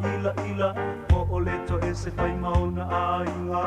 maʻilaʻila Po o le toese fai ma ona aiga.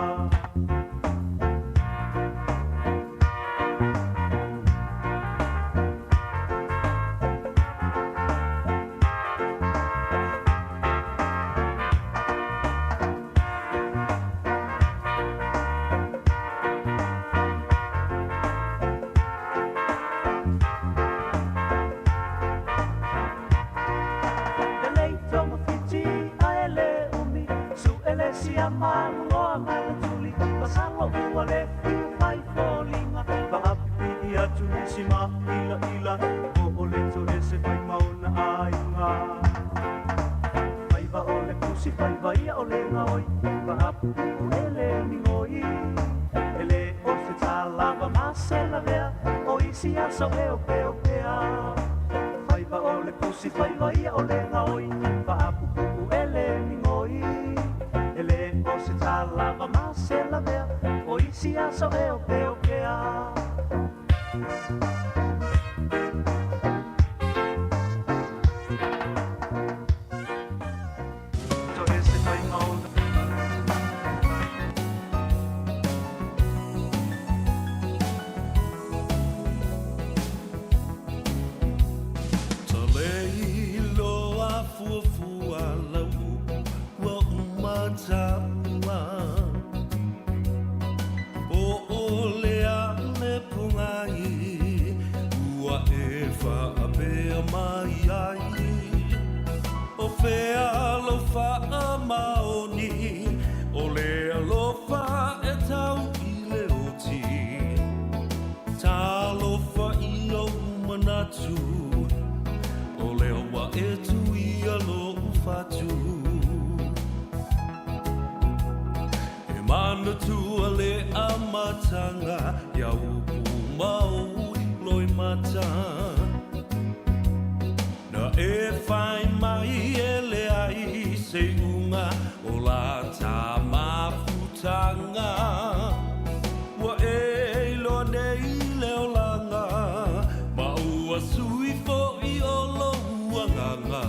Lelei togafiti ae le umi Suʻe le siama loa ma le tuli Masalo ua le fia fai foliga Faapipii atu nisi maʻilaʻila Po o le toese fai ma ona aiga Faiva o le pusi faiva ia o le gaoi Faapuupuu e le migoi E le o se talava ma se lavea O isi aso e opeopea Faiva o le pusi faiva ia o le gaoi Faapuupuu e le migoi E le o se talava ma se lavea O isi aso e opeopea Talei loa fuafua lau upu ua uma taua Po o le a le pogai ua e faapea mai ai O fea lou faamaoni o le alofa e tau i le oti Talofa i ou manatu o lea ua e tuia lou fatu E manatua le amataga ia upu ma ou loimata Na e fai mai e leai se iuga o la ta mafutaga Ua e iloa nei le olaga ma ua sui foi o lou agaga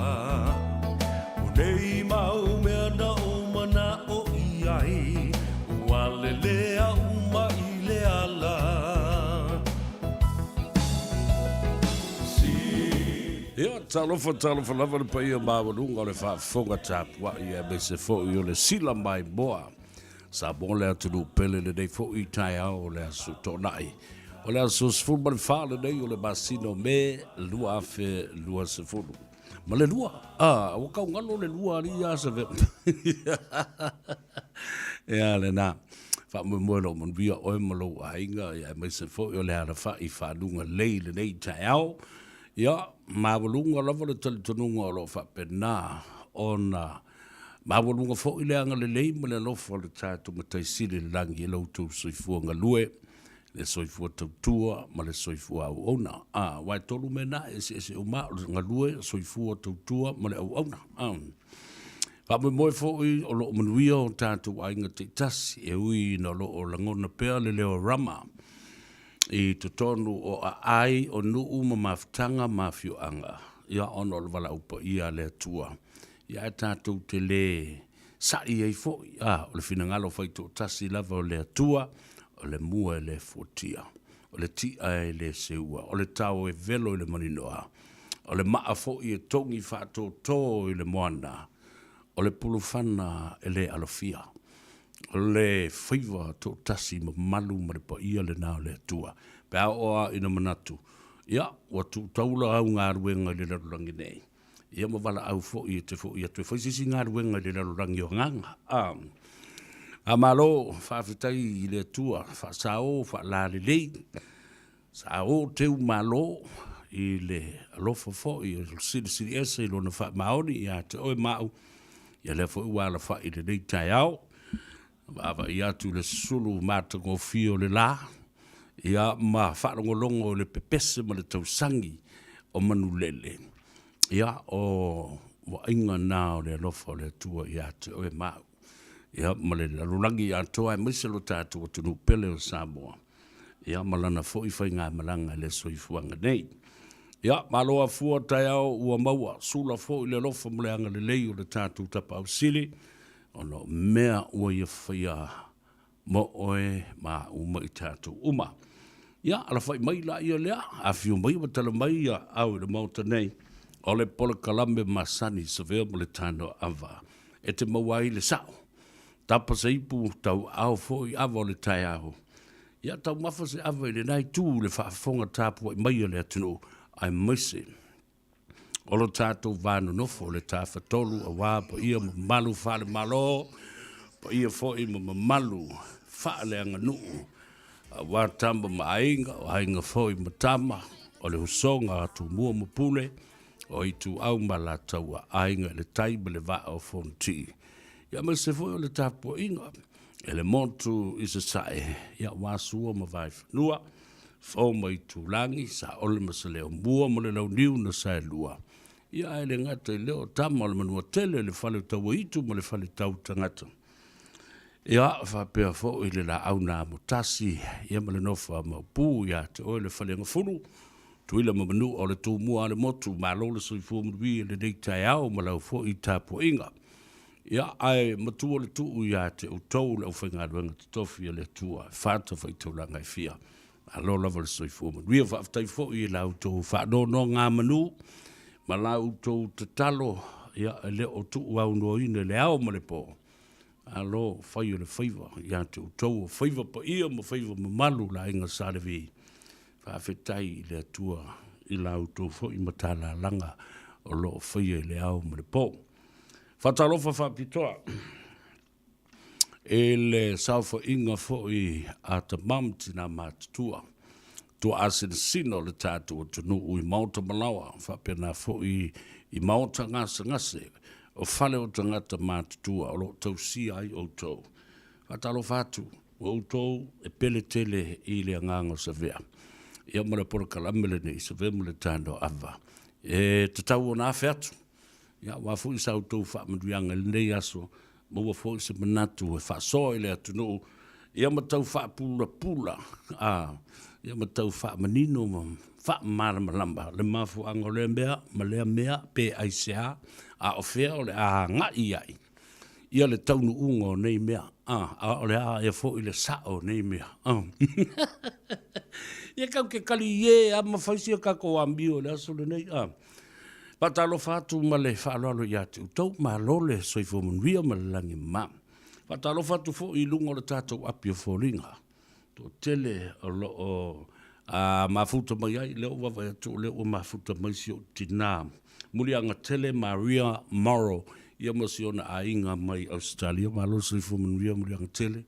O nei mau mea na ou manaʻo i ai ua lelea uma i le ala. Ia, talofa, talofa lava le paia maualuga o le faafofoga tapuai aemaise foi o le sila maimoa. Samoa le atunuu pele lenei foi taeao o le Aso Toonai. O le aso 14 lenei o le masina o Me 2020. Ma le lua, a, ua tau galo le lua alii ia sa vea. Ia lena, faamoemoe lou manuia oe ma lou aiga, ia aemaise foi o le alafai faaluga lelei i lenei taeao. Ia, maualuga lava le talitonuga o lo o faapena ona maualuga foi le agalelei ma le alofa o le tatou Matai Sili i le lagi i lo outou soifua galue, le soifua tautua ma le soifua auauna. A, aua e tolu mea na e eseese uma, o le galue, soifua tautua ma le auauna. A. Faamoemoe foi o lo o manuia o tatou aiga taitasi e ui ina o lo o lagona pea le leo rama i totonu o aai o nuu ma mafutaga ma afioaga, ia ona o le valaau paia a le Atua. Ia ae tatou te le sa'i ai foi, a, o le finagalo faitoatasi lava o le Atua, o le mua e le fuatia, o le ti'a e le seua, o le tao e velo i le maninoa, o le maa foi e togi faatōtō i le moana, o le pulufana e le alofia, o le faiva toatasi mamalu ma le paia lena o le Atua. Pe a oo lava ina manatu, ia, ua tuu taula au galuega i le lalolagi nei, ia ma valaau foi e te foi atu e fai se isi galuega i le lalolagi o agaga. A, a malo, faafetai i le Atua, faasao, faalalelei, sao teu malo i le alofa foi o le Silisili Ese i lona faamaoni ia te oe ma au, ia lea foi ua alafai i lenei taeao. Vaavaai atu i le sulu matagofie o le la, ia ma faalogologo i le pepese ma le tausagi o manulele, ia o vaaiga na o le alofa o le Atua ia te oe ma au, ia ma le lalolagi atoa aemaise lo tatou atunuu pele o Samoa, ia ma lana foi faigamalaga i le soifuaga nei. Ia, malo afua taeao ua maua, sula foi le alofa ma le agalelei o le tatou Tapaau Sili, ona o mea ua ia faia mo oe ma au ma i tatou uma. Ia, alafai mai laia lea, afio mai ma tala mai ia au i le Maota nei, o le polokalame masani Savea ma le Tano Ava, e te maua ai le sao. Tapa se ipu tauaao foi ava o le taeao. Ia taumafa se ava i lena itu i le faafofoga tapuai mai a le atunuu, aemaise o lo tatou va nonofo le Tafatolu aua paia ma mamalu faale-Malo, paia foi ma mamalu faaleaganuu, aua tama ma aiga, o aiga foi ma tama, o le usoga a Tumua ma Pule, o Ituau ma Alataua, Aiga i le Tai ma le Vaa o Fonoti. Ia aemaise foi o le tapuaiga e le motu i Sasae, ia aua Sua ma Vaefanua, Fo ma Itulagi, Saole ma Saleaaumua ma le Launiu na Saelua. Ia ae le gata i lea o tama o le Manuatele, le Fale o Tauaitu ma le Fale Tau Tagata. Ia faapea foi le laau na amotasi, ia ma le nofo a Maopu ia te oe le Faleagafulu, Tuila ma Manua o le Tumua a le motu, malo le soifua manuia i lenei taeao ma lau foi tapuaiga. Ia, ae matua le tuu ia te outou le aufaigaluega totofi a le Atua e fatafaitaulaga e fia. Malo lava le soifua manuia. Faafetai foi i la outou faanonogamanu ma la outou tatalo, ia, e le o tuuaunoaina i le ao ma le po. Malo fai o le faiva ia te outou o faiva paia ma faiva mamalu le aiga Sa Levi. Faafetai i le Atua i la outou foi matalalaga o lo o faia i le ao ma le po. Faatalofa faapitoa i le saofaiga foi a tama ma tina matutua, tuaasinasina o le tatou atunuu i maota malaoa, faapena foi i maota gasegase o fale o tagata matutua o lo o tausia ai outou. Faatalofa atu o outou e pele tele i le agaga o Savea. Ia ma le polokalame lenei, Savea ma le Tano Ava. E tatau ona afe atu Ia, aua foi sa outou faamanuiaga i lenei aso, maua foi se manatu e faasoa i le atunuu, ia ma tau faapulapula, a, ia ma tau faamanino ma faamalamalama le mafuaaga o lea mea ma lea mea, pe aisea, a o fea o le a agai i ai ia le taunuuga o nei mea, a, a o le a ea foi le sao o nei mea. A. Ia tatou te talie lava ma fai sia tatou amio i le aso lenei, a. Faatalofa atu ma le faaaloalo ia te outou, malo le soifua manuia ma le lagi e mama. Faatalofa atu foi i luga o le tatou api o foliga, toatele o lo o mafuta mai ai, lea ua vaavaai atu o lea ua mafuta mai si ou tina Muliagatele Maria Morrow, ia ma si ona aiga mai Ausetalia. Malo le soifua manuia Muliagatele,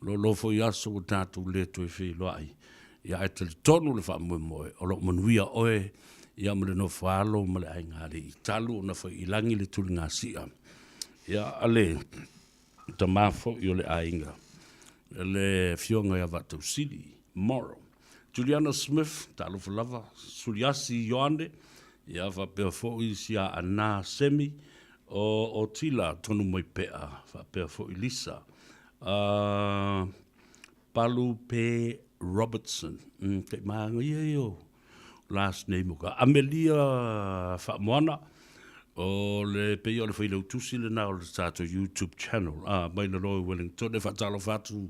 loaloa foi aso ua tatou le toe feiloai. Ia ae talitonu le faamoemoe o lo o manuia oe ia ma le nofo alo ma le aiga alii talu ona fai i lagi le tuligasia ia a le tama foi o le aiga le afioga ia Vaatausili Morrow. Juliana Smith, talofa lava, Suliasi Ioane, ia faapea foi si a Ana Semi, o Otila Tonumaipea, faapea foi Lisa. Palu Pe Robertson. Kei māngaia ia o last name o ka. Amelia Faamoana, o le pei o le failautusi lena o le tatou YouTube channel. Ah, mai lalo i Wellington, e faatalofa atu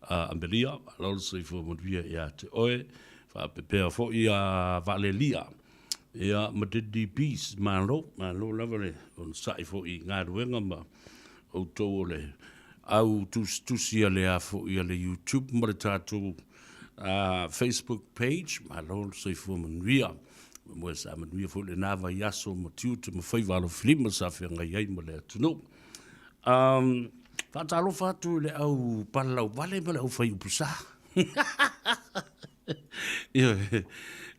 Amelia, malo le soifua manuia ia te oe. Faapepea foi a Valelia. Ia, ma Diddy Peace, malo, malo lava le onosai foi i galuega ma outou o le au tusitusi a le a foi a le YouTube ma le tatou Facebook page. Malo le soifua manuia. Moe sa manuia foi lena vaiaso ma tiute ma faiva alofilima sa feagai ai ma le atunuu. Faatalofa atu i le au palalauvale ma le au faiupusa. Ioe.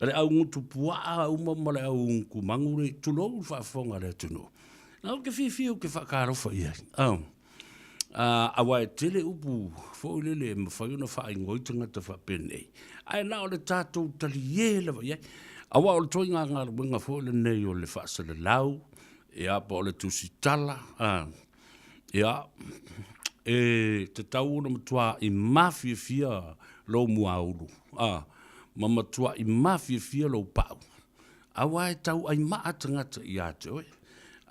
O le au gutu puaa uma ma le au gutu magu le tulou le faafofoga a le atunuu. Na ou te fiafia ou te faatalofa i ai. Oh. Aua e tele upu foi lele e mafai ona faaigoa ai tagata faapenei, ae na o le tatou talie lava i ai. Aua o le ituaiga galuega foi lenei o le faasalalau, ia, po o le tusitala, ia, e tatau ona matuai mafiafia lou muaulu, ma matuai mafiafia lou pau. Aua e tauaimaa tagata ia te oe,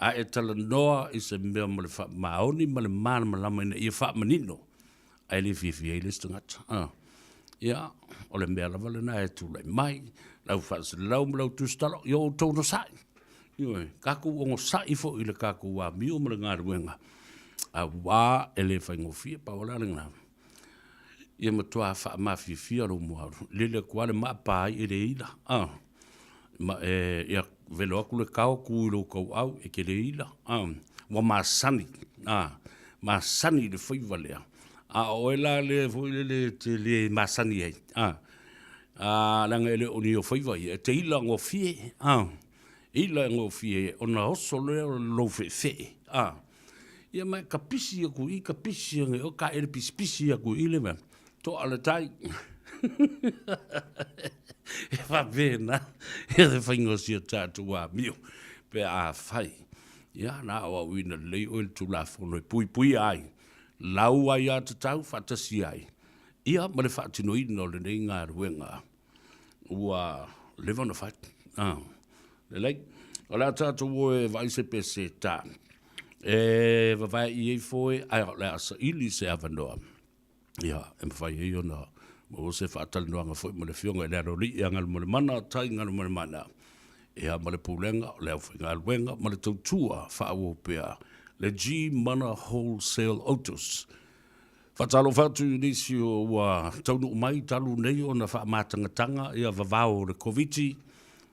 a e talanoa i se mea ma le faamaoni ma le malamalama ina ia faamanino, ae le fiafia ai le isi tagata. A. Ia, o le mea lava lena e tulai mai, lau faasalalau ma lau tusitala, ia outou onosai. Ioe, tatou onosai foi i le tatou amio ma le galuega, aua e le faigofie, pau o le a lena. Ia matua faamafiafia lou muaulu, lele atu lava le maa pa ai e le ila. A. Ma e, ia velo atu le kao tu i lou tauau e te le ila. A. Ua masani, a, masani i le faiva lea. A o oe la lea foi lele e te le masani ai, a, a, leaga e le o ni ou faiva ia, e te ila gofie, a, ila gofie ona oso lea o lou feefee, a. Ia ma e kapisi atu i i, kapisi ane i o, taele pisipisi atu i i le mea, toa le tai. E faapena le faiga o si o tatou amio pe afai, ia na aoaoina lelei oe i le Tulafono e puipuia ai lau aiatatau faatasi ai, ia ma le faatinoina o lenei galuega ua leva ona fai. Ah, lelei. O le a tatou o e vaai se peseta e vavae i ai foe, ae o le a saili se avanoa ia e mafai ai ona maua se faatalanoaga foi ma le Afioga i le Aloalii ia Galumalemana Tai Galumalemana, ia ma le Pulega o le Aufaigaluega ma le Tautua Faaauau Pea le G-Mana Wholesale Autos. Faatalofa atu i nisi ua taunuu mai talu nei ona faamatagataga ia vavao o le Koviti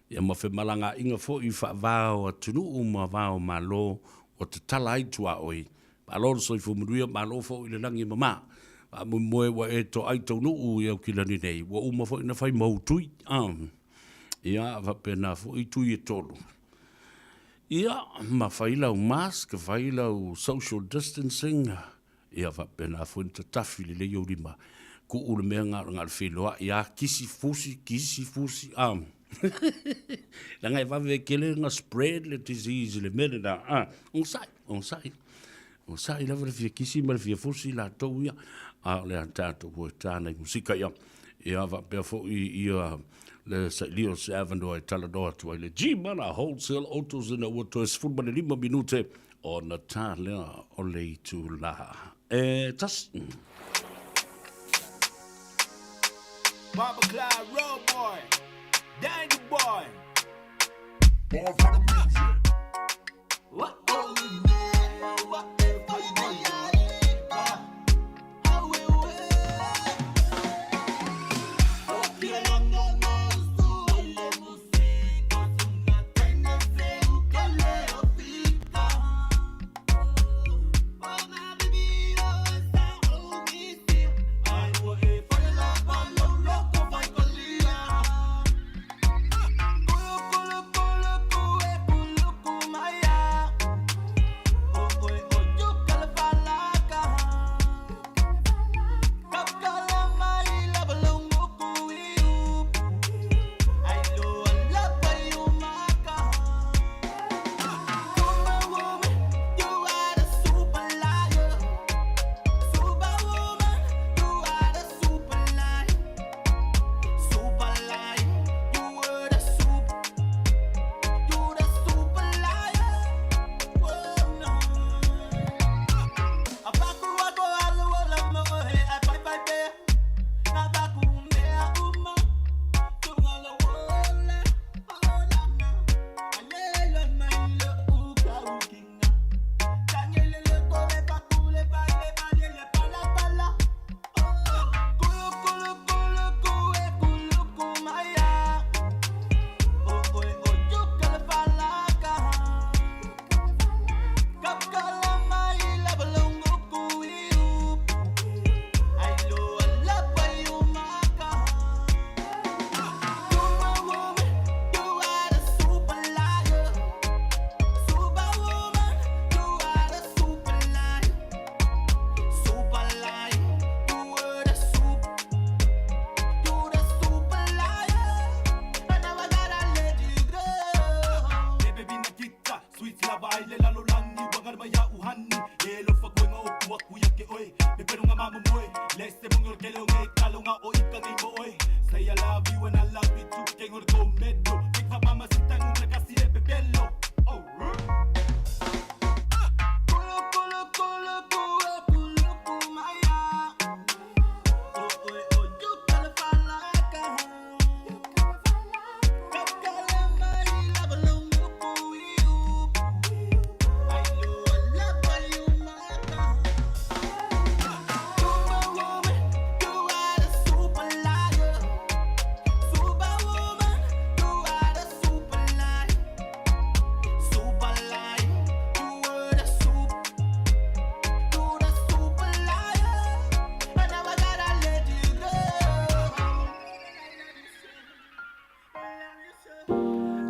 ia ma femalagaaiga foi faava o atunuu ma va o Malo ua tatala ai tuaoi. Malo le soifua manuia, malo foi le lagi e mama. Faamoemoe ua e toai taunuu i Aukilani nei, ua uma foi ona fai mau tui. Ia faapena foi tui e tolu. Ia ma fai lau mask, fai lau social distancing, Ia faapena foi ona tatafi lelei ou lima, tuu le mea na o le feiloai lava, kisi fusi, kisi fusi, a. Leaga e vave tele ona spread le disease i le mea lena, a. Onosai, onosai, onosai lava le fia kisi ma le fia fusi latou ia, a o le a tatou o e ta nai musika ia. Ia faapea foi ia le sailia o se avanoa e talanoa atu ai le G-Mana Wholesale Autos ina ua toe 15 minute Ona ta lea o le itulā e tasi. Baba Clyde, Road Boy, Danger Boy. Born for the music.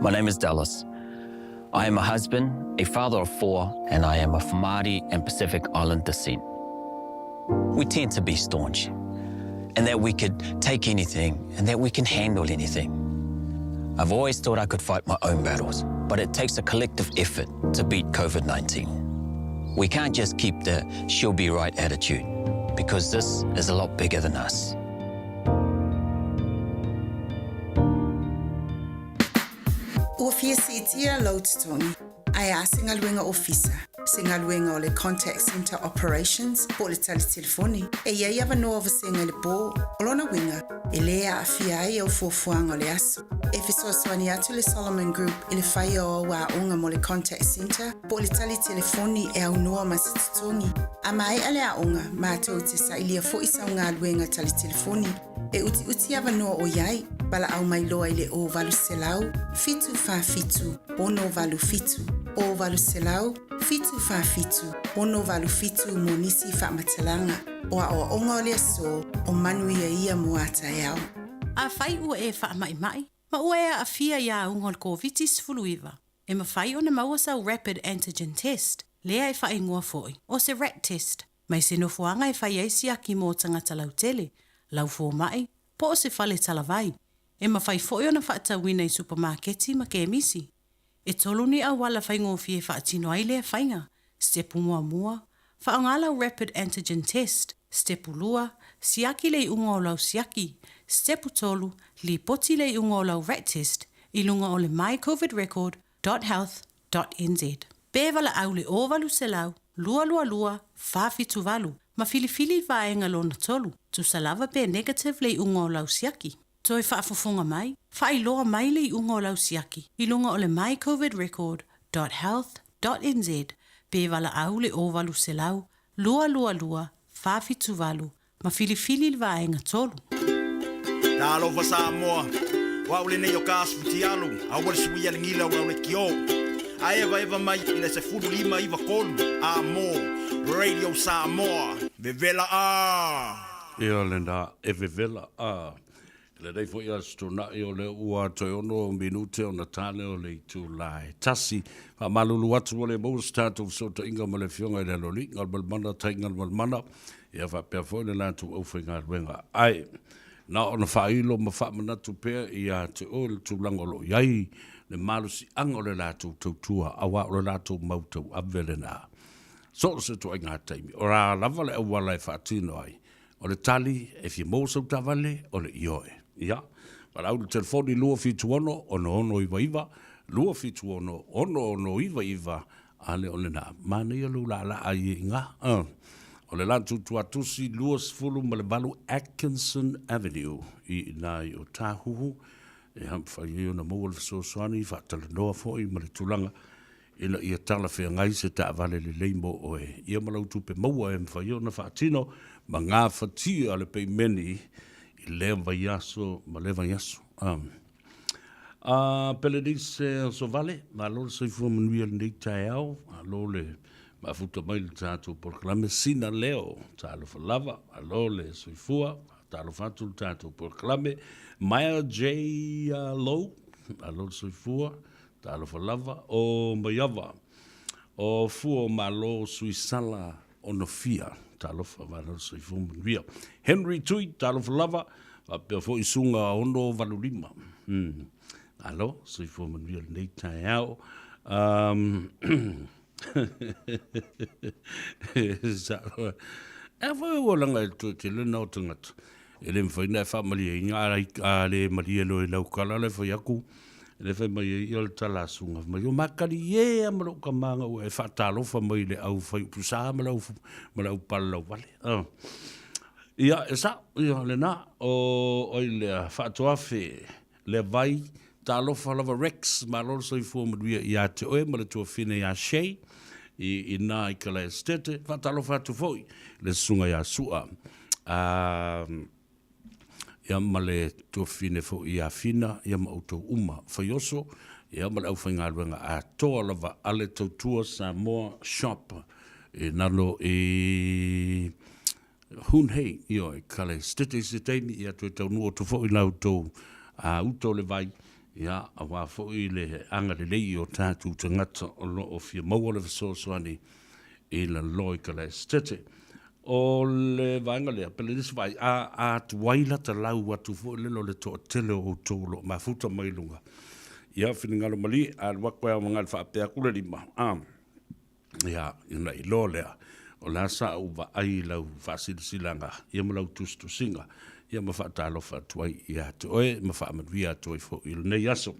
My name is Dallas. I am a husband, a father of four, and I am of Māori and Pacific Island descent. We tend to be staunch, and that we could take anything and that we can handle anything. I've always thought I could fight my own battles, but it takes a collective effort to beat COVID-19. We can't just keep the she'll be right attitude, because this is a lot bigger than us. Ua fia siitia lou totogi, ae a se galuega ofisa, se galuega o le Contact Centre Operations po o le tali telefoni. E i ai avanoa o vasega i le po, o lona uiga, e lē aafia ai au fuafuaga o le aso. E fesoasoani atu le Solomon Group i le faia o au aoga mo le Contact Centre po o le tali telefoni e aunoa ma se totogi. A maea le aoga, matou te sailia foi sau galuega tali telefoni e utiuti avanoa o i ai, valaau mai loa i le 0800 747 687, 0800 747 687 mo nisi faamatalaga. O aoaoga o le aso, o manuia ia mo a taeao. Afai ua e faamaimai ma ua e aafia i auga o le Koviti-19, e mafai ona maua sau rapid antigen test, lea e faaigoa foi o se rat test, mai se nofoaga e fai ai siaki mo tagata lautele, lau fomai, po o se fale talavai. E mafai foi ona faatauina i supamaketi ma kemisi. E tolu ni auala faigofie e faatino ai lea faiga, Sitepu muamua, Faaaoga lau rapid antigen test. Sitepu lua, Siaki le iuga o lau siaki. Sitepu tolu, Lipoti le iuga o lau rat test i luga o le mycovidrecord dot health dot nz. Pe valaau le 0800 222 478 ma filifili i vaega lona tolu, tusa lava pe negative le iuga o lau siaki. Toe faafofoga mai, faailoa mai le iuga o lau siaki i luga o le mycovidrecord dot health dot nz pe valaau le 0800 222 478 ma filifili le vaega tolu. Talofa Samoa, o au lenei o Kas Futialu, aua le suia le gila o au le kio. A evaeva mai i le 15 9 3 a mo Radio Samoa, vevela a! Ia lena e vevela a. I lenei foi aso tuanai o lea ua toe ono minute ona tale o le itula e tasi. Faamalulu atu ua le maua se tatou fesootaiga ma le Afioga i le Aloalii Galumalemana Tai Galumalemana, ia faapea foi le latou aufaigaluega. Ae na ona faailo ma faamanatu pea ia te oe le tulaga o lo o i ai le malosiaga o le latou tautua, aua o le latou mau tauave lena. So o se ituaiga taimi, o la lava le auala e faatino ai, O le tali, e fia maua sau taavale, o le ioe. Ia, valaau i le telefoni 276 6699, 276 6699, a le o lena, manaia lou laalaa ai i ina. O le la tuatuatusi 28 Atkinson Avenue i ina i Otahuhu, e mafai ai ona maua le fesoasoani, faatalanoa foi ma le tulaga ina ia talafeagai se taavale lelei mo oe, ia ma lau tupe maua e mafai ona faatino ma gafatia le peimeni i lea vaiaso ma lea vaiaso. A Pelenise Osovale, malo le soifua manuia i lenei taeao, malo le maafuta mai i le tatou polokalame Sina Leo, talofa lava, malo le soifua, talofa atu le tatou polokalame Maya J. Low, malo le soifua, Talofa lava, o Maiava, o Fua o Malo, Suisala o Nofia, talofa malo le soifua manuia. Henry Tui, talofa lava, faapea foi Suga 685. Malo, soifua manuia lenei taeao. E foi ua laga e toe tele na o tagata. E le mafai ona e faamalieina, a le malie loa i lau tala le fai atu, le fai mai ai ia le tala a Suga, fai mai, o matalie lava ma lou tama ina ua e faatalofa mai i le au fai upu sa ma le au, ma le au palalauvale. Ia, e sao, ia lena, o ai lea, Faatoafe, Levai, talofa lava Rex, malo le soifua manuia ia te oe ma le tuafine ia Shay, i ina i Kalaestete, faatalofa atu foi le susuga ia Sua, ia ma le tuafine foi ia Fina, ia ma outou uma, Faioso, ia ma le aufaigaluega atoa lava a le Tautua Samoa Shop i lalo i Hun Hei, ioe, kale stete i se taimi, ia toe taunuu atu foi la outou uta o le vai, Ia, aua foi le agalelei i o tatou tagata o lo o fia maua le fesoasoani i lalo i Kalaesetete. O le vaega lea, pe le nisi vaai, a, a tuai lata lau atu foi lele o le toatele o outou o lo o mafuta mai i luga. Ia, finagalo malie, a alu atu e ao faapea atu le lima, a, ia, ona iloa lea, o le a sa ou vaai i lau faasilasilaga, ia ma lau tusitusiga, ia ma faatalofa atu ai ia te oe, ma faamanuia atu ai foi i lenei aso.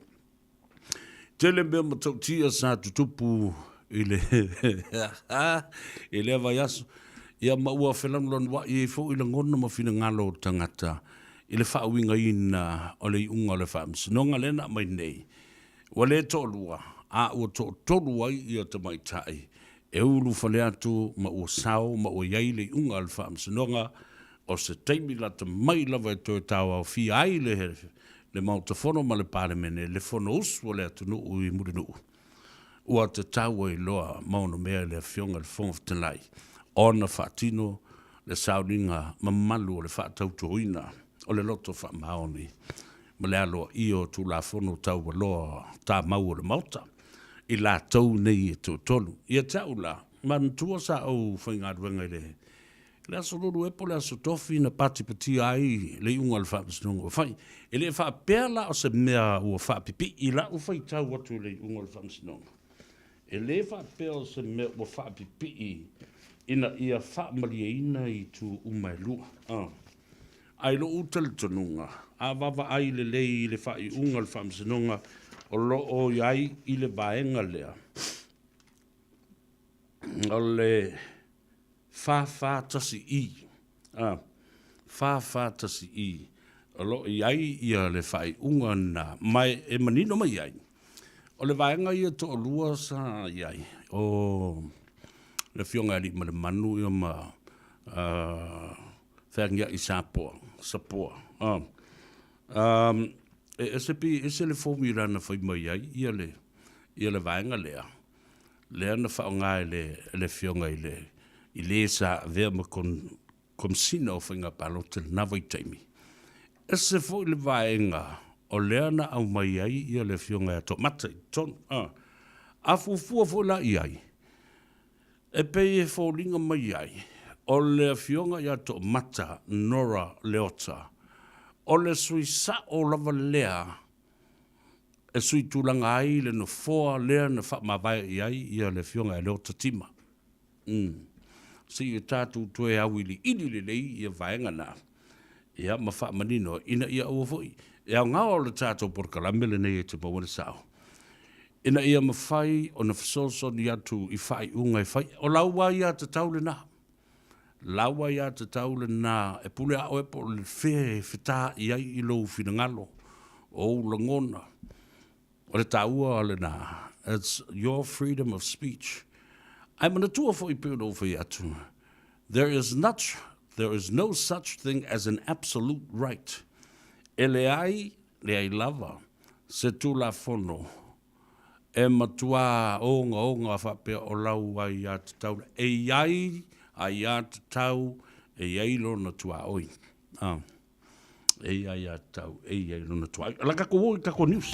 Tele mea matautia sa tutupu i le i lea vaiaso, ia ma ua felanulanuai ai foi lagona ma finagalo o tagata i le faauigaina o le iuga o le faamasinoga lea na aumai nei. Ua le toalua, a ua toatolu ai ia tamaitai e ulufale atu ma ua sao ma ua i ai le iuga a le Faamasinoga o se taimi lata mai lava e toe taoaofia ai le le Maota Fono ma le Palemene le Fonousu a le atunuu i Mulinuu. Ua tatau ai loa ma onomea i le Afioga i le Fofoga Fetalai ona faatino le sauniga mamalu o le faatautoina o le loto faamaoni ma le aloaia o Tulafono Taualoa Tamau o le Maota i latou nei e toatolu. Ia te au la, manatua sa ou faigaluega i le le Aso Lulu po o le Aso Tofi na patipatia ai le iuga o le Faamasinoga ua fai. E le faapea la o se mea ua faapipii i lau faitau atu i le iuga o le Faamasinoga. E le faapea o se mea ua faapipii ina ia faamalieina itu uma e lua. Ae i lou talitonuga, a vaavaai lelei i le faaiuga o le Faamasinoga o lo o i ai i le vaega lea, o le 441I, 441I, o lo o i ai ia le faaiuga lena, ma e manino mai ai, o le vaega ia toalua sa i ai, o le Afioga ia Aliimalemanu ia ma Feagiai Sapoa, Sapoa. E ese pei e ese le formula na fai mai ai ia le, ia le vaega lea, lea na faaaoga e le, le Afioga i le, i le sa avea ma Komesina o Faiga Palota i lena vaitaimi. Ese foi le vaega o lea na aumai ai ia le Afioga ia Toomata i totonu. A fuafua foi la i ai, E pei e foliga mai ai, o le Afioga ia Toomata Norah Leota, o le sui sao lava lea e sui tulaga ai le nofoa lea na faamavae i ai ia le Afioga ia Leota Tima. Umm. Se i o tatou toe auiliili lelei ia vaega na, ia ma faamanino ina ia aua foi e aoga o le tatou polokalame lenei e te maua le sao. Ina ia mafai ona fesoasoani atu i faaiuga e fai. O lau aiatatau lena. Lau aiatatau lena e pule a oe po o le fea e feta i ai i lou finagalo, o ou lagona. O le taua lena, it's your freedom of speech. Ae manatua foi pei ona ou fai atu, there is not, there is no such thing as an absolute right. E leai Leai lava se Tulafono e matuā ogaoga faapea o lau aiatatau e i ai aiatatau e i ai lona tuaoi. A, e i ai aiatatau e i ai lona tuaoi. Ala tatou o i tatou news.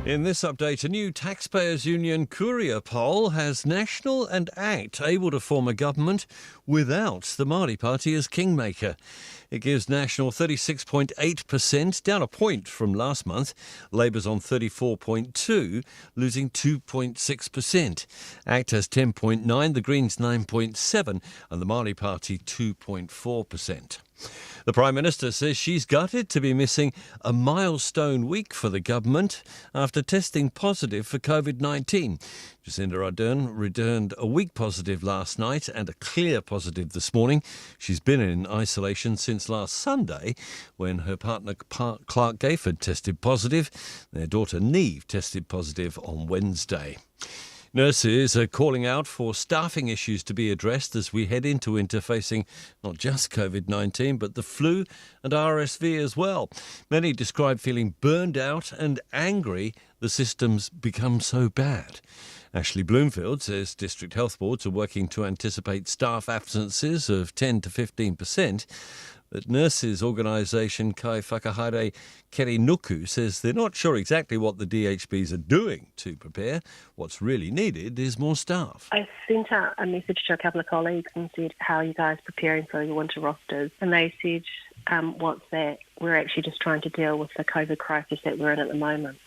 In this update, a new Taxpayers Union Courier poll has National and ACT able to form a government without the Māori Party as kingmaker. It gives National 36.8%, down a point from last month. Labour's on 34.2, losing 2.6%. ACT has 10.9, the Greens 9.7, and the Māori Party 2.4%. The Prime Minister says she's gutted to be missing a milestone week for the government after testing positive for COVID 19. Jacinda Ardern returned a weak positive last night and a clear positive this morning. She's been in isolation since last Sunday when her partner Clark Gayford tested positive. Their daughter Neve tested positive on Wednesday. Nurses are calling out for staffing issues to be addressed as we head into winter facing not just COVID 19, but the flu and RSV as well. Many describe feeling burned out and angry the system's become so bad. Ashley Bloomfield says district health boards are working to anticipate staff absences of 10 to 15%. But nurses organisation Kai Whakahaere Kerry Nuku says they're not sure exactly what the DHBs are doing to prepare. What's really needed is more staff. I sent out a message to a couple of colleagues and said, How are you guys preparing for your winter rosters? And they said, um, What's that? We're actually just trying to deal with the COVID crisis that we're in at the moment.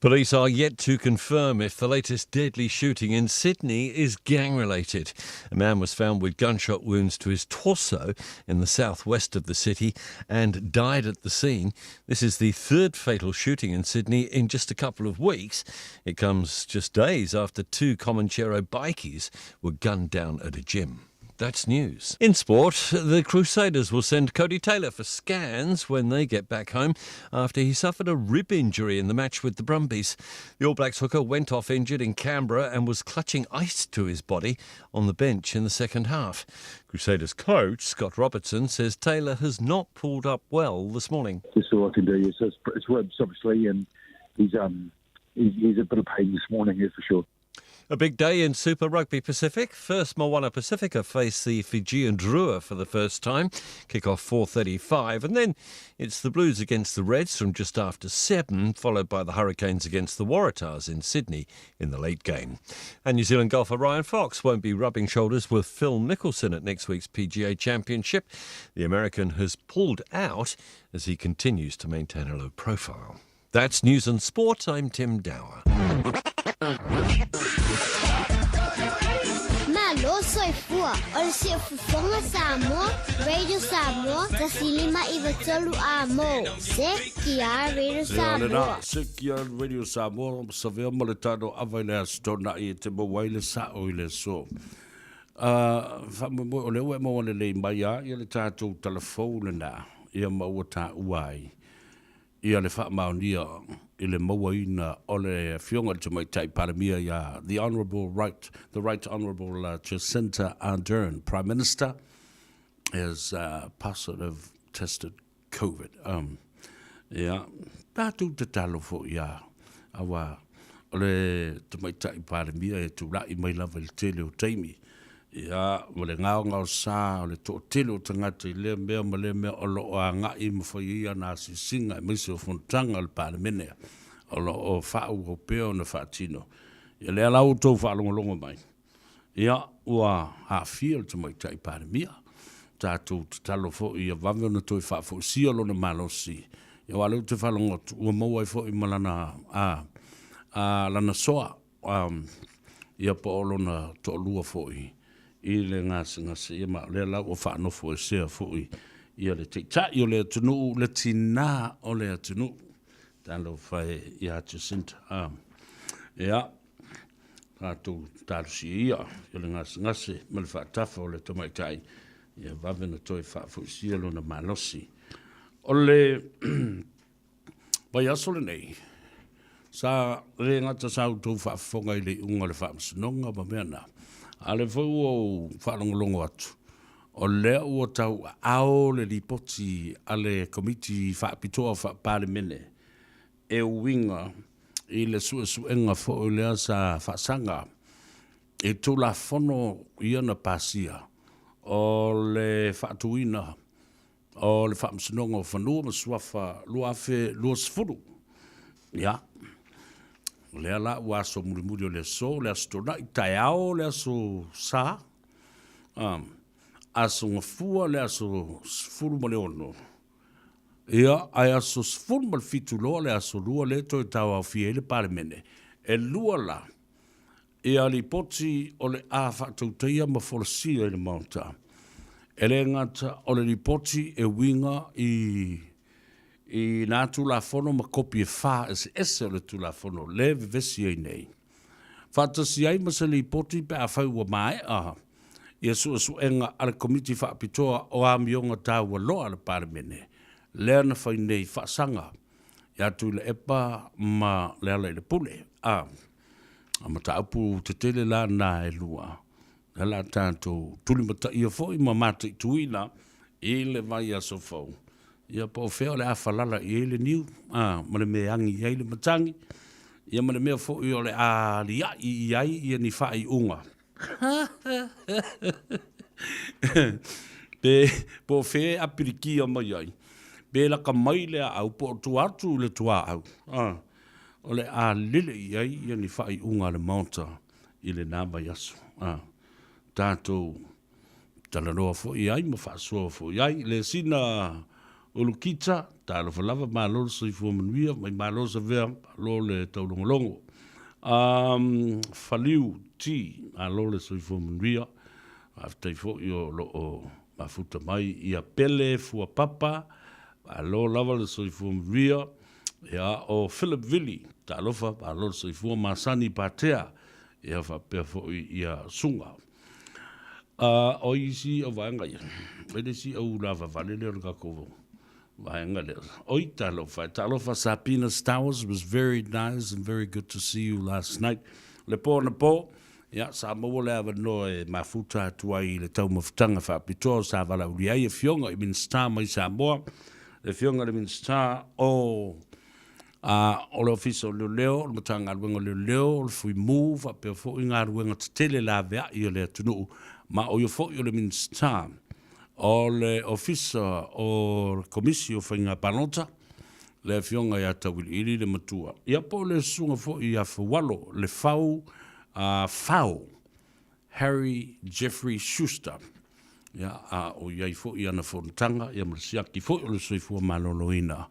Police are yet to confirm if the latest deadly shooting in Sydney is gang related. A man was found with gunshot wounds to his torso in the southwest of the city and died at the scene. This is the third fatal shooting in Sydney in just a couple of weeks. It comes just days after two Comanchero bikies were gunned down at a gym. That's news. In sport, the Crusaders will send Codie Taylor for scans when they get back home after he suffered a rib injury in the match with the Brumbies. The All Blacks hooker went off injured in Canberra and was clutching ice to his body on the bench in the second half. Crusaders coach Scott Robertson says Taylor has not pulled up well this morning. Just all I can do. It's, it's ribs, obviously, and he's um he's, he's a bit of pain this morning, yeah, for sure. A big day in Super Rugby Pacific. First Moana Pacifica face the Fijian Drua for the first time. Kick off 4.35. And then it's the Blues against the Reds from just after 7, followed by the Hurricanes against the Waratahs in Sydney in the late game. And New Zealand golfer Ryan Fox won't be rubbing shoulders with Phil Mickelson at next week's PGA Championship. The American has pulled out as he continues to maintain a low profile. That's news and sport. I'm Tim Dower. Malo soifua o le siufofoga Samoa, Radio Samoa, 1993 a mo. Se ki Radio Ia, lena, Samoa. se ki a Radio Samoa, sa vea ma le tano ava i le aso tona i te maua ai le sao i le aso. Uh, faamoemoe o lea ua e maua lelei mai a ia le tatou talafou lena, ia ma ua taua ai. Ia le faamaonia i le mauaina o le Afioga i le Tamaitai Palemia ia The Honourable Right, The Right Honourable Jacinta Ardern, Prime Minister, is uh, positive tested COVID. Um, ia, tātou tatalo foi ia, awa o le Tamaitai Palemia e tula'i mai lava i le tele o taimi. Ia, ma le gaogaosa o le toatele o tagata i lea mea ma lea mea o lo o agai ma fai ai ana asiasiga aemaise o fonotaga a le Palemene o lo o faaauau pea ona faatino. Ia, lea la ua outou faalogologo mai, ia, ua aafia le Tamaitai Palemia. Tatou tatalo foi ia vave ona toe faafoisia lona malosi, ia aua o lea ou te faalogo atu ua maua ai foi ma lana, a, a, lana soa ia po o lona toalua foi i le gasegase, ia ma o lea la ua faanofoesea foi ia le taitai o le atunuu, le tinā o le atunuu. Talofa e ia Jacinta. Ia, tatou talosia ia, ia le gasegase ma le faatafa o le tamaitai, ia vave na toe faafoisia lona malosi. O le Vaiaso lenei, sa le gata sa outou faafofoga i le iuga o le faamasinoga ma mea na, a o lea foi ua ou faalogologo atu, o lea ua tau aao le lipoti a le Komiti Faapitoa Faa-Palemene e uiga i le suesuega foi lea sa faasaga i Tulafono ia na pasia o le faatuina o le Faamasinoga o Fanua ma Suafa 2020. Ia, o lea la ua aso mulimuli o le aso, le aso Toonai, taeao le aso Sa, um, aso Gafua le aso 16, ia, ae aso 17 loa le aso Lua lea toe tauaofia ai le Palemene. E lua la, Ia lipoti o le a faatautaia ma folasia i le Maota. E le gata o le lipoti e uiga i i nā Tulafono ma kopi e whā eseese o le Tulafono le vevesi ai nei. Faatasi ai ma se lipoti pe afai ua maea ia suesuega a le Komiti Faapitoa o Amioga Taua Loa a le Palemene lea na fai nei faasaga ia Tuilaepa ma Lealailepule. A. A mataupu tetele la na e lua, lea la tatou tulimataia foi ma mataituina i le vaiaso fou. Ia po o fea o le a falala i ai le niu, a, ma le mea e agi i ai le matagi. Ia ma le mea foi o le a aliaʻi i ai ia ni faaiuga. Pe po o fea e apilikia mai ai, pe laka mai le aau po o tua atu i le tuaau, a, o le a lele i ai ia ni faaiuga a le Maota i lena vaiaso. A, tatou talanoa foi ai ma faasoa foi ai. Le sina Ulukita, talofa lava, malo le soifua manuia, mai malo Savea, malo le taulogologo. Um, Faliu T, malo le soifua manuia, faafetai foi o lo o mafuta mai ia Pele Fuapapa, malo lava le soifua manuia. Ia, o Philip Vili, talofa, malo le soifua, Masani Patea, ia faapea foi ia Suga. A o isi au vaega ia, e le isi au lavavale lea o le tatou vaega lea. Oi, talofa e. Talofa Sapina Stowers, was very nice and very good to see you last night. Le po anapo, ia, sa maua le avanoa e mafuta atu ai i le taumafataga faapitoa sa valaaulia ai afioga i Minisita mai Samoa, le afioga i le Minisita o A o le Ofisa o Leoleo, o le Matagaluega o Leoleo, o le Fuimu, faapea foi galuega tetele laveai a le atunuu, ma o ia foi o le Minisita o le Ofisa o le Komisi o Faiga Palota, le Afioga ia Tauiliili le Matua. Ia po o le Susuga foi ia Faualo Lefau Fao Harry Jeffrey Schuster, ia, a o i ai foi ana fonotaga, ia ma le siaki foi o le soifua maloloina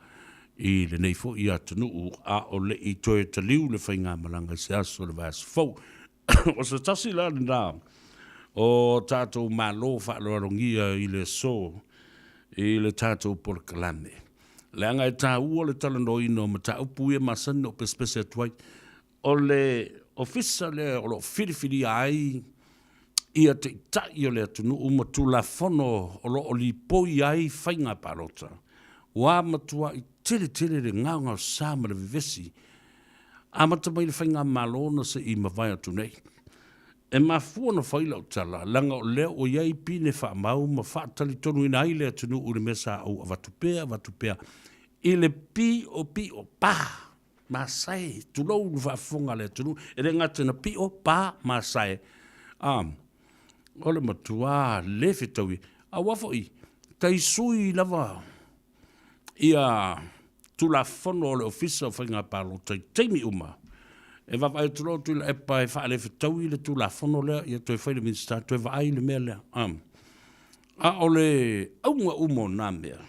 i lenei foi atunuu, a o le i toe taliu le faigamalaga i se aso o le vaiaso fou. O se tasi la lena o tatou malo faaaloalogia i le aso i le tatou polokalame. Leaga e taua le talanoaina o mataupu ia masani ona ou pesepese atu ai. O le Ofisa lea o lo o filifilia ai ia Taitai o le atunuu ma Tulafono o lo o lipoi ai faiga palota, ua matuai tele tele le gaogaosa ma le vevesi amata mai le faigamalo na se i mavae atu nei. E mafua ona fai lau tala, leaga o lea ua i ai pine faamau ma faatalitonuina ai le atunuu i le mea sa ou avatu pea avatu pea i le piopio pa Masae, tulou le faafofoga a le atunuu, e le gata ina pio, pa, masae, a, o le matua le fetaui, aua foi, tai sui lava ia Tulafono o le Ofisa o Faiga Palota i taimi uma, e vaavaai atu loa Tuilaepa e faalefetaui le Tulafono lea, ia toe fai le Minisita, toe vaai le mea lea. A, a o le auga uma o na mea,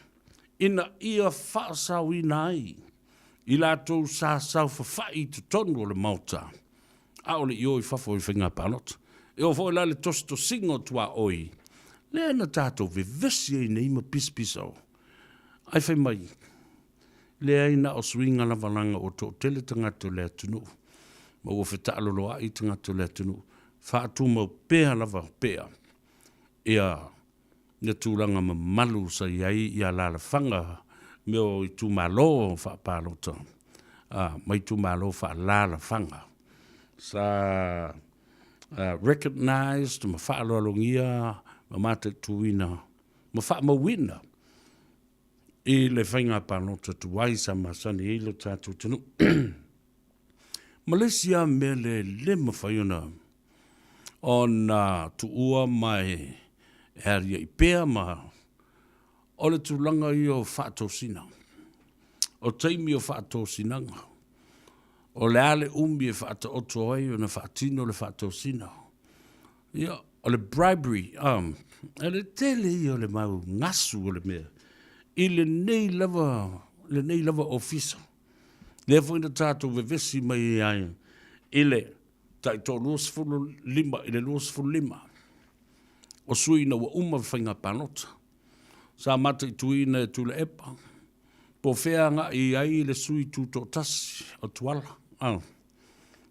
ina ia faasaoina ai i latou sa saofafai i totonu o le Maota, a o le i o i fafo i faiga palota. E oo foi la i le tositosiga o tuaoi, lea na tatou vevesi ai nei ma pisapisao, ae fai mai, leai na o suiga lava leaga ua toatele tagata o le atunuu, ma ua fetaaloloai tagata o le atunuu, faatumau pea lava pea ia le tulaga mamalu sa i ai i alaalafaga me o itumalo faapalota ma itumalo faalaalafaga sa recognized ma faaaloalogia ma mataituina ma faamauina i le faiga palota tuai sa masani ai lo tatou atunuu. Ma le isi lava mea le le mafai ona ona tuua ma e aliaʻi pea ma o le tulaga ia o faatosina. O taimi o faatosinaga, o le a le umi e faataoto ai ona faatino le faatosina. Ia, o le bribery, o le tele ia o le mau gasu o le mea i lenei lava, lenei lava ofisa. Lea foi na tatou vevesi mai ai i le tai 25 i le 25 o sui ina ua uma le faiga palota. Sa mataituina e Tuilaepa po o fea agai i ai le sui tutoatasi o Tuala. Ah,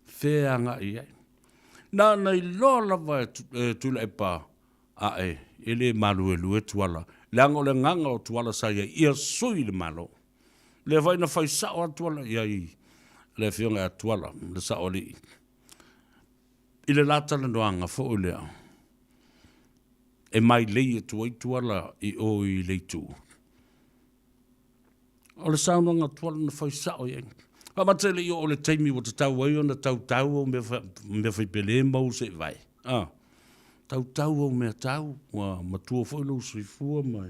fea agai i ai. Na ona iloa lava e Tuilaepa ae e le maluelue Tuala, leaga o le agaga o Tuala sa i ai, ia sui le Malo. Lea foi na fai sao atu Tuala i ai le afioga ia Tuala, le saoalii, i le la talanoaga foi lea e mailei atu ai Tuala i o i le itu. O le saunoaga a Tuala na fai sao i ai. Faamata e le i oo le taimi ua tatau ai ona tautau au mea, mea faipele ma ou seevae. A, tautau au mea tau, ua matua foi lou soifua ma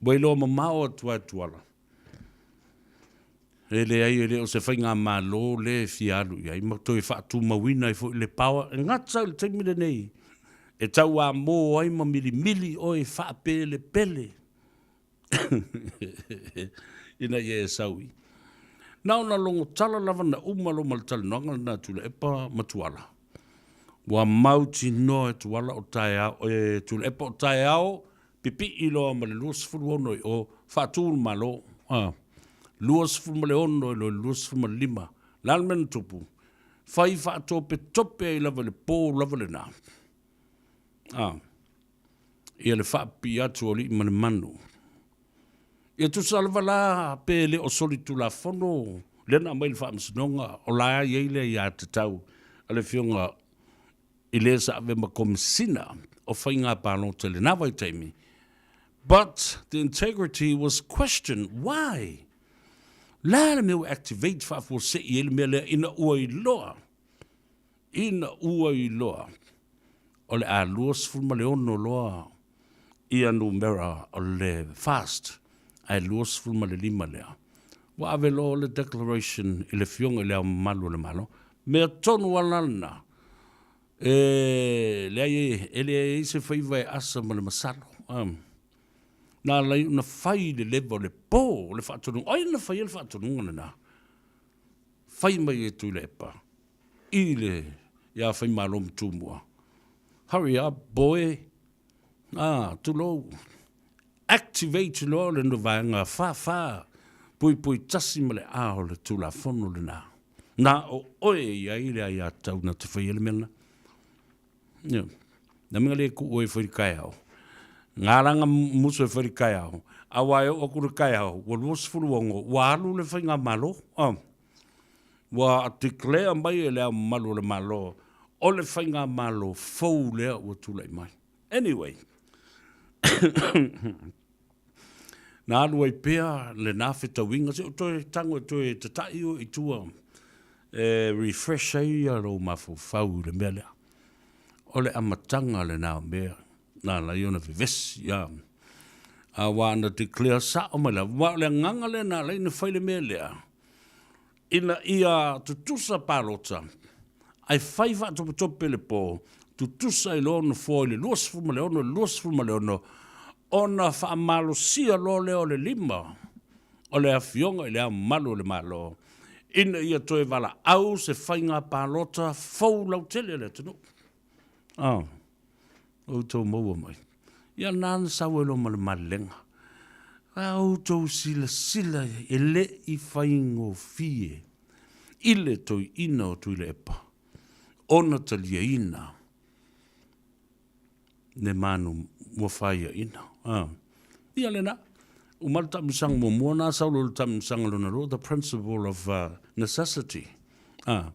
ua iloa mamao atu lava e Tuala. E leai, e le o se faigamalo lea e fia alu i ai ma toe faatumauina ai foi le power e gata i le taimi lenei e tauamo ai ma milimili oe faapelepele ina ia e sau i. Na ona logo tala lava na uma loa ma le talanoaga lena a Tuilaepa ma Tuala. Ua mautinoa e Tuala o taeao, e Tuilaepa o taeao pipii loa ma le 26 i o, faatu le Malo. A, 26 i loa i le 25. Le a le mea na tupu? Fai faatopetope ai lava i le po lava lena. A, ia le faapipii atu o alii ma le manu. Ia tusa lava la pe le o solitulafono lea na aumai i le Faamasinoga, o la e i ai le aiatatau a le Afioga i le sa ave ma Komesina o Faiga Palota i lena vaitaimi, but the integrity was questioned, why? Le a le mea ua activate faafuasei ai le mea lea ina ua iloa, ina ua iloa o le a 26 loa ia numera o le fast ae 25 lea. Ua ave loa le declaration i le Afioga i Le Ao Mamalu o le Malo. Mea tonu lava la lena, e leai e leai ai se faiva e asa ma le masalo. Na ala ai ona fai le leva o le po o le faatonuga. O ai na faia le faatonuga lena? Fai mai e Tuilaepa i le ia Faimalo ma Tumua. Hurry up boy. Ah, tulou. Activate loa le vaega 44 puipui tasi ma le A o le Tulafono lena. Na o oe e i ai le aiatatau na te faia le mea lena. Ioe. Na mea le kuu ai fai le kaeao. Ngā ranga musu e fai le kaeao. Aua e oo atu le kaeao, ua 26, ua alu le faigamalo. Ah. Ua declare mai e le Ao Mamalu o le Malo, o le faigamalo fou lea ua tulai mai. Anyway, na alu ai pea lena fetauiga, se i ou toe tago e toe tata'i oe i tua e refresh ai lou mafaufau i le mea lea. O le amataga lena o mea na ala ai ona vevesi, a. Aua na declare sao mai lava, aua o le agaga lea na ala ai ona fai le mea lea, ina ia tutusa palota, ae fai faatopetope le po, tutusa ai loa nofoa i le 26 i le 26, ona faamalosia loa lea o le lima o le Afioga i Le Ao Mamalu o le Malo, ina ia toe valaau se faiga palota fou lautele a le atunuu. Oh. Outou maua mai. Ia na na sau ai loa ma le malelega. A outou silasila e le i faigofie i le toeaina o Tuilaepa ona taliaina le manu ua faiaina. A. Ia lena. Uma le taamilosaga muamua na sau loa i le taamilosaga lona lua, the principle of necessity. A.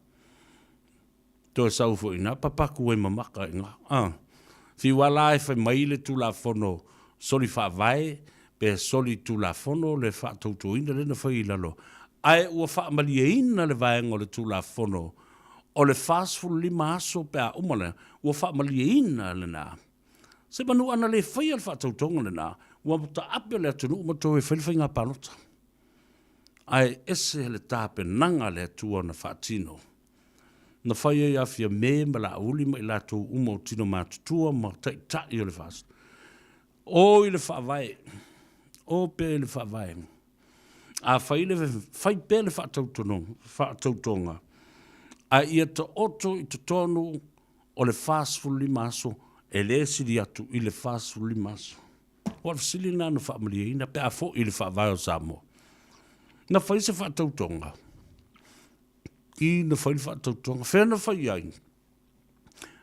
Toe sau foi ina, papaku ai ma maka i nga. A. Fiu a la e fai mai le Tulafono soli faavae pe soli Tulafono le faatautoina lea na fai i lalo, ae ua faamalieina le vaega o le Tulafono o le 45 aso pe a uma lea, ua faamalieina lena. Se manu ana le faia le faatautoga lena, ua taape le atunuu ma toe fai le faiga palota. Ae ese le tapenaga a le Atua na faatino. Na fai ai a Fiame ma Laauli ma i latou uma o tino matutua ma taitai o le FAST. O i le Faavae, o pea i le Faavae. A fai le, fai pea le faatautoga, a ia taoto i totonu o le 45 aso, e le sili atu i le 45 aso. Ua le fesili lena na faamalieina pe a foi i le Faavae o Samoa. Na fai se faatautoga I na fai le faatautoga. Fea na fai ai?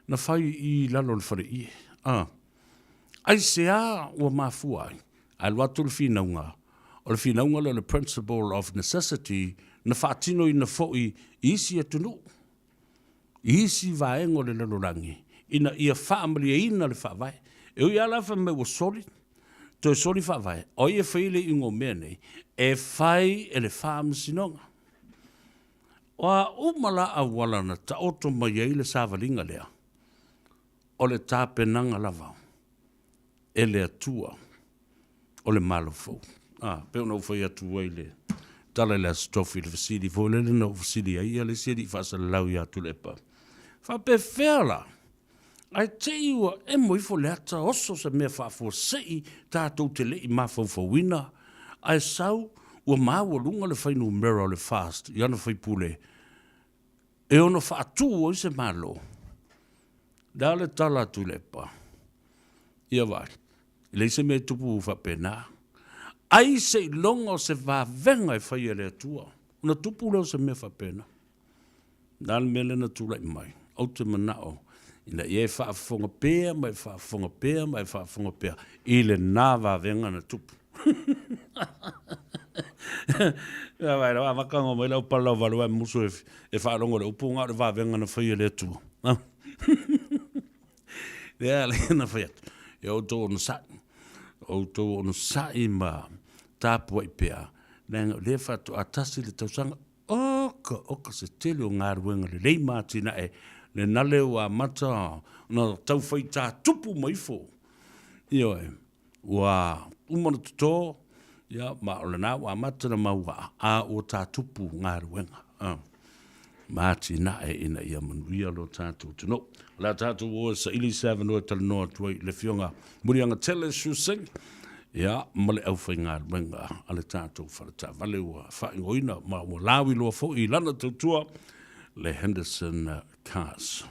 Na fai i lalo o le faleie. Ah. Aisea ua mafua ai? Alu atu le finauga. O le finauga lea o le principle of necessity na faatinoina foi i isi atunuu, i isi vaega o le lalolagi ina ia faamalieina le faavae. E ui lava la fai mai ua soli, toe soli faavae, o ai e faia le iuga o mea nei? E fai e le Faamasinoga. O a uma la auala na taoto mai ai le savaliga lea, o le tapenaga lava e le Atua o le Malo fou. A, pei ona ou fai atu ai le tala i le Aso Tofi i le fesili foi lele na ou fesili ai ia le isi alii faasalalau ia Tuilaepa, faapefea la ae te i ua emo ifo le ata oso se mea faafuasei tatou te le i mafaufauina ae sau ua maualuga le fuainumera o le FAST i ana faipule e ono faatu ai se Malo. O le a le tala a Tuilaepa? Ia vaai, e leai se mea e tupu faapena. Ai seiloga o se vavega e fai e le Atua ona tupu lea o se mea faapena. O le a le mea lea na tulai mai? Ou te manao ina ia e faafofoga pea ma e faafofoga pea ma e faafofoga pea i lena vavega na tupu. Ia vai la vaka ngo mai lau pala valu ai musu e, e faalogo le upu nga o le vavega na fai e le Atua. Lea le na fai atu. Ia outou onosai. Outou onosai ma tapuai pea. Leaga o lea faatoa tasi le tausaga. Oka, oka se tele o galuega lelei ma atinae lena lea ua amata ona tau faitā tupu mai ifo. Ioe, ua uma ona toto, ia, ma o lena ua amata ona mauaa, a ua tā tupu galuega ma atinae ina ia manuia lo tatou atunuu. O le a tatou o e saili se avanoa e talanoa atu ai i le Afioga Muliagatele Shu Singh, ia, ma le aufaigaluega a le tatou faletaavale ua faaigoaina ma ua lauiloa foi i lana tautua, le Henderson Cars.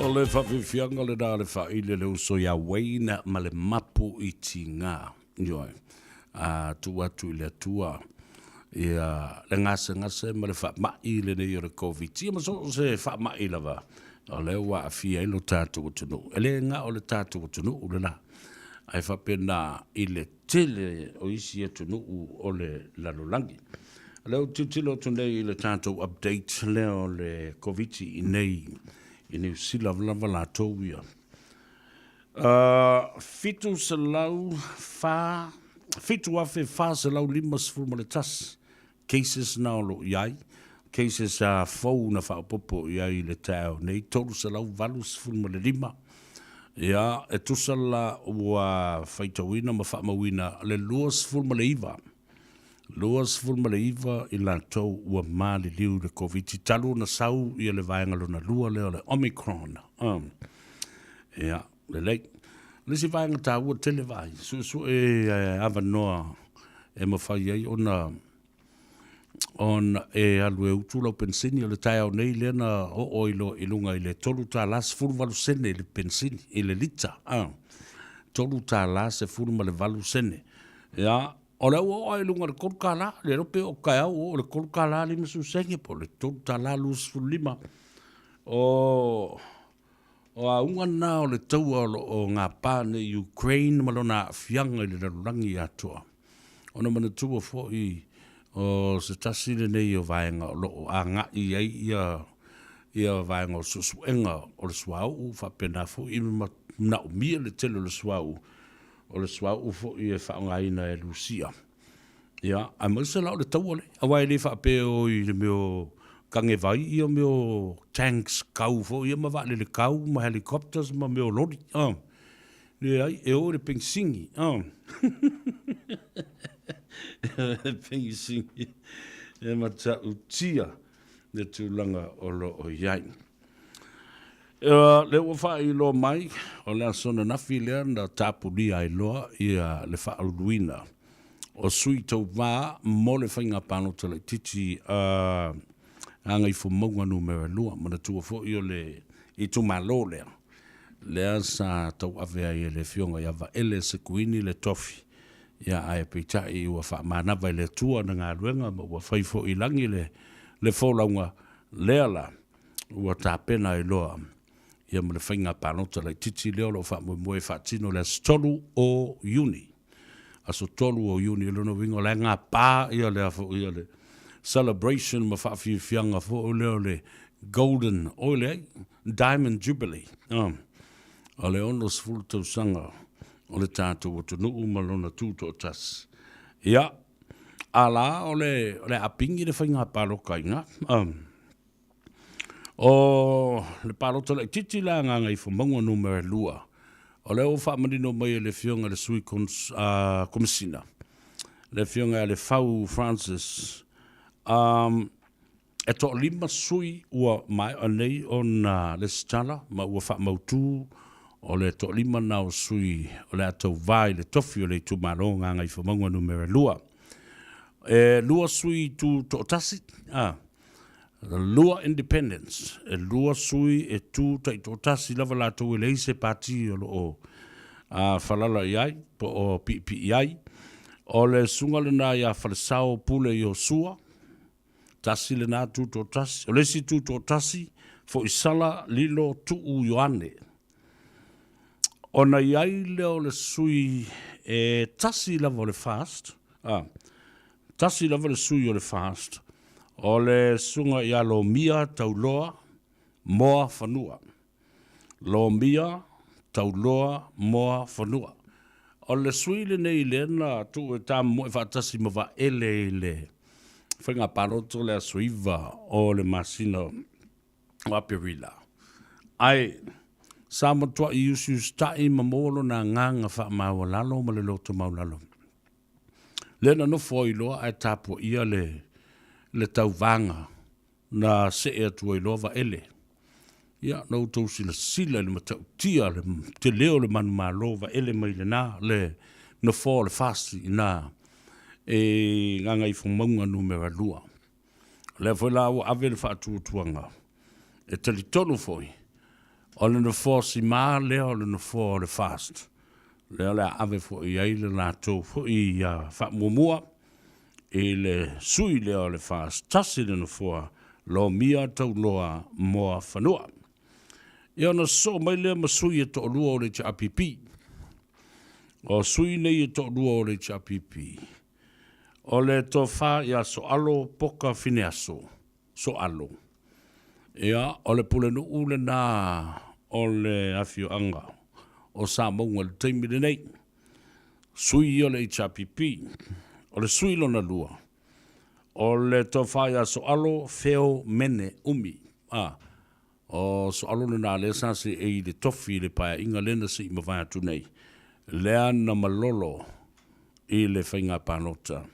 O le faafiafiaga lena o le faaili a le uso ia Wayne ma le mapu i tiga. Ioe. A tuu atu i le Atua ia le gasegase ma le faamai lenei o le Koviti, ia ma so o se faamai lava o lea ua aafia ai lo tatou atunuu. E le na o le tatou atunuu lena, ae faapena i le tele o isi atunuu o le lalolagi. O lea ou te tilotilo atu nei i le tatou update lea o le Koviti i nei i Niu Sila lava latou ia. 7,451 cases na o lo o i ai, cases a fou na faaopoopo i ai i le taeao nei, 385. Ia, e tusa la ua faitauina ma faamauina le 29, 29 i latou ua maliliu i le Koviti talu ona sau ia le vaega lona lua lea o le Omicron. Ia, lelei. O le isi vaega taua tele vaai, suesue avanoa e mafai ai ona ona e alu e utu lau penisini. O le taeao nei lea na oo ai loa i luga i le $3.18 i le penisini, i le lita. $3.18. Ia, o lea ua oo lava i luga i le $3, le iloa pe oo taeao ua oo i le $3.50 po o le $3.25. O O auga na o le taua o lo o gapa nei i Ukraine ma lona aafiaga i le lalolagi atoa. Ona manatua foi o se tasi lenei o vaega o lo o agai i ai ia ia vaega o suesuega o le suauu faapena foi ma manaomia le tele o le suauu, o le suauu foi e faaaogaina e Lusia. Ia, aemaise la o le taua lea, aua e le faapea e o i le mea o tagevai ia mea o tanks kau foi ia ma vaalele kau ma helicopters ma mea o loli. Oh. Leai, e o i le penisini. Oh. Penisini e matautia le tulaga o lo o i ai. Lea ua faailoa mai, o le aso ananafi lea na tapunia ai loa ia le faauluina o sui tauva mo le faiga palota laitiiti a Gagaifomauga Numera 2. Manatua foi o le itumalo lea, lea sa tauave ai e le Afioga ia Vaele Sekuini le tofi, ia ae peitai ua faamanava e le Atua ana galuega ma ua fai foi i lagi le folauga lea la ua tapena ai loa ia ma le faiga palota laitiiti lea o lo o faamoemoe e faatino i le aso 3 o Iuni. Aso 3 o Iuni, o lona uiga o la e gapa ia le foi ia le celebration ma faafiafiaga foi lea o le Golden, oi leai, Diamond Jubilee. O le 60 tausaga o le tatou atunuu ma lona tutoatasi. Ia, a la o le, o le a pigi le faiga palota i ina. O le palota laitiiti la a Gagaifomauga Numera 2, o lea ua faamanino mai e le Afioga i le Sui Komesina, le Afioga ia Lefau Francis, um, e toalima sui ua maea nei ona lesitala ma ua faamautu o le toalima na o sui o le a tauva i le tofi o le itumalo Gagaifomauga Numera 2. E lua sui tutoatasi, a, lua independents, e lua sui e tu taitoatasi lava latou e leai se pati o lo o falala i ai po o piipii ai. O le susuga lena ia Falesao Pule Iosua, tasi lena tutoatasi. O le isi tutoatasi, Foisala Lilo Tuu Ioane. Ona i ai lea o le sui e tasi lava o le FAST, a, tasi lava le sui o le FAST, o le susuga ia Lomia Tauloa Moa Fanua. Lomia Tauloa Moa Fanua. O le sui lenei lea na tuu e tamomoe faatasi ma Vaele i le faiga palota o le aso 9 o le masina o Aperila. Ae sa matuai usiusitai ma maua lona agaga faamaualalo ma le loto maualalo. Lea na nofo ai loa ae tapuaia le, le tauvaga na see atu ai loa Vaele. Ia, na outou silasila i le matautia, le tele o le manumalo Vaele mai lena, le nofoa o le FAST i ina e Gagaifomauga Numera 2. O lea foi la ua ave le faatuatuaga e talitonu foi. O le nofoa simā lea o le nofoa o le FAST, lea o le a ave foi i ai le latou foi faamuamua i le sui lea o le FAST, 1 le nofoa Lomia Tauloa Moafanua. Ia ona sosoo mai lea ma sui e toalua o le HRPP. O sui nei e toalua o le HRPP, o le Tofa ia Soalo Poka Fineaso, Soalo. Ia, o le pulenuu lena o le afioaga o Samauga i le taimi lenei. Sui ia o le HRPP. O le sui lona lua, o le Tofa ia Soalo Feo Mene Umi. A, o Soalo lena lea sa seei i le tofi i le paeaiga lea na sei mavae atu nei, lea na malolo i le faiga palota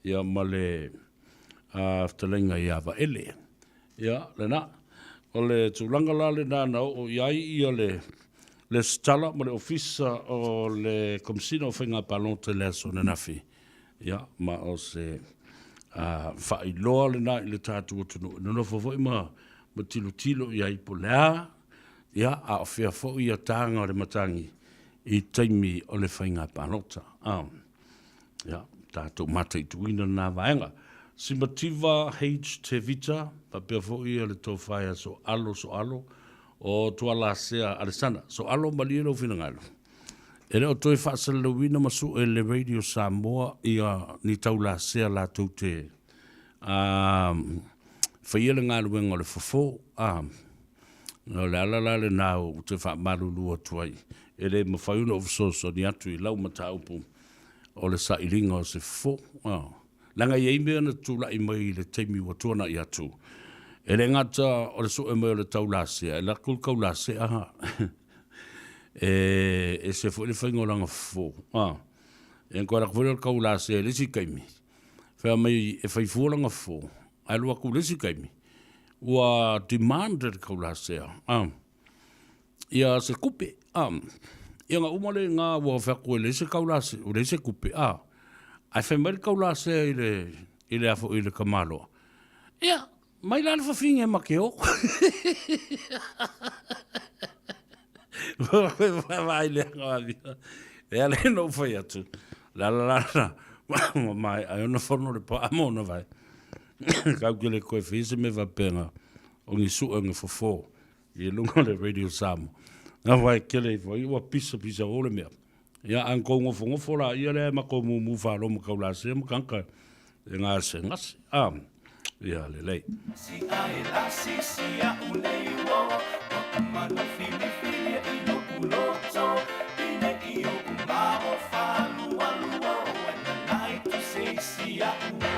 ia ma le fetalaiga ia Vaele. Ia, lena. O le tulaga la lena na oo i ai ia le lesitala ma le ofisa o le Komesina o Faiga Palota i le aso ananafi. Ia, ma o se faailoa lena i le tatou atunuu e nonofo foi ma tilotilo i ai po o le a, ia, a o fea foi ia taga o le matagi i taimi o le faiga palota. Ia, tatou mataituina lena vaega. Simativa H. Tevita, faapea foi ia le tofa ia Soalo Soalo, o Tualasea Alesana. Soalo, malie lou finagalo. E le o toe faasalalauina ma sue e le Radio Samoa ia ni taulasea latou te faia le galuega o le fofo. O le ala la lena ou te faamalulu atu ai, e le mafai ona ou fesoasoani atu i lau mataupu o le sailiga o se fofo. Leaga e i ai mea na tulai mai i le taimi ua tuanai atu, e le gata o le sue mai o le taulasea, e alu atu le taulasea e ese foi le faiga o lana fofo. Ia ona toe alu atu foi lea o le taulasea i le isi taimi, fai mai e fai fua lana fofo, ae alu atu i le isi taimi, ua demand e le taulasea ia se tupe. Ia ona uma lea i ina ua fai atu e leai se taulasea, ua leai se tupe, ae fai mai le taulasea i le, i le, i le tamaloa, ia, mai la le fafine ma te o. Vaai leaga e ala ai ona ou fai atu, le ala la lena, ua maea ai ona fono le paa ma ona vae. Kau ke le koe faia se mea faapena o ni suʻega fofo i luga o le Radio Samoa. Na wai kele ifo ai ua pisa pisa o le mea. Ia a kou ngofongofa la ia lea ma kou mumu whalo ma kau lasea ma kanka e ngā se ngase. Ah, ia lelei. Si ae la si si a u nei o o manu fili fili i no kuloto i ne i o ma o falu alu o na nai tu se si a u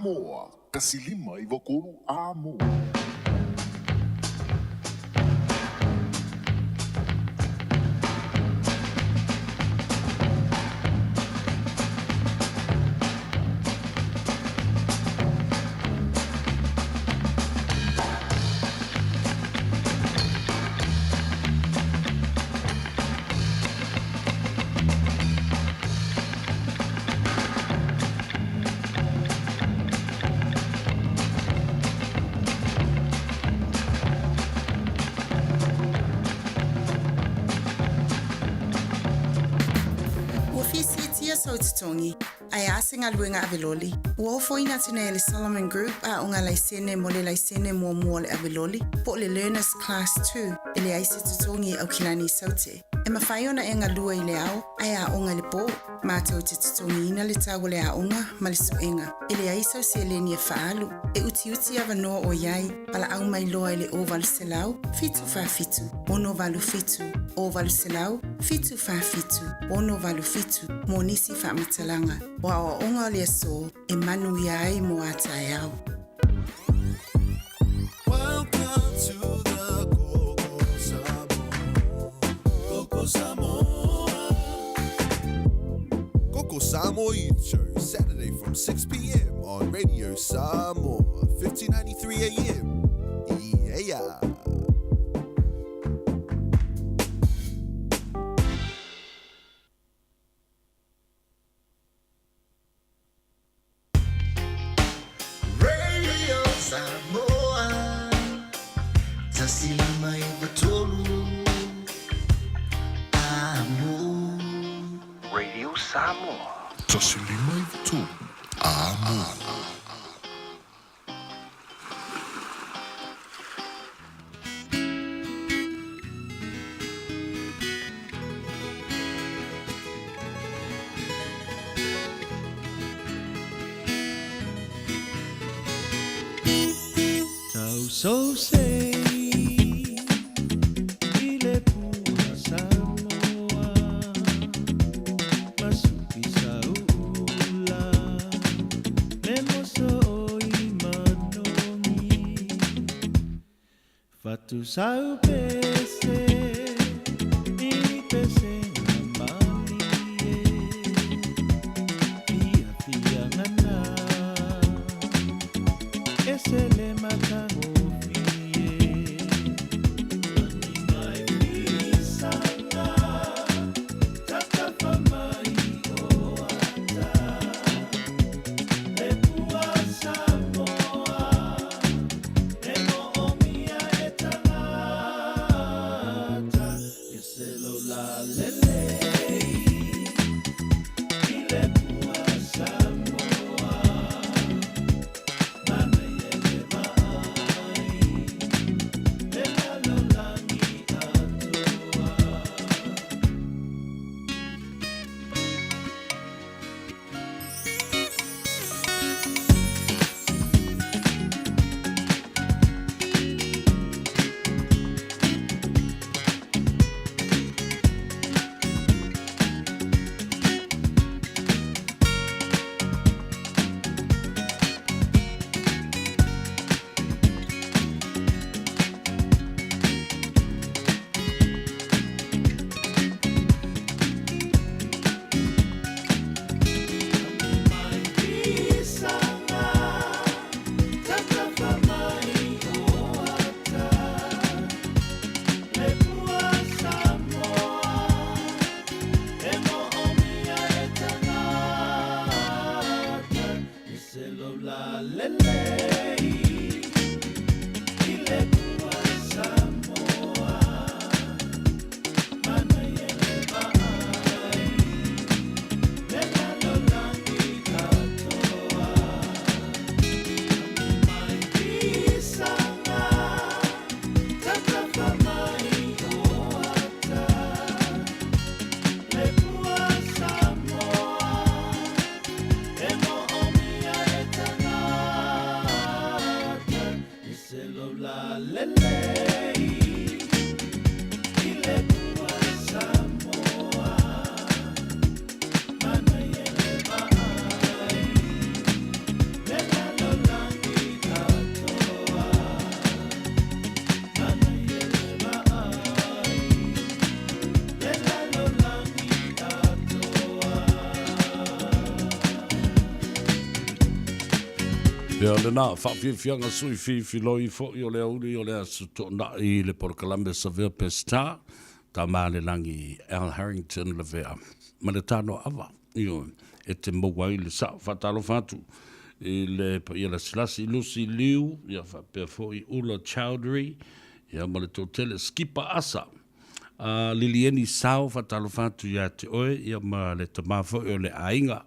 Samoa, 1 5 93 Amo. Ua fia siitia sou totogi, ae a se galuega ave loli? Ua ofoina atu nei e le Solomon Group aoga laisene mo le laisene muamua o le ave loli, po o le Learners Class 2, e leai se totogi i Aukilani i Saute. E mafai ona e galue i le ao ae aoga i le po. Matou te totogiina le tau o le aoga ma le suega. E leai sau seleni e faaalu. E utiuti avanoa o i ai, valaau mai loa i le 0800 747 687, 0800 747 687 mo nisi faamatalaga o aoaoga o le aso e manuia ai mo a taeao. Welcome to the Koko Samoa. Koko Samoa. Koko Samoa Youth Show, Saturday from 6 p.m. on Radio Samoa, 1593 AM. Yeah. Radio Samoa 1 5 9 3 Amo. Radio Samoa. 1 5 9 3 Amo. Tau so sei i le pua Samoa Masuki sauula Me moso o i manogi Fatu sau pese I ni pese ngā malie Fia fia ngana E se le matagofie Lagi mai fisanga Tatafa mai o ata Le pua Samoa E moomia e tagata E se lo la lelei I le pua Samoa Mana ia le vaai Le lalolagi atoa. Fisanga tatafa mai o ata Le pua Samoa E moomia e tagata E se lo la lelei I le pua Samoa Mana ia le vaai Le lalolagi atoa Mai fisanga tatafa mai o ata Le pua Samoa E moomia e tagata. Ia lena faafiafiaga sui fifiloi foi o le aoauli o le Aso Toonai i le polokalame Savea Peseta, Tama le Lagi Al Harrington Lavea ma le Tanoaava. Ioe, e te maua ai le sao. Faatalofa atu i le paia lasilasi Lucy Liu, ia faapea foi Ula Chowdhury, ia ma le toatele Skipa Asa. A Lilieni Sao, faatalofa atu ia te oe, ia ma le tama foi o le aiga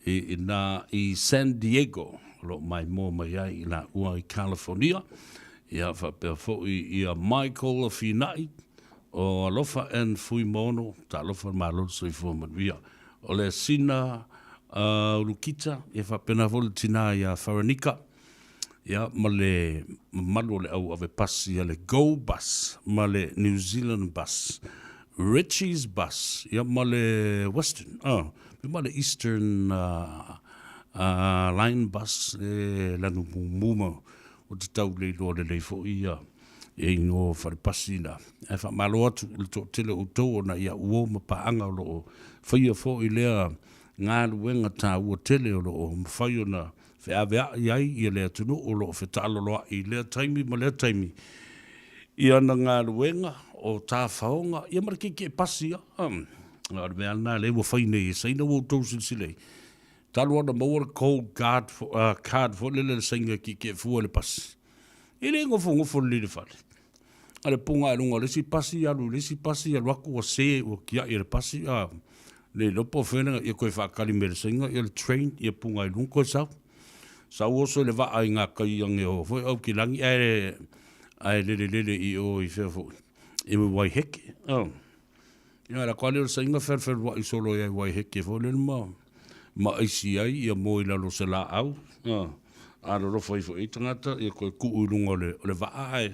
i ina i San Diego, o lo o maimoa mai ai i laua i California. Ia faapea foi ia Michael Fina'i, o Alofa and Fuimaono, talofa le Malo le soifua manuia. O le Sina Ulukita, ia faapena foi le tina ia Faranika, ia ma le mamalu o le au ave pasi a le Go Bus ma le New Zealand Bus, Richie's Bus, ia ma le Western, ma le Eastern Line Bus e lanu mumu ma o te tau le iloa lelei foi ia e igoa o falepasi na. Ae faamalo atu i le toatele o outou ona ia uo ma paaga o lo o faia foi lea galuega taua tele o lo o mafai ona feaveai ai ia le atunuu o lo o fetaaloloai i lea taimi ma lea taimi i ana galuega o tafaoga ia ma le keke'e pasi ia. O le mea lava lena lea ua fai nei e Saina ua outou silasila i ai. Talu ona maua le gold card, card foi lele le Saina e keke'e fua i le pasi. E le nofonofo lelei i le fale. A le puga i luga o le isi pasi, alu i le isi pasi, alu atu ua se, ua tiai e le pasi, a le iloa po o fea le, ia toe faatali mai e le Saina ia le train, ia puga i luga toe sau. Sau oso i le vaa i gatai ane o foi Aukilani ae, ae lelelele i o i fea foi, i Waiheke. Oh. Ia ala atu lava lea o le Saina felufelua'i solo ia i Waiheke foi lele ma ma aisi ai ia moe i lalo o se laau, alolofa ifo i ai tagata ia toe tuu i luga o le o le vaa ae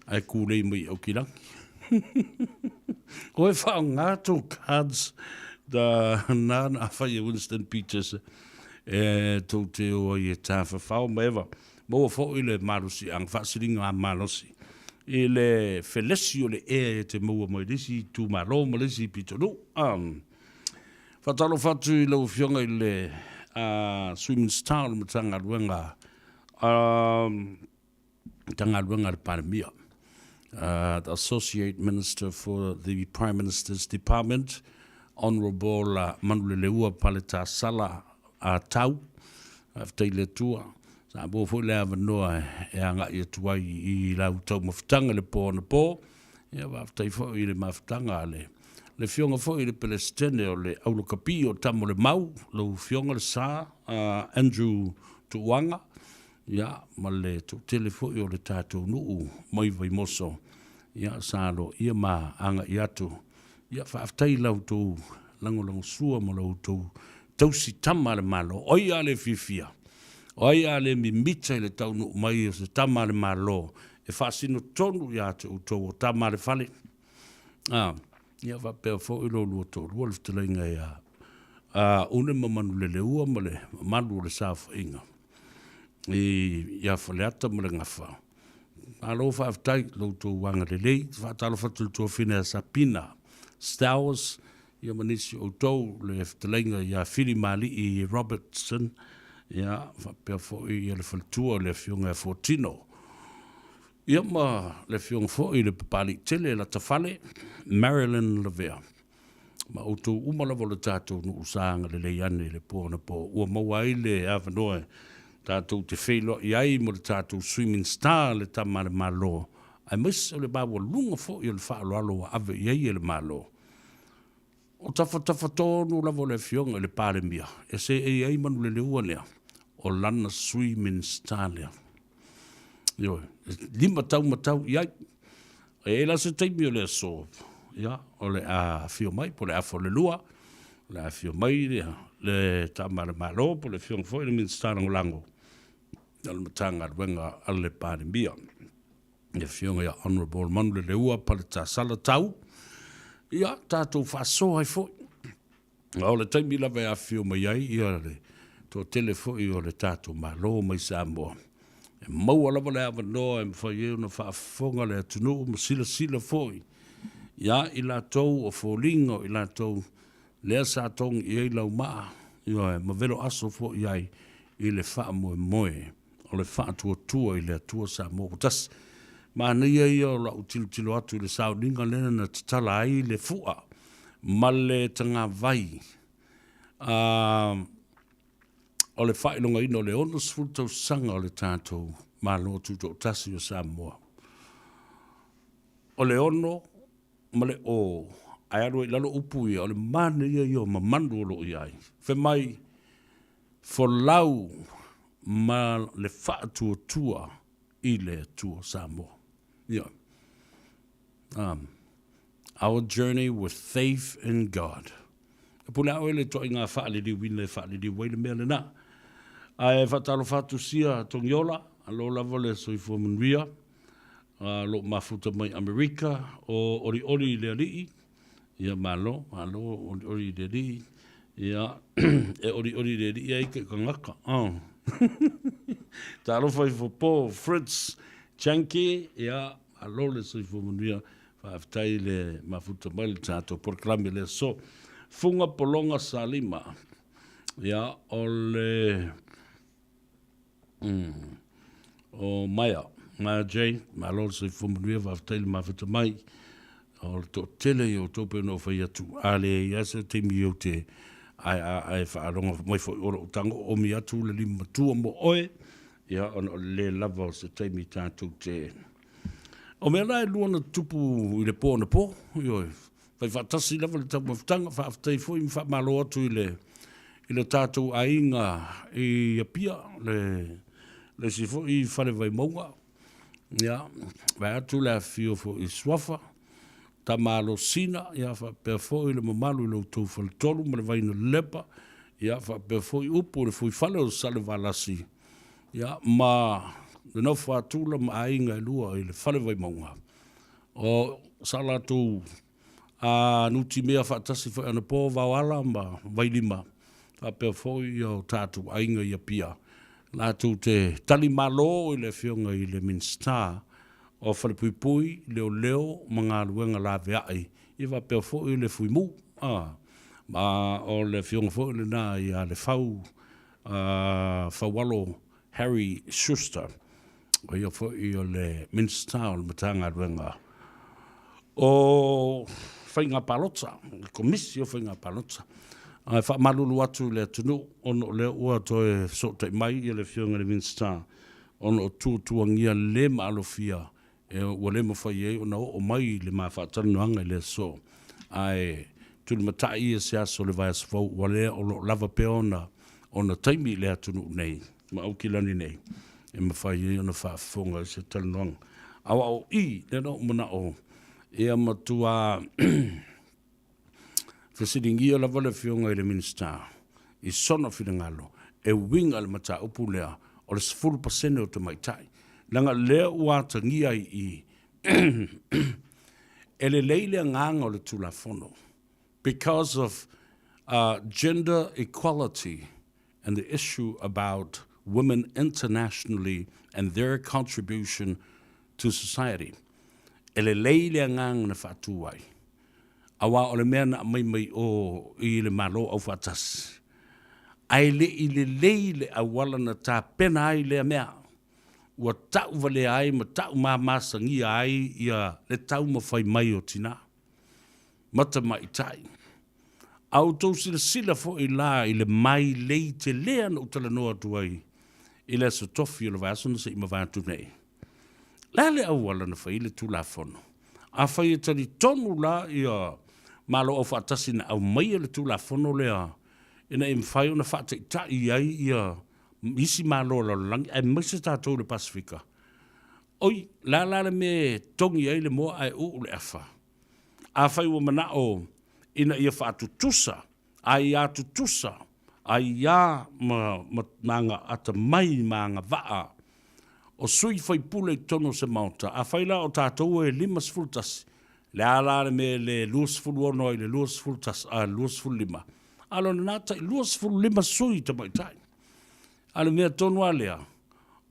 ae tulei mai i Aukilani. Koe faaaoga tou cards da na na fai e Winston Peters e tou te o ai e tafafao ma eva maua foi le malosiaga faasiliga malosi i le felesi o le ea e te maua mai le isi itumalo ma le isi pitonuu. Faatalofa atu i lau Afioga i le Sui Minisita o le Matagaluega Matagaluega a le Palemia, the Associate Minister for the Prime Minister's Department, Honourable Manuleleua Paletasala Tau. Faafetai i le Atua, sa maua foi le avanoa e agai atu ai i lau taumafataga i le po anapo. Ia faafetai foi i le mafutaga a le le Afioga foi i le Peresetene o le Aulakapi o Tamolemau, lau Afioga le Sa Andrew Tuuaga, ia, ma le toatele foi o le tatou nuu mai Vaimoso, ia, sa aloaia ma agai atu. Ia, faafetai i la outou lagolagosua ma la outou tausi tama a le Malo. O ai a le fiafia? O ai a le mimita i le taunuu mai o se tama a le Malo e faasino tonu ia te outou o tama a le fale? A, ia faapea foi lo lua toalua le fetalaiga ia a Une ma Manuleleua ma le mamalu o le saofaiga i ia Faleata ma le Gafa. Malo faafetai i lo outou agalelei. Faatalofa atu i le tuafine ia Sapina Stowers ia ma nisi o outou, le fetalaiga ia Filimalii Robertson, ia faapea foi ia le faletua o le Afioga ia Fuatino. Ia ma le afioga foi i le Papaliitele Latafale, Marilyn Lavea, ma outou uma lava o le tatou nuu sa agalelei ane i le po anapo ua maua ai le avanoa e tatou te feiloai ai ma le tatou Sui Minisita le Tama a le Malo, aemaise o le maualuga foi o le faaaloalo ua ave i ai e le Malo. O tafatafa tonu lava o le Afioga i le Palemia e seei ai Manuleleua lea, o lana Sui Minisita lea. Ioe, e limataumatau i ai. E i ai la se taimi o le aso, ia, o le a afio mai po o le afa o le lua, o le a afio mai le, le Tama a le Malo po o le Afioga foi i le Minisita Lagolago o le Matagaluega a le Palemia, le Afioga ia Honourable Manuleleua Paletasala Tau, ia, tatou faasoa ai foi. A o le taimi lava e afifio mai ai ia le toatele foi o le tatou Malo mai Samoa, e maua lava le avanoa e mafai ai ona faafofoga le atunuu ma silasila foi ia i latou o foliga o i latou lea sa togi i ai laumaa, ioe, ma velo aso foi i ai. i le faamoemoe o le faatuatua i le Atua Samoa ua tasi. Manaia ia o lau tilotilo atu i le sauniga lea na tatala ai le fua ma le tagavai a o le faailogaina o le 60 tausaga o le tatou Malo Tutoatasi o Samoa. O le 6 ma le O, ae alu ai i lalo upu ia, o le manaia ia o mamanu o lo o i ai. Fai mai, folau ma le faatuatua i le Atua Samoa. Ia. Our journey with faith in God. E pule a oe le ituaiga faaliliuina e faaliliu ai le mea lena. Ae faatalofa atu sia Togiola, alo lava le soifua manuia. O lo o mafuta mai Amerika, o Olioli i le Alii, ia malo, malo Olioli i le Alii, ia e olioli i le Alii ai ke kangaka. Oh. Talofa i fo Fritz Chanke, ia malo le soifua manuia, faafetai le mafuta mai le tatou polokalame le aso. Fuga Pologa Salima, ia o le O Maia, Maia Jane, malo le soifua manuia, faafetai le mafuta mai. O le toatele ia outou pei ona ou fai atu, a leai lava se taimi ou te ae faalogo mai foi o lou tago oomi atu le lima matua mo oe, ia ona o le le lava o se taimi tatou te... O mea la e lua na tutupu i le po anapo, ioe, fai faatasi lava le taumafataga, faafetai foi ma faamalo atu i le i le tatou aiga i Apia, le le isi foi fale Vaimauga, ia, vae atu le afifio foi i Suafa, Tama Alosina, ia faapea foi le mamalu i lo outou faletolu ma le Vainalepa, ia faapea foi upu i le fuifale o Salevalasi, ia ma le nofo a Tula ma aiga e lua i le fale Vaimauga. O sa latou nutimea faatasi foi anapo Vaoala ma Vailima, faapea foi o tatou aiga i Apia, latou te tali malo i le Afioga i le Minisita o Falepuipui, Leoleo ma Galuega Laveai, ia faapea foi le Fuimu, ma o le Afioga foi lena ia Lefau Faualo Harry Schuster, o ia foi o le Minisita o le Matagaluega o Faiga Palota, le Komisi o Faiga Palota. Ae faamalulu atu i le atunuu ona o lea ua toe fesootai mai le Afioga i le Minisita ona o tuatuagia le maalofia e ua le mafai ai ona oo mai le ma faatalanoaga i le aso, ae tulimatai ia se aso o le vaiaso fou, ua lea o lo o lava pea ona ona taimi i le atunuu nei ma Aukilani nei e mafai ai ona faafofoga i se talanoaga. Aua o i lea na ou manao ia matua Fesiligia lava le Afioga i le Minisita i sona finagalo e uiga i le mataupu lea o le 10% o tamaitai, leaga lea ua atagia ai i i e lelei le agaga o le Tulafono because of gender equality and the issue about women internationally and their contribution to society. E lelei le agaga na faatu ai, aua o le mea na aumai mai o i le Malo Aufaatasi, ae le i lelei le auala na tapena ai lea mea, ua tauvalea ai ma taumamasagia ai ia le taumafai mai o tina ma tamaitai. A outou silasila foi la i le mailei telea na ou talanoa atu ai i le Aso Tofi o le vaiaso na se i mavae atu nei, le a le auala na fai ai le Tulafono? Afai e talitonu la ia Malo Aufaatasi na aumaia le Tulafono lea ina ia mafai ona faataitai ai ia isi Malo o le lalolagi aemaise tatou i le Pasefika, oi, le a la le mea e togi ai le moa ae uu le afa? Afai ua manao ina ia faatutusa, aiā tutusa, aiā ma, ma, ma aga atamai ma agavaa o sui faipule i totonu o se Maota, afai la o tatou e 51, le a la le mea e le 26 ai i le 21, a, 25, a o lona tai 25 sui tamaitai. A o le mea tonu lava lea,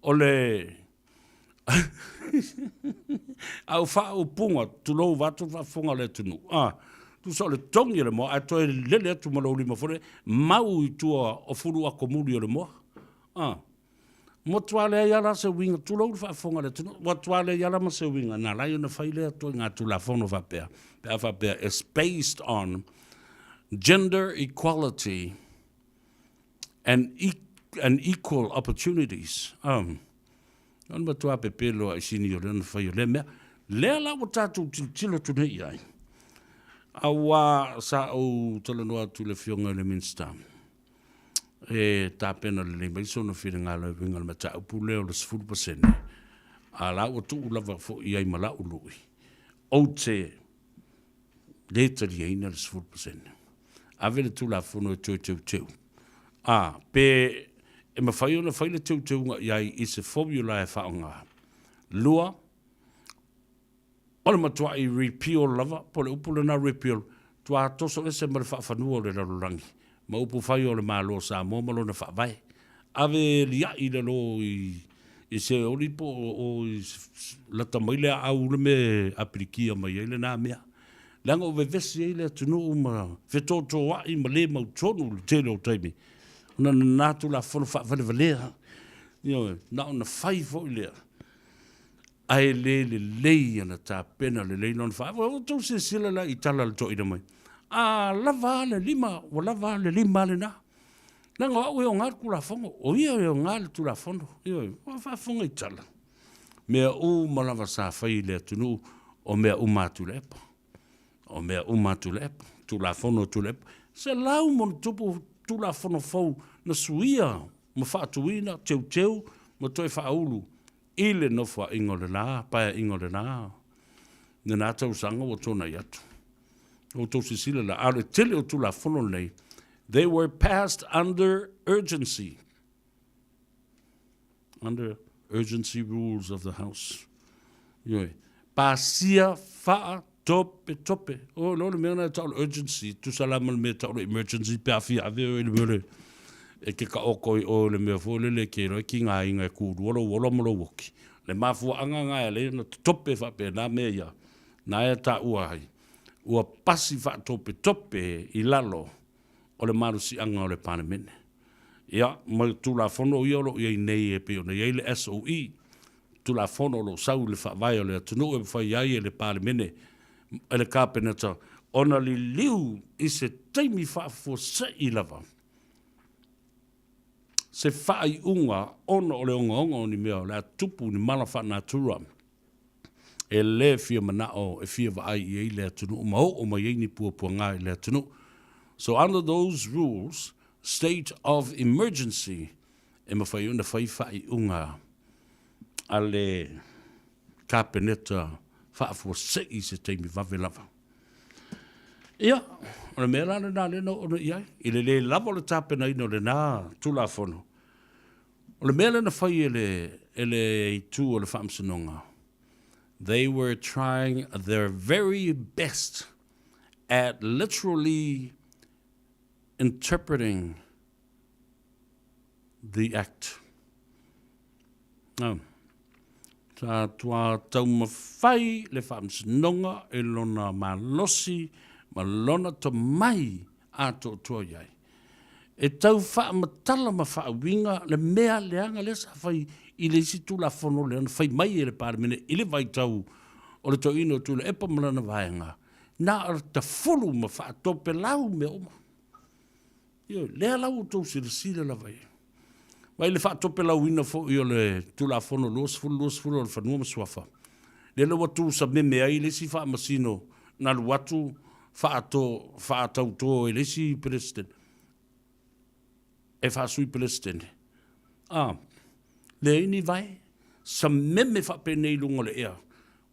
o le Au faaupuga, tulou vaeatu le faafofoga a le atunuu, a, tusa o le togi o le moa ae toe lele atu ma lou lima foi lea, mau i tua o fulu akomuli o le moa. A. Matua leai lava la se uiga, tulou le faafofoga a le atunuu, matua leai lava la ma se uiga na ala ai ona fai lea ituaiga Tulafono faapea, pe a faapea it's based on gender equality and and equal opportunities. Um, o le matua pepelo lava i sini o lea na fai o lea mea. Lea la ua tatou tilotilo atu nei i ai, aua sa ou talanoa atu i le Afioga i le Minisita, e tapena lelei mai sona finagalo e uiga i le mataupu lea o le 10%, a la ua tuu lava foi i ai ma la'u lui, ou te le taliaina le 10%. Ave le Tulafono e toe teuteu. A, pe e mafai ona fai le teuteuga i ai i se formula e faaaoga. 2, O le matuaʻi repeal lava, po o le upu lena repeal, tuā toso ese ma le faafanua o le lalolagi, ma upu fai o le Malo o Samoa ma lona Faavae. Ave e liaʻi i lalo i i Seoli po o i lata mai le aau le mea e apilikia mai ai lena mea. Leaga o vevesi ai le atunuu ma fetotoaʻi ma le mautonu i le tele o taimi, ona na Tulafono faavalevalea, ioe, na ona fai foi lea. Ae le lelei ana tapena lelei lona faa. Ua outou silasila la i tala a le toeaina mai, a lava a le lima, ua lava a le lima lena. Leaga o au e oga le Tulafono, o ia e oga le Tulafono. Ioe, ua faafofoga i tala. Mea uma lava sa fai i le atunuu, o mea uma a Tuilaepa. O mea uma a Tuilaepa, Tulafono a Tuilaepa. 100+ Tulafono fou na suia ma faatuina, teuteu ma toe faaulu i le nofoaiga o le la, paeaiga o le la, lena tausaga ua tuanai atu. Ua outou silasila la, a o le tele o Tulafono nei, they were passed under urgency, under urgency rules of the House. Ioe, pasia faa tope tope. O lo le mea na tau le urgency, tusa la ma le mea tau le emergency pe a fia ave oe i le mea le e ke taoto i o le mea foi lele ke iloa e tigaina e kulua lou ola ma lou oki. Le mafuaaga na e ala ai ona totope faapena mea ia, na e taua ai, ua pasi faatopetope i lalo o le malosiaga o le Palemene. Ia, ma Tulafono ia o lo o i ai nei e pei ona i ai le SOE, Tulafono o lo o sau i le Faavae o le atunuu e mafai ai e le Palemene, e le Kapeneta ona liliu i se taimi faafuasei lava se faaiuga ona o le ogaoga o ni mea o le a tupu ni mala faanatura e le fia manao e fia vaai i ai le atunuu ma oo mai ai ni puapuaga i le atunuu. So under those rules, state of emergency, e mafai ona fai faaiuga a le Kapeneta faafuasei i se taimi vave lava. Ia, o le mea la lena lea na oo nei i ai, i le le lava o le tapenaina o lena Tulafono, o le mea lea na fai e le, e le itu o le Faamasinoga, they were trying their very best at literally interpreting the Act. Sa tua taumafai le Faamasinoga i lona malosi ma lona tomai atoatoa i ai e tau faamatala ma faauiga le mea leaga lea sa fai i le isi Tulafono lea na fai mai e le Palemene i le vaitau o le toeaina o Tuilaepa ma lana vaega, na o le tafulu ma faatopelau mea uma. Ioe, lea la ua outou silasila lava i ai. Mai le faatopelauina foi o le Tulafono 2020 o le Fanua ma Suafa, lea la ua tuusameme ai le isi faamasino na alu atu faato, faatauto e le isi Peresetene, e faasui Peresetene. A, leai ni vae, sameme faapenei i luga o le ea.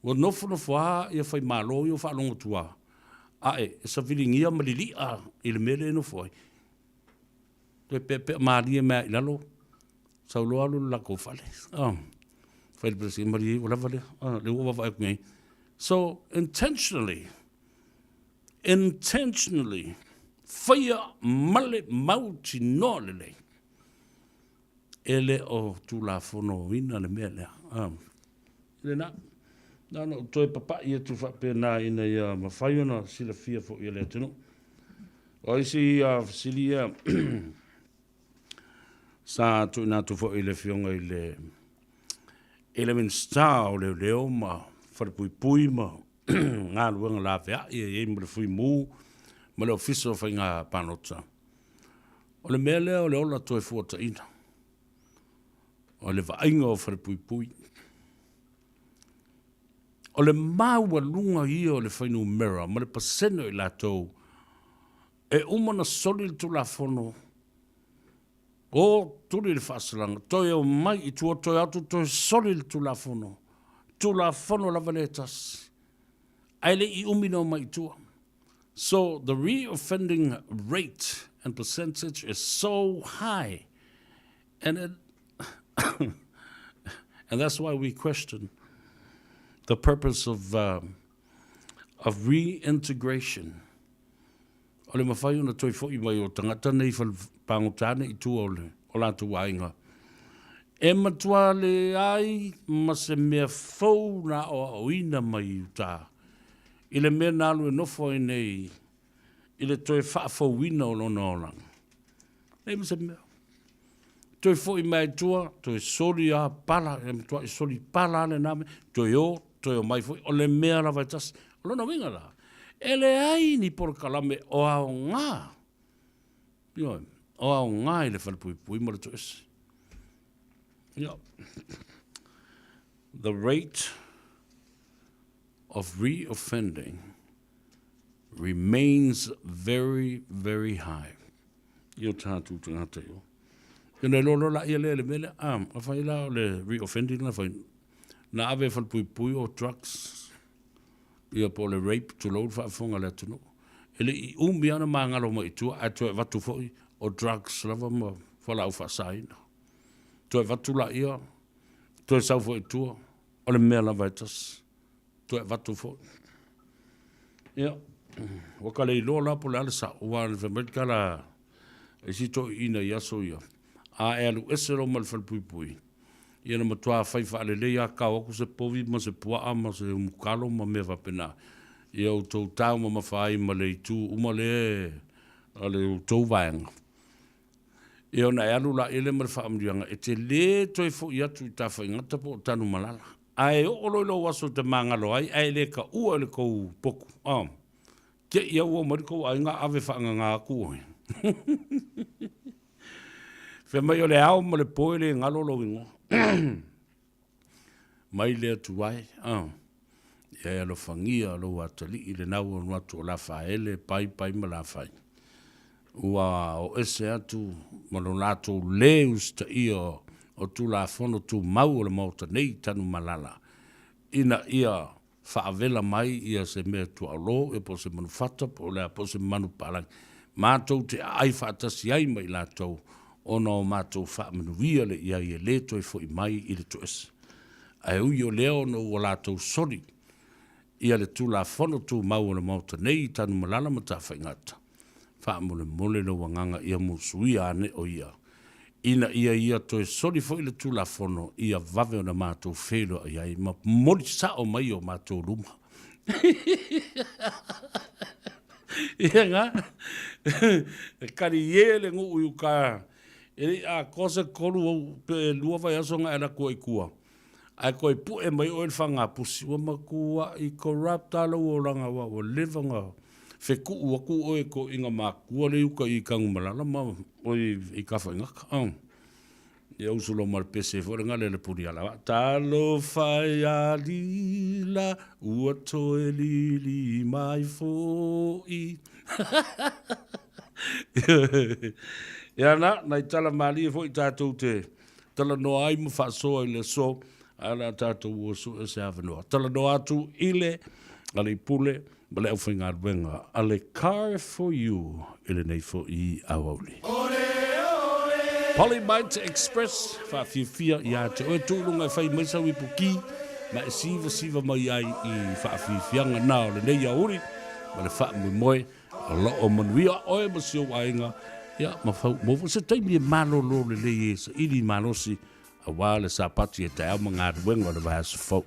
Ua nofonofo lava ia Faimalo ia ua faalogo atu lava, ae e saviligia ma lili'a i le mea lea e nofo ai. Toe pe'ape'a malie mai lava i lalo, sau loa alu i le latou fale. Oh. Fai le Peresetene, malie ua lava lea, oh, lea ua vaavaai atu nei. So, intentionally, intentionally, faia ma le mautinoa lelei, e le o tulafonoina le mea lea. Oh. Lena, na ona ou toe papaʻi atu faapena ina ia mafai ona silafia foi e le atunuu. O isi fesili ia, Sa tuuina atu foi i le Afioga i le i le Minisita o Leoleo ma Falepuipui ma galuega laveai e i ai ma le Fuimu ma le Ofisa o Faiga Palota. O le mea lea o le ola toefuataiina, o le vaaiga o Falepuipui. O le maualuga ia o le fuainumera ma le pasene o i latou e uma ona soli le Tulafono, o tuli le faasalaga, toe omai i tua, toe atu toe soli le Tulafono, Tulafono lava lea e tasi, ae le i umi na omai i tua. So the reoffending rate and percentage is so high and it and that's why we question the purpose of um, of reintegration. O le mafai ona toe foi mai o tagata nei fale pagota ane i tua o le o latou aiga. E matua leai ma se mea fou na aoaoina mai i uta i le mea na alu e nofo ai nei i le toe faafouina o lona olaga. Leai ma se mea. Toe foi mai i tua, toe soli a pala, e matuai soli pala a lena mea, toe o, toe omai foi, o le mea lava e tasi. O lona uiga la, e leai ni polokalame o aoga, ioe, o aoga i le falepuipui ma le toese. Ia. The rate of reoffending remains very, very high. I o tātou tagata i o. Ia nei lolo la ia lea le mea lea, ah, a whai la o le reoffending la whai, na ave whalepuipui o drugs, ia po o le rape, tulou le faafofoga a le atunuu. E le i umi lava ona magalo mai i tua, ae toe avatu foi o drugs lava ma fualaau faasaina. Toe avatu laia, toe sau foi i tua, o le mea lava e tasi. Toe avatu foi. Ia, ua ka le iloa la po o le a le sao, aua fai mai le tala a isi toeaiina i aso ia, a e alu ese loa ma le falepuipui, ia na matua fai faalelei lava kao atu se povi ma se puaa ma se umukalo ma mea faapena, ia outou taumamafa ai ma le itu uma lea a le outou vaega. Ia ona e alu laia lea ma le faamanuiaga e te le toe foi atu i Tafaigata po o Tanumalala. Ae oo loa i lou aso e te magalo ai ae le taua i le tou potu, a, te i au ua omai le tou aiga ave faagaga atu oe. Fai mai o le ao ma le po e le galo lou igoa. Mai le Atua e, a, ia e alofagia lou atalii lena ua alu atu o Lafaele, pai pai ma Lafai. Ua o ese atu ma lo latou le usitaia o Tulafono Tumau o le Maota nei i Tanumalala, ina ia faavela mai ia se mea tuaolo, ia po o se manufata, po o le a, po o se manupapalagi, matou te aai faatasi ai ma i latou, ona o matou faamanuia le i ai e le toe foi mai i le toese. Ae ui o lea ona ua latou soli ia le Tulafono Tumau o le Maota nei i Tanumalala ma Tafaigata, faamolemole lou agaga ia musuia ane o ia, ina ia ia toe soli foi le Tulafono ia vave ona matou feiloai ai ma momoli sao mai o matou luma. Ia nga, e kali e le nuu i uka, e le i atoa se tolu ou pe lua vaiaso na e alu atu ai i tua, ae toe pue mai oe le fagapusi, ua matuai corrupt lava lou olaga aua ua leva ona fetuu atu oe e toeaiina matutua lea i uta i Tanumalala ma oi i Tafaigata. Ia usu loa ma le pese foi lena lea le Puniala, Talofa ia Lila, ua toe lili mai foi. Ia na, nai tala malie foi tatou te talanoa ai ma faasoa i le aso, ae o le a tatou o sue se avanoa. Talanoa atu i le Alii Pule ma le aufaigaluega a le Car for You i lenei foi aoauli. Polymite Express, faafiafia ia te oe tuu i luga e fai mai sau ipuki ma e sivasiva mai ai i faafiafiaga na o lenei aoauli ma le faamoemoe O lo o manuia oe ma si ou aiga, ia, ma fau, maua foi se taimi e malolo lelei e saili malosi aua le Sapati e taeao ma galuega o le vaiaso fou.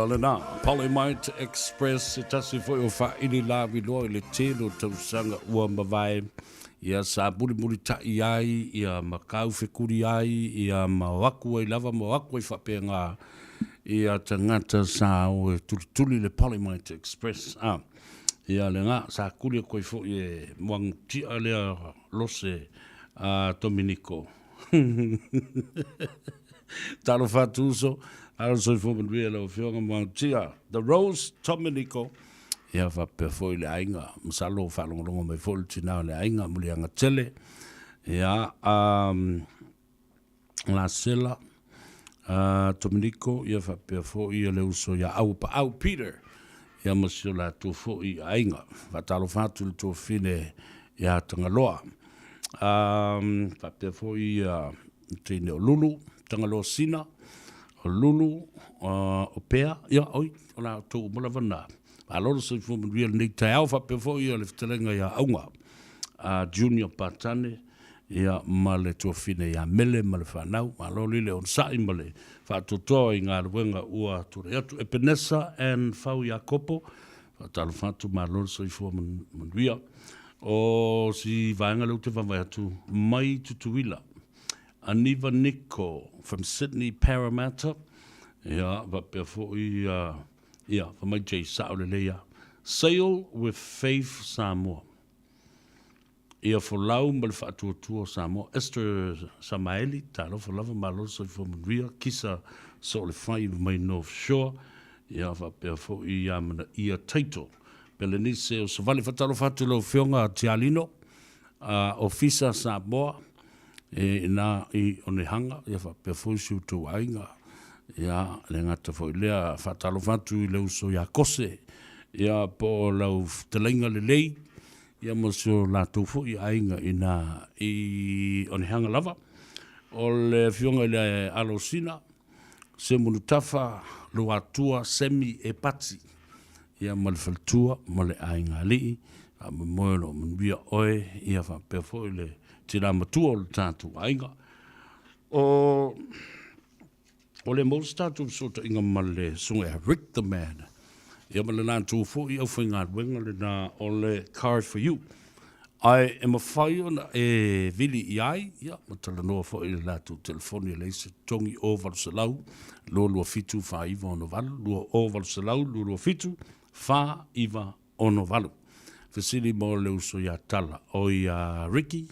lena, Polymite Express, se tasi foi o faaili laviloa i le tele o tausaga ua mavae, ia sa mulimulitai ai, ia ma kaufekuli ai, ia ma o aku ai lava ma o aku ai faapena ia tagata sa o e tulituli le Polymite Express. A, ia lena, sa kuli atu ai foi e Muagututia lea Lose a Tominiko. Talofa atu uso, alo soifua manuia lau Afioga Muagututia, The Rose Tominiko. Ia faapea foi le aiga, masalo o faalogologo mai foi le tina o le aiga, Muliaga Tele. Ia, um, Lasela, Tominiko, ia faapea foi le uso ia Auapaau Peter, ia ma si o latou foi aiga. Faatalofa atu i le tuafafine ia Tagaloa. Faapea foi ia le teine o Lulu, Tagaloa Sina, o Lulu, o Pea, ia oi, o la outou uma lava na. Malo le soifua manuia i lenei taeao, faapea foi le fetalaiga ia Auga, Junior Patane, ia ma le tuafafine ia Mele ma le fanau. Malo li le onosai ma le faatoatoa i galuega ua tulai atu. Epenesa and Fau Iakopo, faatalofa atu, malo le soifua manuia. O si vaega lea ou te vaavaai atu mai Tutuila. Aniva Nico from Sydney Parramatta. Ia, faapea foi ia, fai mai Jay, sao lelei lava. Sail with Faith Samoa. Ia folau ma le faatuatua o Samoa. Esther Samaeli, talofa lava, malo le soifua manuia, Kisa Soolefai mai North Shore, ia faapea foi ia Manaia Taito. Pelenice o Savali, faatalofa atu i lau Afioga Tialino, Ofisa Samoa, e ina i Onehanga, ia faapea foi si outou aiga. Ia, le gata foi lea, faatalofa atu i le uso ia Kose, ia po o lau fetalaiga lelei, ia ma si o latou foi aiga ina i Onehanga lava. O le afioga i le Alosina, Semunutafa Luatua Semi Epati, ia ma le faletua ma le aiga alii, faamoemoe o lo o manuia oe, ia faapea foi le tina matua o le tatou aiga. O O le maua se tatou fesootaiga ma le susuga ia Rick the Man, ia ma le latou foi aufaigaluega lena o le Car for You. Ae e mafai ona e vili i ai, ia, ma talanoa foi i le latou telefoni e leai se totogi 0800 227 4968, 0800 227 4968. Fesili mo le uso ia Tala, o ia Ricky,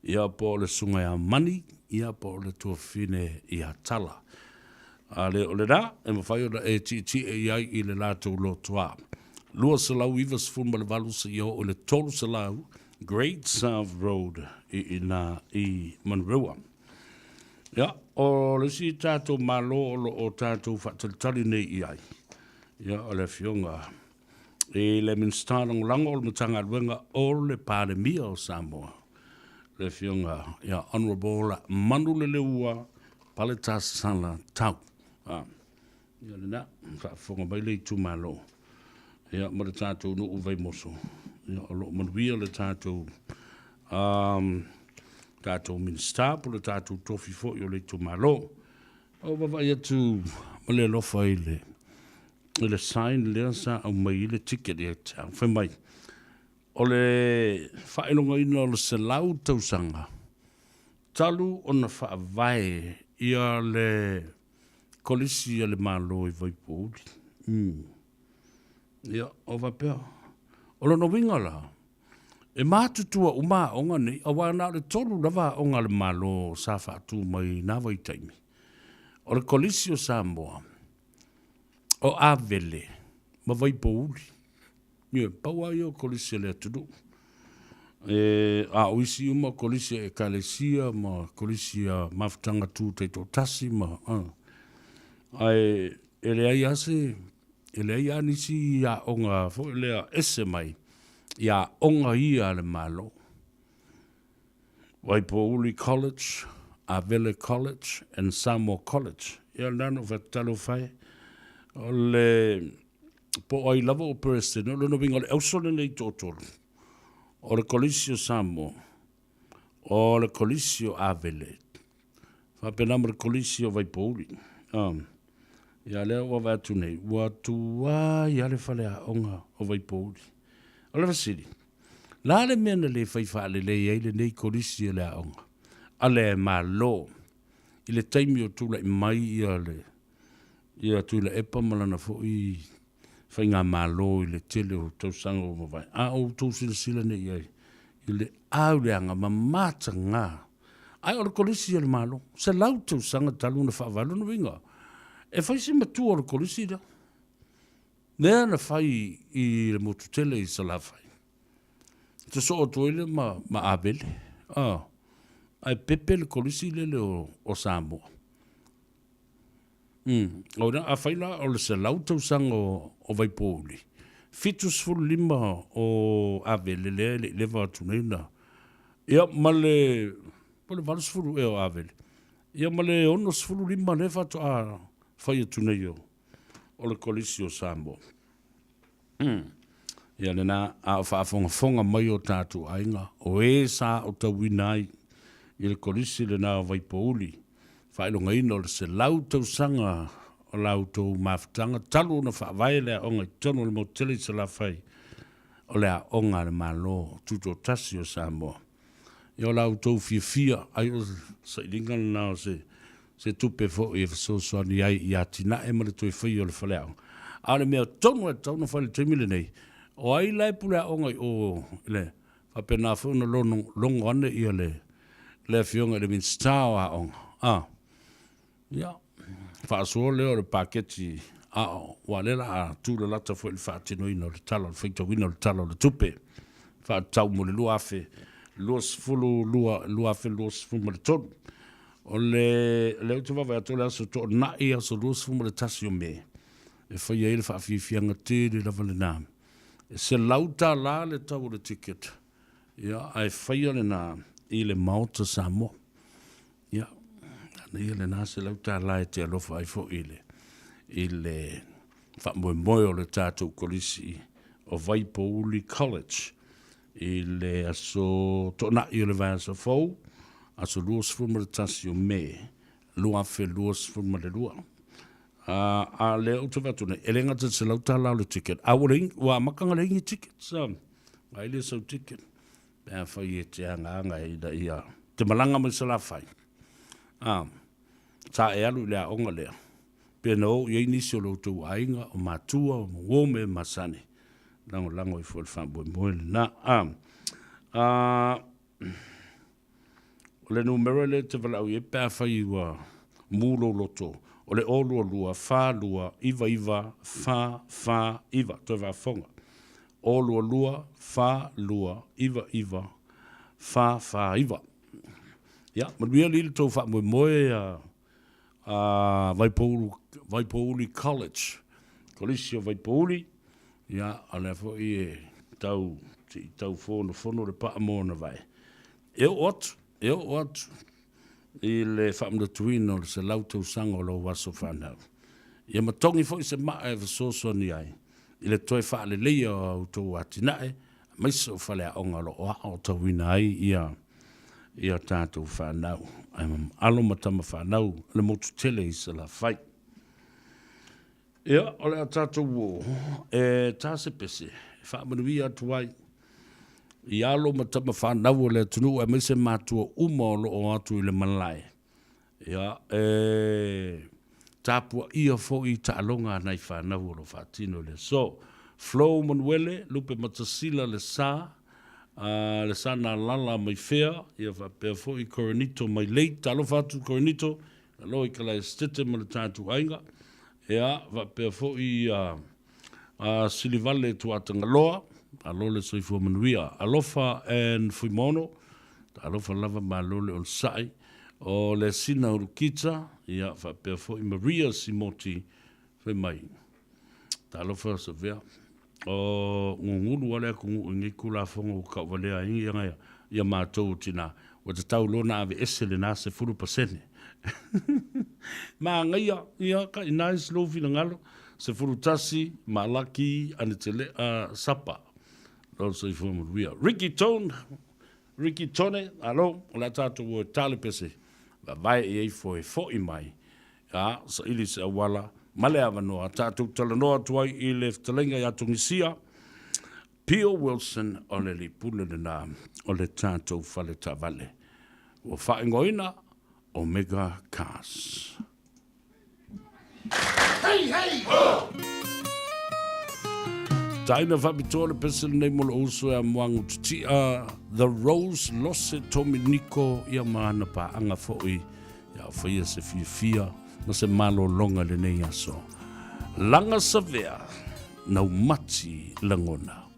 ia po o le susuga ia Mani, ia po o le tuafafine ia Tala. A le o lena, e mafai ona e tietie i ai i le latou lotoa. 298 seia oo i le 300 Great South Road i ina i Manurewa. Ia, o le isi tatou Malo o lo o tatou faatalitali nei i ai, ia o le Afioga i le Minisita Lagolago o le Matagaluega o le Palemia o Samoa, le Afioga ia Honourable Manuleleua Paletasala Tau. Ah, ia lena, faafofoga mai le itumalo. Ia, ma le tatou nuu Vaimoso. Ia, o lo o manuia le tatou um, tatou Minisita po le tatou tofi foi o le itumalo. O vaavaai atu ma le alofa i le i le sign lea sa aumai i le ticket ia te au. Fai mai, o le faailogaina o le 100 tausaga talu ona faavae ia le Kolisi a le Malo i Vaipouli. Mm. Ia, o faapea. O lona uiga la, e matutua uma aoga nei, aua na o le tolu lava aoga a le Malo sa faatu mai i na vaitaimi. O le Kolisi o Samoa, o Avele ma Vaipouli. Ia, pau lava ia o kolisi a le atunuu. E, a o isi uma kolisi a ekalesia ma kolisi a mafutaga tū taitoatasi ma, a. Ae, e leai lava se, e leai lava nisi aoga foi lea ese mai i aoga ia a le Malo. Waipouli College, Avele College and Samoa College. Ia lena na ou fai atu, talofa e, o le, po o ai lava o Peresetene, o lona uiga o le auso lenei toatolu, o le Kolisi o Samoa, o le Kolisi o Avele, faapena ma le Kolisi o Vaipouli. Ia lea ua vaai atu nei, ua tuai lava le faleaoga o Vaipouli. O le fesili, le a le mea na le fai faalelei ai lenei kolisi o le aoga a le Malo i le taimi o tulai mai ia le ia Tuilaepa ma lana foi faigamalo i le tele o tausaga ua mavae? A outou silasila nei i ai i le auleaga ma mataga, ae o le kolisi a le Malo, 100 tausaga talu ona faavae. Lona uiga, e fai si matua o le kolisi lea, lea na fai i le motu tele i Salafai. Sosoo atu ai lea ma, ma Avele, ah, ae pepe le kolisi lele o, o Samoa. Mm. O na, afai la o le 100 tausaga o, o Vaipouli, 75 o Avele lea e le i leva atu nei na. Ia, ma le, po le 80 ea o Avele. Ia, ma le 65 lea faatoa fai atu nei o, o le Kolisi o Samoa. Mm. Ia lena, a o faafogafoga mai o tatou aiga, o e sa aotauina ai i le Kolisi lena o Vaipouli, faailogaina o le 100 tausaga o la outou mafutaga talu ona faavae le aoga i totonu o le motu tele i Salafai, o le aoga a le Malo Tutoatasi o Samoa. Ia o la outou fiafia, ai o sailiga lena o se, se tupe foi e fesoasoani ai i atinae ma le toe faia o le faleaoga. A o le mea tonu e tatau ona fai i le taimi lenei, o ai la e pule aoga i o i le faapena foi ona lono, logo ane ia le, le Afioga i le Minisita o Aoga, a. Ia, faasoa lea o le paketi aao, aua o lea o le a tulalata foi i le faatinoina o le tala, o le faitauina o le Tala o le Tupe faatatau mo le 2022, 2023. O le, lea ou te vaavaai atu o le aso Toonai, aso 21 o Me, e faia ai le faafiafiaga tele lava lena. E $100 le tau o le ticket, ia, ae faia lena i le Maota Samoa. Ia, ana ia lena $100 e te alofa ai foi i le, i le faamoemoe o le tatou kolisi o Vaipouli College i le aso Toonai o le vaiaso fou, aso 21 o Me 2022. A, a lea ou te vaai atu nei, e le gata i le $100 o le ticket, a ua leai, ua amata ona leai ni tickets, ai lea sau ticket. Pe afai e te agaga ina ia te malaga mai Salafai, a, sa e alu i le aoga lea, pe na oo i ai nisi o lo outou aiga, o matua, o uo ma e masani, lagolago ai foi le faamoemoe lena. A, a, o le numera lea e te valaau i ai pe afai ua mu lou loto, o le 022 42 99 449. Toe faafofoga. O 22 4 2 9 9 4 4 9. Ia, manuia alii le tou faamoemoe a, a Vaipoulu, Vaipouli College, Kolisi o Vaipouli, ia, a lea foi e tau, se i tau fonofono le paa mo ona vae. E oo atu, e oo atu i le faamanatuina o le 100 tausaga o lou aso fanau. Ia matogi foi se maa e fesoasoani ai i le toe faaleleia o a outou atinae, aemaise o faleaoga o lo o aoaotauina ai ia ia tatou fanau, alo ma tama fanau a le motu tele i Salafai. Ia, o le a tatou o e ta se pese e faamanuia atu ai i alo ma tama fanau o le atunuu aemaise matua uma o lo o atu i le malae. Ia, e tapuaia foi taaloga a nai fanau o lo o faatino i le aso. Flo Manuele, Lupe Matasila le sa, a le sa na lala mai fea, ia faapea foi Corinito mai lei. Talofa atu Corinito, alo i Kalaestete ma le tatou aiga. Ia, faapea foi a, a Silivale Tuatagaloa, alo le soifua manuia. Alofa and Fuimono, talofa lava malo le onosai. O le Sina Urukita, ia, faapea foi Maria Simoti, fai mai, talofa Savea, o gugulu lava le atunuu i nei Tulafono ua tauvalea ai ia, ia matou o tina, ua tatau loa ona aveese lena 10%. Manaia, ia, kai nice lou finagalo, 11, Malaki, Anetele'a, Sapa. Lou soifua manuia. Ricky Tone, Ricky Tone, alo, o le a tatou o e tale pese, vavae i ai foe fo'i mai, a, saili se auala, ma le avanoa tatou talanoa atu ai i le fetalaiga ia Togisia Pio Wilson o le alii pule lena o le tatou fale taavale ua faaigoaina Omega Cars. Hey, hey, ho! Taina faapitoa le pese lenei mo lou uso ia Moagu Titia, The Rose Lose Tominiko, ia ma ana paaga foi ia o faia se fiafia ma se malologa i lenei aso. Laga Savea, Naumati Lagona.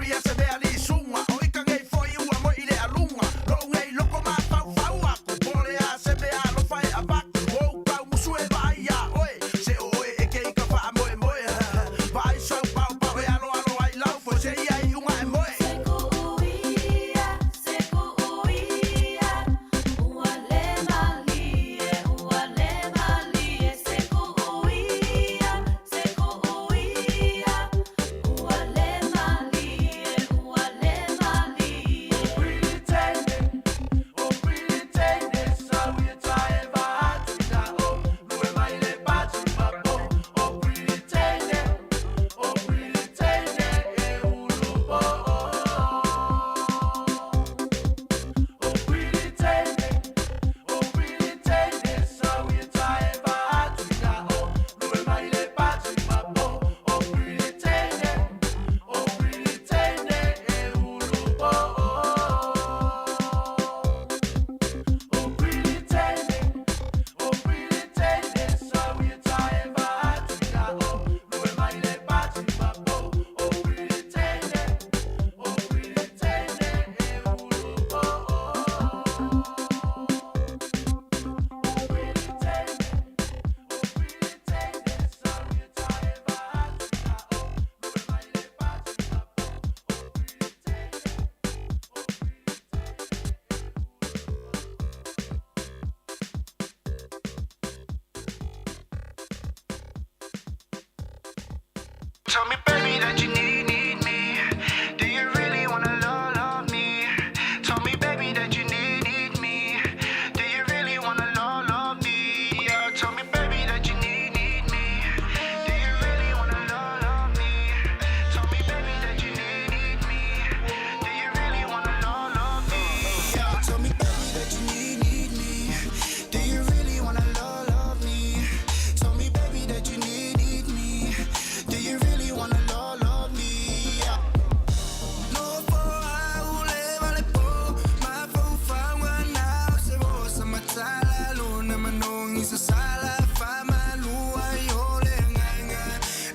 ia se mea alii suga O ika nei foi ua moe i le aluga Lo'u nei loto mafaufau aku Po o le a se mea alofa e avatu Ua ou taumusu e vaai iā oe Se o oe e ke i ka faamoemoe Vaai sau paopao e aloalo ai lau foe Seia iuga e moe. Se kuʻu ia, se kuʻu ia, ua le malie, ua le malie. Se kuʻu ia, se kuʻu ia, ua le malie, ua le malie. O Pilitene sau ia taeva atu ina o lue mai le pati ma po. O Pilitene, o Pilitene e ulu po. O Pilitene, o Pilitene sau ia taeva atu ina o lue mai le pati ma po. O Pilitene, o Pilitene e ulu po. O Pilitene, o Pilitene sau ia taeva atu ina o lue mai le pati ma po. O Pilitene, o Pilitene e ulu po. Tell me, baby, that you need, need me. Do you really wanna love, love me? Tell me, baby, that you need, need me. Do you really wanna love, love me? Yeah, tell me, baby, that you need, need me. Do you really wanna love, love me? Tell me, baby, that you need, need me. Do you really wanna love, love me? Yeah, tell me, baby, that you need, need me. Do you really wanna love, love me? Tell me, baby, that you need, need me. Do you really wanna love, love me? Yeah. No fo au le vale po ma fo fa wana se vo sa matala luna manongi sa sala fa malua yo le nganga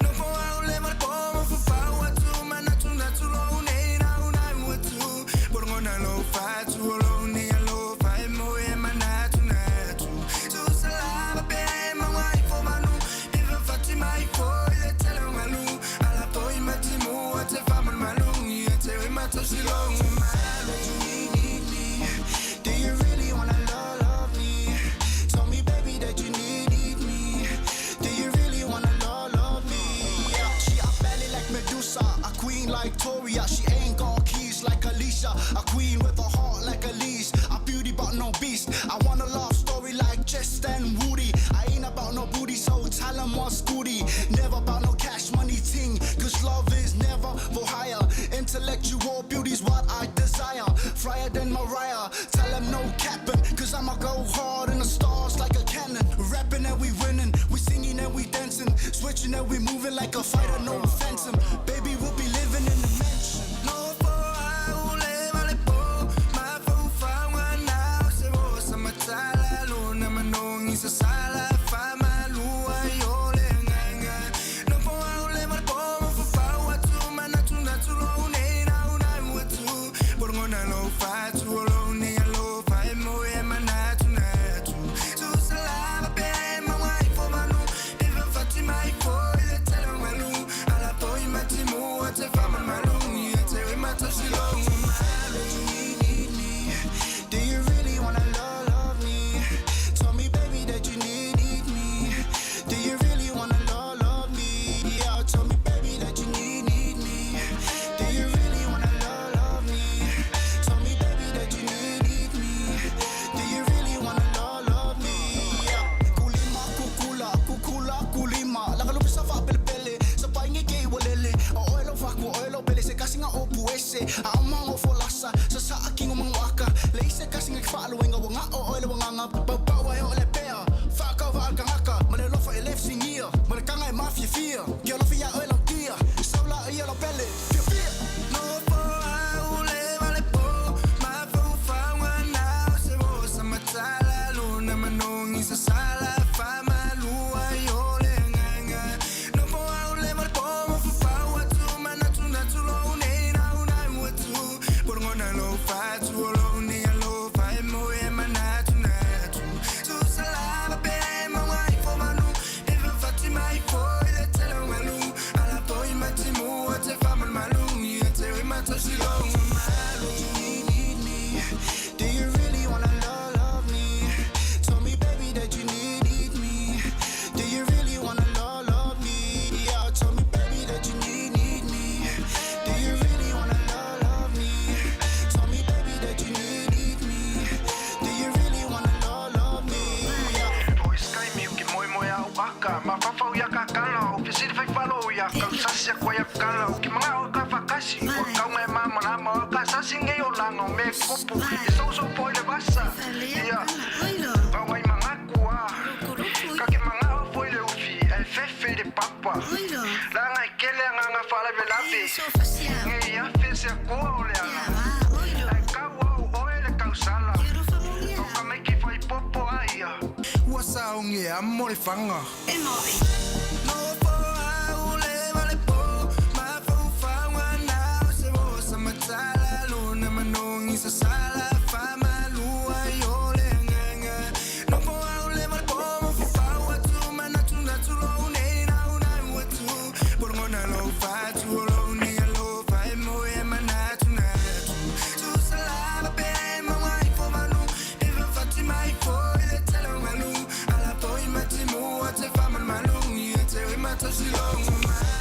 no fo au le vale po ma fo fa wa tu mana tu na tu lo ne na una wa tu por ngona lo fa tu lo ne lo fa e mo e mana tu na tu tu sala pe ma wa ifo manu ifa fatima ifo le tele malu ala po imatimu ate fa malu ate we matosilong Malu. Need me? Do you really wanna love, love me? Tell me, baby, that you need, need me. Do you really wanna love, love me? Yeah. She a belly like Medusa, a queen like Toria. She ain't got keys like Alicia, a queen with a heart like Elise, a beauty but no beast. I want a love story like Jess and Woody. I ain't about no booty, so tell 'em what's goody. Never about no cash money ting, cause love is never for hire. Intellectual beauty's what I desire. Flyer than Mariah, tell 'em no capping, cause I'ma go hard in the stars like a cannon. Rapping and we winning, we singing and we dancing, switching and we moving like a fighter, no phantom. Baby, we'll be living in the mansion. No fo au le vale po ma fo fa wana se vo sa matala luna manongi sa sala fa malua yo le nganga no fo au le vale po ma fo fa wa tu mana tu na tu lo ne na una wa tu por ngona lo fa tu lo ne lo fa e mo e mana tu na tu tu sala pe ma wa ifo manu ifa fatima ifo le tele malu ala po imatimu ate fa malu ate we matosilong Malu. Need me? Do you really wanna love, love me? Tell me, baby, that you need, need me. Do you really wanna love, love me? Yeah, tell me, baby, that you need, need me. Do you really wanna love, love me? Tell me, baby, that you need, need me. Do you really wanna love, love me? Yeah. Kulima, kukula, kukula, kulima. Lakalupisa fa pelepele, sa paingi ke walele. O oelo faku, oelo pele, se kasinga o puese. A amango folasa, sa sa akingo mangwaka. Leise kasinga kfaluenga, wanga o oelo wanganga. Pau e o le pea, whakau wa alkangaka. Male lofa e lef singia, male kanga e mafia fia. Ke alofa ia oelo tia, saula ia lo pele. Fia fia. No fo au le vale po ma fo fa wana se vo sa matala luna manongi sa sala fa malua yo le nganga no fo au le vale po ma fo fa wa tu mana tu na tu lo ne na una e kupu E sousou i le vasa Ia Faugaimangaku a Kake magao foi le ufi Ae fefe i le papa Laga e kele agaga faalavelave Nei afe se akua o le ala Ae kau au oe le tausala O ka maiki faipopo a ia Ua saogi e amo le faga.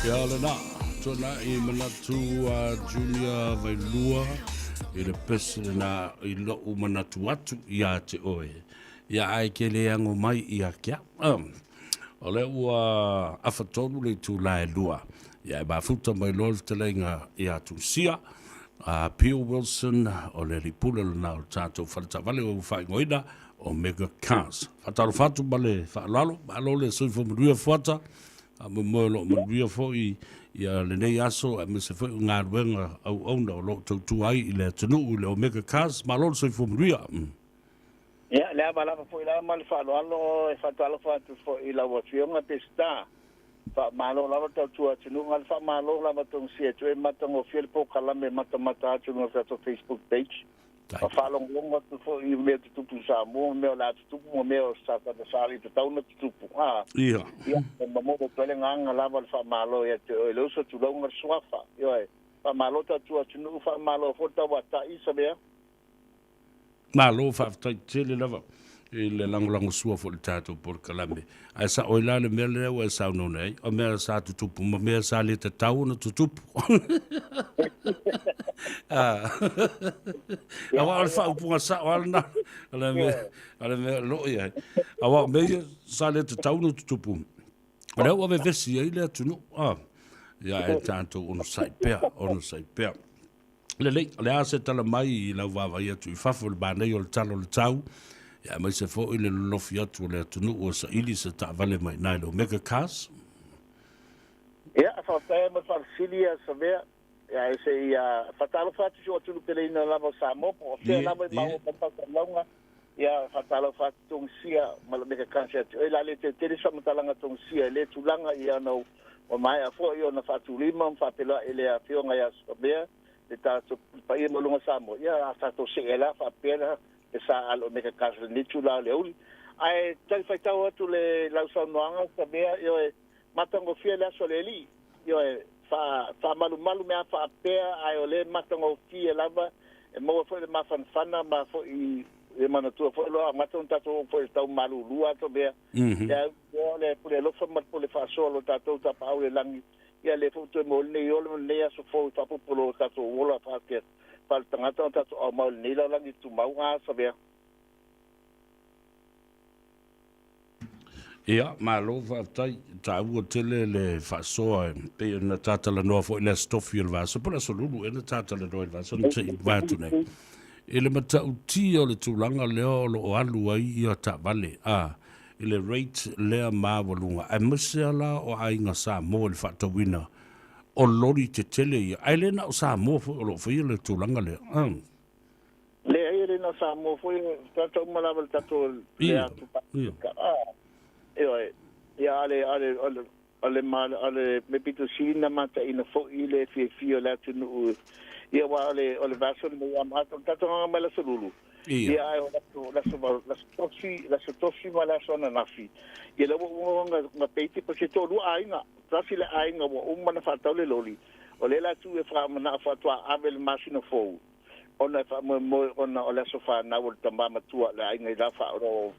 Ia lena, tuanai manatu a Junior Vailua i le pese lena i lou manatu atu ia te oe. Ia ae ke le ago mai ia ke au. O lea ua afatolu le itula e 2. Ia e mafuta mai loa le fetalaiga ia Tusia. A Pio Wilson o le alii pule lena o le tatou fale taavale ua faaigoaina Omega Cars. Faatalofa atu ma le faaaloalo, malo le soifua manuia Fuata, faamoemoe o lo o manuia foi ia lenei aso aemaise foi o galuega auauna o lo o tautua ai i le atunuu i le Omega Cars. Malo le soifua manuia. Ia, le ava lava foi la ma le faaaloalo e faatalofa atu foi i lau Afioga Peseta. Faamalo lava tautua atunuu, a le faamalo lava togisia atu e matagofie le polokalame e matamata atu i luga o le tatou Facebook page. Ma faalogologo atu foi i mea tutupu i Samoa ma mea o le a tutupu ma mea o sa sa le tatau ona tutupu. A, Ia. Ia, e momoli atu ai le agaga lava o le faamalo ia te oe, le uso tulauga le suafa. Ioe, faamalo tautua atunuu, faamalo foi le tauatai, Samea. Malo faafetai tele lava i le lagolagosua foi i le tatou polokalame. Ae sao ai la le mea lea ua e saunoa nei, o mea sa tutupu ma mea sa le tatau ona tutupu. Aua o le faaupuga sao lava lena, o le mea, o le mea o lo o i ai. Aua o mea ia sa le tatau ona tutupu, o lea ua vevesi ai le atunuu. Ia ae tatou onosai pea, onosai pea. Lelei, o le a se tala mai i lau vaavaai atu i fafo i le manaia o le tala o le tau, ia aemaise foi le lolofi atu o le atunuu e saili se taavale mai i ina i le Omega Cars? Ia, faafetai mo le faafesili ia Savea. Ia, e se i faatalofa atu i si ou atunuu peleina lava o Samoa, po o fea lava e maua mai faasalalauga. Ia, faatalofa atu Togisia ma le Omega Cars ia te oe. O le a le toe tele se faamatalaga Togisia i lea tulaga, ia ona Ua maea foi ona faatulima ma faapelai le Afioga ia Samea le tatou le paia maualuga o Samoa, ia a tatou see la faapea la le sa alo o Meka Cars lenei itula o le aoauli. Ae tali faitau atu le lau saunoaga Samea, ioe, matagofie le aso a le Alii, ioe, faa faamalumalu mea faapea ae o lea e matagofie lava e maua foi le mafanafana ma foi e manatua foi loa amata ona tatou oo foi i le tau malulu atu mea. Ia, o le pule alofa ma le pule faasoa o lo tatou Tapaau i le lagi, ia lea foi ua toe maua lenei ola ma lenei aso fou i faaopoopo lo tatou ola faaletagata ona tatou aumau i lenei lalolagi tumau. A Savea. Ia, malo faafetai. E taua tele le faasoa e pei ona ta talanoa foi i le Aso Tofi o le vaiaso, po o le Aso Lulu ea na ta talanoa i le vaiaso na se i mavae atu nei. I le matautia o le tulaga lea o lo o alu ai ia taavale, a, i le rate lea maualuga, aemaise lava la o aiga Samoa i le faatauina o loli tetele ia, ae le na o Samoa foi o lo o faia le tulaga lea. A. Leai, e le na o Samoa foi, o tagata uma lava o le tatou le atu Pasefika. A, ioe, ia a le, a le, a le, a le, a le mea pito sili na mataina foi le fiafia o le atunuu, ia aua o le, o le vaiaso lenei a o le tatou agaga mai le Aso Lulu, ia ae o le aso, le aso, le aso Tofi, le aso Tofi ma le aso ananafi, ia lea ua uma ona, ona pay deposit, e toalua aiga, tasi le aiga ua uma ona faatau le loli, o lea la tuu e faamanao faatoa ave le masina fou. ona e faamoemoe ona o le aso fanau o le tama matua o le aiga i la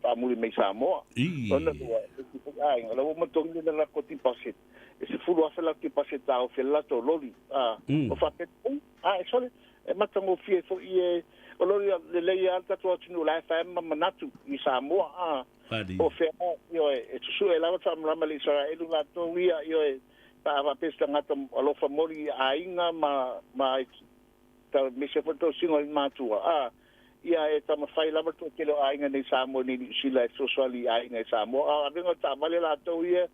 faamuli mai Samoa. Lona lua, e isi foi aiga, o la ua uma togi le latou deposit, e 10,000 latou deposit taofi ai le latou loli. O faapea foi, a e sole, e matagofie foi e, o loli lelei lava le tatou atunuu o la e fai ma manatu i Samoa, a o fea, ioe, e susue lava le faamalama i le Isaraelu latou ia, ioe, pe a faapea se tagata alofa moli i aiga ma, ma aemaise foi le tausiga o matua, a, ia e taumafai lava le toatele o aiga nei i Samoa nei i Niu Sila e fesoasoani i aiga i Samoa. A o avega o taavale latou ia,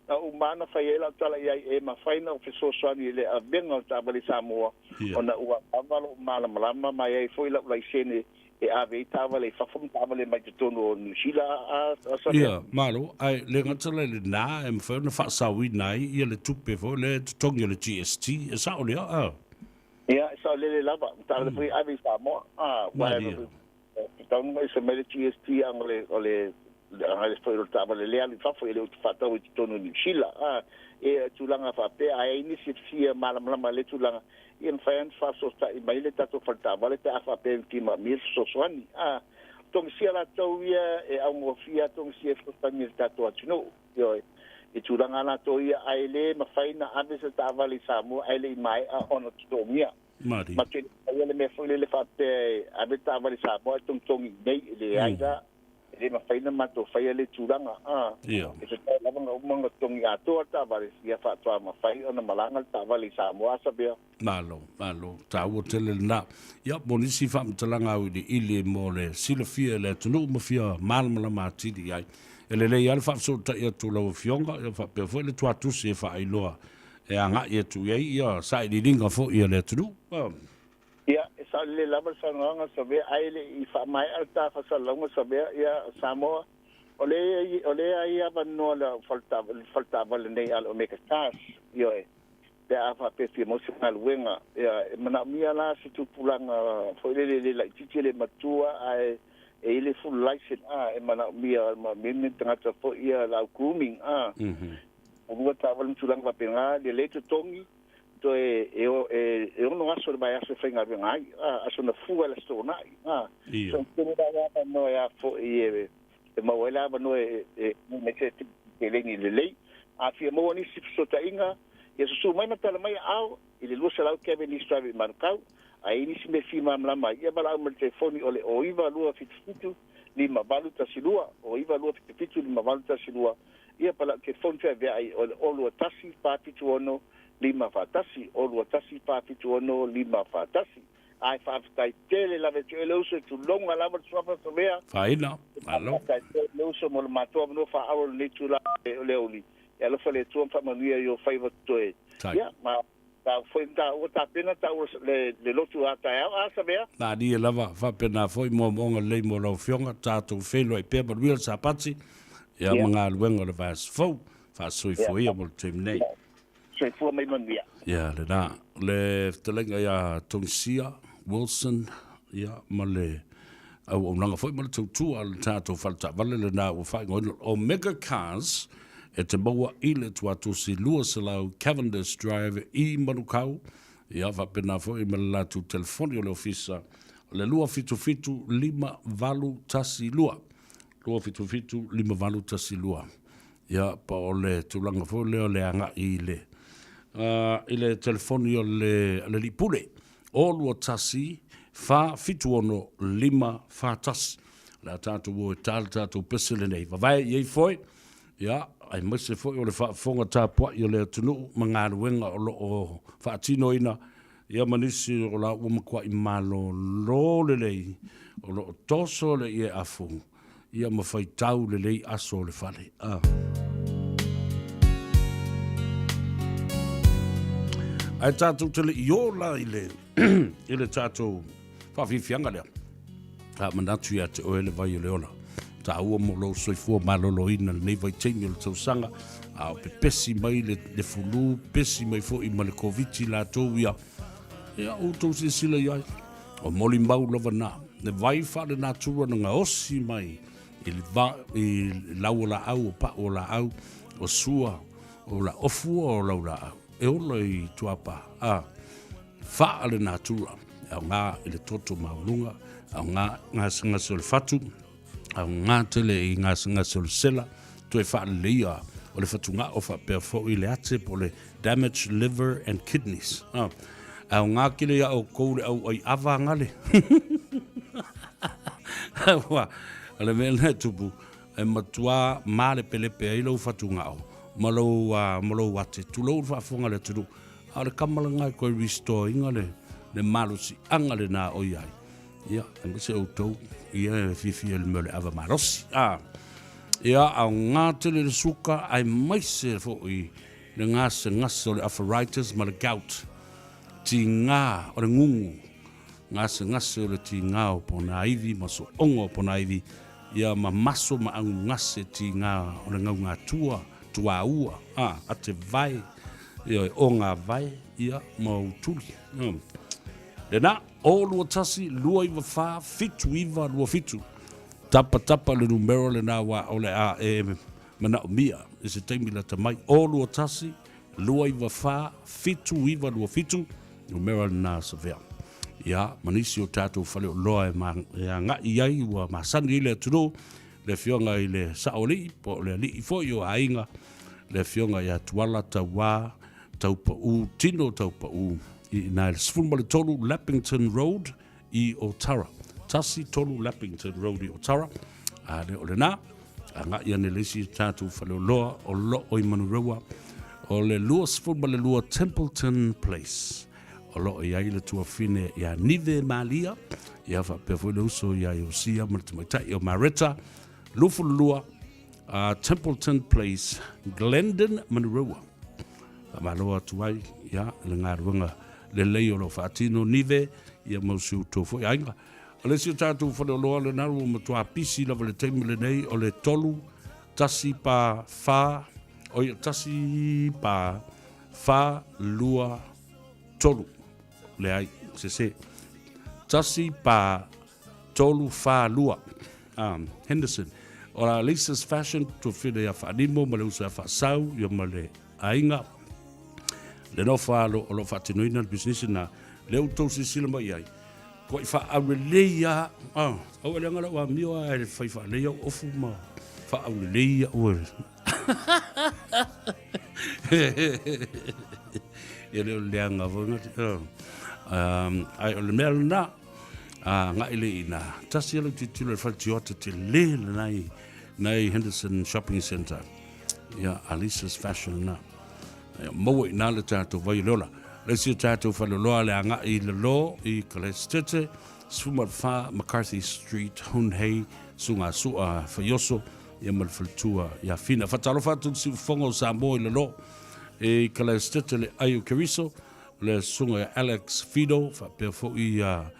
na uma lava ona fai ai lau tala i ai, e mafai ona ou fesoasoani i le avega o taavale i Samoa, ona ua lava lou malamalama ma e i ai foi lau laisene e ave ai taavale i fafo ma taavale mai totonu o Niu Sila a Samoa. Ia, malo. Ae le gata la i lena, e mafai ona faasaoina ai ia le tupe foi lea e totogi o le GST. E sao lea, a? Ia, e saolele lava. Taavale foi e ave i Samoa, a, aua e tatau ona ese mai le GST aga o le, o le, aga le foi o le taavale lea alu i fafo, e le o te faatau i totonu o Niu Sila. A, e tulaga faapea, a i ai nisi e fia malamalama i lea tulaga, ia e mafai lava ona faafesootai mai le tatou fale taavale pe a faapea e fia manaomia le fesoasoani. A, togisia latou ia e augofie lava togisia e fesoasoani i le tatou atunuu. Ioe, i tulaga lava latou ia, ae le mafai ona ave se taavale i Samoa ae le i maea ona totogia. Malie. Ma te le faia le mea foi lele faapea e ave le taavale i Samoa ae togitogi i inei, e leai la, e le mafai ona matou faia lea tulaga. A, e tatau lava ona uma ona totogi atoa le taavale, ia faatoa mafai ona malaga le taavale i Samoa. A Sabea. Malo, malo, taua tele lena. Ia, mo nisi faamatalaga auiliili mo le silafia e le atunuu ma fia malamalama atili i ai. E lelei lava le faafesootai atu o lau Afioga, ia faapea foi le tuatusi e faailoa e agai atu i ai ia sailiiliga foi a le atunuu. Ia, e sao lelei lava le saunoaga Savea, ae le i faamaea le ta faasalalauga Savea, ia Samoa, o lea o lea ai avanoa le faletaavale nei a le Omega Cars, ioe, pe a faapea e fia maua se galuega. Ia, e manaomia la se tupulaga foi lele e le laitiiti e le matua ae e i le full license, a, e manaomia manaomia ni tagata foi ia lau grooming, a, lua taavale ma tulaga faapena, lelei totogi, toe e, e, e ono aso le vaiaso e faigaluega ai, a, aso na fua le aso toonai, a. So, tele la le avanoa e a foi e, e maua ai le avanoa e, e, e, e, seleni lelei. A fia maua nisi fesootaiga, ia susuu mai ma tala mai aao i le 200 Cavendish Drive i Manukau. A i ai nisi mea fia malamalama ai, ia valaau mai i le telefoni o le 09277 5812, 09277 5812, ia pa lau telefoni feaveai o le 021 476 541, 021 476 541. Ae faafetai tele lava ia te oe le uso e tulouna lava le suafa Savea. Faaina, malo. Faafetai tele le uso mo le matou avanoa faaauau i lenei itula o le aoauli. E alofa le Atua ma faamanuia i o faiva totoe. Ia, ma ta foi ta ua tapena taua le le lotu a taeao a Savea. Malie lava, faapena foi moomooga lelei mo lau Afioga, tatou feiloai pea manuia le Sapati, ia ma galuega o le vaiaso fou. Faasoifua ia mo le taimi nei. Soifua mai manuia. Ia, lena. Le fetalaiga ia Togisia Wilson, ia, ma le auaunaga foi ma le tautua a le tatou fale taavale lena ua faaigoaina o Omega Cars e te maua i le tuatusi 200 Cavendish Drive i Manukau. Ia, faapena foi ma le latou telefoni o le ofisa o le 277 5812. 277 5812. Ia, po o le tulaga foi lea o le agai i le, i le telefoni o le, le alii pule, 021 476 541. O le a tatou o e ta le tatou pese lenei. Vavae i ai foi, ia, aemaise foi o le faafofoga tapuai o le atunuu ma galuega o lo o faatinoina, ia ma nisi o la ua matuai malolo lelei, o lo o toso le ie afu, Ia ma faitau lelei aso o le fale. A. Ae tatou te le i ola i le, i le tatou faafiafiaga lea. A manatu ia te oe le vai o le ola. Taua mo lou soifua maloloina lenei vaitaimi o le tausaga. A o pepesi mai le, le fulu, pepesi mai foi ma le Koviti latou ia. Ia outou silasila i ai. O molimau lava na, le vai faalenatura na gaosi mai i le va, i lau o laau, o pau o laau, o sua, o la ofua o lau laau, e ola i tuapa, a, faalenatura, e aoga i le toto maualuga, aoga gasegase o le fatu, aoga tele i gasegase o le sela, toe faaleleia o le fatugao faapea foi le ate po o le damaged liver and kidneys. Ah, aoga tele ia outou le au ai ava gale. Ua, o le mea lena e tupu, e matua malepelepe ai lou fatugao ma lou, uh, ma lou ate, tulou le faafofoga a le atunuu, a o le kama lena e toe restore ina le, Le malosiaga lenā o i ai, ia, aemaise outou, ia e fiafia i le mea o le ava malosi. A, ia, aoga tele le suka, aemaise foi le gasegase o le arthritis ma le gout, tigā o le gugu, gasegase o le tigā o ponaivi ma sooga o ponaivi, ia ma maso ma agugase tigā o le gaugatua, tuaua, a, atevae, ioe, ogavae, ia, ma utuli. Lena, 0 2 1 2 9 4 7 9 2 7. Tapa tapa le numera lena aua o le a e manaomia i se taimi lata mai. 0 2 1 2 9 4 7 9 2 7, numera lena Savea. Ia, ma nisi o tatou faleoloa e, ma, e agai i ai ua masani ai le atunuu, le afioga i le Saoalii, po o le alii foi o aiga, le afioga ia Tuala Tauā Taupaū, Tino Taupaū, i ina i le 13 Leppington Road i Otara. 13 Leppington Road i Otara. A le o lena, agai ane le isi tatou faleoloa o loo i Manurewa, o le 22 Templeton Place. O loo i ai le tuafine ia Nive Malia, ia faapea foi le uso ia Iosia ma le tamaitai o Mareta, 22 Templeton Place, Glendon, Manurewa. Faamalo atu ai ia le galuega lelei o lo o faatino Nive ia ma si outou foi aiga. O le isi o tatou faleoloa lena ua matua pisi lava le taimi lenei o le 3 1 pa 4 oi 1 pa 4 2 3 leai sese 1 pa 3 4 2 Henderson o la Lisa's Fashion tuafile ia Faanimo ma le uso ia Faasau ia ma le aiga le nofa alo o lo o faatinoina le pisinisi na le outou silasila mai i ai koʻi faaaulelei a aua leaga lau amio a e fai faalelei au ofu ma faaaulelei au e ia le o le leaga foi ai o le mea lena agai le ina tasi alo tilotilo i le fale Toyota tele lena i nai Henderson Shopping Centre ia Alisa's Fashion na ia maua ina le tatou vai o le ola le isi o tatou faleoloa le agai i lalo i Kalesitete 14 McCarthy Street Hunhei Suga Sua Faioso ia ma le faletua ia Fina faatalofa atu i le siufofoga o Samoa i lalo i Kalesitete le ai o Keriso le susuga ia Alex Fido, faapea foi ia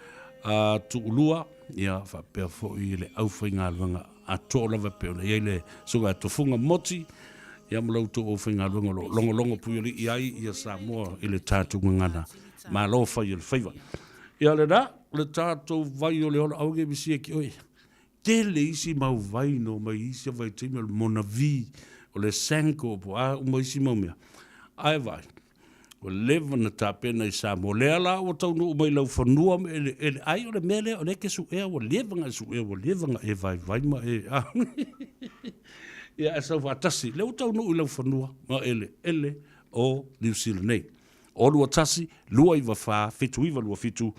Tuulua, ia faapea foi le aufaigaluega atoa lava e pei ona i ai le susuga ia Tofuga Moti, ia ma la outou aufaigaluega o lo o logologo puialii ai ia Samoa i le tatou gagana. Malo fai o le faiva. Ia lena, le tatou vai o le ola, aua ne i misia ki oe. Tele isi mau vai no mai isi vaitaimi o le Monavi, o le Sanko, po o a uma isi mau mea. Ae vaai, ua leva na tapena i Samoa. Lea la ua taunuu mai laufanua ma eleele. Ai o le mea lea o lea e te suea, ua leva na e suea, ua leva na e vaivai ma e Ia ae sau faatasi, lea ua taunuu i laufanua ma eleele o Niu Sila nei. 0 2 1 2 9 4 7 9 2 7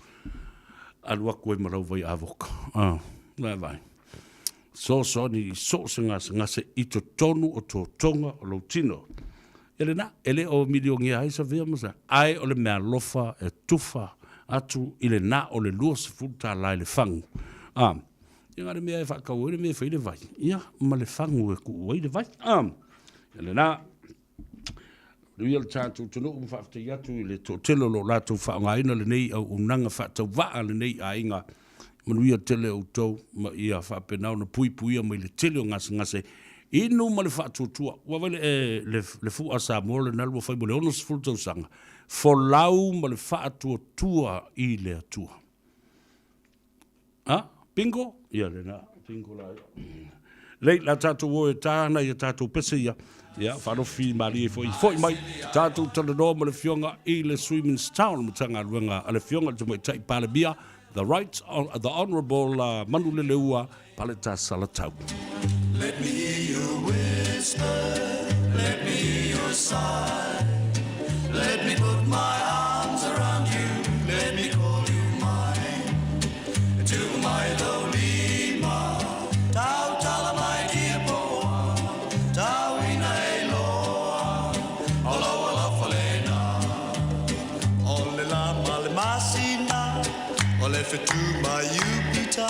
alu atu ai ma lau vai avoka. Ah, vai vai. Fesoasoani i so o se gasegase i totonu o totoga o lou tino. Ia lena, e le o milionea ai Savea ma sa, ae o le meaalofa e tufa atu i le na o le $20 i le fagu. Ah, ia na o le mea e faatau ai le mea e fai le vai, ia, ma le fagu e tuu ai le vai. Ah, ia lena. Manuia le tatou atunuu ma faafetai atu i le toatele o lo o latou faaaogaina lenei auaunaga faatauvaa a lenei aiga. Manuia tele outou ma ia faapena ona puipuia mai le tele o gasegase inu ma le faatuatua. Ua vaai le, le, le fua Samoa lena ua fai mo le 60 tausaga, folau ma le faatuatua i le Atua. A, bingo? Ia lena, bingo la ia. Lei, la tatou o e tā nai a tatou pese ia. Ia, faalofi malie foi, foi mai. Tatou talanoa ma le Afioga i le Sui Minista o le Matagaluega a le Afioga i le Tamaitai Palemia, the Right, the Honourable Manuleleua Paleta Salatau. Let me hear you whisper, let me hear your sigh, let me put my arms around you, let me call you mine. To my lolima, tau tala mai dia poa, tau ina e loa, o lau alofa lena. O le la ma le masina. O le fetu mai Iupita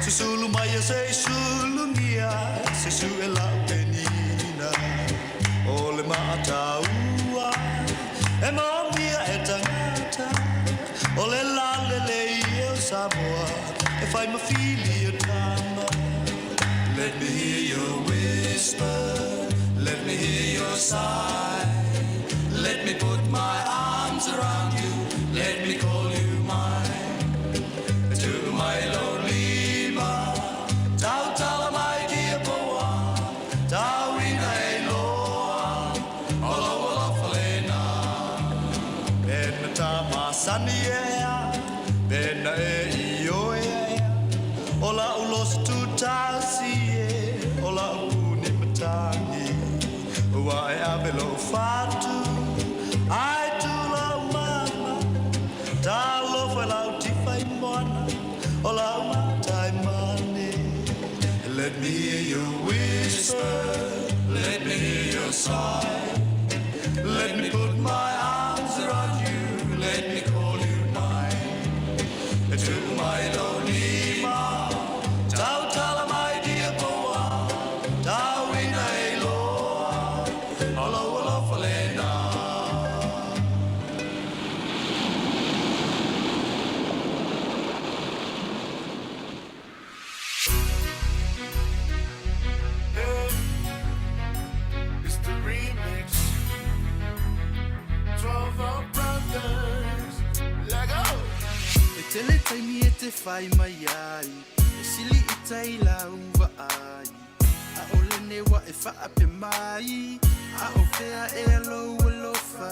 Susulu mai e se sulugia Se su e lau penina O le maataua E maomia e tangata O le lalele i o Samoa E whai mawhili o tama Let me hear your whisper Let me hear your sigh Let me put my arms around you Let me call you mine To my lonely ma Tau tala mai dia poa Tau ina e loa Olo olo falena Pena tā masani e a Pena e i oe e a O la ulo se tūtasi e O la upuni matangi Ua e ave lo fatu Ai tu lau mama Talofa e lau tifa i moana O lau matai mane Let me hear your whisper Let me hear your sigh Let me put my arms around you Let me call you mine To my lonely ma Tau tala mai dia poa Tau ina e loa Alo alo falena It's the remix. 12 our brothers. Let go. E tele taimi e te whai mai ai E sili i tai lauva ai A o le newa e whaape mai A o fea e alo alofa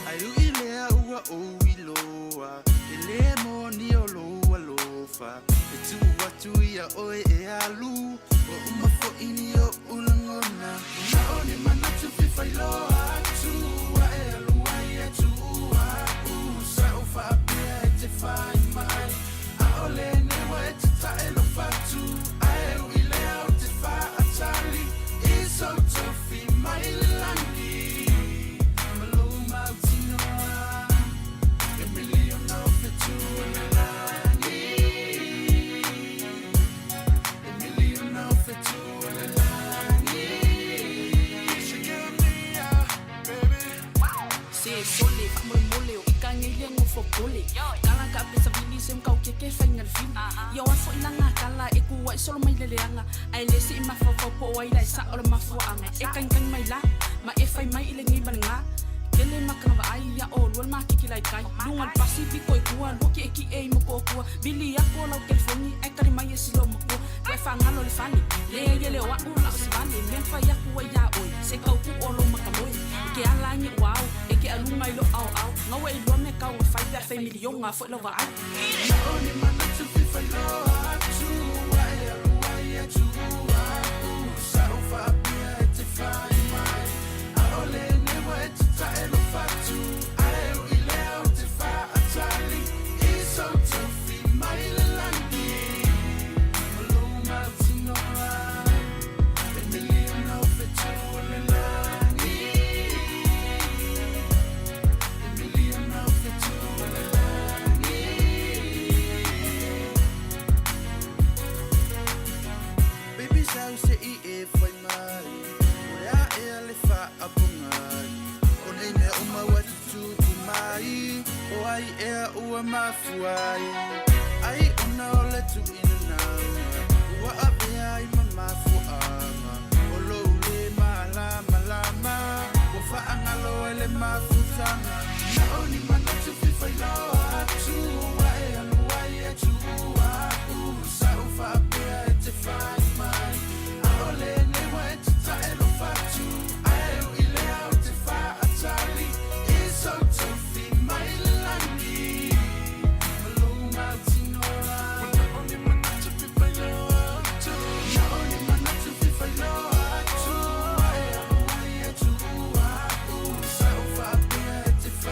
Ai ui lea ua o iloa E le moni o lo alofa E tu atu ia oe e alu O uma fo ini o ulangona Na o ni manatu fifa iloa atu A e alu ai e tu ua u Sa o whaapea e te whai mai A o le newa e te tae lo fatu A e ui lea o te whaatali I so tofi mai le langi Malo mautinoa E miliona o fetu o le langi E miliona o fetu o le langi She give me a baby. Se sole faamolemole o ikagelia gofopole kala ka pesavili se makaukeke faiga le fili ia oa foʻi laga kala e kuaʻi solo mai le leaga ae lē seʻi mafaufau po o ai lae saʻo le mafuaʻaga e kagikagi mai la ma e fai mai i legī ma legā kele makana vaai ia olua le makiki laikai luga le pasi piko i kua lua kiʻekiʻe i mokookua vili aku o lau telefoni ae kali mai e silo makua toe faagalo le fale leai e le o aʻu la o se vale mea fai aku ai iā oe se kaukuʻu o lou makamoe i ke ala agi ua ao e ke aluga i lou aoao gaua i lua mea kauga fai pe a fai milioga foʻi lau vaai Na o ni manatu fifa iloa atu A e alu ai e tuua u Sa o whaapea e te whai mai A o le newa e te tae lo fatu A e ui lea o te whaatali I so tofi mai le langi Malo mautinoa E miliona o fetu o le langi E miliona o fetu o le langi Baby sau se i e whai mai O le a e a le wha apongai O nei mea uma ua tutupu mai O ai ea ua mafuai Ai ona o le tuina naunga Ua avea ai ma mafuaanga O lou le malamalama Ua faangalo e le mafutanga Na o ni manatu fifa iloa atu A e alu ai e tuua u Sa u faapea e te whai mai A o le newa e te tae lo fatu A e ui lea o te whaatali I so tofi mai le langi Malo mautinoa Na o ni manatu fifa iloa atu Na o ni manatu fifa iloa atu A e alu ai e tuua u Sa u faapea e te whai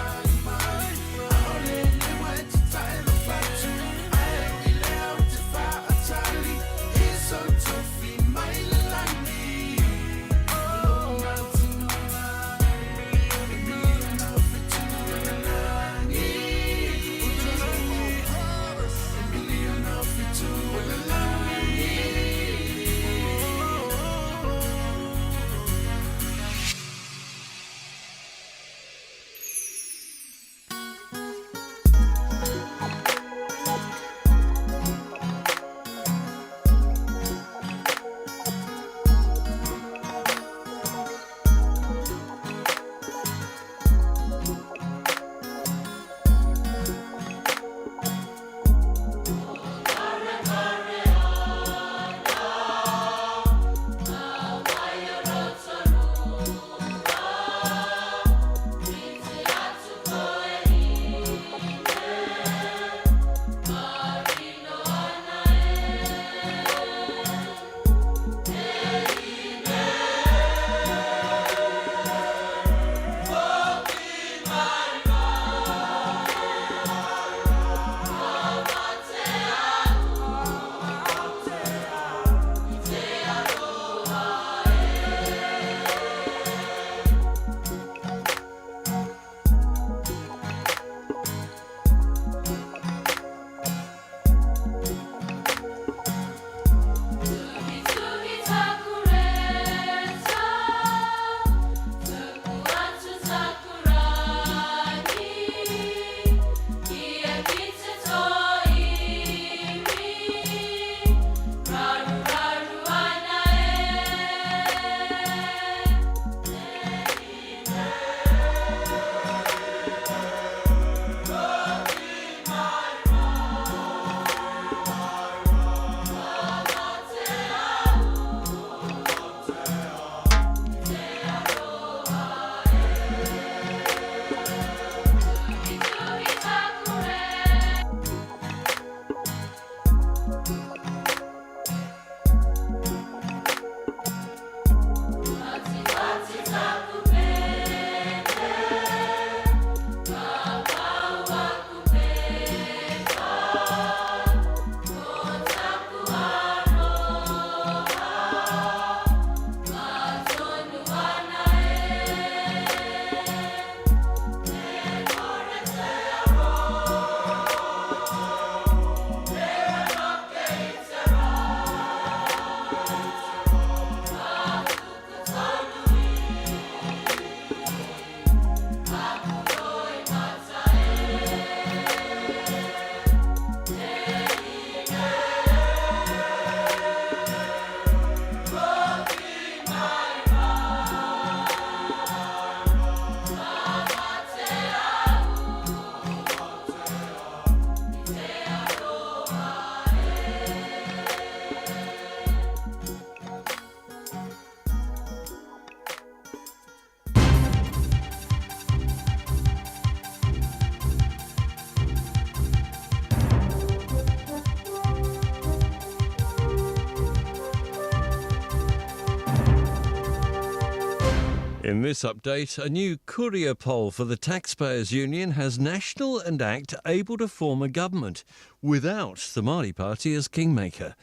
In this update, a new courier poll for the Taxpayers Union has National and ACT able to form a government without the Māori Party as kingmaker.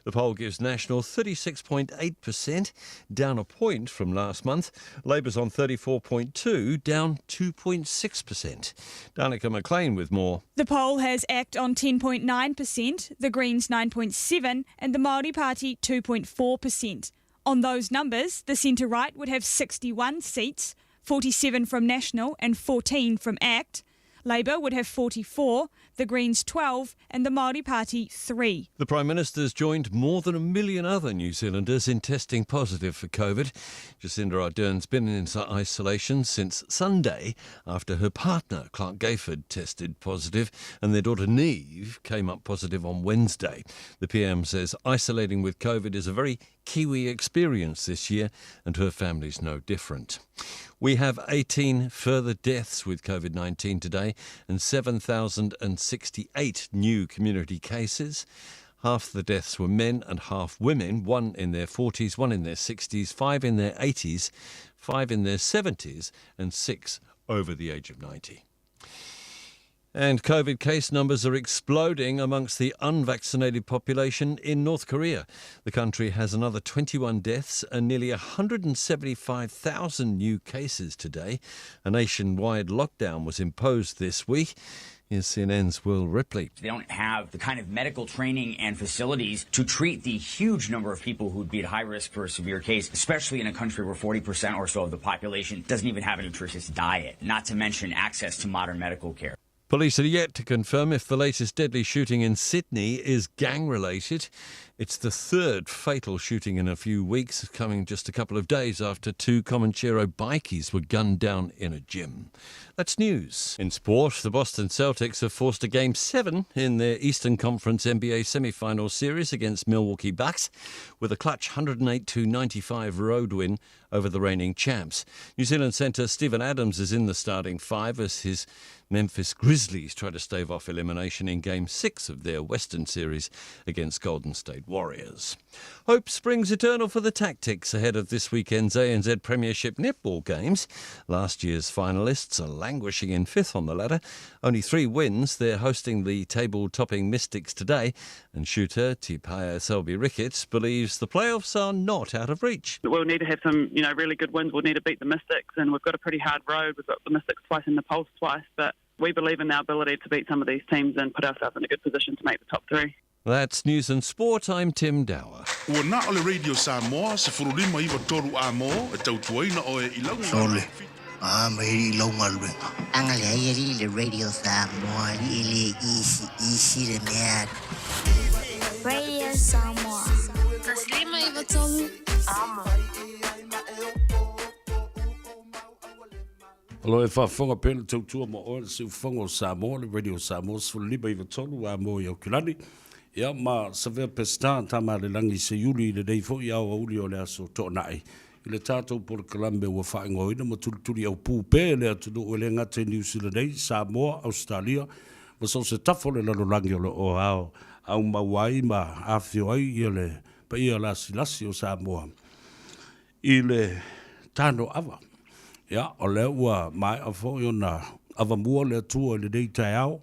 The poll gives National 36.8%, down a point from last month. Labour's on 34.2, down 2.6%. Danica McLean with more. The poll has ACT on 10.9%, the Greens 9.7 and the Māori Party 2.4%. On those numbers, the centre right would have 61 seats, 47 from National and 14 from ACT. Labour would have 44, the Greens 12, and the Māori Party 3. The Prime Minister's joined more than a million other New Zealanders in testing positive for COVID. Jacinda Ardern's been in isolation since Sunday after her partner, Clark Gayford, tested positive and their daughter Neve came up positive on Wednesday. The PM says isolating with COVID is a very Kiwi experience this year, and her family's no different. We have 18 further deaths with COVID 19 today and 7,068 new community cases. Half the deaths were men and half women, one in their 40s, one in their 60s, five in their 80s, five in their 70s, and six over the age of 90. And COVID case numbers are exploding amongst the unvaccinated population in North Korea. The country has another 21 deaths and nearly 175,000 new cases today. A nationwide lockdown was imposed this week. Here's CNN's Will Ripley. They don't have the kind of medical training and facilities to treat the huge number of people who'd be at high risk for a severe case, especially in a country where 40% or so of the population doesn't even have a nutritious diet, not to mention access to modern medical care. Police are yet to confirm if the latest deadly shooting in Sydney is gang related. It's the third fatal shooting in a few weeks, coming just a couple of days after two Comanchero bikies were gunned down in a gym. That's news. In sport, the Boston Celtics have forced a Game 7 in their Eastern Conference NBA semi-final series against Milwaukee Bucks with a clutch 108-95 road win over the reigning champs. New Zealand centre Steven Adams is in the starting five as his Memphis Grizzlies try to stave off elimination in Game 6 of their Western Series against Golden State Warriors. Hope springs eternal for the Tactix ahead of this weekend's ANZ Premiership netball games. Last year's finalists are languishing in fifth on the ladder. Only three wins. They're hosting the table-topping Mystics today. And shooter Tipaya Selby-Ricketts believes the playoffs are not out of reach. We'll need to have some, you know, really good wins. We'll need to beat the Mystics, and we've got a pretty hard road. We've got the Mystics twice and the Pulse twice, but we believe in our ability to beat some of these teams and put ourselves in a good position to make the top three. That's news and sport. I'm Tim Dower. Ua na o le Radio Samoa, 1593 A-mo, e tautuaina oe i lau Sole, a ma e i lau galuega. Agalelei alii i le Radio Samoa alii e le isi isi le mea. Radio Samoa. 1993 Amo. O lo e faafofoga pea le tautua ma oe le siufofoga o Samoa, le Radio Samoa 1593 a mo i Aukilani. Ia ma Savea Pestan Tamalelagi Seiuli i lenei foi aoauli o le aso Toonai i le tatou polokalame ua faaigoaina ma tulituli aupū pea e le atunuu e le gata i Niu Sila nei, Samoa, Ausetalia ma so o se tafa o le lalolagi o lo o ao aumau ai ma afifio ai ia le paia lasilasi o Samoa i le tano ava. Ia, o lea ua maea foi ona avamua le Atua i lenei taeao,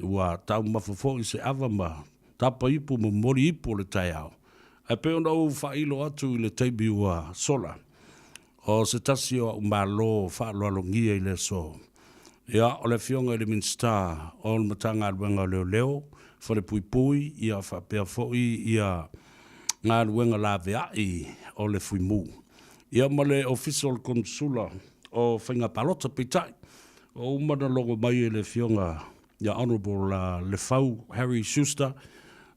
ua taumafa foi se ava ma tapa ipu ma momoli ipu o le taeao. Ae pei ona ou faailo atu i le taimi ua sola, o se tasi o au malo faaaloalogia i le aso. Ia, o le Afioga i le Minisita o le Matagaluega o Leoleo, Falepuipui, ia faapea foi ia galuega laveai o le Fuimu. Ia ma le Ofisa o le Konesula o Faiga Palota. Peitai, ua uma ona logo mai e le Afioga ia Honourable Lefau Harry Schuster,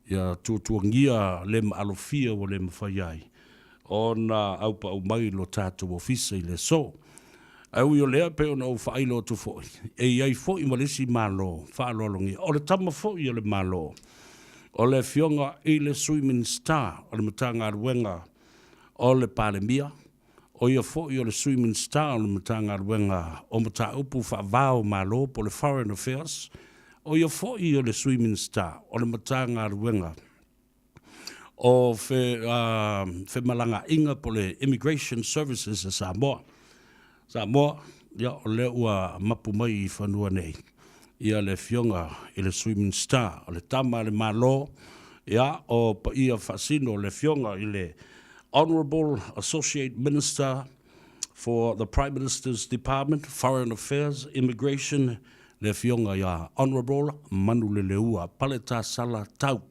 ia tuatuagia le maalofia ua le mafai ai ona aupau mai lo tatou ofisa i le aso. Ae ui o lea, pei ona ou faailo atu foi, e i ai foi ma le isi Malo faaaloalogia, o le tama foi a le Malo, o le Afioga i le Sui Minisita o le Matagaluega o le Palemia, o ia foi o le Sui Minisita o le Matagaluega o Mataupu Faava o Malo po o le Foreign Affairs, o ia foi o le Sui Minisita o le Matagaluega o Femalagaaiga po o le Immigration Services a Samoa. Samoa, ia, o lea ua mapu mai i fanua nei, ia le Afioga i le Sui Minisita o le Tama a le Malo, ia, o paia faasino le Afioga i le Honourable Associate Minister for the Prime Minister's Department, Foreign Affairs, Immigration, le Afioga ia Honourable Manuleleua Paletasala Tau.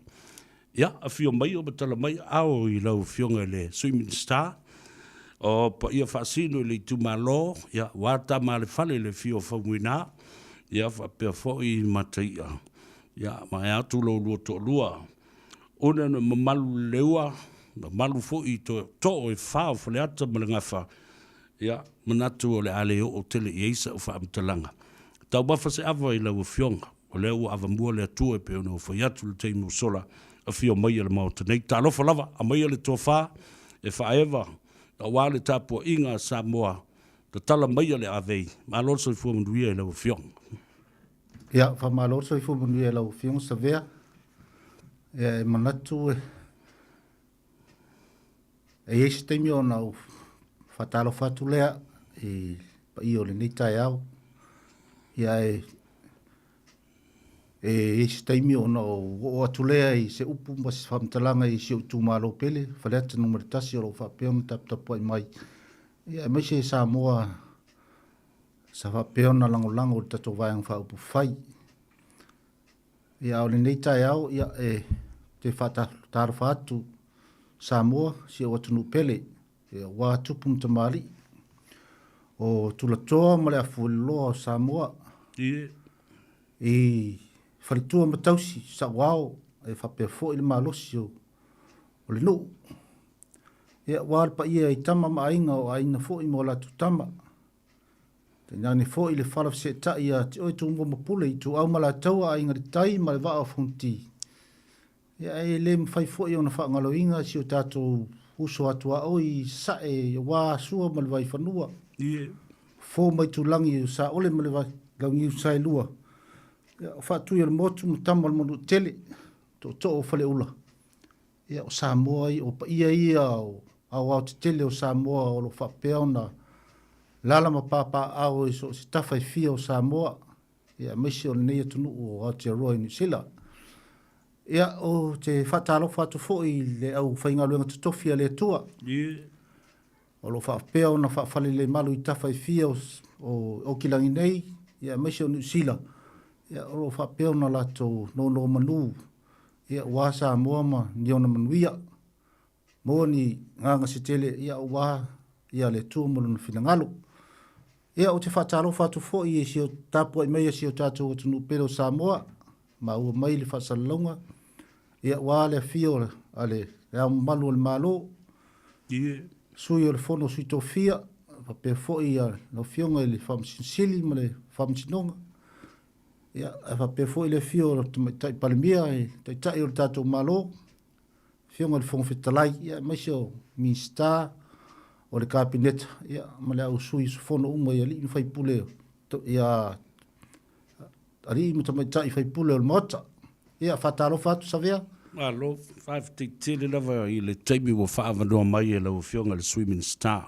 Ia, afio mai o matala mai ao i lau Afioga i le Sui Minisita, o paia faasino i le itumalo, ia, ua tama a le fale i le afio o Faumuina, ia, faapea foi Mataia, ia, ma e atu lo lua toalua, una na mamalu leleua, mamalu foi i to, too e wha o Faleata ma le Gafa, ia, manatu o le a le oo tele i ai sa'u faamatalaga. Taumafa se ava i lau Afioga. O lea ua avamua le Atua e pei ona ou fai atu i le taimi ua sola, afio maia le Maota nei. Talofa lava, aumaia le tofa e faaeva aua le tapuaiga a Samoa, tatala maia le avei. Malo le soifua manuia i lau Afioga. Ia, faamalo le soifua manuia i lau Afioga Savea. Ia, e manatu e i ai se taimi ona ou faatalofa atu lea i paia o lenei taeao. Ia e e i ai se taimi ona ou oo atu lea i se upu ma se faamatalaga i si ou itumalo pele, Faleata Nu.1 o lo o faapea ona taputapuai mai. Ia aemaise Samoa sa faapea ona lagolago i le tatou Vaega Faaupufai. Ia, a o lenei taeao, ia, e te faatalofa atu Samoa, si ou atunuu pele, ia, ua tupu ma tamalii, o tulatoa ma le afueloloa o Samoa, yeah. I faletua ma tausi, sauao, e faapea foi le malosi o, o le nuu. Ia, ua le paia i tama ma aiga o aiga foi ma o latou tama, Tainane foi le fala feseetai ia te oe Tumua ma Pule, Ituau ma Alataua, Aiga i le Tai ma le Vaa o Fonoti. Ia e le mafai foi ona faagaloina si o tatou uso atuaoi i Sasae aua Sua ma le Vaifanua, Fofo ma Itulagi o Saole ma le Launiu Saelua, ia o Faatui o le Motu ma Tama o le Manuatele, Tootoo o Faleula. Ia, o Samoa, o paia ia o aoaotetele o Samoa o lo o faapea ona lala ma papaaao i so o se tafa e fia o Samoa, ia, aemaise o lenei atunuu o Aotearoa i Niu Sila. Ia, ou te faatalofa atu foi i le aufaigaluega totofi a le Atua, o lo o faapea ona faafalelemalu i tafa e fia o, o Okilagi nei, ia, aemaise o Niu Sila, ia, o lo o faapea ona latou nonomanu Ia, aua Samoa ma ni ona manuia, maua ni gaga se tele, ia, aua ia le Atua ma lona finagalo. Ia, ou te faatalofa atu foi i si o tapuai mai a si o tatou atunuu pele o Samoa, maua mai le faasalalauga, ia, aua le afio a le Ao Mamalu o le Malo, Sui o le Fono a Sui Tofia, faapea foi ia lau Afioga i le Faamasino Sili ma le Faamasinoga, Ia, ae faapea foi le afio o le Tamaitai Palemia, le Taitai o le tatou Malo, Afioga i le Fofoga Fetalai, ia, aemaise o Minisita o le Kapeneta, ia, ma le au sui usufono uma i alii ma faipule, ia, alii ma tamaitai faipule o le Maota. Ia, faatalofa atu Savea. Malo, faafetai tele lava i le taimi ua faaavanoa mai e lau Afioga i le Sui Minisita.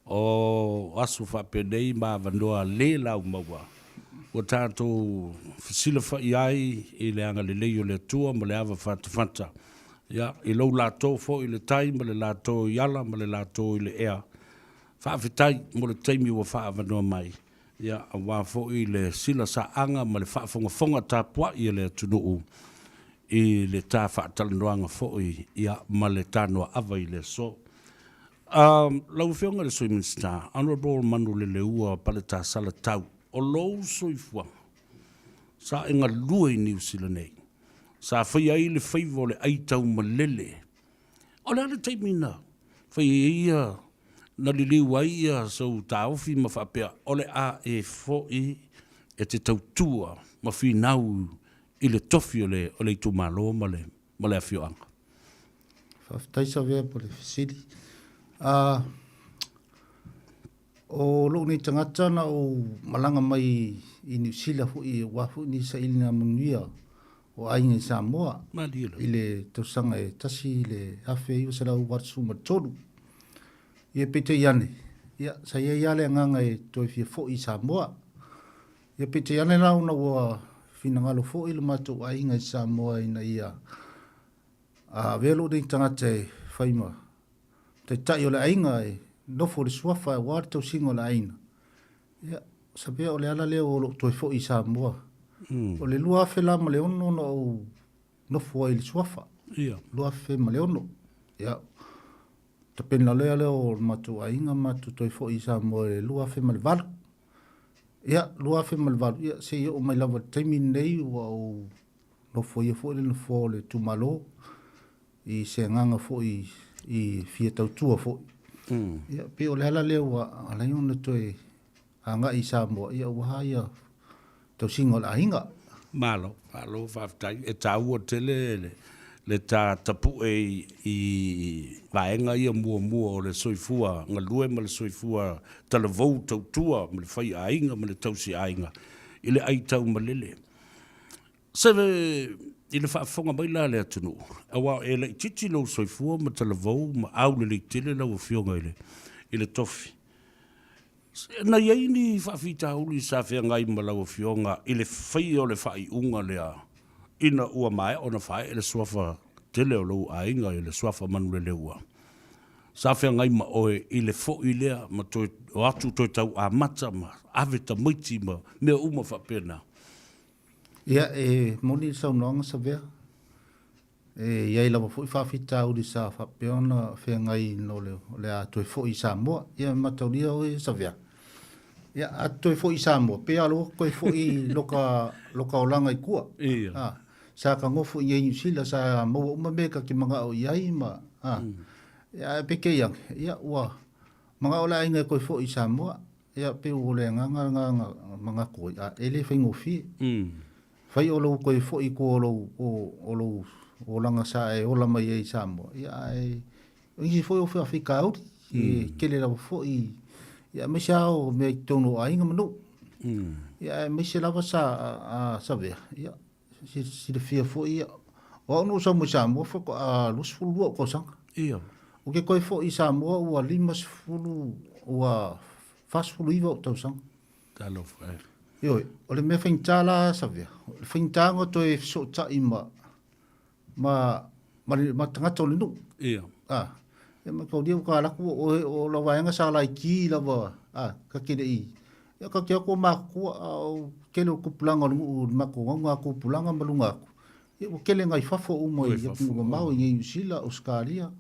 O aso faapenei ma avanoa le laumaua ua tatou fesilafai ai i le agalelei o le Atua ma le ava fatafata, ia, i lou latou foi i le tai ma le latou i ala ma le latou i le ea. Faafetai mo le taimi ua faaavanoa mai, ia, aua foi le silasaaga ma le faafogafoga tapuai a le atunuu i le ta faatalanoaga foi, ia, ma le tanoaava i le aso. Lau Afioga i le Sui Minisita, Honourable Manuleleua Paletasala Tau, o lou soifuaga sa e galue i Niu Sila nei, sa faia ai le faiva o le aitaumalele. O le a le taimi na fai ai ia, na liliu ai ia sou taofi ma faapea, o le a e foi e te tautua ma finau i le tofi o le itumalo ma le afioaga? Faafetai Savea mo le fesili. Uh, o lou nei tagata na ou malaga mai i Niu Sila foi aua foi ni sailiga manuia o aiga i Samoa i le tausaga e 1983. Ia peitai ane, Ia, sa i ai lava le agaga e toe fia foi i Samoa. Ia peitai ane la ona ua finagalo foi lo matou aiga i Samoa ina ia avea lou nei tagata e fai ma taitai o le aiga e nofo i le suafa aua le tausiga o le aiga. Ia, sabea o le ala lea o lou toe foi i Samoa. O le 2000 la ma le 6 na ou nofo ai i le suafa. 2006. Ia, tapena lea lea o le matou aiga matou toe foi i Samoa i le 2008. Ia, 2008, ia, seia oo mai lava i le taimi lenei ua ou nofoia foi le nofoa o le itumalo i se agaga foi i fia tautua foi. Ia, pei o le ala lea ua ala ai ona toe agai i Samoa, ia aua ia tausiga o le aiga. Malo, malo faafetai. E taua tele le, le ta tapue i, i vaega ia muamua o le soifua galue ma le soifua talavou tautua ma le faiaiga ma le tausiaiga i le ai taumalele. Se i le faafofoga mai la a le atunuu, aua e laitiiti lou soifua ma talavou ma aulelei tele lau Afioga i le, i le tofi. Na i ai ni faafitauli sa feagai ma lau Afioga i le faia o le faaiuga lea ina ua maea ona faaee le suafa tele o lou aiga i le suafa Manuleleua? Sa feagai ma oe i le foi lea ma toe o atu toe tau amata ma ave tamaiti ma mea uma faapena? Ia, e moni le saunoaga Savea. E i ai lava foi faafitauli sa faapea ona feagai ina o le, o le a toe foi i Samoa. Ia, e mataulia oe Savea. Ia, a toe foi i Samoa, pei lava ua toe foi i loka, loka olaga i tua. Ia. A, sa ka nofo i Niu Sila, sa maua uma mea ka te manao i ai ma, a. Ia, ae peitai ane, ia, ua manao le aiga e toe foi i Samoa. Ia, pei o le agaga lena na manatu ai, a e le faigofie. Fai o lou toe foi i tua o lou, o, o lou olaga sa e ola mai ai i Samoa, ia, ae o nisi foi o faafitauli, e tele lava foi, ia, aemaise lava o mea i totonu o aiga ma nuu. Ia, aemaise lava sa, a, Savea, ia, silafia foi, ia, o au na ou sau mai Samoa faatoa 22 ou tausaga. Ia. Ou te toe foi i Samoa ua 50, ua 49 ou tausaga. Talofa e. Ioe, o le mea faigata la Savea, o le faigata ona toe fesootai ma, ma, ma, le, ma tagata o le nuu. Ia. Ah, e mataulia ua ta alu atu o, o la vaega sa laiti lava, ah, ta te le i, ia ta te o atu o matutua, a o tele o tupulaga o le nuu i le matou auga tupulaga ma luga atu, ia ua tele nai fafo uma i atunuu mamao i Niu Sila, Ausetalia,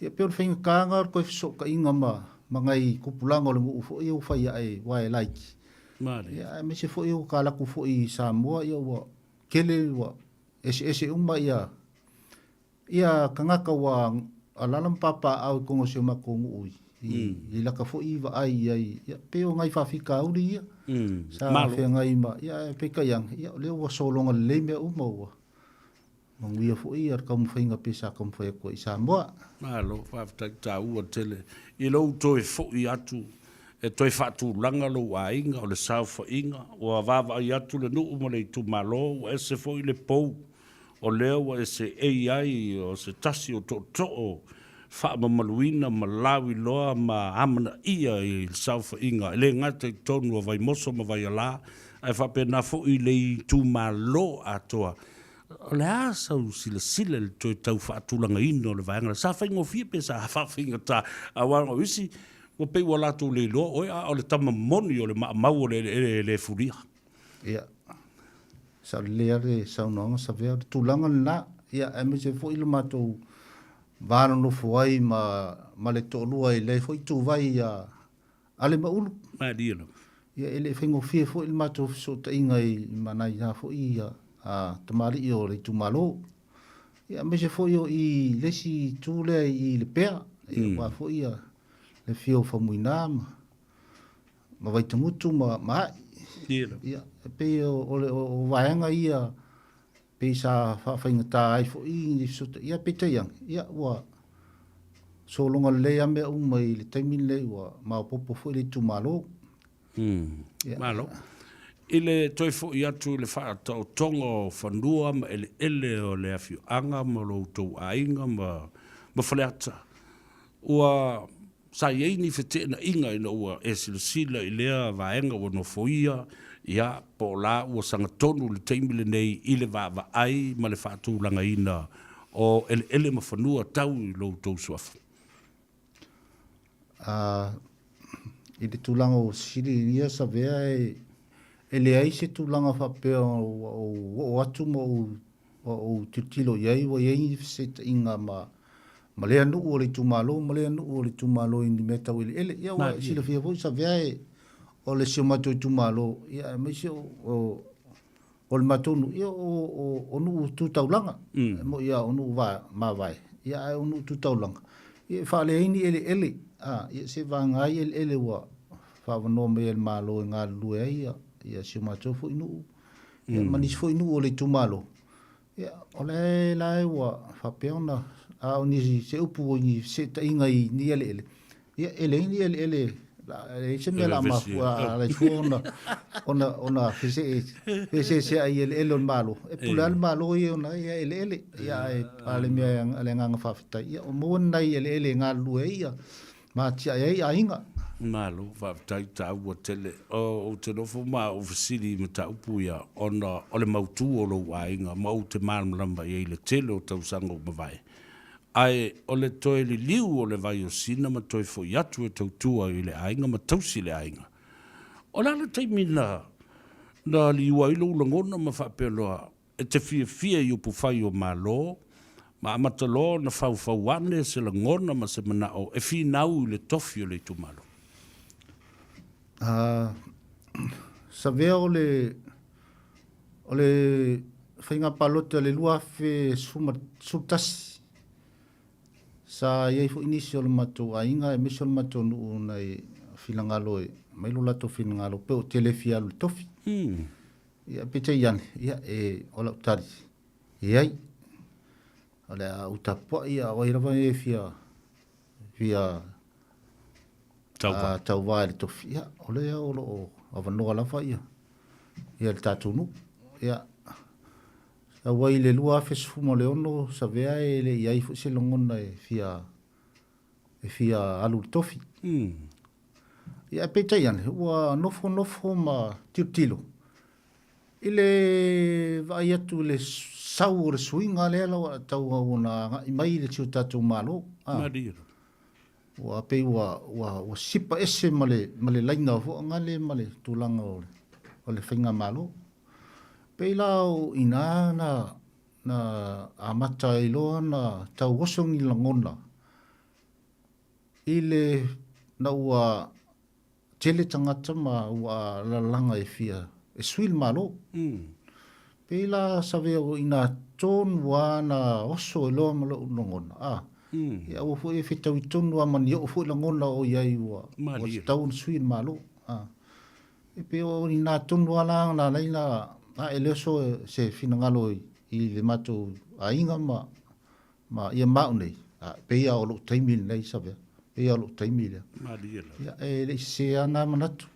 ia pei o le faigata lena o le toe fesootaiga ma, ma nai tupulaga o le nuu foi ia ua fai ae aua e laiti. Malie. Ia aemaise foi ua ta alu atu foi i Samoa, ia ua tele ua eseese uma ia ia tagata ua alaala ma papaaao i totonu o si o matou nuu i i lata foi vaai i ai, ia pei o nai faafitauli ia sa feagai ma, ia ae peitai ane, ia o lea ua sologa lelei mea uma ua manuia foi ia le taumafaiga pei sa taumafai atu ai i Samoa. Malo, faafetai taua tele i lou toe foi atu e toe faatulaga lou aiga, o le saofaiga, ua vaavaai atu le nuu ma le itumalo, ua ese foi le pou o lea ua e seei ai o se tasi o tootoo faamamaluina ma lauiloa ma amanaia i le saofaiga, e le gata i totonu o Vaimoso ma Vaialā, ae faapena foi i le itumalo atoa. O le a sau silasila i le toe tau faatulagaina o le vaega lea? Sa faigofie pe sa faafaigata? Aua o isi ua pei ua latou le iloa oe, a o le tama moni o le maamau o le eleele e le fulia. Ia, sao lelei lava le saunoaga Savea, o le tulaga lena, ia aemaise foi le matou va nonofo ai ma, ma le toalua i lea foi ituvai ia Ale ma Ulu. Malie lava. Ia e le faigofie foi le matou fesootaiga i ma nai na foi ia, a, tamalii o le itumalo. Ia aemaise foi o i le isi itu lea i Lepea, ia aua foi ia le afio o Faumuina ma, ma Vaitagutu ma, ma A'i. Ia, e pei o, o, o, o vaega ia pei sa faafaigata ai foi ni fesootaiga. Ia, peitai ane, ia, ua sologa lelei lava mea uma i le taimi lenei, ua maopoopo foi le itumalo. Ia. Malo. I le toe foi atu i le faataotoga o fanua ma eleele o le afioaga ma lo outou aiga ma, ma Faleata, ua. Sa i ai ni feteenaiga ina ua e silasila i lea vaega ua nofoia, ia, po o la ua sagatonu le taimi lenei i le vaavaai ma le faatulagaina o eleele ma fanua tau i lo outou suafa? A, i le tulaga o sililia Savea e, e leai se tulaga faapea ua ou oo atu ma ou, ua ou tilotilo i ai ua i ai ni fesetaiga ma, ma lea nuu o le itumalo ma lea nuu o le itumalo i ni mea tau eleele. Ia ua silafia foi Savea e, o le si o matou itumalo, ia aemaise o, o, o le matou nuu, ia o, o, o nuu tu taulaga. Mm. E moi lava o nuu va, mavae, ia ae o nuu tu taulaga. Ia e faaleai ni eleele, a, ia se vaega ai eleele ua faaavanoa mai e le Malo e galulue ai ia, ia si o matou foi nuu, ia ma nisi foi nuu o le itumalo. Ia, o le la e ua faapea ona, a o ni se upu i ni feseetaiga i ni eleele, ia e leai ni eleele, e leai se mea o le a mafua ala ai fua ona, ona, ona fesee, feeseeseai i eleele o le Malo. E pule lava le Malo ia i ona ia eleele, ia ae a le mea a le agaga faafetai, ia ua maua ni nai eleele e galulue ai ia, ma atiae ai aiga. Malo, faafetai taua tele. Ou te nofo ma ou fesili i mataupu ia ona o le mautu o lou aiga ma ou te malamalama i ai i le tele o tausaga ua mavae. Ae o le toe liliu o le vai o Sina ma toe foi atu e tautua i le aiga ma tausi le aiga. O le a le taimi na na liua ai lou lagona ma faapea loa E te fiafia i upufai o Malo, ma amata loa ona faufau ane se lagona ma se manao e finau i le tofi o le itumalo. A savea o le o le faiga palota i le 2011, sa i ai foi nisi o le matou aiga aemaise o le matou nuu na finagalo e aumai lo latou finagalo pe ou te le fia alu i le tofi. Ia, peitai ane, ia, e, o lau tali, e ai. O le a ou tapuai, a o ai lava e fia, fia tauva, tauva i le tofi, ia, o lea o lo o avanoa lava ia, ia le tatou nuu. Ia, sau ai i le 2016, Savea e le i ai foi se lagona e fia, e fia alu i le tofi. Ia, ae peitai ane, ua nofonofo ma tilotilo i le vaai atu i le sau o le suiga lea la ua tau ona agai mai i si o tatou Malo. Malie. Ua pei ua, ua, ua sipa ese ma le, ma le laina foagale ma le tulaga o le, o le faigamalo. Pei la o i ina na, na amata ai loa ona tau oso ni lagona i le na ua tele tagata ma ua lalaga e fia e sui le Malo. Pei la save o ina tonu a na oso e loa ma lou lagona, a. Ia aua foi e fetaui tonu a ma ni oo foi lagona o iai ua ua tatau ona sui le Malo, a. E pei o ina tonu a la na alai na ae le oso se finagalo i le matou aiga ma Ma ia ma au nei, a, pei lava o lou taimi lenei, Savea, pei lava o lou taimi lea. Malie lava. Ia, e le i sese lava na manatu.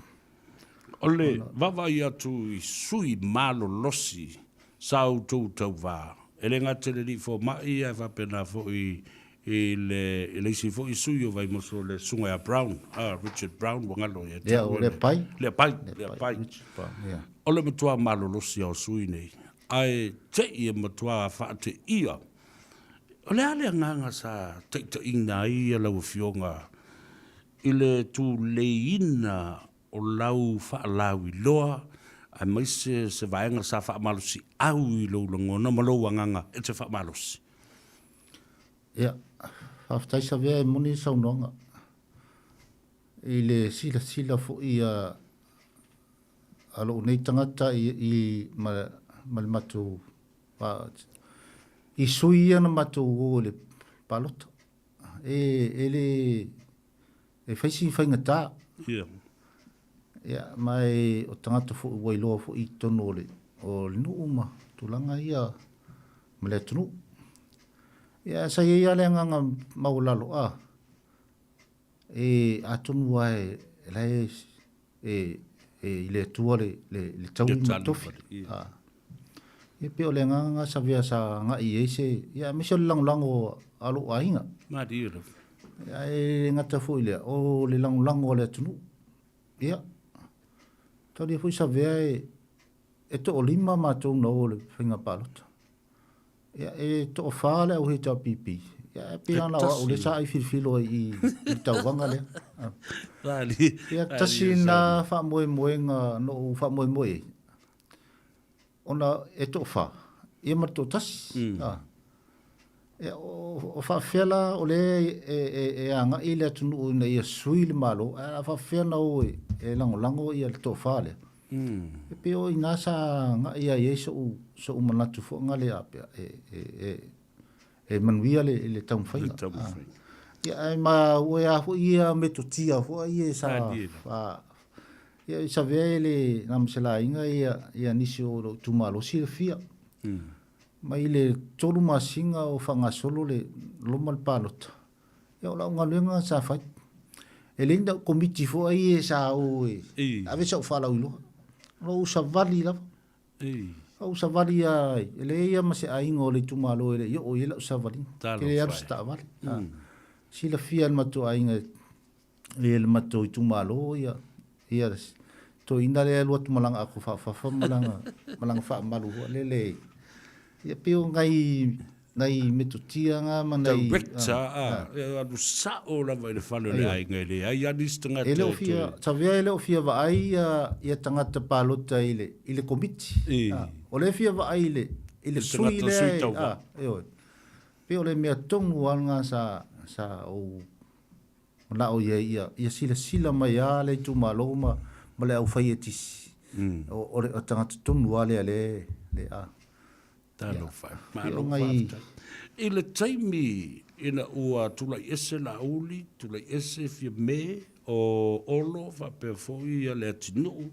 O le vaavaai atu i sui malolosi sa outou tauva, e le gata i le alii fomai ae faapena foi i le, i le isi foi sui o Vaimoso, le Susuga ia Brown, Richard Brown ua galo ia te au. Ia, o Leapai. Leapai, Leapai. Richard Brown, ia. O le matua malolosi lava o sui nei, ae te i e matua faateia O le a le agaga sa taitaiina ai lau Afioga i le tuleiina o lau faalauiloa aemaise se vaega sa faamalosiau i lou lagona ma lou agaga e te faamalosi? Ia, faafetai Savea e moni le saunoaga. I le silasila foi a a lou nei tagata i, i ma, ma le matou i sui ia na matou o i le palota. E, e le, e fai si faigata. Yeah. Ia, ma e, o tagata foi ua iloa foi i totonu o le, o le nuu ma tulaga ia ma le atunuu. Ia, sa i ai lava le agaga maualalo, a, e, atonu lava e, la e, e, e i le Atua le, le, le taui ma le tofi. A. Ia pei o le agaga na sa vea sa agai i ai se, ia aemaise o le lagolago a lou aiga. Malie lava. Ae le gata foi i lea, o le lagolago a le atunuu. Ia, taulia foi Savea e, e toalima matou na o i le faiga palota. Ia, e toafa le au HRPP. Ia, e pei lava na o au lea sa ai filofilo ai i, i le tauvaga lea. Ia, tasi lena faamoemoega na ou faamoemoe ai, ona e toafa, ia ma le toatasi. Ia, o faafefea la o lea e agai le atunuu ina ia sui le Malo, ae a faafefea ona o e lagolago ia le toafa lea? E pei o i ina sa agai ai i ai so'u manatu foi gale a pea e manuia le taumafaiga. Ia, ae ma ua a foi ia metotia foi ia sa ia i savea e le na ma se laina ia nisi o lou itumalo silafia. Mai le 3 masina o faagasolo le loma le palota, ia o lau galuega sa fai. E leai ni au komiti foi ia sa o e ave sau faalauiloa. O lou savali lava. Ou savali lava, e leai lava ma se aiga o le itumalo e le i oo i ai lau savaliga. Ou te le alu i se taavale. Silafia e le matou aiga e le matou itumalo ia ia toeaina lea e alu atu ma lana ato faafafa ma lana ma lana faamalu foi lele ia pei o nai nai metotia na ma nai Director, a, e alu sao lava i le fale o le aiga e leai lava nisi tagata E le o fia, Savea e le o fia vaai ia ia tagata palota i le i le komiti. O lea e fia vaai i le i le sui lea e, a, ioe. Pei o le mea tonu lava lena sa sa ou Manao i ai ia, ia silasila mai lava le itumalo ma, ma le aufai eletisi. O, o le tagata tonu lava lea le, le a. Talofa e. Malo faafetai. I le taimi ina ua tulai ese Laauli, tulai ese Fiame, o Olo faapea foi ia Leatinuu,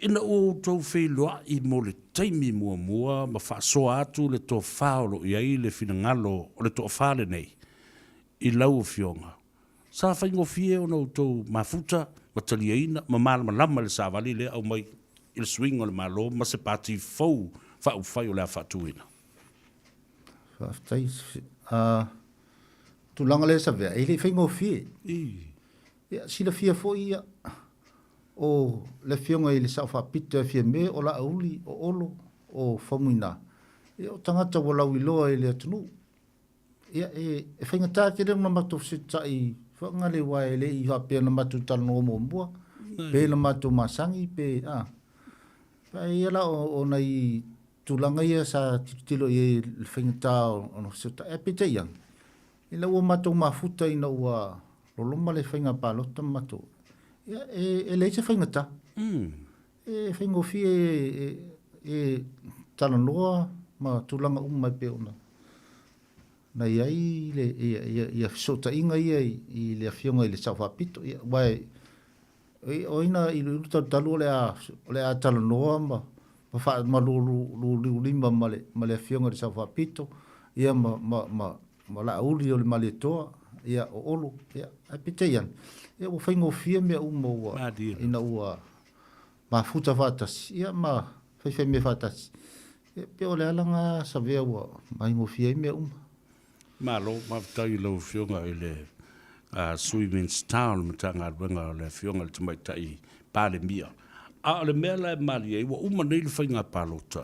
ina ua outou feiloai mo le taimi muamua ma faasoa atu le tofa o lo o i ai le finagalo o le toafa lenei, i lau Afioga, sa faigofie ona outou mafuta ma taliaina ma malamalama i le savali lea aumai i le suiga o le Malo ma se pati fou faaupufai o le a faatuina. Faafetai. A tulaga lea Savea, e le i faigofie. Ia, silafia foi ia, o le Afioga i le Sao Faapito e Fiame, o Laauli, o Olo, o Faumuina, ia o tagata ua lauiloa i le atunuu. Ia, e, e faigata tele ona matou fesootai faagale aua e le i faapea na matou talanoa muamua, pe na matou masani, pe, a. Ae ia la o, o nai tulaga ia sa tilotilo i ai i le faigata ona fesootai. Ae peitai ane, ina ua matou mafuta ina ua loloma le faiga palota ma matou, ia, e, e leai se faigata. E faigofie e, e talanoa ma tulaga uma e pei ona na i ai le, ia, ia, ia fesootaiga ia i, i le Afioga i le Sao Faapito. Ia, aua e, o ai na iluilu talutalu o le a, o le a talanoa ma, ma faamalululiulima ma le, ma le Afioga i le Sao Faapito, ia ma, ma, ma, ma Laauli o le Malietoa, ia, o Olo, ia, ae peitai ane, ia ua faigofie mea uma ua, ina ua mafuta faatasi, ia ma faifai mea faatasi. Ia, pei o le ala lena Savea ua faigofie ai mea uma. Malo, faafetai i lau Afioga i le Sui Minisita o le Matagaluega o le Afioga i le Tamaitai Palemia. A o le mea la e malie ai, ua uma nei le faiga palota,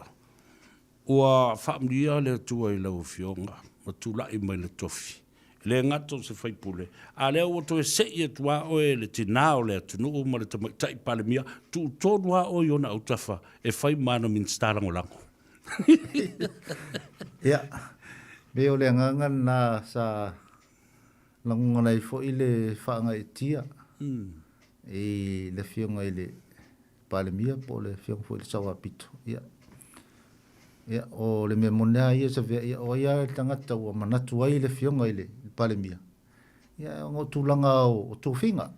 ua faamanuia le Atua i lau Afioga ma tulai mai le tofi. E le gata o se sui usufono, a o lea ua toe sei atu lava oe e le tinã o le atunuu ma le Tamaitai Palemia, tuu tonu lava oe i ona autafa e fai ma ana Minisita Lagolago. Ia, pei o le agaga lena sa lagona ai foi le faagaeetia i le Afioga i le Palemia po o le Afioga foi i le Sao Faapito. Ia, ia, o le mea moni lava ia Savea, ia, o ai lava le tagata ua manatu ai le Afioga i le Palemia, ia, ona o tulaga o tofiga.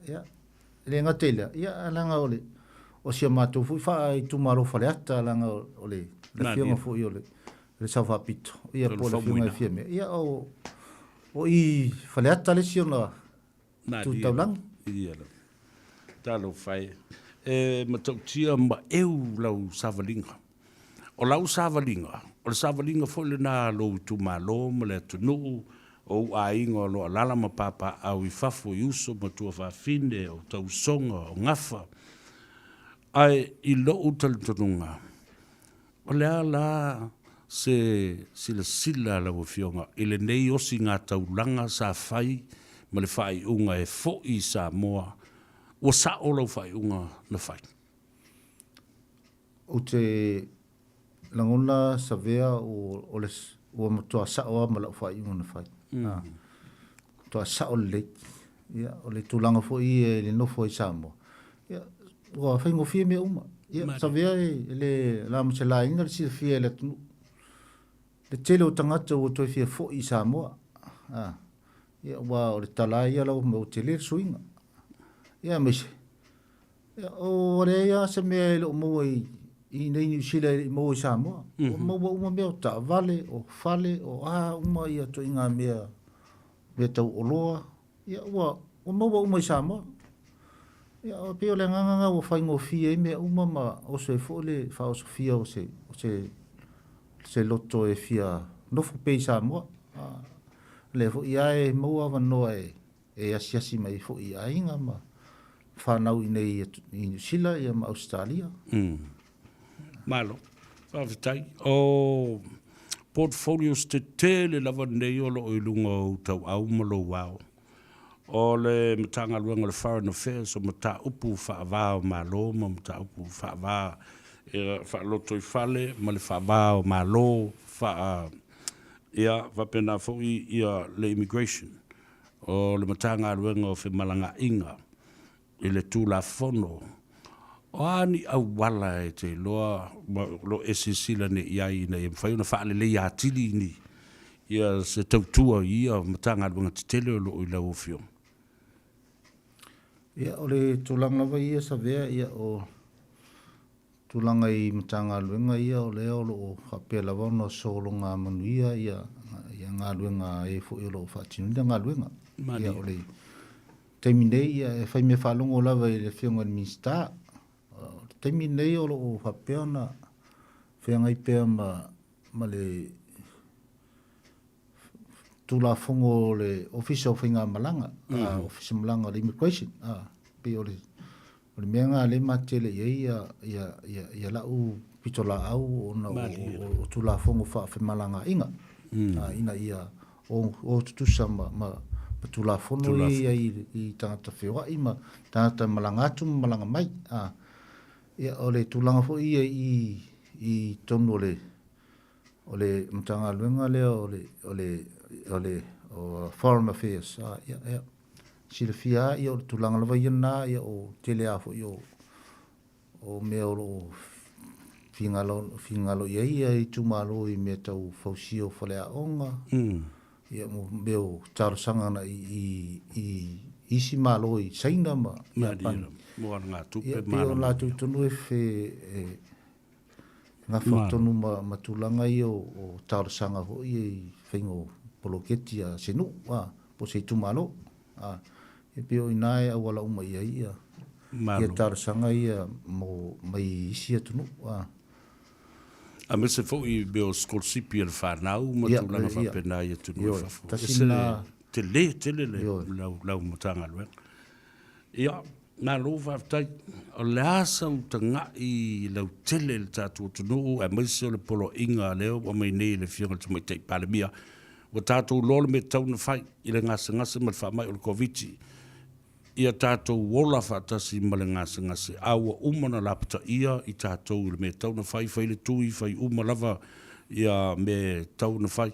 Ia, e le gata i lea, ia, ae leaga o le, o si a matou foi faa-itumalo Faleata, leaga o le Afioga foi o le Sao Faapito, ia, po o le Afioga ia Fiame, ia, o, o i Faleata le isi ona Tu taulagi. Ia lava. Talofa e. E matautia ma eu lau savaliga. O lau savaliga, o le savaliga foi lena a lou itumalo ma le atunuu, o ou aiga o lo o alaala ma papaaao i fafo i uso ma tuafafine, o tausoga, o gafa. Ae i lou talitonuga, o le a la se silasila a lau Afioga i lenei osigataulaga sa fai ma le faaiuga e foi i Samoa, ua sao lau faaiuga na fai? Ou te lagona Savea o le ua matua sao lava ma lau faaiuga na fai. Matua sao lelei. Ia, o le tulaga foi ia i le nofo ai Samoa, ia, ua faigofie mea uma. Ia, Savea e le la ma se laina le silafia e le atunuu. Le tele o tagata ua toe fia foi i Samoa. Ia, aua o le tala lava ia lau ua tele le suiga. Ia, aemaise, Ia, ua leai lava se mea e le o maua i inei Niu Sila e le i maua i Samoa. Ua maua uma mea o taavale, o fale, o a uma ia ituaiga mea, mea tau oloa, ia ua maua uma i Samoa. Ia, e pei o le agaga lena ua faigofie ai mea uma ma oso ai foi le faaosofia o se, o se, se loto e fia nofo pea i Samoa. O lea foi lava e maua avanoa e e asiasi mai ai foi i aiga ma fanau i inei i Niu Sila ia ma Ausetalia. Malo. Faafetai. O portfolios tetele lava nei o lo o i luga o ou tauau ma lou ao. O le Matagaluega o le Foreign Affairs, o mataupu faava o Malo ma mataupu faava faalotoifale ma le faava o Malo faa, ia, faapena foi ia le Immigration. o le Matagaluega o Femalagaaiga i le Tulafono, o a ni auala e te iloa o lo o e silasila nei i ai ina ia mafai ona faaleleia atili ni ia se tautua i ia Matagaluega tetele o lo o i lau Afioga? Ia, o le tulaga lava ia Savea, ia o tulaga i Matagaluega ia o lea o lo o faapea lava ona sologa manuia ia galuega a e foi o lo o faatinoina galuega. Ia o le taimi nei ia e fai mea faalogo lava i le Afioga i le Minisita. O le taimi nei o lo o faapea ona feagai pea ma ma le Tulafono o le Ofisa o Faigamalaga, Ofisa Malaga o le Immigration, pei o le O le mea lena lea e matele i ai ia lau pitolaau ona o Tulafono faafemalagaaiga ina ia o tutusa ma Tulafono ia e i ai i tagata feoai ma tagata malaga atu ma malaga mai. Ia, o le tulaga foi ia i totonu o le o le Matagaluega lea o le, o le, o le o Foreign Affairs, a, ia, ia, silafia lava, ia, o le tulaga lava ia lena, ia, o tele lava foi o, o mea o lo o finagalo, finagalo i ai ia itumalo i mea tau fausia o faleaoga, ia, mo mea o talosaga agai i, i, i isi Malo i Saina ma Iapani. Mo alagatupe Ia, pei o latou tonu e, e, Gafa tonu ma tulaga ia o talosaga foi ia i faiga o poloketi a se nuu po o se itumalo. E pei o i ina e auala uma i ai ia talosaga ia mo mai isi atunuu. Aemaise foi i mea o sikolasipi a le fanau ma tulaga faapena i atunuu i fafo. E ese le tele tele le lau Matagaluega. Ia, malo faafetai. O le a sau taga'i lautele i le tatou atunuu aemaise o le poloaiga lea ua aumai nei e le Afioga i le Tamaitai Palemia. Ua tatou iloa le mea e tatau ona fai i le gasegase ma le faamai o le Koviti. Ia tatou ola faatasi ma le gasegase, a ua uma ona lapataia i tatou i le mea e tatau ona fai, fai le tui, fai uma lava ia mea e tatau ona fai.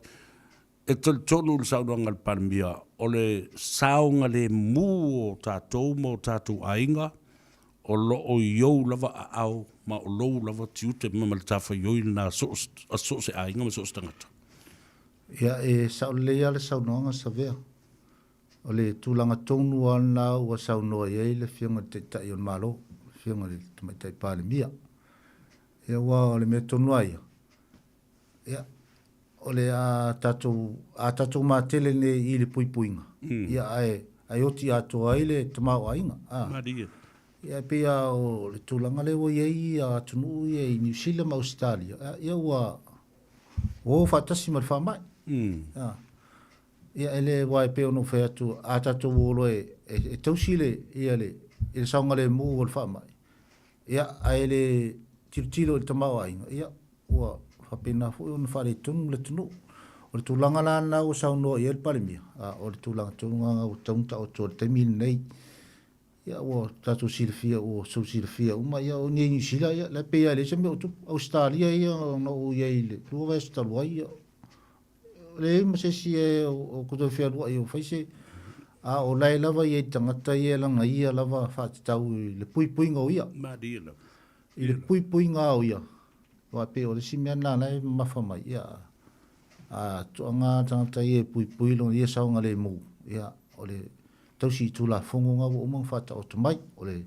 E talitonu le saunoaga a le Palemia, o le saogalemu o tatou ma o tatou aiga, o lo o i ou lava aao ma o lou lava tiute ma matafaioi lena a so o se aiga ma so o se tagata. Ia, e sao lelei lava le saunoaga Savea. O le tulaga tonu lava lena ua saunoa i ai le Afioga i le Taitai o le Malo, le Afioga i le Tamaitai Palemia. Ia, aua o le mea tonu lava ia, Ia, o le a tatou, a tatou matele nei i le puipuiga, mm. ia, ae, ae oti atoa ai le tamaoaiga. Ah. Marie. Ia, e pei lava o le tulaga lea ua i ai atunuu ia i Niu Sila ma Ausetalia, ia ua o faatasi ma le faamai. Mm. Ah. Ia, e le, aua e pei ona ou fai atu, a tatou o loa e, e, e tausi le, ia le, i le saogalemu o le faamai, ia, ae le tilotilo i le tamaoaiga, ia, ua faapena foi ona faaletonu le atunuu. O le tulaga la lena ua saunoa i ai le Palemia, a o le tulaga tonu lena ua tatau ona taoto i le taimi lenei. Ia ua tatou silafia, ua sou silafia uma, ia o nei Niu Sila, ia la e pei lava e leai se mea o tupu. Ausetalia ia na ou i ai i le 2 vaiaso talu ai, ia leai ma se isi e o toe fealuai o fai se, a o la e lava i ai tagata ia e lagaia lava faatatau i le puipuiga o ia. Malie lava. I le puipuiga o ia, aua e pei o le isi mea lena la e mamafa mai, ia, a toaga tagata ia e puipui lona ia saogalemu, ia, o le tausi i Tulafono na ua uma ona faataoto mai, o le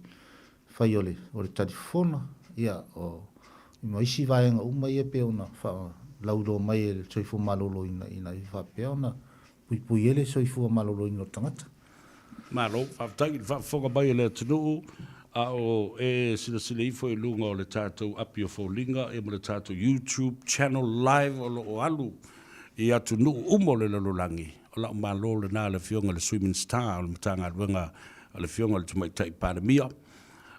fai o le, o le talifona, ia, o, ma isi vaega uma ia pei ona faalauiloa mai e le Soifua Maloloina ina ia faapea ona puipui ai le soifua maloloina o le tagata. Malo, faafetai i le faafofoga mai a le atunuu, a o e silasila ifo i luga o le tatou api o foliga ia ma le tatou YouTube channel live o lo o alu i atunuu uma o le lalolagi. O lau malo lena i le Afioga i le Sui Minisita o le Matagaluega a le Afioga i le Tamaitai Palemia,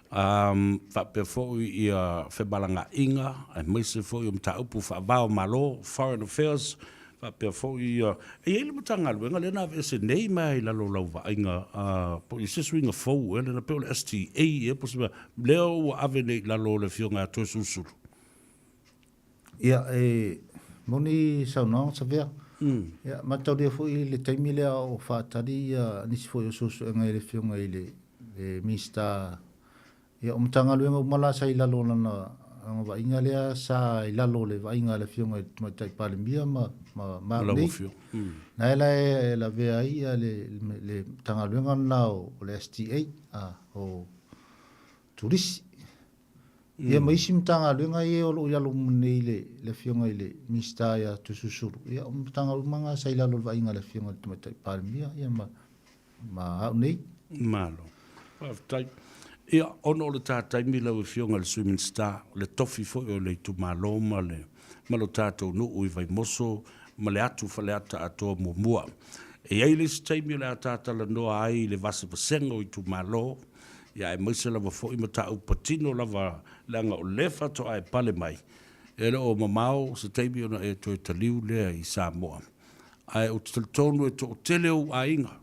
faapea foi ia femalagaaiga aemaise foi o mataupu faava-o-Malo, Foreign Affairs, faapea foi ia... E i ai le Matagaluega lea na aveese nei mai i lalo o lau vaaiga, po o i ai se suiga fou ea lena, pei o le STA ea po o se mea, lea ua ave nei i lalo o le Afioga ia Toeolesulusulu. Ia, e moni saunoaga Savea. Ia, mataulia foi le taimi lea o faatali ia nisi foi o suesuega i le Afioga i le Minisita. Ia, o Matagaluega uma la sa i lalo o lana vaaiga lea sa i lalo o le vaaiga a le Afioga i le Tamaitai Palemia ma ma au nei. Na e la e lavea ai ia le Matagaluega lena o le STA, o Turisi. Ia ma isi Matagaluega ia o lo o i lalo uma nei le le Afioga i le Minisita ia Toeolesulusulu, ia o Matagaluega uma na sa i lalo o le vaaiga a le Afioga i le Tamaitai Palemia ia ma ma au nei. Malo. Faafetai. Ia, ona o le ta taimi lau Afioga i le Sui Minisita, o le tofi foi o le itumalo ma le ma lo tatou nuu i Vaimoso ma le atu Faleata atoa muamua. E i ai le isi taimi o le a ta talanoa ai i le vasevasega o itumalo, ia aemaise lava foi mataupu patino lava leaga o lea faatoa e pale mai, e le o mamao se taimi ona e toe taliu lea i Samoa. Ae ou te talitonu e toatele ou aiga,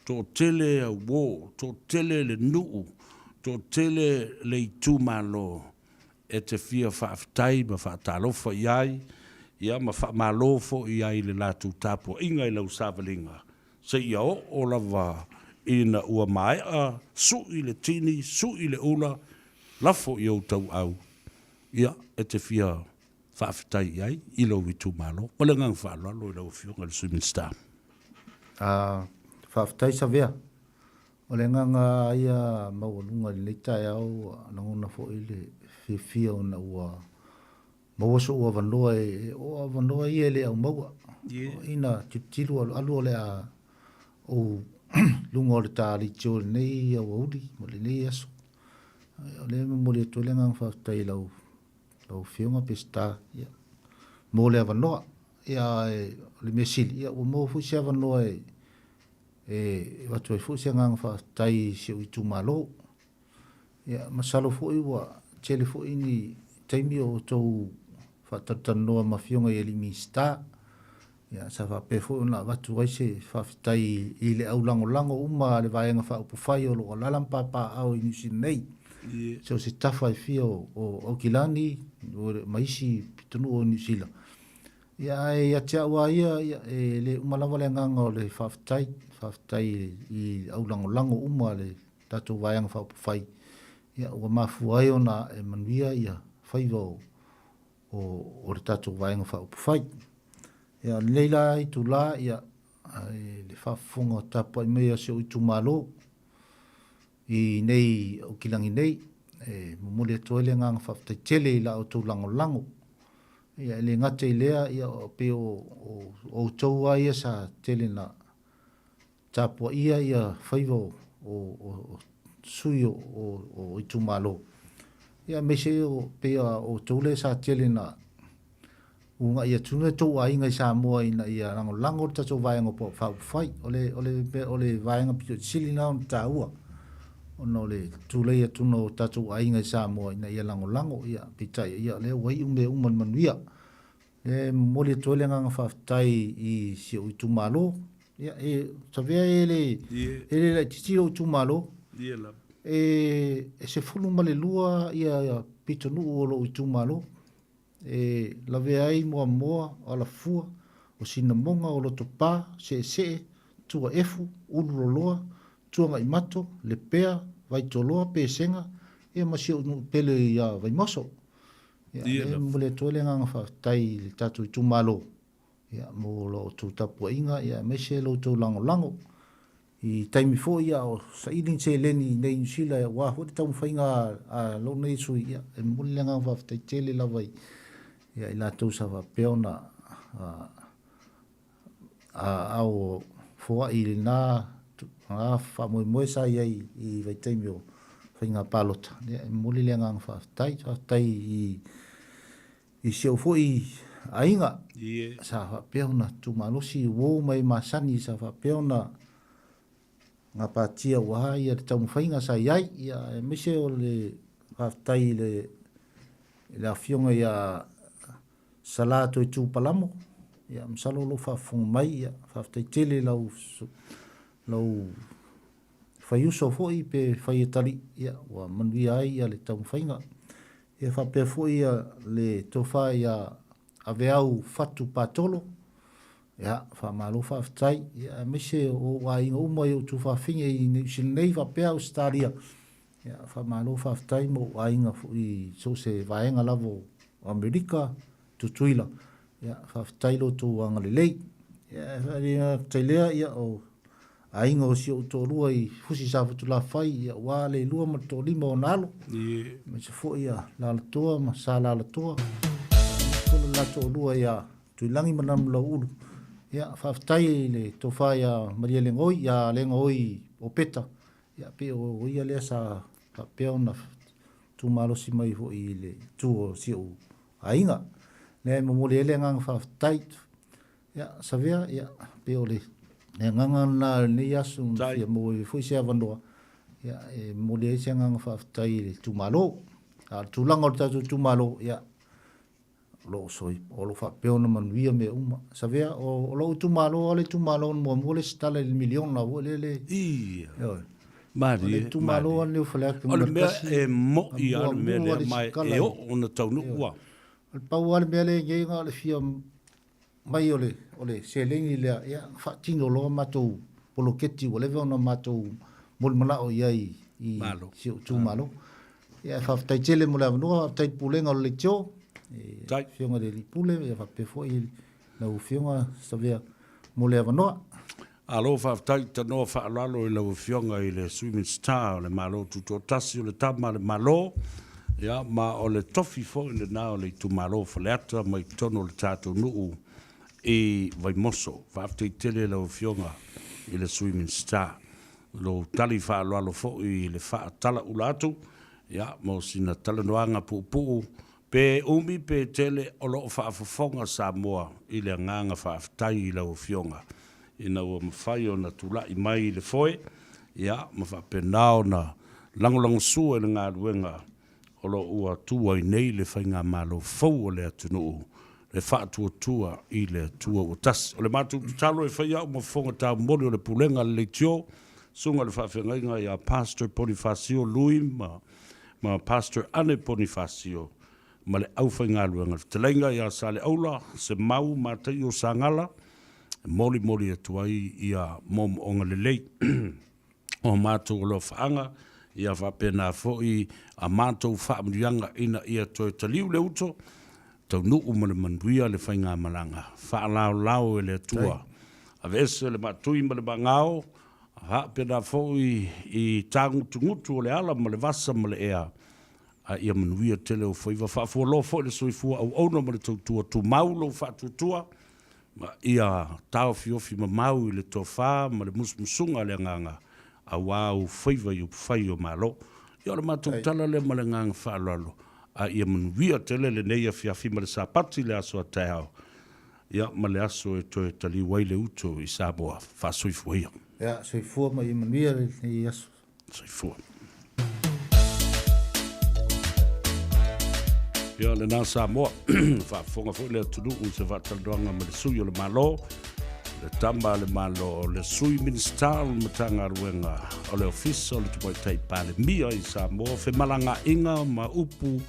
toatele au uo, toatele le nuu, toatele le itumalo e te fia faafetai ma faatalofa i ai, ia ma faamalo foi i ai i le latou tapuaiga i lau savaliga seia oo lava ina ua maea sui le tini, sui le ula, lafo i ou tauau, ia, e te fia faafetai i ai i lou itumalo. Ma le agaga faaaloalo i lau Afioga i le Sui Minisita. Faafetai Savea. O le agaga ia maualuga i lenei taeao ua lagona foi le fiafia ona ua Maua sou avanoa e, o avanoa ia e le aumaua. Ina tilotilo alualu o le a ou luga o le ta leitio i lenei aoauli ma lenei aso. O lea e momoli atu ai le agaga faafetai i lau, lau Afioga Peseta, ia, mo le avanoa. Ia, ae o le mea sili, ia, ua maua foi se avanoa e, e avatu ai foi se agaga faafetai i si ou itumalo. Ia, masalo foi ua tele foi ni taimi o outou faatalatalanoa ma Afioga i alii Minisita. Ia, sa faapea foi ona avatu ai se faafetai i le au lagolago uma a le Vaega Faaupufai o lo o alaala ma papaaao i Niu Sila nei. So o se tafa e fia o Aukilani ma isi pitonuu o Niu Sila. Ia, ae ia te au lava ia, ia, e le uma lava le agaga o le faafetai, faafetai i au lagolago uma a le tatou Vaega Faaupufai, ia, ua mafua ai ona e manuia ia faiva o, o, o le tatou Vaega Faaupufai. Ia, o lenei la itula, ia, i le faafofoga tapuai mai a si ou itumalo i nei Aukilagi nei, e momoli atu ai le agaga faafetai tele i la outou lagolago. Ia, e le gata i lea, ia, pei o, o, o outou lava ia sa tele na tapuaia ia faiva o, o, o sui o, o, o itumalo. Ia aemaise o pei a outou lea sa tele na Ugaʻi atu nei tou aiga i Samoa ina ia lagolago le tatou vaega o Faaupufai. O le, o le, o le vaega pito sili lena ona taua, ona o le tulei atu o tatou aiga i Samoa ina ia lagolago, ia, peitai, ia, o lea ua iu mea uma i le manuia. E momoli atu ai le agaga faafetai i si ou itumalo. Ia, e Savea e le, e le laitiiti lou itumalo. E 12 ia pitonuu o lou itumalo. E lavea ai Moamoa, o Alafua, o Sinamoga, o Lotopa, Seesee, Tuaefu, Ululoloa, Tuagaimato, Lepea, Vaitoloa, Pesega, ia ma si ou nuu pele ia Vaimoso. Ia, lea e momoli atu ai le agaga faafetai i le tatou itumalo, ia, mo la outou tapuaiga, ia, aemaise lo outou lagolago. I taimi foi a o saili ni seleni i inei i Niu Sila aua foi le taumafaiga a lou nei sui, ia, e momoli le agaga faafetai tele lava i, ia, i latou sa faapea ona aao foai i lena faamoemoe sa i ai i vaitaimi o faiga palota. Ia, e momoli le agaga faafetai. Faafetai i I si ou foi aiga, sa faapea ona tumalosi uo ma e masani sa faapea ona gapatia aua ia le taumafaiga sa i ai, ia aemaise o le faafetai i le i le afioga ia Sala Toetu Palamo, ia masalo o lo o faafofoga mai, ia faafetai tele i lau lau faiuso foi pe faiatalii, ia ua manuia ai ia le taumafaiga. Ia faapea foi le tofa ia Aveau Fatu Patolo, ia faamalo faafetai, ia aemaise o ou aiga uma i ou tuafafine i Niu Sila nei faapea Ausetalia, ia faamalo faafetai mo ou aiga foi i so o se vaega lava o Amerika, Tutuila, ia faafetai lo outou agalelei. Ia faafetai lea ia o aiga o si ou toalua i Fusi Safotulafai, ia aua le lua ma le toalima o ona alo, aemaise foi ia Lalatoa ma Sa Lalatoa, foi le la toalua ia Tuilagi ma Namulauulu. Ia faafetai i le tofa ia Maria Legoi, ia Legoi Opeta, ia pei o ia lea sa faapea ona tumalosi mai foi i le itu o si ou aiga. Lea e momoli ai le agaga faafetai. Ia, Savea, ia, pei o le agaga lena o lenei aso na fia maua ai foi se avanoa, ia, e momoli ai se agaga faafetai i le itumalo. A o le tulaga o le tatou itumalo, ia, o lo o soi, o lo o faapea ona manuia mea uma. Savea, o lou itumalo lava le itumalo na muamua lesitala i le miliona foi lele. Ia. Ioe. Malie, O le itumalo lava lenei o Faleata O le mea Nu.1. e mo'i Na lava le mea muamua lea, ma lesitala e i. oo ona taunuu Ioe. lava. O le pau lava le mea lea e i ai na o le fia mai o le, o le seleni lea, ia, faatino loa matou poloketi ua leva ona matou molimolao i ai i Malo. si ou itumalo. Ia, faafetai tele mo le avanoa, faafetai i le Pulega o le Leitio, i le Afioga i le Alii Pule, ia faapea foi lau Afioga Savea mo le avanoa. Malo faafetai tanoa faaaloalo i lau Afioga i le Sui Minisita o le Malo Tutoatasi o le Tama a le Malo, ia ma o le tofi foi lena o le itumalo o Faleata mai totonu o le tatou nuu i Vaimoso. Faafetai tele i lau Afioga i le Sui Minisita lou tali faaaloalo foi i le faatalaula atu, ia mo sina talanoaga puupuu Pe umi pe tele o lo o faafofoga Samoa i le agaga faafetai i lau Afioga ina ua mafai ona tulai mai i le foe, ia, ma faapena ona lagolagosua i le galuega o lo o ua tu ai nei le Faigamalo fou o le atunuu, le Faatuatua i le Atua ua Tasi. O le matou tatalo e fai au ma fofoga taumoli o le Pulega a le Leitio, Susuga i le Faafeagaiga ia Pastor Ponifasio Lui ma ma Pastor Ane Ponifasio ma le aufaigaluega. Le fetalaiga ia Saleaula, Semau Mataio Sagala, e molimoli atu ai ia moomooga lelei o matou alofaaga, ia faapena foi a matou faamanuiaga ina ia toe taliu le uto, taunuu ma le manuia le faigamalaga, faalaolao e le Atua, aveese le maatui ma le maagao, Faapena foi i tagutugutu o le ala ma le vasa ma le ea, a ia manuia tele ou faiva. Faafualoa foi le soifua auauna ma le tautua tumau lou faatuatua, ma ia taofiofi mamau i le tofa ma le musumusuga a le Agaga, aua ou faiva i upufai o Malo. Ia o le matou tala lea ma le agaga faaaloalo. a ia manuia tele lenei afiafi ma le Sapati le aso a taeao, ia ma le aso e toe taliu ai le uto i Samoa. Faasoifua ia. Ia, soifua ma ia manuia lenei aso. Soifua. Ia, lena Samoa, faafofoga foi le atunuu i se faatalanoaga ma le sui o le Malo, le tama a le Malo, le sui Minisita o le Matagaluega o le Ofisa o le Tamaitai Palemia i Samoa, femalagaaiga ma upu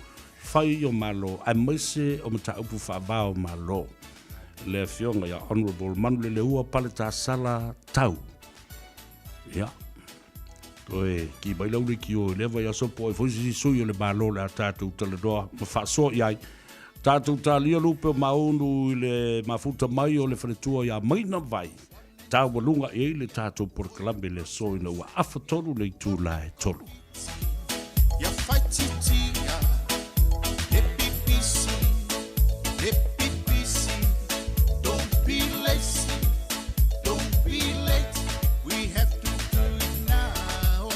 fai o Malo aemaise o mataupu faava o Malo, le Afioga ia Honourable Manuleleua Paletasala Tau. Ia, toe ki mai lau leitio i lea vaiaso po o ai foi se isi sui o le Malo o le a tatou talanoa ma faasoa i ai. Tatou talia lupe o Maunu i le mafuta mai o le faletua ia Maina Vai, taualuga i ai le tatou polokalame i le aso ina ua afatolu le itula e tolu. Ia faititia le pipisi, le pipisi. Don't be lazy, don't be late. We have to do it now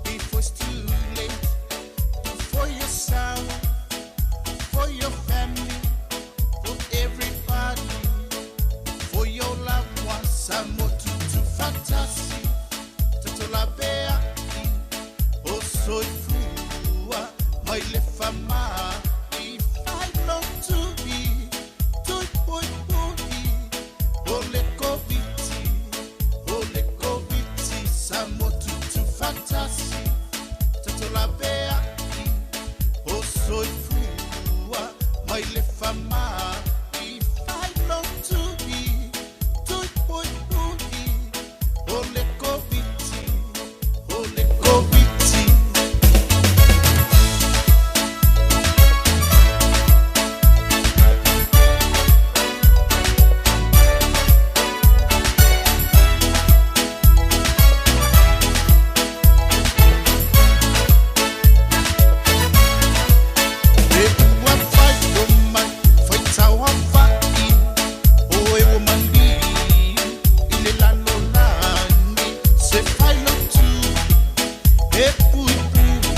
before it's too late. Do for yourself, for your family, for everybody, for your loved ones. Samoa tutu fatasi, tatolaveai, o soifua mai le famai. Failotui, tuipuipui, o le Koviti, o le Koviti. Samoa tutu fatasi, tatolaveai, o soifua mai le famai. Failotui, tuipuipui, o le Koviti, o le Koviti. E ua fai o mai, faitau afa'i, o e ua maliu i le lalolagi. Se failotu e puipui,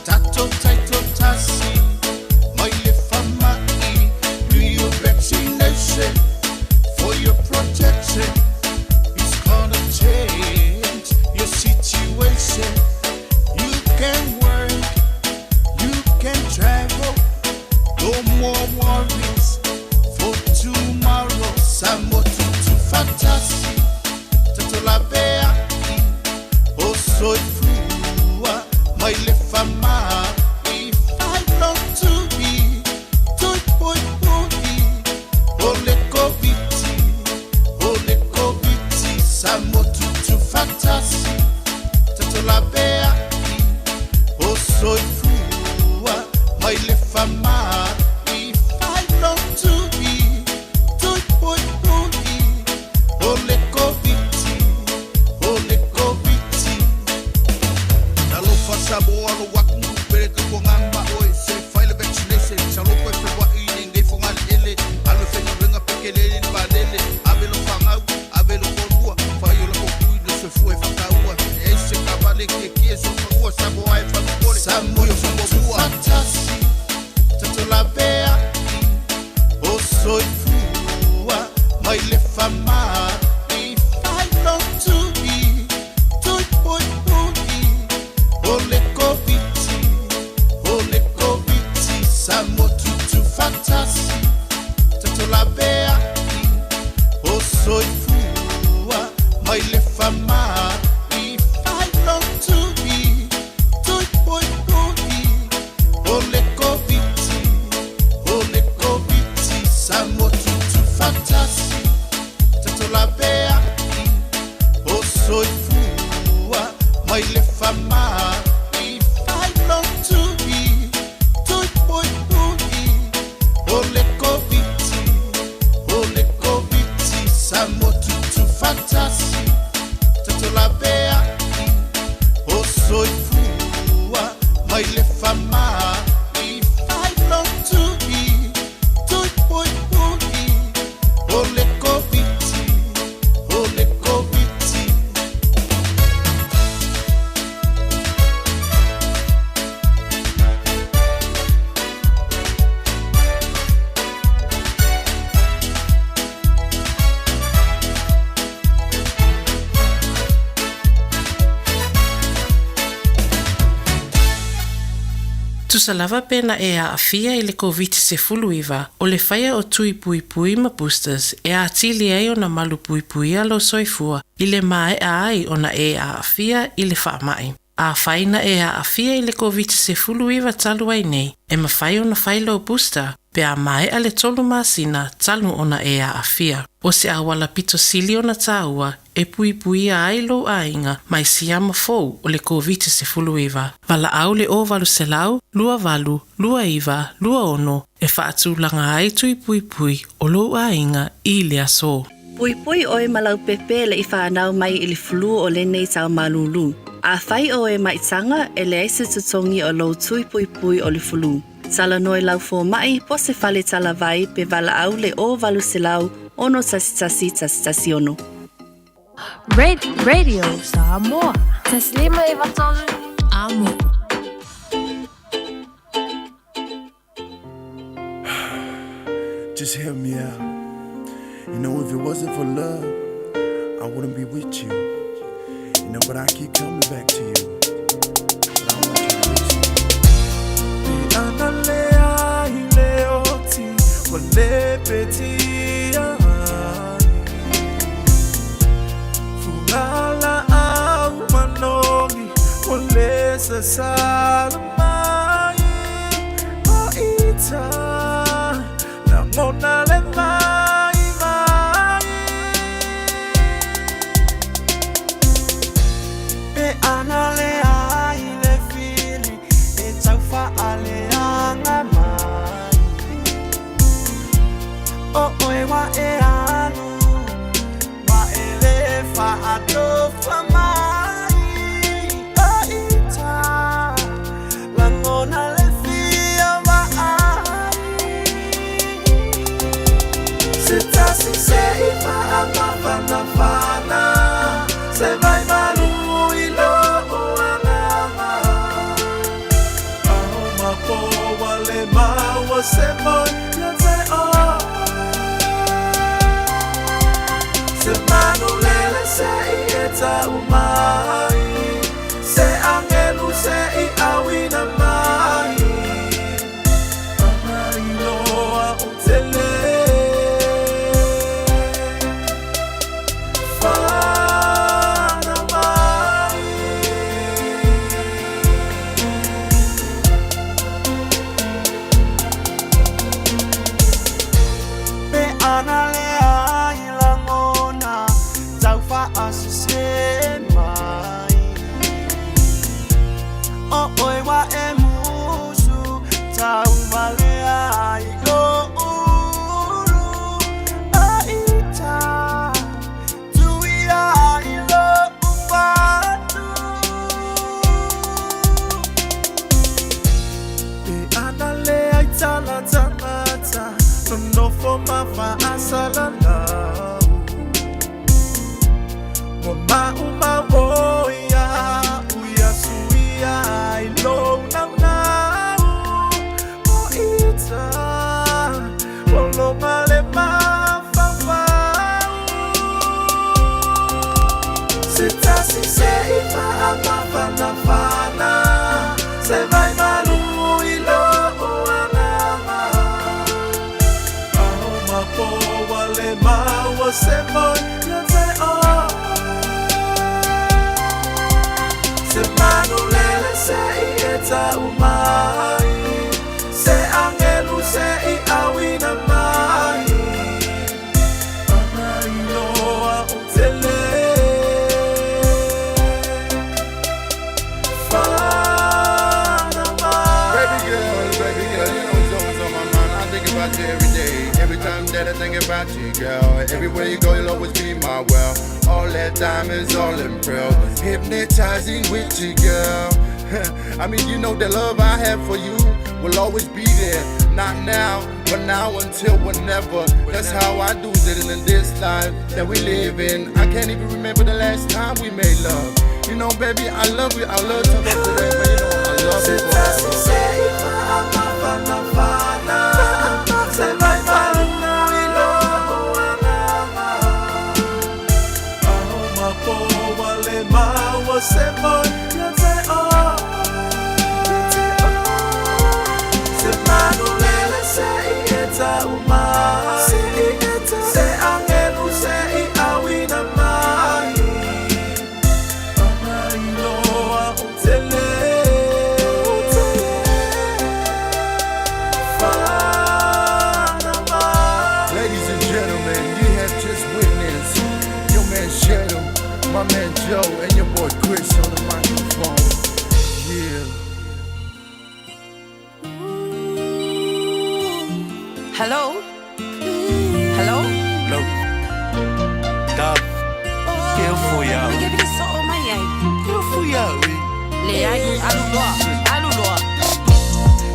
tatou taitotasi mai le fama'i. Do your vaccination for your protection. It's gonna change your situation. You can work, you can travel. No more worries for tomorrow. Samoa tutu fatasi, tatolaveai, o soifua mai le famai. Failotui, tuipuipui, o le Koviti, o le Koviti. Samoa tutu fatasi, tatolaveai, o soifua mai le famai. Failotui, tuipuipui, o le Koviti, o le Koviti. Tusa lava pe na e aafia i le Koviti-19, o le faia o tui puipui ma boosters e atili ai ona malupuipuia lou soifua i le maea ai ona e aafia i le faamai. Afai na e aafia i le Koviti-19 talu ai nei, e mafai ona fai lou booster pe a maea le 3 masina talu ona e aafia. O se auala pito sili ona taua e puipuia ai lou aiga mai siama fou o le Koviti-19. Valaau le 0800 28 29 26 e faatulaga ai tui puipui o lou aiga i le aso. Puipui oe ma lau pepe le i whanau mai i le flu o lenei tau malulu. Afai oe maitaga e leai se totogi o lou tui puipui o le flu. Talanoa i lau fomai po o se fale talavai pe valaau le 0800 611 116. Radio Samoa. 153 Amo. Just hear me out. You know, if it wasn't for love, I wouldn't be with you. You know, but I keep coming back to you. But I want you to listen. Pe ana lea i le oti, wa le petia ai. Fungala au manongi, wa le sasala mai. O ita, langona le mai mai. Pe ana le ai le fili, e taufa ale anga mai. O oe wa e alu, wa e le fa atofa mai. O ita, langona le fia wa ai. Se tasi se i faamafana fana, se vai malu i lo uanama. Aho mapo wa le maua se moi ia te o. Se manu lele se i e tau mai, se angelu se i awina mai. Ana iloa o tele. Whana mai. Pe ana le ai langona, tau whaasese mai. O oe wa e musu, tau vale ai lo uru. A ita, tuia ai lo upatu. Pe ana le ai tala tangata, nonofo mafaasalalau. Mo maumau o ia, uia suia ai lou naunau. O ita, o longa le mafaufau. Se tasi se i faamafanafana, se vai malu i lo uanama. Aho mapo wa le maua se moi ia te o. Se manu lele se i e tau mai, se angelu se i awina mai. Ana iloa o tele. Whana mai. Baby girl, you know it's always on my mind. I think about you every day. Every time that I think about you, girl. Everywhere you go, you'll always be my world. All that diamonds, all in pearls. Hypnotizing with you, girl. I mean, you know the love I have for you will always be there. Not now, but now until whenever. That's how I do it in this life that we live in. I can't even remember the last time we made love. You know, baby, I love you. I love to go to that, but you know, I love Se you tasi forever. se i faamafanafana, se vai malu i lo uanama. Aho mapo wa le maua se moi ia te o. man Joe and your boy Chris on the microphone. Yeah. Hello? Hello? Hello. Dab. Ke ofo ia. Ke pili soo mai ai. Ke ofo ia ui. Leai, alu loa, alu loa.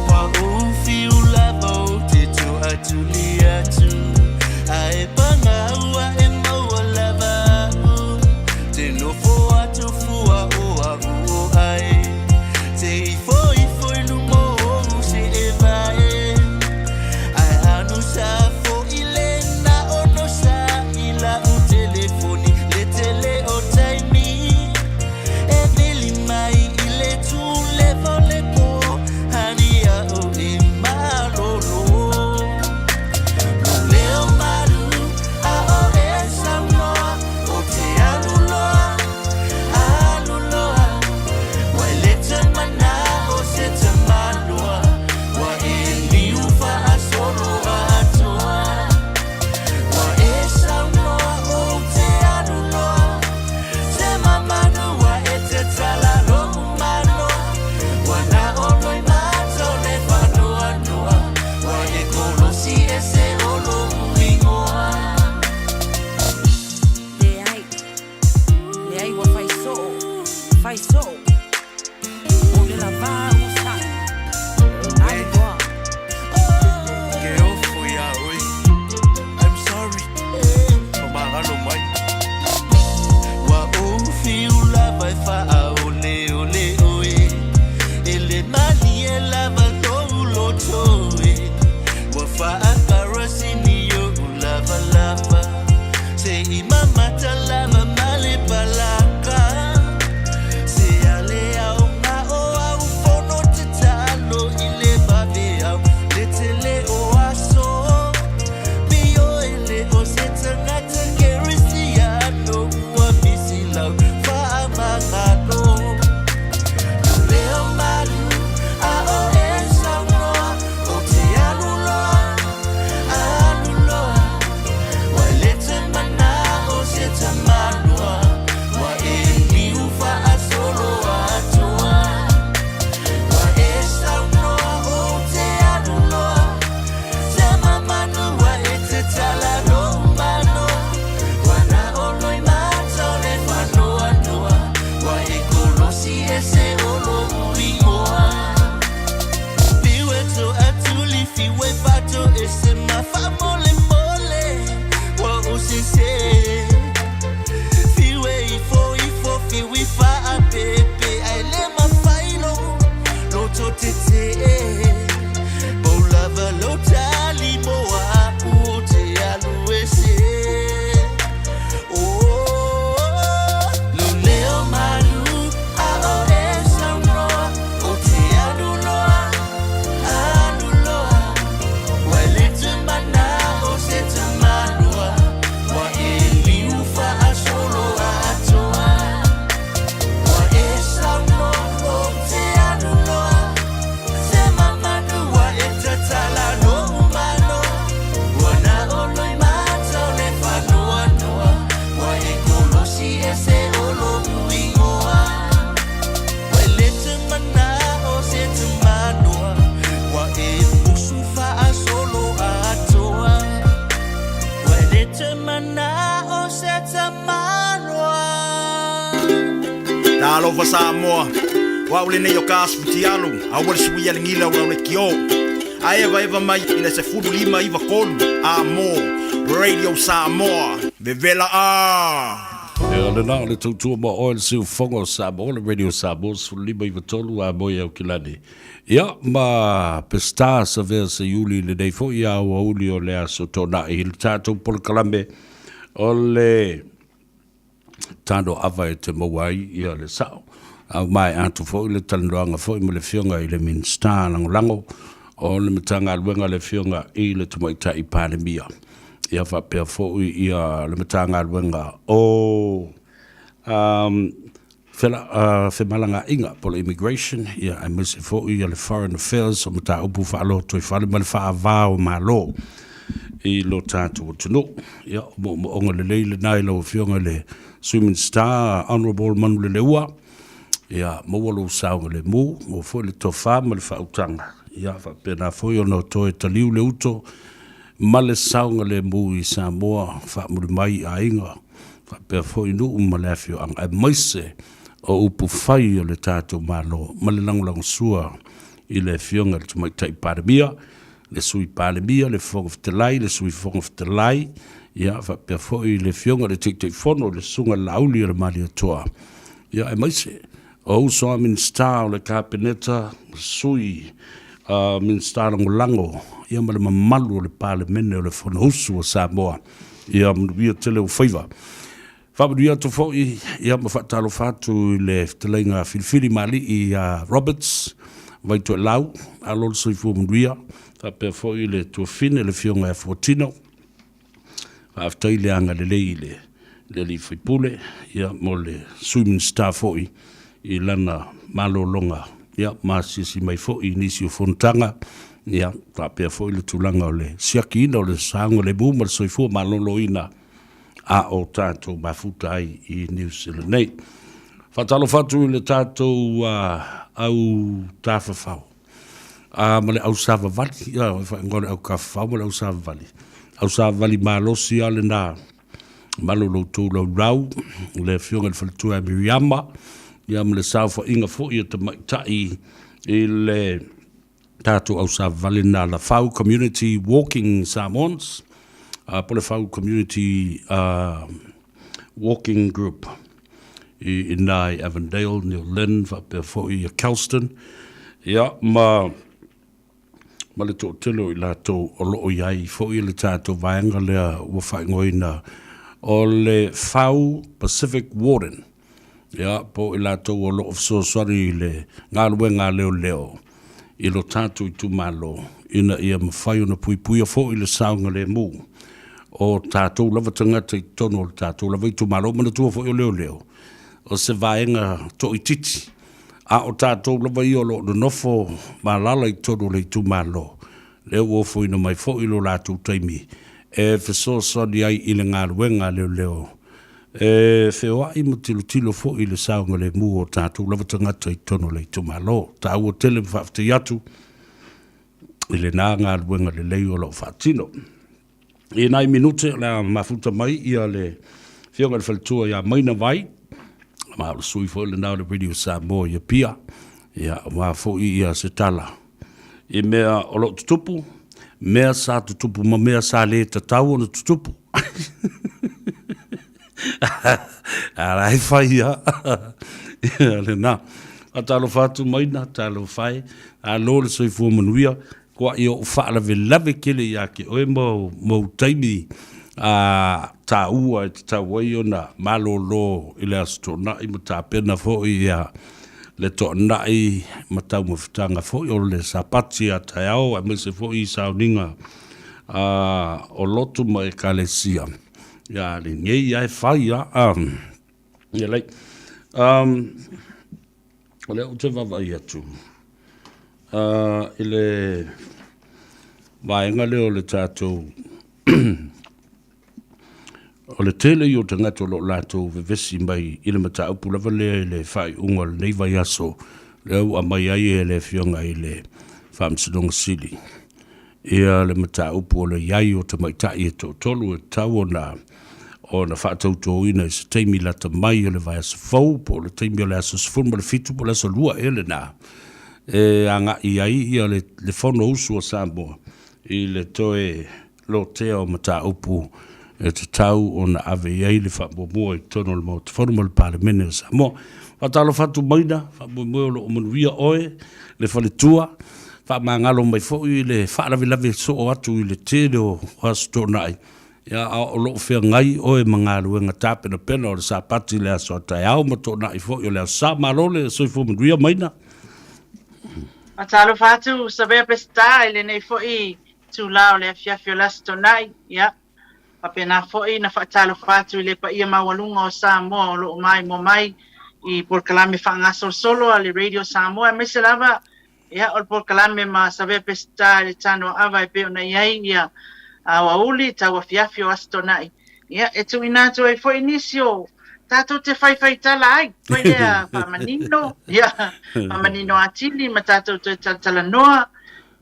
Ua ou fiu lava ou te to'a tuli atu Ae paga ua e maua lava a'u Te nofo atu fua o a'u o ai Te ifo ifo i luma o ou se e vae Ae anu sa fo'i lena ono sa i la'u telefoni Le tele o taimi e vili mai i le tū leva o le pō Hani a'u i malolo Leo malu a o e saunoa O te alu loa, alu loa Ua e le te mana o se tamaloa Ua e liu faasolo atoa Ua e saunoa o te alu loa Te mamanu ua e te tala lo'u manoa Ua na ono i mata o le faanoanoa Ua e kolosi ese o lo'u igoa. Leai, leai ua fai soo, fai soo. O le lavā ua saʻi, alu loa. Ke ofo ia oe. I'm sorry. Famagalo mai. Ua ou fiu lava e faaoleole oe E le malie lava lou loto e Ua faakarasini o'u lavalava Se i mamata lava ma le palaka Se ale aoga o au fono tatalo i le vaveao Le tele o aso Pio e le o se tagata kerisiano Ua misi lau faamagalo Leo malu a o e saunoa O te alu loa, alu loa Ua e le te mana o se tamaloa Ua e liu faasolo atoa Ua e saunoa o te alu loa Te mamanu ua e te tala lou manoa Ua na ono i mata o le faanoanoa Ua e kolosi ese o lou igoa Fiu e toatuli, fiu e fato ese ma faamolemole Ua ou sesē Fiu e ifo ifo, fiu i faapepe Ae le mafai lou loto tetee Pau lava lou tali mo a'u ou te alu ese Oh, lou leo malu a o e saunoa O te alu loa, alu loa Ua e le te mana o se tamaloa Ua e liu faasolo atoa Ua e saunoa o te alu loa Se mamanu ua e tatala lou manoa Ua na ono i mata o le faanoanoa Ua e kolosi ese o lou igoa Ua e le te mana o se tamaloa Ua e musu faasolo atoa Ua e le te mana o se tamaloa. Talofa Samoa, o au lenei o Kas Futialu, aua le suia le gila o lau lekiō. A evaeva mai i le 15 9 3 a mo Radio Samoa, vevela a! Ia, lena o le tautua ma oe le siufofoga o Samoa, le Radio Samoa 15 9 3 a moe Aukilani. Ia, ma Peseta Savea Seiuli i lenei foi aoauli o le Aso Toonai i le tatou polokalame o le tano ava e te maua ai ia le sao. A ua maea atu foi le talanoaga foi ma le Afioga i le Minisita Lagolago o le Matagaluega le Afioga i le Tamaitai Palemia. Ia faapea foi ia le Matagaluega o um, fela, femalagaaiga po o le Immigration, ia aemaise foi ia le Foreign Affairs o mataupu faalotoifale ma le faava o Malo. i lo tatou atunuu. Ia, o moomooga lelei lena i lau Afioga i le Sui Minisita Honourable Manuleleua, ia maua lou saogalemu, maua foi le tofa ma le faautaga, ia faapena foi ona toe taliu le uto ma le saogalemu i Samoa, faamuli mai i aiga, faapea foi nuu ma le afioaga, aemaise o upufai o le tatou Malo ma le lagolagosua i le Afioga i le Tamaitai Palemia, le Sui Palemia, le Fofoga Fetalai, le Sui Fofoga Fetalai, ia faapea foi le Afioga i le Taitaifono, le Susuga i le Laauli o le Malietoa, ia aemaise o uso a Minisita o le Kapeneta, Sui Minisita Lagolago, ia ma le mamalu o le Palemene o le Fonousu a Samoa. Ia manuia tele ou faiva. Faamanuia atu foi ia ma faatalofa atu i le fetalaiga Filifili Maalii ia Roberts Vaitoelau, alo le soifua manuia, faapea foi le tuafine le Afioga ia Fuatino. Faafetai le agalelei i le le alii faipule ia mo le Sui Minisita foi i lana malologa ia ma asiasi mai foi i nisi o fonotaga ia faapea foi le tulaga o le siakiina o le saogalemu ma le soifua maloloina a o tatou mafuta ai i Niu Sila nei. Faatalofa atu i le tatou au tafafao ma le au savavali, ia e faaigoa o le au tafafao ma le au savavali. Au savavali malosi lava lena, malo lo outou laulau, le Afioga i le Faletua ia Miriama, ia ma le saofaiga foi a tamaitai i le tatou au savavali lena Lafau Community Walking Samoans, po o le Fau Community Walking Group i ina i Avondale, New Lynn faapea foi ia Kelston, ia ma ma le toatele o i latou o lo o i ai foi le tatou vaega lea ua faaigoaina o le Fau Pacific Warden. Ia, po o i latou o lo o fesoasoani i le galuega a leoleo i lo tatou itumalo ina ia mafai ona puipuia foi le saogalemu o tatou lava tagata i totonu o le tatou lava itumalo. Manatua foi o leoleo o se vaega toaitiiti, a o tatou lava ia o lo o nonofo ma alaala i totonu o le itumalo, lea ua ofoina mai foi lo latou taimi e fesoasoani ai i le galuega a leoleo E feoai ma tilotilo foi i le saogalemu o tatou lava tagata i totonu o le itumalo. Taua tele ma faafetai atu i lena galuega lelei o lo o faatino. I nai minute o le a mafuta mai ia le Afioga i le Faletua ia Maina Vai, ma o le sui foi lena o le Radio Samoa i Apia, ia aua foi ia se tala i mea o lo o tutupu, mea sa tutupu ma mea sa le tatau ona tutupu. A la e fai lava. Ia lena. Faatalofa atu Maina, talofa e. Malo le soifua manuia. Kua i ou faalavelave tele ia te oe ma ou taimi a taua e tatau ai ona malolo i le Aso Toonai ma tapena foi ia le toanai ma taumafataga foi o le Sapati a taeao aemaise foi i sauniga o lotu ma Ekalesia. Ia lenei lava e fai lava. Ia lei. O lea ou te vaavaai atu i le vaega lea o le tatou O le tele ia o tagata o lo o latou vevesi mai i le mataupu lava lea i le faaiuga o lenei vaiaso lea ua aumai ai e le Afioga i le Faamasinoga Sili ia le mataupu o le i ai o tamaitai e toatolu e tatau ona ona faatautoina i se taimi lata mai o le vaiaso fou po o le taimi o le aso 17 po o le aso 2 ea lena e agai ai ia le, le Fonousu a Samoa i le toe lotea o mataupu e tatau ona ave i ai le faamuamua i totonu o le Maota Fono ma le Palemene o Samoa. Faatalofa atu Maina, faamoemoe o lo o manuia oe, le faletua, faamagalo mai foi le faalavelave soo atu i le tele o Aso Toonai, ia, a o lo o feagai oe ma galuega tapenapena o le Sapati i le aso a taeao ma Toonai foi o le Aso Sa. Malo le soifua manuia Maina. Faatalofa atu Savea Peseta i lenei foi itula o le afiafi o le Aso Toonai, ia, faapena foi na faatalofa atu i le paia maualuga o Samoa o lo o maimoa mai i polokalame faagasolosolo a le Radio Samoa, aemaise lava, ia, o le polokalame ma Savea Peseta i le Tanoa Ava e pei ona i ai, ia, Aoauli, tauafiafi o Aso Toonai, ia, e tuuina atu ai foi nisi o tatou te faifai tala ai, foi lea faamanino, ia, faamanino atili ma tatou toe talatalanoa,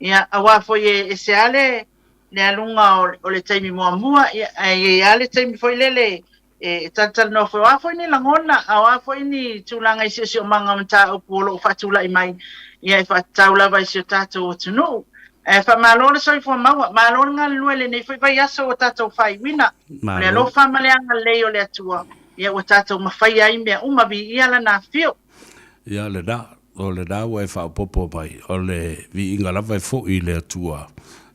ia, aua foi e ese lava le, le aluga o, o le taimi muamua, ia, ae i ai lava le taimi foi lele e talatalanoa foi, o a foi ni lagona, a o a foi ni tulaga i siosiomaga o mataupu o lo o faatulai mai, ia e faatatau lava i si o tatou atunuu. Ae faamalo le soifua maua, malo le galulue i lenei foi vaiaso ua tatou faaiuina. O le alofa ma le agalelei o le Atua, ia ua tatou mafaia ai mea uma, viia Lana afio. Ia lena, o lena ua e faaopoopo mai, o le viiga lava e foi i le Atua,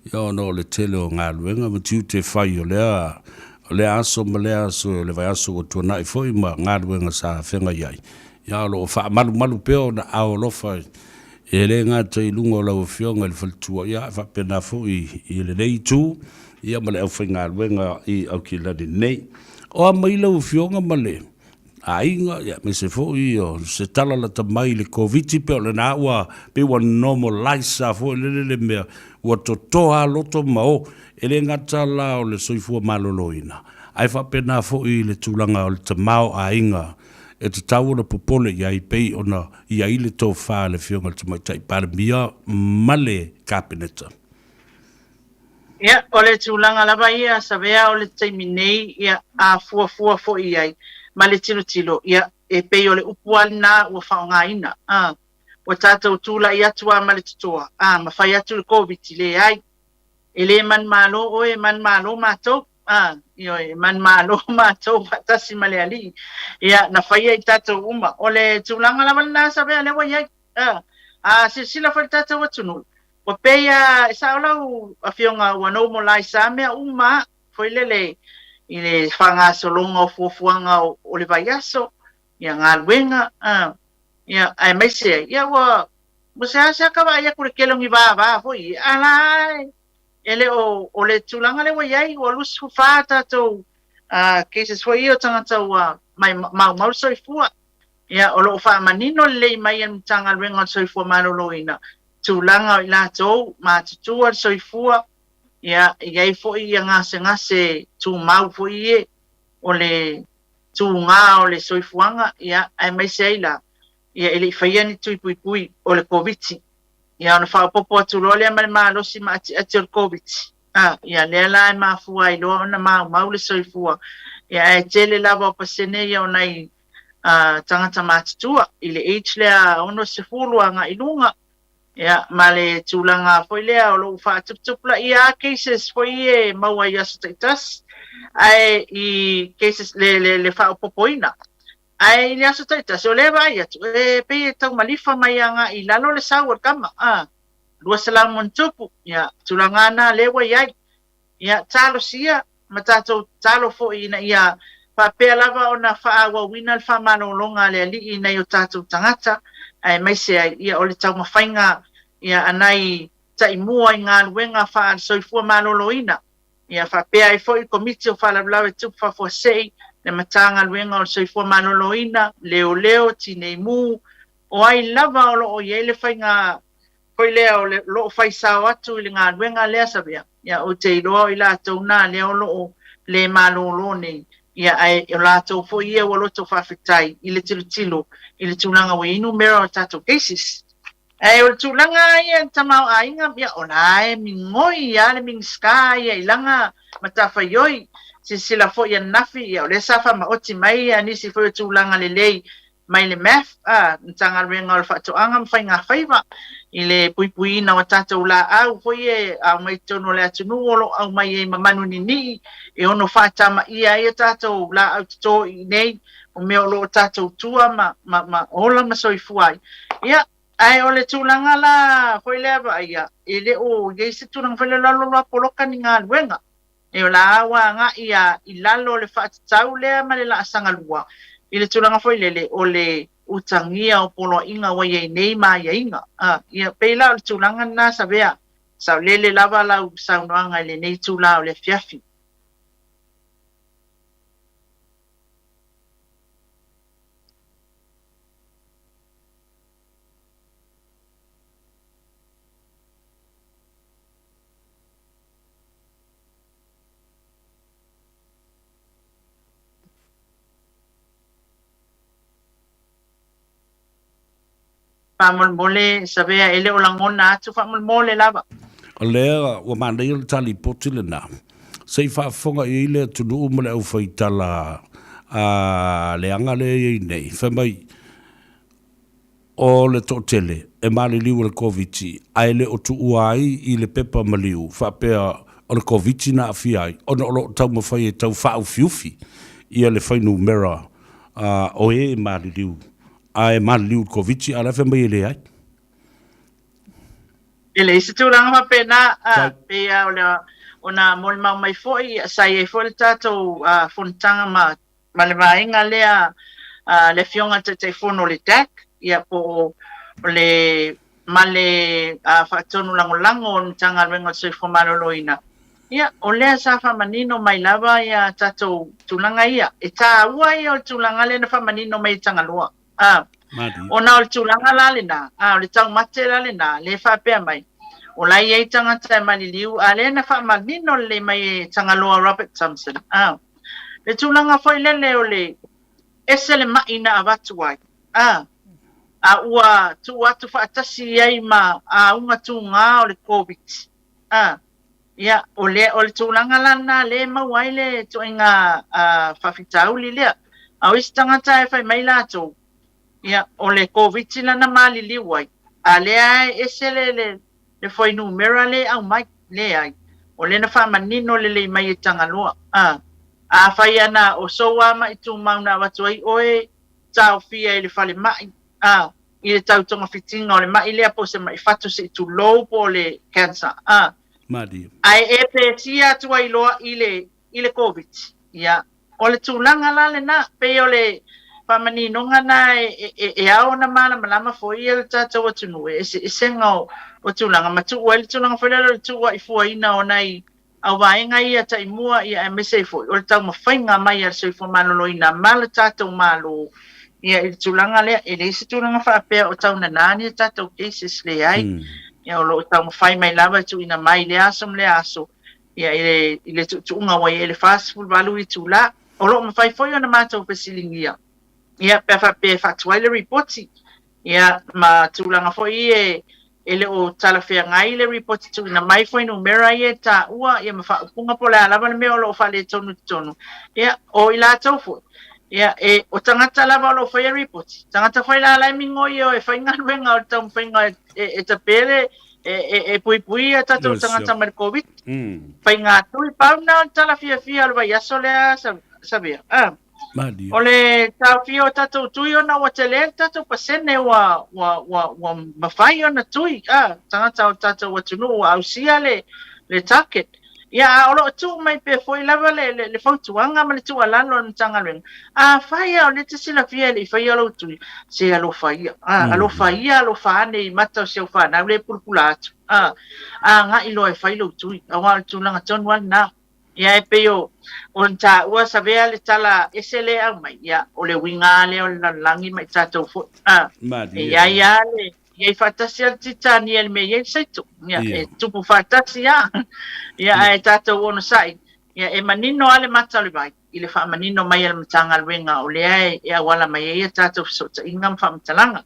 ia ona o le tele o galuega ma tiute fai o lea, o lea aso ma lea aso, o le vaiaso ua tuanai foi ma galuega sa feagai ai, ia o lo o faamalumalu pea ona aao alofa e le gata i luga o lau Afioga i le faletua, ia ae faapena foi i lenei itu, ia ma le aufaigaluega i Aukilani nei. O a mai lau Afioga ma le aiga, ia aemaise foi o se tala lata mai i le Koviti, pei o lena ua pei ua normalize lava foi lele le mea, ua totoa lava loto ma o, e le gata la o le soifua maloloina, ae faapena foi i le tulaga o le tamaoaiga e tatau ona popole i ai pei ona i ai le tofa a le Afioga i le Tamaitai Palemia ma le Kapeneta. Ia, o le tulaga lava ia, Savea, o le taimi nei, ia, a fuafua foi i ai ma le tilotilo, ia, e pei o le upu lava lena ua faaaogaina, a, ua tatou tulai atu lava ma le totoa, a, ma fai atu le Koviti, leai, e le manumalo oe, e manumalo matou, a, ioe, e manumalo matou faatasi ma le Alii, ia, na faia i tatou uma. O le tulaga lava lena, Savea, lea ua i ai. A, a silasila foi le tatou atunuu, ua pei lava, e sao lau Afioga ua normalize lava mea uma foi lele i le faagasologa o fuafuaga o le vaiaso, ia galuega, a, ia, aemaise ai, ia ua, ua seasea ka vaai atu i le tele o ni vava foi, a la e le o, o le tulaga lea ua i ai, ua 24 tatou cases foi ia o tagata ua maumau le soifua. Ia, o lo o faamanino lelei mai e le Matagaluega o le Soifua Maloloina tulaga o i latou matutua le soifua, ia, e i ai foi ia gasegase tumau foi ie o le tuga o le soifuaga, ia, aemaise ai la, ia e le i faia ni tui puipui o le Koviti. Ia ona faaopoopo atu loa lea ma le malosi maatiati o le Koviti. A, ia lea la e mafua ai loa ona maumau le soifua. Ia ae tele lava o pasene ia o nai tagata matutua i le age lea 60 agai i luga. Ia ma le tulaga foi lea o lo o faatuputupulaia lava cases foi ia e maua i aso taitasi, ae i cases le, le, le faaopoopoina. Ae i le aso taitasi, o lea e vaai atu, e pei e tau malifa mai agai i lalo le sau o le tama, a, 200 ma ona tupu, ia, tulaga lava na lea ua i ai. Ia, talosia ma tatou tatalo foi ina ia faapea lava ona faaauauina le faamalologa a le Alii i nai o tatou tagata, aemaise ai, ia, o le taumafaiga, ia, a nai taimua i galuega faale-soifua maloloina, Ia faapea ai foi le Komiti o Faalavelave Tupu Faafuasei, le Matagaluega o le Soifua Maloloina, Leoleo, Tinei Mu, o ai lava o lo o i ai le faiga foi lea o lo o fai sao atu i le galuega lea Savea, ia ou te iloa o i latou na lea o lo o le malolo nei, ia ae o latou foi ia ua loto faafetai i le tilotilo i le tulaga ua i ai numera o tatou cases. Ae o le tulaga lava ia i le tamaoaiga, ia o la e migoi lava le Minisita ia i lana matafaioi. Silasila foi ananafi, ia o lea sa faamaoti mai nisi foi o tulaga lelei mai le MAF, Matagaluega o le Faatoaga ma Faigafaiva, i le puipuiina o a tatou laau foi ia e aumai i totonu o le atunuu o lo o aumai ai ma manu ninii e ono faatamaia ai a tatou laau toto i inei o mea o lo o tatou tua ma, ma, ma ola ma soifua ai. Ia, ae o le tulaga la foi lea vaaia, e le o i ai se tulaga foi lea o le alu alu lava poloka ni galuega. E o la ua agai a i lalo o le faatatau lea ma le laasaga lua i le tulaga foi lele o le utagia o poloaiga ua i ai nei ma aiaiga. A, ia, pei la o le tulaga lena Savea, saolele lava lau saunoaga i lenei itula o le afiafi. Faamolemole, Savea, e le o lagona atu faamolemole lava. O lea ua manaia le tali poti lena. Se i faafofoga i ai le atunuu ma le aufaitala a leaga lea e i ai nei, fai mai, o le toatele e maliliu e le Koviti ae le o tuua ai i le pepa maliu faapea o le Koviti na aafia ai ona o lo o taumafai e tau faaufiufi ia le fuainumera o e e maliliu ae maliliu i le Koviti a o la e fai mai e leai. E leai se tulaga faapena, a, pei lava o le ona molimau mai foi, sa i ai foi le tatou fonotaga ma ma le vaega lea a le Afioga i le Taitaifono o le DAC, ia po o le ma le Faatonu Lagolago o le Matagaluega o le Soifua Maloloina, ia o lea sa faamanino mai lava ia tatou tulaga ia. E taua ia o le tulaga lea na faamanino mai e Tagaloa. A, ona o le tulaga la lena, a, o le taumate la lena, lea e faapea mai, o la e i ai tagata e maliliu, a lea na faamanino lelei mai e Tagaloa Robert Thompson, a, le tulaga foi lele o le ese le maʻi na avatu ai, a, a ua tuu atu faatasi i ai ma auga tugā o le Koviti, a, ia, o le, o le tulaga la lena lea e maua ai le ituaiga faafitauli lea. A o isi tagata e fai mai latou, ia, o le Koviti lana maliliu ai, a lea e ese le, le, le fuainumera lea e aumai. Leai. O lea na faamanino lelei mai e Tagaloa. A, afai ana o sou a maʻi tumau na avatu ai oe taofia i le falemai, a, i le tau togafitiga o le maʻi lea po o se maʻi fatu se i tulou po o le cancer, a. Malie. Ae e pesia atu ai loa i le, i le Koviti. Ia, o le tulaga la lena, pei o le faamaninoga na e, e, e ao ona malamalama foi ia le tatou atunuu e eseesega o, o tulaga ma tuu ai le tulaga foi lea o le tuuaifuaina o nai au vaega ia taimua ia aemaise ai foi o le taumafaiga mai a le Soifua Maloloina ma le tatou Malo ia i le tulaga lea. E leai se tulaga faapea o taunana ni a tatou cases, leai. Ia o lo o taumafai mai lava e tuuina mai i lea aso ma lea aso ia i le, i le tuutuuga ua i ai le 48 itula. O lo o mafai foi ona matou fesiligia ia pe a faapea e faatuai le ripoti Ia, ma tulaga foi ia e le o talafeagai le ripoti tuuina mai, fuainumera ia e taua, ia ma faaupuga po o le a lava le mea o lo o faaletonu i totonu. Ia, o i latou foi, ia, e, o tagata lava o lo o faia ripoti, tagata foi la la e migoi e o e faigaluega o le taumafaiga e, e, e tape le, e, e, e puipui ia tatou tagata mai le Covid. Faigatui, pau na o le tala fiafia o le vaiaso lea, Savea. Ah. Malie. O le taofia o tatou tui ona ua tele le tatou pasene ua, ua, ua, ua mafai ona tui, a, tagata o le tatou atunuu ua ausia le, le target. Ia, a o lo o tuu mai pea foi lava le, le, le fautuaga ma le tuualalo a le Matagaluega, afai lava o lea e te silafia e le i faia lou tui, se alofa ia, a, alofa ia, alofa ane i mata o si au fanau lea e pulapula atu, a, agai loa e fai lou tui, aua o le tulaga tonu lava lena. Ia e pei o o na taua Savea le tala ese lea e aumai, ia o le uiga lava lea o le lalolagi ma i tatou foi. A, e i ai lava le, i ai faatasi lava le titania i le mea e i ai le saito. Ia, e tupu faatasi lava. Ia ae tatou onosai, ia e manino lava le mata o le vai i le faamanino mai a le Matagaluega o lea e auala mai ai a tatou fesootaiga ma faamatalaga.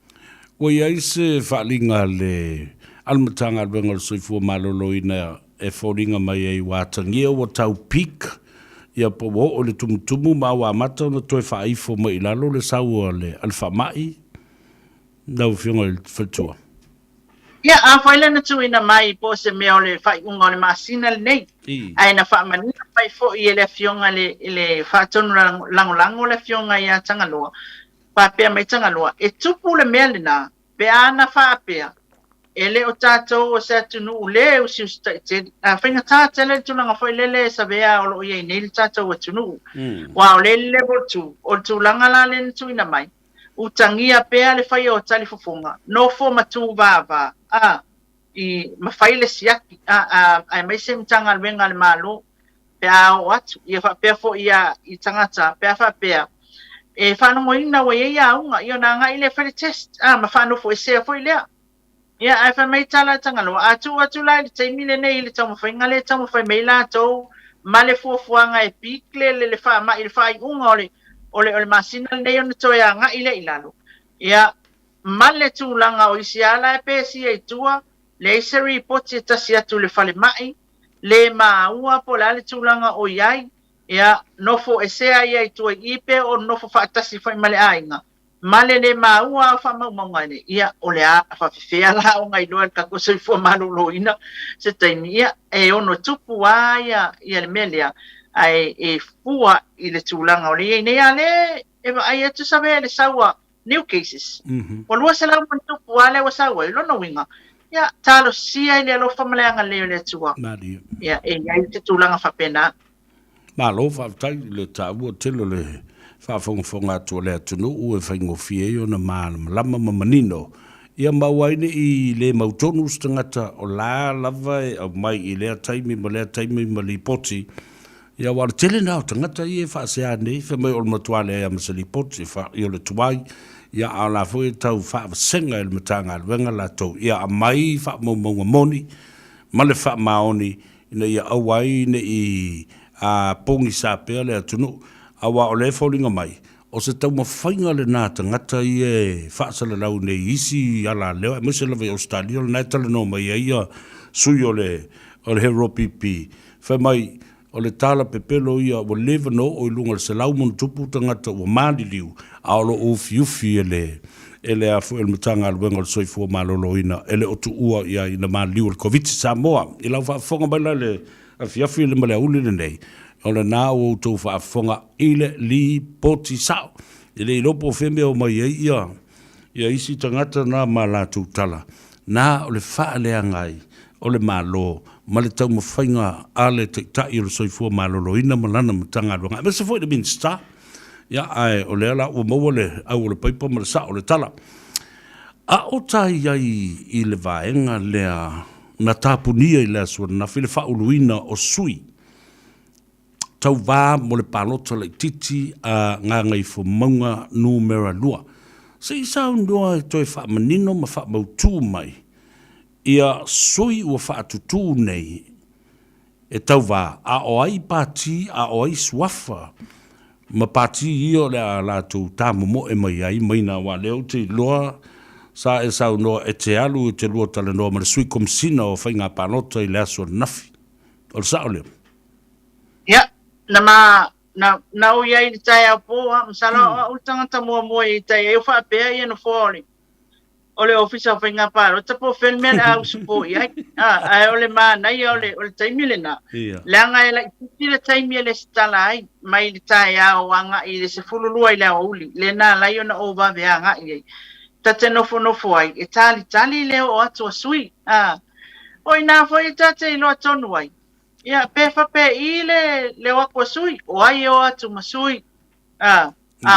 Ua i ai se faaaliga a le a le Matagaluega o le Soifua Maloloina e foliga mai ai ua atagia ua tau peak, ia po ua oo i le tumutumu ma ua amata ona toe faaifo mai i lalo le sau a le, a le faamai, lau Afioga i le Faletua. Ia, afai lea na tuuina mai po o se mea o le faaiuga o le masina lenei, ae na faamanino mai foi e le Afioga i le, i le Faatonu Lagolago le Afioga ia Tagaloa, faapea mai Tagaloa, e tupu le mea lena, Pe a na faapea, e le o tatou o se atunuu le usiusitai tele, a faigata tele le tulaga foi lele e savea o lo o i ai nei le tatou atunuu. Aua o le level 2, o le tulaga la lea na tuuina mai, utagia pea le faia o talifofoga, nofo ma tūvāvā, a, i, ma fai le siaki, a, a, aemaise Matagaluega a le Malo, pe a oo atu, ia faapea foi ia i tagata, pe a faapea e faalogoina ua i ai auga, ia ona agai lea e fai le test, a, ma faanofoesea foi lea. Ia, ae fai mai tala a Tagaloa, a tuu atu la i le taimi lenei i le taumafaiga lea e taumafai mai latou ma le fuafuaga e peak le, le, le faamai i le faaiuga o le, o le, o le masina lenei ona toe agai lea i lalo. Ia, ma le tulaga o isi ala e pesia i tua, leai se ripoti e tasi atu i le falemai, le maua po o le a le tulaga o i ai, ia, nofo esea ia i tua i i pe o nofo faatasi foi ma le aiga, ma le le maua o faamaumauga nei, ia, o le a faafefea la ona iloa e le tatou soifua maloloina se taimi, ia, e ono tupu lava ia, ia le mea lea, ae e fua i le tulaga o le i ai nei. A lea e vaai atu Savea i le sau a new cases, ua 200 ma ona tupu lava lea ua sau ai, o lona uiga, ia, talosia i le alofa ma le agalelei o le Atua, ia, e i ai se tulaga faapena. Malo faafetai i le taua tele o le faafogafoga atu a le atunuu e faigofie ai ona malamalama ma manino ia ma aua ai ne i le mautonu se tagata o la lava e aumai i lea taimi ma lea taimi ma lipoti ia aua o le tele na o tagata ia e faasea nei fai mai o le matua leai lava ma se lipoti e o le tuai ia a o la foi e tau faavasega e le Matagaluega latou ia aumai faamaumauga moni ma le faamaoni ina ia aua ai ne i pogisa pea le atunuu, aua o lea e foliga mai, o se taumafaiga lena a tagata ia e faasalalau nei i isi alaleo, aemaise lava i Ausetalia, o lena e talanoa mai ai ia sui o le o le HRPP, fai mai, o le tala pepelo ia ua leva ona oo i luga o le 100+ tagata ua maliliu, a o lo o ufiufi e le e le a foi o le Matagaluega o le Soifua Maloloina e le o tuua i ai ina maliliu o le Koviti Samoa. I lau faafofoga mai la i le afiafi le ma le aoauli lenei, o lena ua outou faafofoga i le lipoti sao. E le iloa po o fea mea o omai ai ia ia isi tagata na ma latou tala, na o le faaleaga ai o le Malo ma le taumafaiga a le Taitai o le Soifua Maloloina ma lana Matagaluega, aemaise foi le Minisita. Ia, ae o lea la ua maua le au o le paipa ma le sao o le tala. A o ta i ai i le vaega lea na tapunia i le aso ananafi le faauluina o sui tauva mo le palota laitiiti a Gagaifomauga Numera 2, se i saunoa e toe faamanino ma faamautu mai ia sui ua faatutū nei e tauva, a o ai pati, a o ai suafa ma pati ia o le a latou tamomoe mai ai mai na, aua o lea ou te iloa sa e saunoa e te alu e te lua talanoa ma le Sui Komesina o Faiga Palota i le aso ananafi. O le sao lea? Ia, na ma, na, na ou i ai i le taeao po a, masalo o au le tagata muamua i tai ai o faapea ia nofoa o le o le Ofisa o Faiga Palota po o fea le mea o le a usupo i ai. Ae o le manaia o le, o le taimi lena, leaga e laitiiti le taimi e lesitala ai mai le taeao agai i le 12 i le aoauli, lea na ala ai ona ou vave agai ai. Ta te nofonofo ai, e talitali le oo atu a sui. O i ina foi ta te iloa tonu ai, ia, pe faapei le, le o atu a sui, o ai e o atu ma sui. A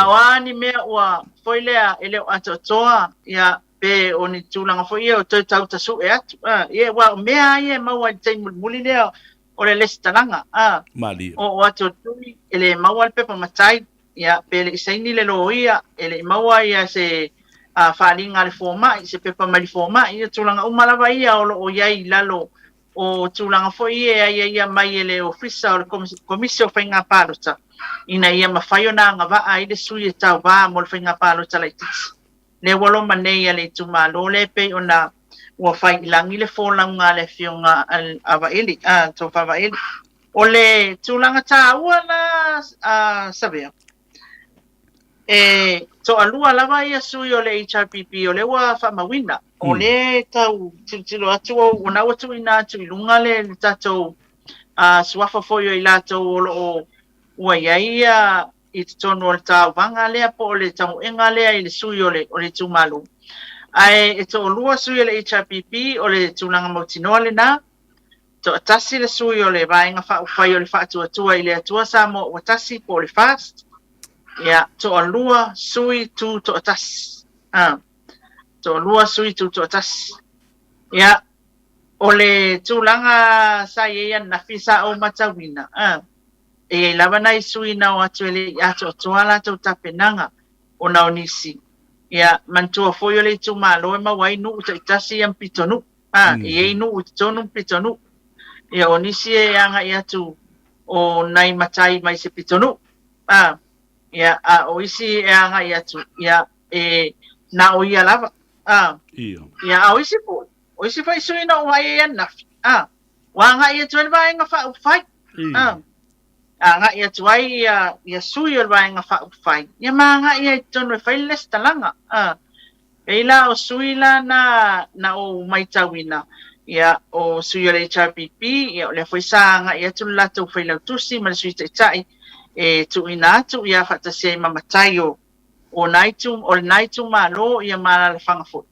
o a ni mea ua foi lea e le o atoatoa, ia, pe o ni tulaga foi ia o toe tau tasue atu, a, ia, aua o mea lava ia e maua i le taimi mulimuli lea o le lesitalaga, a, Malie. o o atu o tui, e le maua le pepa matai, ia, pe le i saini le loia, e le i maua ia se a, faaaliga a le fomai, se pepa mai le fomai, ia, tulaga uma lava ia o lo o i ai i lalo o tulaga foi ia e aiaia mai e le Ofisa o le Komisi o Faiga Palota ina ia mafai ona agavaa ai le sui e tauva mo le faiga palota laitiiti. Lea ua loma nei a le itumalo lea e pei ona ua fai i lagi le folauga a le Afioga a Vaeli, a Tofa Vaeli. O le tulaga taua la a Savea, E toalua lava ia sui o le HRPP o lea ua faamauina. O lea e tau tilotilo atu o na ua tuuina atu i luga le, le tatou suafa foi o i latou o lo o ua i ai ia i totonu o le tauvaga lea po o le tamoega lea i le sui o le, o le itumalo. Ae e toalua sui o le HRPP, o le tulaga mautinoa lena. Toatasi le sui o le Vaega Faaupufai o le Faatuatua i le Atua Samoa Ua Tasi po o le FAST. Ia, toalua sui tu toatasi. A, toalua sui tu toatasi. Ia, o le tulaga sa i ai ananafi sa ou matauina, a, e i ai lava nai sui na o atu e le i atoatoa a latou tapenaga ona o nisi. Ia, manatua foi o le itumalo e maua ai nuu taitasi ia ma pitonuu. A, e i ai nuu i totonu ma pitonuu. Ia, o nisi e agai atu o nai matai mai se pitonuu. A, ia, a o isi e agai atu, ia, e Na o ia lava. A. Ia. Ia, a o isi foi, o isi foi sui na o ai e ananafi. A. Ua agai atu ai le Vaega Faaupufai. A. Agai atu ai ia, ia sui o le Vaega Faaupufai, ia ma agai ai i totonu e fai le lesitalaga. A. Pei la o sui la na, na ou maitauina, ia, o sui o le HRPP, ia, o lea foi sa agai atu le latou Failautusi ma le Sui Taitai e tuuina atu, ia, faatasi ai ma matai o, o na itu, o lena itumalo, ia, ma alaalafaga foi.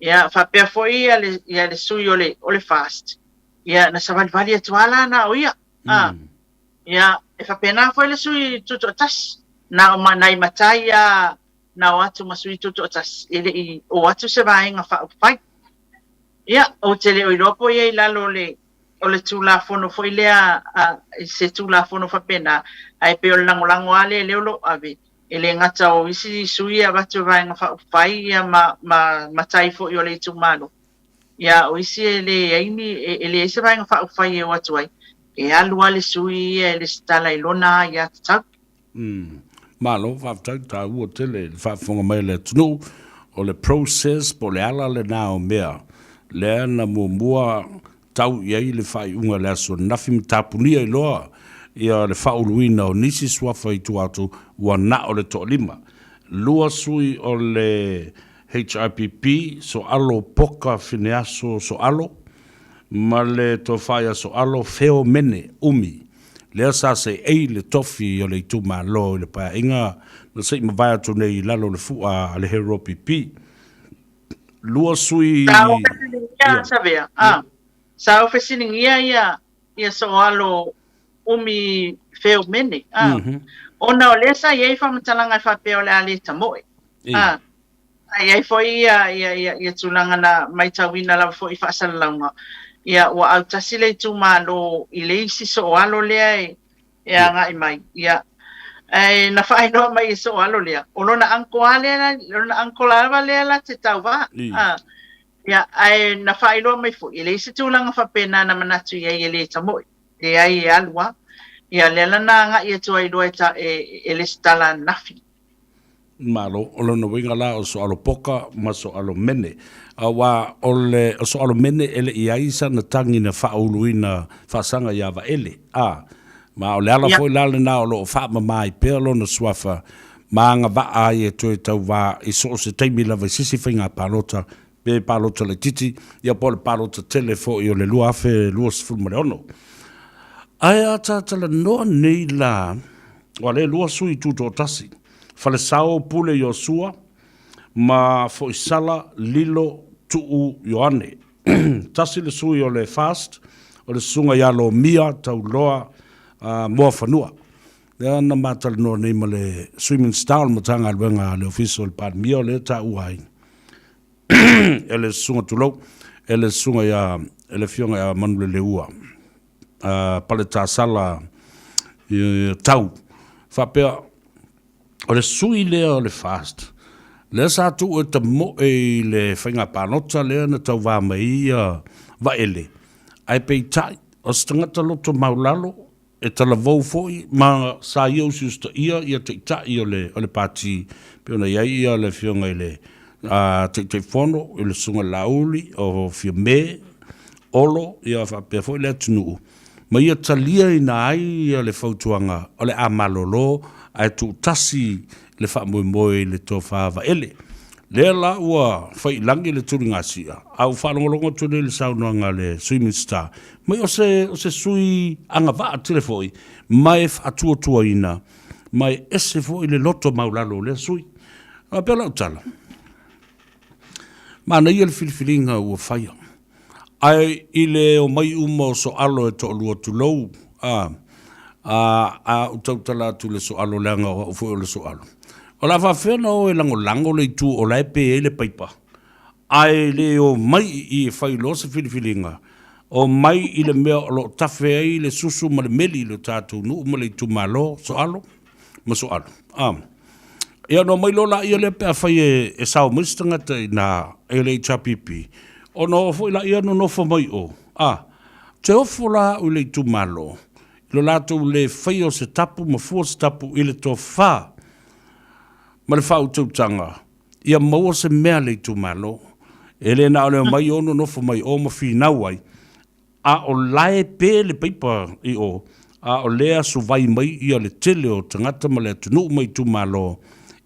Ia, faapea foi ia le, ia le sui o le, o le FAST, ia, na savalivali atu lava la na o ia. A, ia, e faapena foi le sui tutoatasi, na o ma, nai matai lava na o atu ma sui tutoatasi, e le i o atu se vaega faaupufai. Ia, ou te le o iloa po o i ai i lalo o le, o le Tulafono foi lea, a, se Tulafono faapena, ae pei o le lagolago lava lea lea o lo o ave, e le gata o isi sui e avatu e Vaega Faaupufai ia ma, ma matai foi o le itumalo, ia o isi e leai ni, e leai se Vaega Faaupufai e o atu ai, e alu lava le sui ia e lesitala i lona aiatatau. Umm. Malo, faafetai, taua tele le faafofoga mai a le atunuu, o le process po o le ala lena o mea lea na muamua tau i ai le faaiuga i le aso ananafi ma tapunia ai loa ia le faauluina o nisi suafa i tua atu ua na o le toalima lua sui o le HRPP, Soalo Poka Fineaso Soalo ma le Tofa ia Soalo Feo Mene Umi lea sa seei le tofi o le itumalo i le Paeaiga na se i mavae atu nei i lalo o le fua a le HRPP. Lua sui. Sa ou fesiligia Savea, a. Sa ou fesiligia ia ia Soalo Umi Feo Mene, a. Ona o lea sa i ai faamatalaga e faapea o le a le tamoe, a. Sa i ai foi ia ia ia ia tulaga na maitauina lava foi i faasalalauga, ia ua autasi le itumalo i le isi sooalo lea e e agai mai, ia. Ae na faailoa mai e sooalo lea, o lona uncle lava lea, lona uncle lava lea la te tauva. A, ia, ae na faailoa mai foi, e leai se tulaga faapena na manatu i ai e le tamoe. Leai e alu lava. Ia, lea la na agai atu ai loa e ta, e, e lesitala ananafi. Malo, o lona uiga la o Soalo Poka ma Soalo Mene. Aua o le o Soalo Mene e le i ai sana tagi na faauluina faasaga ia Vaele, a, ma o le ala foi la lena o lo o faamama ai pea lona suafa ma agavaa ai e toe tauvā i so o se taimi lava i se isi faiga palota, pe palota laitiiti, ia po o le palota tele foi o le 2026. Ae a ta talanoa nei la, Ua le lua sui tutoatasi, Falesao Pule Iosua ma Foisala Lilo Tuu Ioane. Tasi le sui o le FAST, o le Susuga ia Lomia Tauloa Moafanua. Lea na ma talanoa nei ma le Sui Minisita o le Matagaluega a le Ofisa o le Palemia, o lea e taua ai e le Susuga tulou, e le Susuga ia, e le Afioga ia Manuleleua. Paletasala Tau, faapea, o le sui lea o le FAST, lea sa tuu e tamoe i le faiga palota lea na tauva mai ai ia Vaele, ae peitai, o se tagata loto maulalo, e talavou foi ma sa ia usiusitaia ia taitai o le, o le pati, pei ona i ai ia le afioga i le Taitaifono, i le Susuga Laauli o Fiame, Olo, ia faapea foi le atunuu, ma ia taliaina ai le fautuaga o le a malolo ae tuutasi le faamoemoe i le tofa Vaele. Lea la ua fai i lagi le tuligasia, a ua faalogologo atu nei i le saunoaga a le Sui Minisita, mai o se, o se sui agavaa tele foi ma e faatuatuaina ma e ese foi le loto maulalo o lea sui. Faapea lau tala, manaia le filifiliga ua faia, ae i le omai uma o Soalo e toalua tulou, a, a, a ou tautala atu i le Soalo leaga o au foi o le Soalo. O le a faapefea ona o e lagolago le itu o la e pe ai le paipa, ae le omai i i e fai loa se filifiliga, omai i le mea o lo o tafe ai le susu ma le meli i lo tatou nuu ma le itumalo, Soalo ma Soalo. A. Ia ona omai loa laia lea pe afai e sao mai se tagata i ina e le HRPP, ona oo foi laia nonofo mai o, a, te ofo la au i le itumalo, i lo latou le faia o se tapu ma fua se tapu i le tofa ma le faautautaga. Ia maua se mea a le itumalo, e le na o le omai o nonofo mai o ma finau ai, a o la e pe le paipa i o, a o lea suvai mai ia le tele o tagata ma le atunuu ma itumalo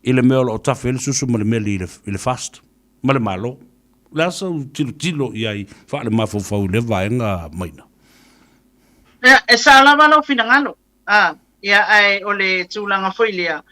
i le mea o lo o tafe ai le susu ma le meli i le FAST ma le Malo. O le a sau tilotilo i ai faalemafaufau i lea vaega Maina? Ia, e sao lava lou finagalo. A, ia, ae o le tulaga foi lea,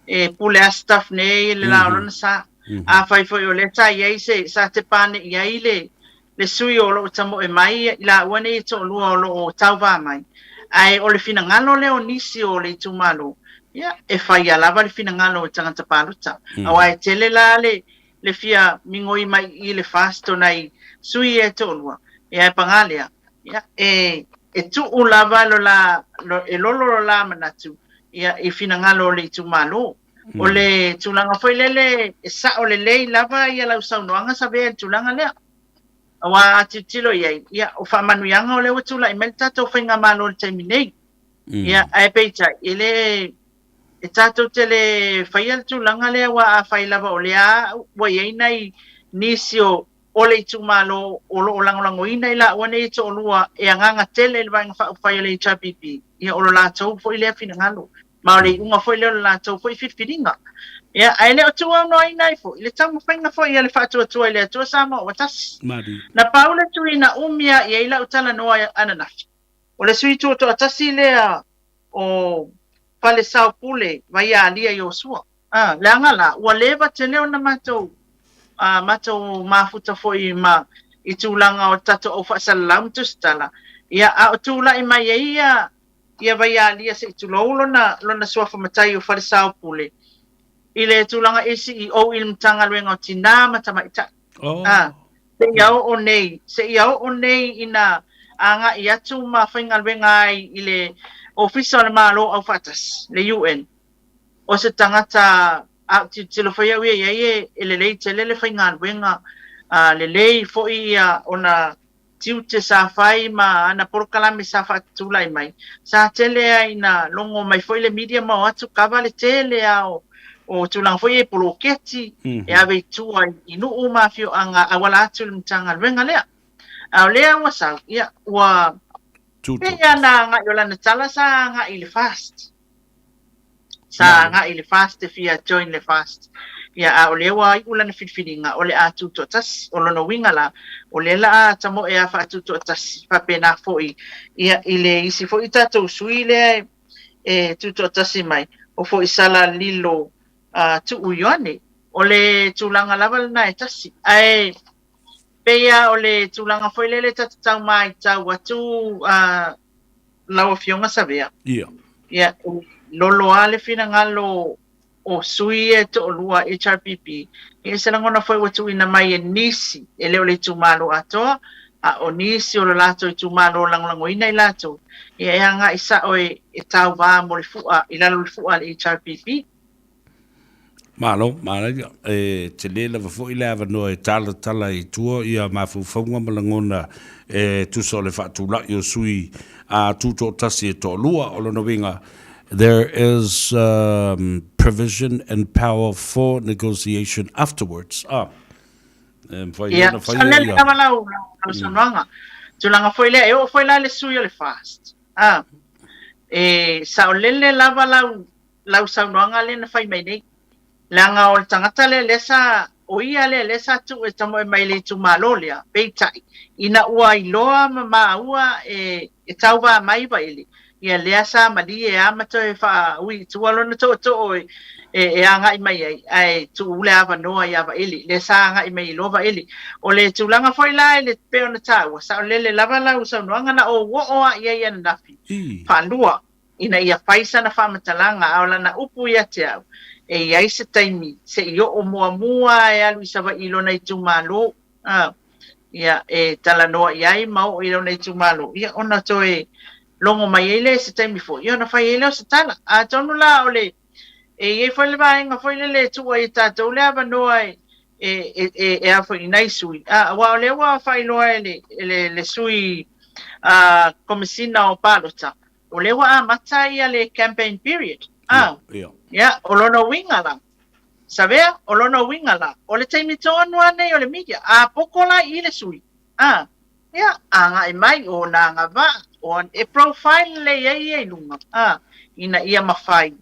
e pule a stuff nei i le la o lona sa. Afai foi o lea sa i ai se, sa tepa ane i ai le, le sui o lo o tamoe mai i laua nei e toalua o lo o tauva mai, ae o le finagalo lea o nisi o le itumalo, ia, e faia lava le finagalo o tagata palota. Aua e tele la le, le fia migoi mai i le FAST o nai sui ia e toalua, ia ae paga lea, ia, e, e tuu lava lo la, lo, e lolo lo la manatu, ia, i finagalo o le itumalo. O le tulaga foi lele, e sao lelei lava ia lau saunoaga Savea i le tulaga lea. Aua a tilotilo i ai, ia, o faamanuiaga o lea ua tulai mai le tatou faigamalo i le taimi nei. Ia, ae peitai, e le, e tatou te le faia le tulaga lea aua afai lava o lea ua i ai nai nisi o o le itumalo o lo o lagolagoina i laua nei e toalua e agaga tele i le Vaega Faaupufai a le HRPP, ia o lo latou foi lea finagalo, ma o le iuga foi lea o le latou foi filifiliga. Ia, ae le o tuuaunoaina ai foi le taumafaiga foi a le Faatuatua i le Atua Samoa ua Tasi. Na pau le tui na umi lava i ai lau talanoa ananafi, o le sui tuatoatasi lea o Falesaopule Vaialia Iosua. A, leaga la, ua leva tele ona matou, a, matou mafuta foi ma, i tulaga o le tatou au faasalalau ma tusitala, ia, a o tulai mai ai ia, ia Vaialia se i tulou lona, lona suafa matai o Falesaopule, i le tulaga ACEO i le Matagaluega o Tinā ma Tamaitai. Oh. A, seia oo nei, seia oo nei ina agai atu ma faigaluega ai i le Ofisa o le Malo Aufaatasi, le UN. O se tagata a ou tilotilo foi au ia i ai e, e lelei tele le faigaluega, a, lelei foi ia ona tiute sa fai ma ana polokalame sa faatulai mai, sa tele a ina logo mai foi le media ma o atu kava le tele a o, o tulaga foi ia i poloketi e ave i tua i nuu ma afioaga auala atu i le Matagaluega lea. A o lea ua sau, ia, ua pei lava na agai o lana tala sa agai i le FAST. Sa agai i le FAST e fia join le FAST. Ia, a o lea ua iu lana filifiliga, o le a tutoatasi. O lona uiga la, o lea la a tamoe a faatutoatasi, faapena foi ia i le isi foi tatou sui lea e tutoatasi mai, o Foisala Lilo Tuu Ioane. O le tulaga lava lena e tasi. Ae pei lava o le tulaga foi lele ta te tau maitau atu lau Afioga Savea. Ia. Ia, e lolo lava le finagalo o sui ia e toalua HRPP, ia se lagona foi ua tuuina mai e nisi, e le o le itumalo atoa, a o nisi o lo latou itumalo lagolagoina i latou, ia e agai sao e tauva mo le fua, i lalo o le fua a le HRPP. Malo, manaia. E tele lava foi le avanoa e talatala ai i tua ia mafaufauga ma lagona e tusa o le faatulai o sui a tutoatasi e toalua. O lona uiga, there is provision and power for negotiation afterwards. Ah, e mafai Ia, ona faia ia. Ia, lava lau, lau saunoaga. Tulaga foi lea, e oo foi la le sui o le FAST. Ah, e saolele lava lau, lau saunoaga lea na fai mai nei. Leaga o le tagata lea lea sa, o ia lea lea sa tuu e tamoe mai i le itumalo lea, peitai, ina ua iloa ma maua e, e tauva mai Vaele, ia lea sa malie a ma toe faaui i tua lona tootoo e, e, e agai mai ai, ae tuu le avanoa ia Vaele, lea sa agai mai ai loa Vaele. O le tulaga foi la i le pei ona taua, saolele lava lau saunoaga na ou oo lava i ai ananafi, faalua, ina ia fai sana faamatalaga, a o lana upu ia te au, e i ai se taimi se i oo muamua e alu i Savaii i lona itumalo, a, ia, e talanoa i ai ma oo i lona itumalo, ia, ona toe logo mai ai lea i se taimi foi, ia, ona fai ai lea o se tala. Atonu la o le, e i ai foi le vaega foi lele e tuu ai e tatou le avanoa e, e, e, e, e a foi i nai sui, a, aua o lea ua faailoa e le, e le, le sui, a, Komesina o Palota, O lea ua amata ia le campaign period. Ah. Ia. Ia, o lona uiga la, Savea, o lona uiga la, o le taimi tonu lava nei o le media, a poko la i i le sui, a, ia, agai mai, o ona agavaa, o ana, e profile lelei ai ia i luga, a, ina ia mafai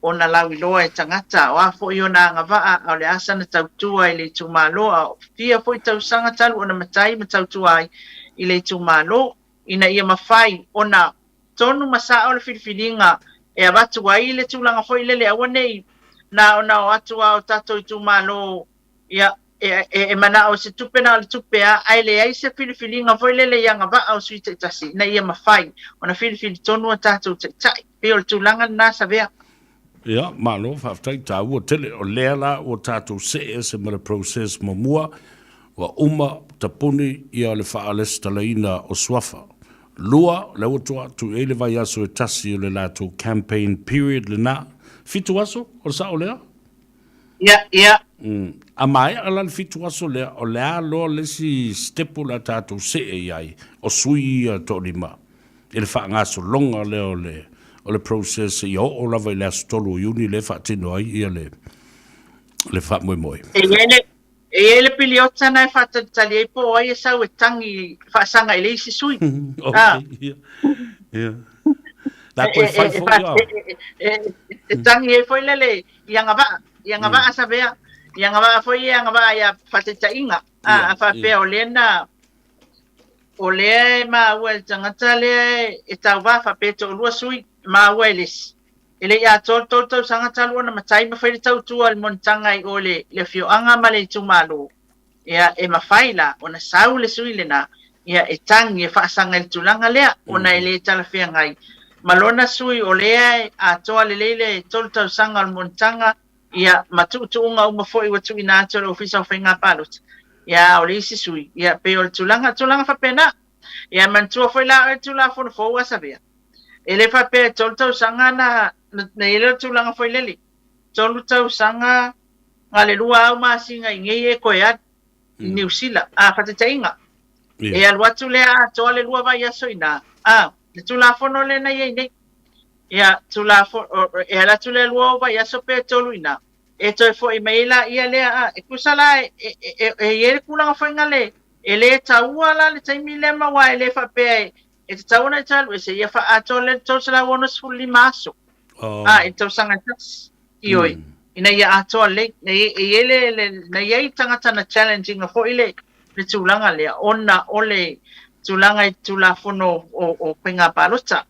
ona lauiloa e tagata, o a foi ona agavaa, a o le a sana tautua i le itumalo, a o fia foi tausaga talu ona matai ma tautua ai i le itumalo, ina ia mafai ona tonu ma sao le filifiliga e avatu ai le tulaga foi lele aua ne i na ona o atu lava o tatou itumalo ia e, e, e manao se tupe na o le tupe a ae leai se filifiliga foi lele i agavaa o sui taitasi ina ia mafai ona filifili tonu a tatou taitai. Pei o le tulaga lena Savea. Ia, malo, faafetai, taua tele. O lea la ua tatou see ese ma le process muamua, ua uma tapuni ia le faalesitalaina o Suafa. Lua, o lea ua toa atu i ai le vaiaso e tasi o le latou campaign period lena. Fitu aso, o le sao lea? Ia, ia. A maea la le fitu aso lea, o le a loa le isi step o le a tatou see i ai, o sui ia toalima i le faagasologa lea o le, o le process ia oo lava i le aso 3 o Iuni lea e faatino ai ia le, le faamoemoe. E i ai le, E i ai le piliota na e faatalitali ai po o ai e sau e tagi faasaga i le isi sui. Ah. Okay, ia. La toe fai foi a. E tagi ai foi lele i agavaa, i agavaa Savea, i agavaa foi e agavaa ia faataitaiga. A faapea o lea na o lea e maua e le tagata lea e tauva faapea e toalua sui, e maua e le isi. E le i atoa le tolu tausaga talu ona matai ma fai le tautua a le monotaga i o i le afioaga ma le itumalo, ia, e mafai la ona sau le sui lena, ia, e tagi e faasaga i le tulaga lea, ona e le talafeagai ma lona sui o lea e atoa lelei le tolu tausaga o le monotaga, ia, ma tuutuuga uma foi ua tuuina atu e le Ofisa o Faiga Palota, ia, a o le isi sui, ia, pei o le tulaga, tulaga faapena. Ia, manatua foi la oe le Tulafono fou a Savea. E le faapea e tolu tausaga na, na i ai lea tulaga foi lele. Tolu tausaga na le lua au masina i nei e toe alu i Niu Sila. A, faataitaiga. E alu atu lea atoa le lua vaiaso i ina. A, le Tulafono lea na i ai nei. Ia, Tulafono, e alu atu lea lua vaiaso pe tolu i ina. E toe foi mai ai laia lea. A, e tusa la e, e, e, e i ai le tulaga foi na le, e le taua la le taimi lea ma aua e le faapea e, E tatau ona e toe alu ese ia faaatoa lea le 365 aso oh. a i le tausaga e tasi. Ioe. Ina ia atoa lelei. Na i e i ai le, le, na i ai tagata na challenge ina foi le, le tulaga lea, ona o le tulaga i Tulafono o, o Faiga Palota.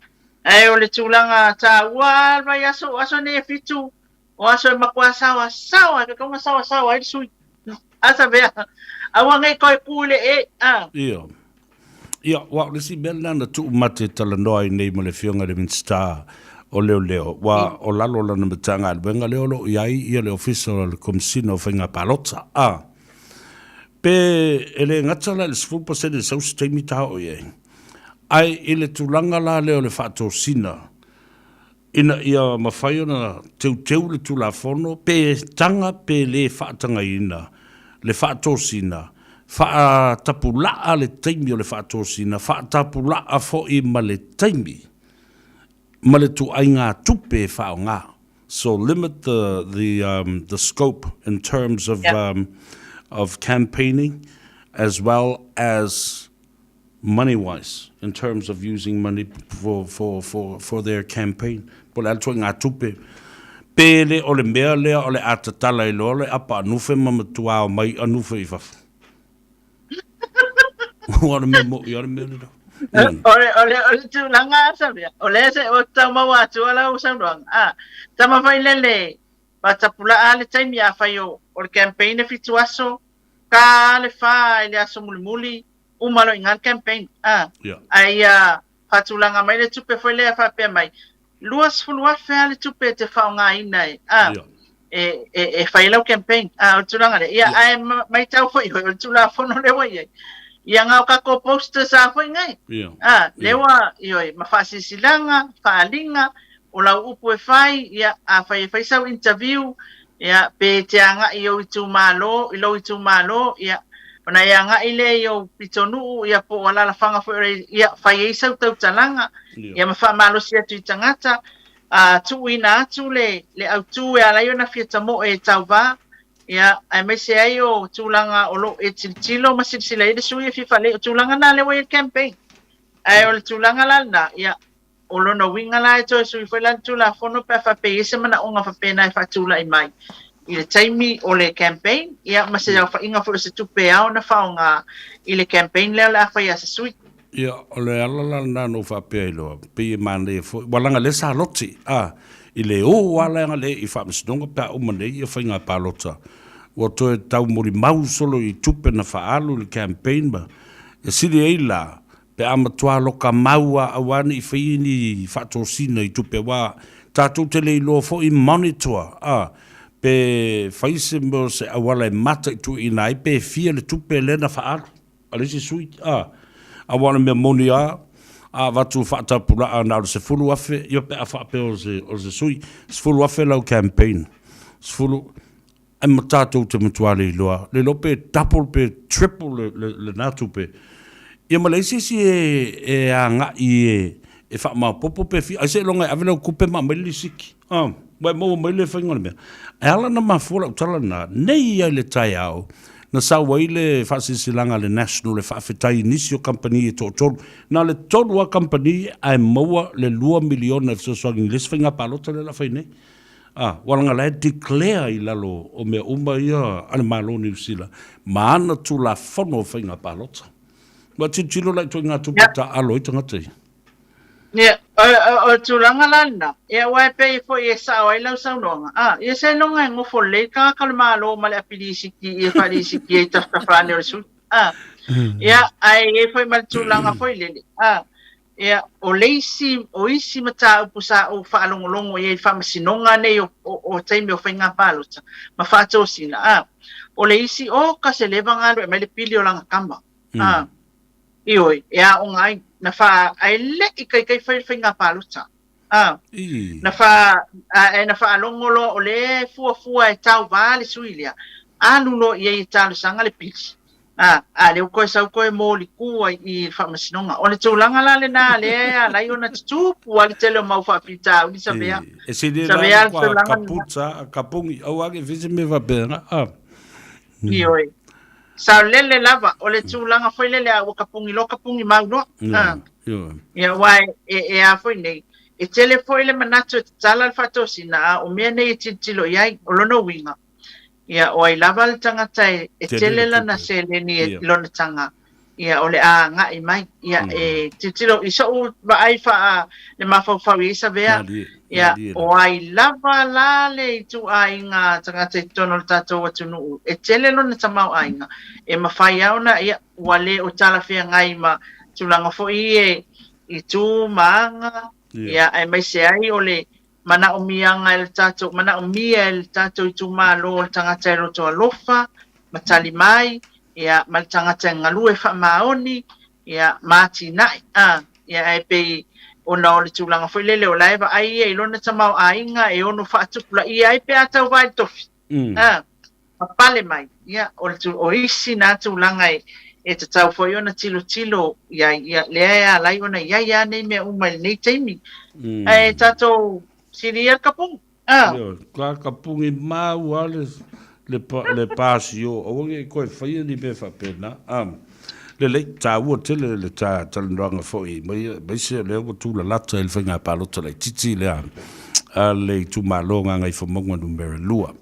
Ae o le tulaga taua le vaiaso, o aso nei e fitu, O aso e matua saoa saoa, e tatau ona saoa saoa ai le sui. Asa mea, aua nei toe ku i le e, a. Ia. Ia, ua o le isi mea lena na tuu mate talanoa ai nei ma le Afioga i le Minisita o Leoleo, ua o lalo o lana Matagaluega lea o lo o i ai ia le Ofisa o le Komesina o Faiga Palota. A. Pe e le gata la i le 10% e sau se taimi ta oo i ai. Ae i le tulaga la lea o le faatosina, Ina ia mafai ona teuteu le Tulafono, pe taga pe le faatagaina le faatosina, faatapulaa le taimi o le faatosina, faatapulaa foi ma le taimi ma le tuaiga tupe e faaaoga. So limit the the um the scope in terms of um of campaigning as well as money wise in terms of using money for for for for their campaign po o le a le tuaiga tupe pe le o le mea lea o le a tatala ai loa le apa anufe ma matua o mai anufe i fafo. Ua o le mea moʻi a le mea lena. O le, o le, o le tulaga a Samia, o lea se o tau maua atu lau saunoaga. A, tama fai lele, faatapulaa le taimi afai o, o le campaign e fitu aso, ka le fa i le aso mulimuli, uma loa i ina le campaign a ae ia faatulaga mai le tupe foi lea faapea mai 20,000 lava le tupe e te faaaogaina e a e e e fai ai lau campaign a o le tulaga lea ia ae maitau foi oe o le Tulafono lea ua i ai ia na o tatou posters a foi nei a lea ua ioe ma faasilasilaga faaaliga o lau upu e fai ia afai e fai sau interview Ia, pe e te agai i ou itumalo, i lou itumalo, ia, ona e agai lea i ou pitonuu, ia, po o alaalafaga foi o le, ia, fai ai sau tautalaga, ia, ma faamalosi atu i tagata. tuuina atu le le autū e ala ai ona fia tamoe e tauvā, ia, aemaise ai o tulaga o lo o e tilotilo ma silasila i ai le sui e fia faalelei. O tulaga na lea ua i ai le campaign. Ae o le tulaga la lena, ia, o lona uiga la e toe sui foi la le Tulafono pe a faapea e i ai se manaoga faapena e faatulai mai i le taimi o le campaign, ia, ma se aofaiga foi o se tupe e ao ona faaaoga i le campaign lea o le a fai a se sui. Ia, o le ala la lena na ou faapea ai loa, pei e manaia foi, ua leaga lea sa loti, a, i le o lava leaga lea i Faamasinoga pe a uma nei ia faiga palota, ua toe taumolimau solo i tupe na faaalu i le campaign ma e sili ai la pe a matua loka mau a aua ne i faia ni faatosina i tupe aua tatou te le iloa foi monitor a pe fai se mea o se auala e mataituina ai pe fia le tupe lea na faaalu a le isi sui a aua o le mea moni a a avatu faatapulaa na o le 10,000 ia pe a faapea o se o se sui 10,000 lau campaign 10 Ae ma tatou te matua le iloa, le iloa pe double pe triple le, le, lena tupe. Ia ma leai se isi e, e agai e, e faamaopoopo pe fia, ai seiloga e ave lau tupe ma aumai le lisiti. Ah, ua e maua mai le faiga o le mea. Ae ala ona mafua lau tala lena, nei ia i le taeao, na sau ai le faasilasilaga a le National e faafetai i nisi o kamupani e toatolu. Na o le tolu lava kamupani ae maua le $2 miliona e fesoasoani i le isi faiga palota lea o le a fai nei. A, ua leaga la e declare i lalo o mea uma ia a le Malo o Niu Sila ma ana Tulafono o Faiga Palota. Ua tilotilo la i ituaiga tupe e taaalo ai tagata ia. Ia, o le tulaga la lena, ia aua e pei foi e sao ai lau saunoaga, a, ia seiloga e nofo lelei le tagata o le Malo ma le apilisiti ia faalisiti ai tafatafa ane o le sui, a. Ia, ae i ai foi ma le tulaga foi lele, a, Ia, o le isi, o isi mataupu sa ou faalogologo i ai i faamasinoga nei o, o, o taimi o faiga palota ma faatosina, a, o le isi, oka se leva galue mai le pili o lana tama, a, ioe, e aoga ai, na fa, ae leʻi kaikai fai le faiga palota, a, na fa, ae na faalogo loa o lea e fuafua e tauvā le sui lea, alu loa i ai e talosaga le pili. A, a lea ua toe sau toe moliku ai i le faamasinoga. O le tulaga la lena lea e ala ai ona tutupu lava le tele o mau faafitauli Savea. E sili la Savea le kwa tulaga lena. kaputa, a kapungi, aua ke fai se mea faapena. A. Ioe. Saolele lava, o le tulaga foi lele a ua kapungi loa kapungi mau loa. A. Ioe. Ia, aua e, e, e a foi nei, e tele foi le manatu e tatala le faatosina, a o mea nei e tilotilo i ai, o lona uiga, Ia, o ai lava le tagata e, e tele lana seleni e lona taga, ia, o le a agai mai. Ia, e tilotilo i soʻu vaai faa le mafaufau i ai Savea, ia, o ai lava la le ituaiga tagata i totonu o le tatou atunuu e tele lona tamaoaiga, e mafai lava ona, ia, ua le o talafeagai ma tulaga foi ia i tu ma aga, ia, aemaise ai o le Manaomiaga e le tatou, manaomia e le tatou itumalo o le tagata e loto alofa ma tali mai, ia, ma le tagata e galue faamaoni, ia, ma atinae, a, ia, ae pei ona o le tulaga foi lele o la e vaai ia i lona tamaoaiga e ono faatupulaia ai pe a tauva i le tofi. A, papale mai, ia, o le o isi na tulaga e, e tatau foi ona tilotilo i ai, ia, lea e ala ai ona i ai lava nei mea uma i lenei taimi. Ae tatou sili ia le kapugi, a. Ioe, ka kapugi mau lava le, le, le pasio, aua ne i toe faia ni mea faapena, a. Lelei, taua tele le ta talanoaga foi mai, aemaise o lea ua tulalata i le faiga palota laitiiti lea a le itumalo o Gagaifomauga Numera 2.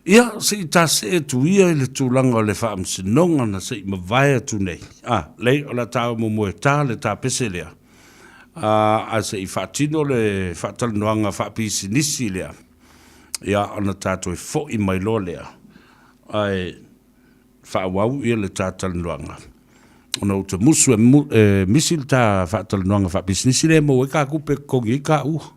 Ia, se i ta see atu ia i le tulaga o le faamasinoga na se i mavae atu nei. A, lei, o le a taua muamua e ta le tapese lea, a, ae se i faatino le faatalanoaga faapisinisi lea, ia, ona ta toe foi mai loa lea, ae faaauau ia le ta talanoaga. Ona ou te musu e, e misi le ta faatalanoaga faapisinisi lea e maua ai ka tupe e totogi ai ka ua.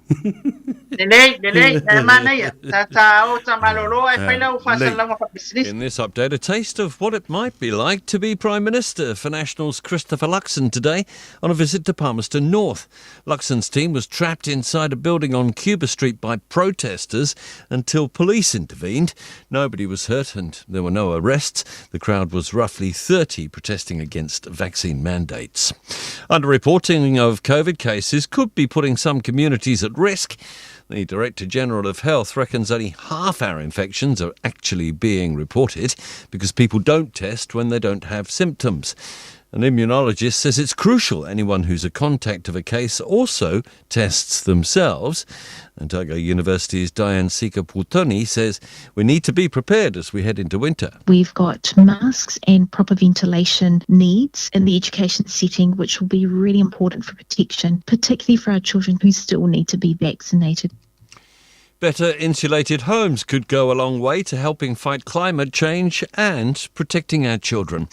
Lelei, lelei, e manaia. Ta ta o ta malolo ae fai lau faasalalauga faapisinisi. In this update, a taste of what it might be like to be Prime Minister for National's Christopher Luxon today on a visit to Palmerston North. Luxon's team was trapped inside a building on Cuba Street by protesters until police intervened. Nobody was hurt and there were no arrests. The crowd was roughly 30 protesting against vaccine mandates. Underreporting of COVID cases could be putting some communities at at risk. The Director General of Health reckons only half our infections are actually being reported because people don't test when they don't have symptoms. An immunologist says it's crucial anyone who's a contact of a case also tests themselves. Otago University's Diane Sika Putoni says we need to be prepared as we head into winter. We've got masks and proper ventilation needs in the education setting, which will be really important for protection, particularly for our children who still need to be vaccinated. Better insulated homes could go a long way to helping fight climate change and protecting our children.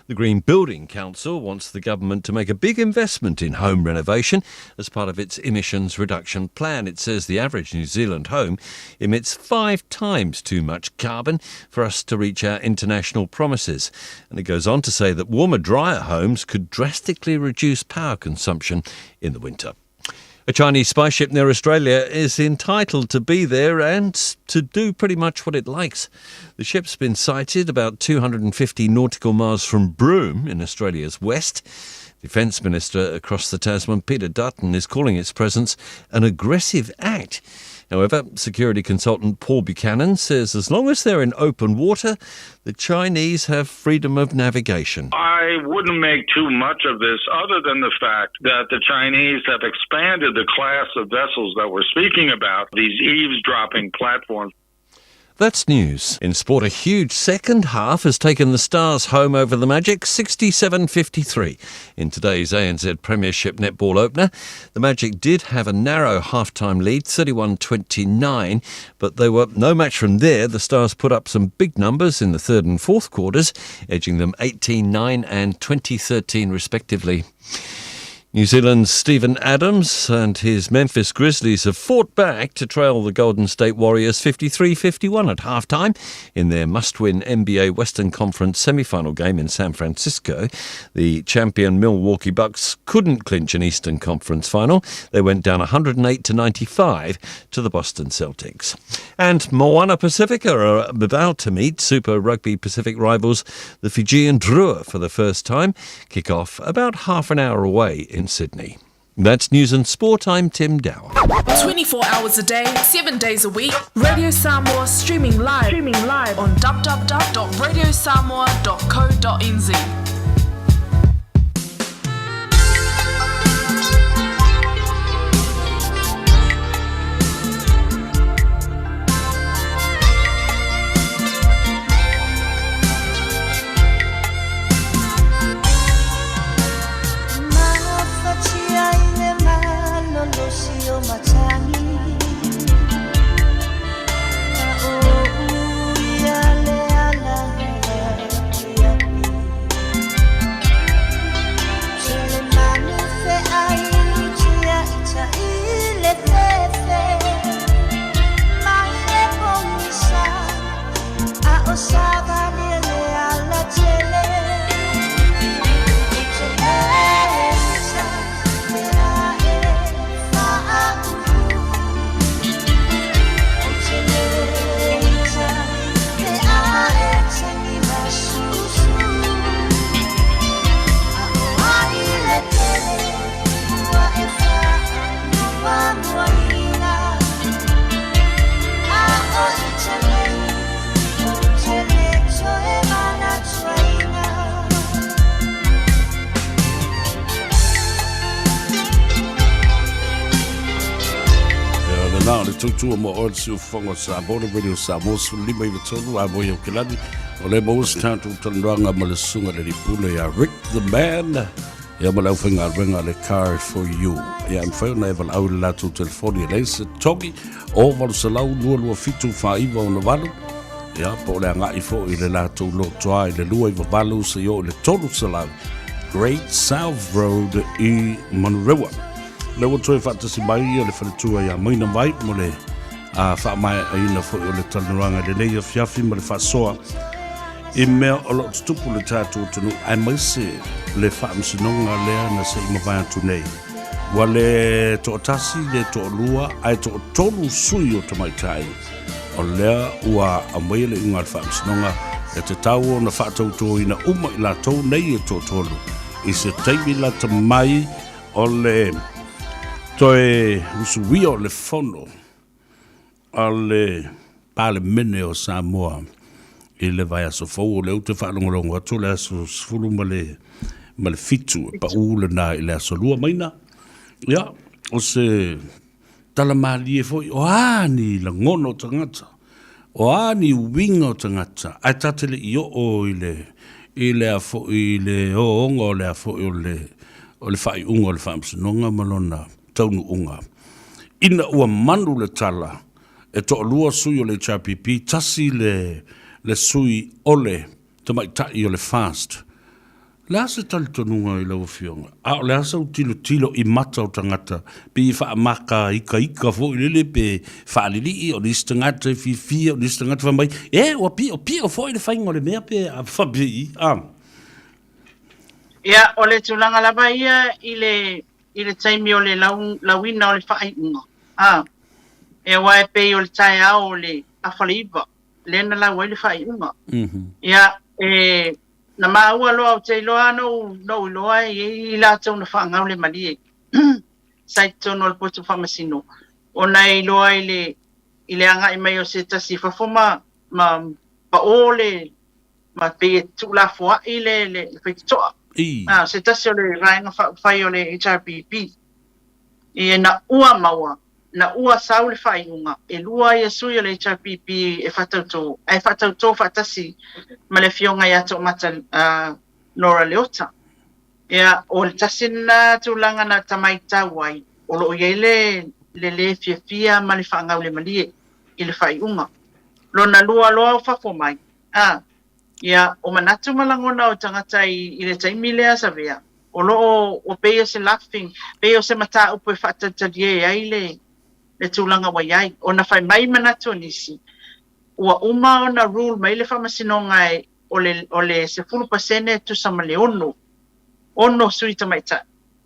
The Green Building Council wants the government to make a big investment in home renovation as part of its emissions reduction plan. It says the average New Zealand home emits five times too much carbon for us to reach our international promises. And it goes on to say that warmer, drier homes could drastically reduce power consumption in the winter. A Chinese spy ship near Australia is entitled to be there and to do pretty much what it likes. The ship's been sighted about 250 nautical miles from Broome in Australia's west. Defence Minister across the Tasman, Peter Dutton, is calling its presence an aggressive act. However, security consultant Paul Buchanan says as long as they're in open water, the Chinese have freedom of navigation. I wouldn't make too much of this other than the fact that the Chinese have expanded the class of vessels that we're speaking about, these eavesdropping platforms. That's news. In sport, a huge second half has taken the Stars home over the Magic 67 53 in today's ANZ Premiership netball opener. The Magic did have a narrow half-time lead, 31 29, but they were no match from there. The Stars put up some big numbers in the third and fourth quarters, edging them 18 9 and 20 13 respectively. New Zealand's Steven Adams and his Memphis Grizzlies have fought back to trail the Golden State Warriors 53 51 at halftime in their must win NBA Western Conference semi final game in San Francisco. The champion Milwaukee Bucks couldn't clinch an Eastern Conference final. They went down 108 to 95 to the Boston Celtics. And Moana Pacifica are about to meet Super Rugby Pacific rivals the Fijian Drua for the first time. Kick off about half an hour away in Sydney. That's news and sport. I'm Tim Dower. 24 hours a day, 7 days a week. Radio Samoa streaming live, streaming live on www.radiosamoa.co.nz. Lena o le tautua mo oe le siufofoga o Samoa, le Radio Samoa 15 93 a moi au Kelani. O le maua se tatou talanoaga ma le susuga i le Pule ia Rick the Man ia ma le aufaigaluega a le Car for You. Ia e mafai ona e valaau i le latou telefoni e leai se togi o 800 227 4968 ia po o le agai foi i le latou lotoa i le 298 seia oo i le 300 Great South Road i Manurewa. Lea ua toe faatasi mai ia le faletua ia Maina Vai mo le a faamaeaina foi o le talanoaga i lenei afiafi ma le faasoa i mea o lo o tutupu le tatou atunuu aemaise le faamasinoga lea na se i mavae atu nei. Ua le toatasi, le toalua, ae toatolu sui o tamaitai o lea ua aumaia le iuga a le faamasinoga e tatau ona faatautoina uma i latou nei e toatolu i se taimi lata mai o le Toe usuia o le fono a le Palemene o Samoa i le vaiaso fou, o lea ou te faalogologo atu o le aso 17 e pau lena i le aso 2 Maina. Ia, o se tala malie foi, o a ni lagona o tagata, o a ni uiga o tagata, ae ta te le i oo i le, i le a foi, i le ooga o le a foi o le, o le faaiuga o le Faamasinoga ma lona taunuuga. Ina ua manu le tala, e toalua sui o le HRPP, tasi le, le sui o le tamaitai o le FAST. O le a se talitonuga i lau Afioga? A o le a sau tilotilo i mata o tagata, pei e faamaka ikaika foi lele pe faalilii, o nisi tagata e fiafia, o nisi tagata fai mai, e, ua piopio foi le faiga o le mea pe a faapei, a. Ia, o le tulaga lava ia i le, i le taimi o le lau, lauina o le faaiuga, a. E aua e pei o le taeao o le afa le iva, lea na lau ai le faaiuga. Ia, e, na maua loa, ou te iloa lava na ou, na ou iloa e i ai i latou na faagaulemalie sa i totonu o le potu faamasino, ona e iloa i le, i le agai mai o se tasi i fafo ma, ma paʻō le, ma pei e tuulafoaʻi le, le, le faitotoa. A, se tasi o le Vaega Faaupufai o le HRPP. Ia, ina ua maua Na ua sau le faaiuga, e lua ia sui o le HRPP e faatautō, ae faatautō faatasi ma le Afioga ia Toomata Nora Leota. Ia, o le tasi lena tulaga na ta maitau ai, o lo o i ai le le lē fiafia ma le faagaulemalie i le faaiuga. Lona lua loa o fafo mai, a, ia, o manatu ma lagona o tagata i le taimi lea Savea, O lo o ua pei o se laughing, pei o se mataupu e faatalitali ai le le tulaga ua i ai. Ona fai mai manatu o nisi, ua uma ona rule mai le Faamasinoga e o le o le 10% e tusa ma le ono, ono sui tamaitai.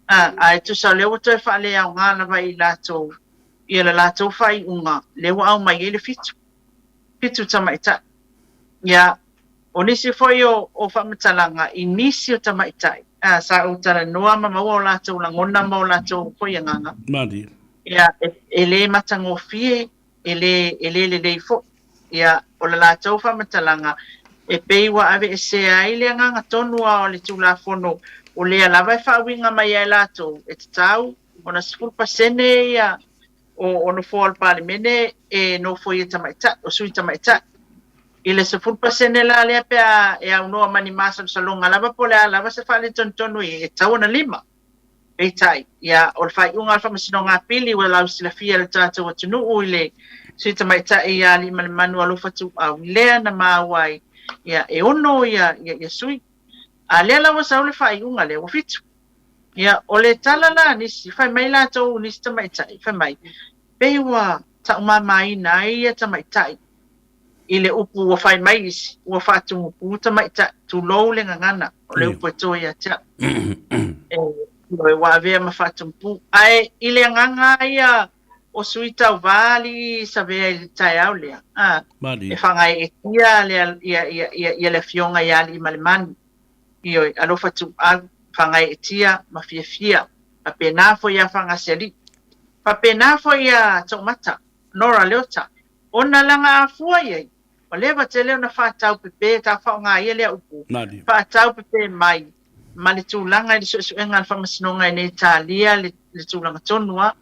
A, a e tusa o lea ua toe faaleaoga lava e i latou ia le latou faaiuga lea ua aumai ai le fitu, fitu tamaitai. Ia, O nisi foi o faamatalaga i nisi o tamaitai sa ou talanoa ma maua o latou lagona ma o latou foi agaga. Malie. Ia, e le matagofie, e le, e le lelei foi. Ia, o le latou faamatalaga, e pei ua aveesea ai le agaga tonu lava o le Tulafono, o lea lava e faauiga mai ai latou, e tatau ona 10% ia o nofoa o le Palemene e nofoia tamaitai, o sui tamaitai. I le 10% la lea pe a e aunoa ma ni masalosaloga lava po o le a lava se faaletonutonu i ai, e tatau ona lima. Peitai, ia, o le faaiuga a le Faamasinoga Apili ua lausilafia e le tatou atunuu i le Sui Tamaitai ia Aliimalemanu Alofa Tuuau lea na maua ai, ia, e ono ia, ia, ia sui. A lea la ua sau le faaiuga lea, ua fitu. Ia, o le tala la a nisi, fai mai latou nisi tamaitai, fai mai, pei ua taumamaina ai ia tamaitai i le upu ua fai mai isi, ua faatumupu tamaitai, tulou le gagana, o le upu e to ia te au. E, ua avea ma faatumupu. Ae i le agaga lava ia o sui tauva alii Savea i le taeao lea, a, e fagaeetia le, ia, ia, ia, ia le afioga ia Aliimalemanu. Ioe, alofa tuuau, fagaeetia ma fiafia, faapena foi ia Fagasealii, faapena foi ia Toomata, Nora Leota, ona laga afua i ai, ua leva tele ona faataupepe, ta faoga ia lea upu, faataupepe mai ma le tulaga i le suesuega a le Faamasinoga e le talia le le tulaga tonu a.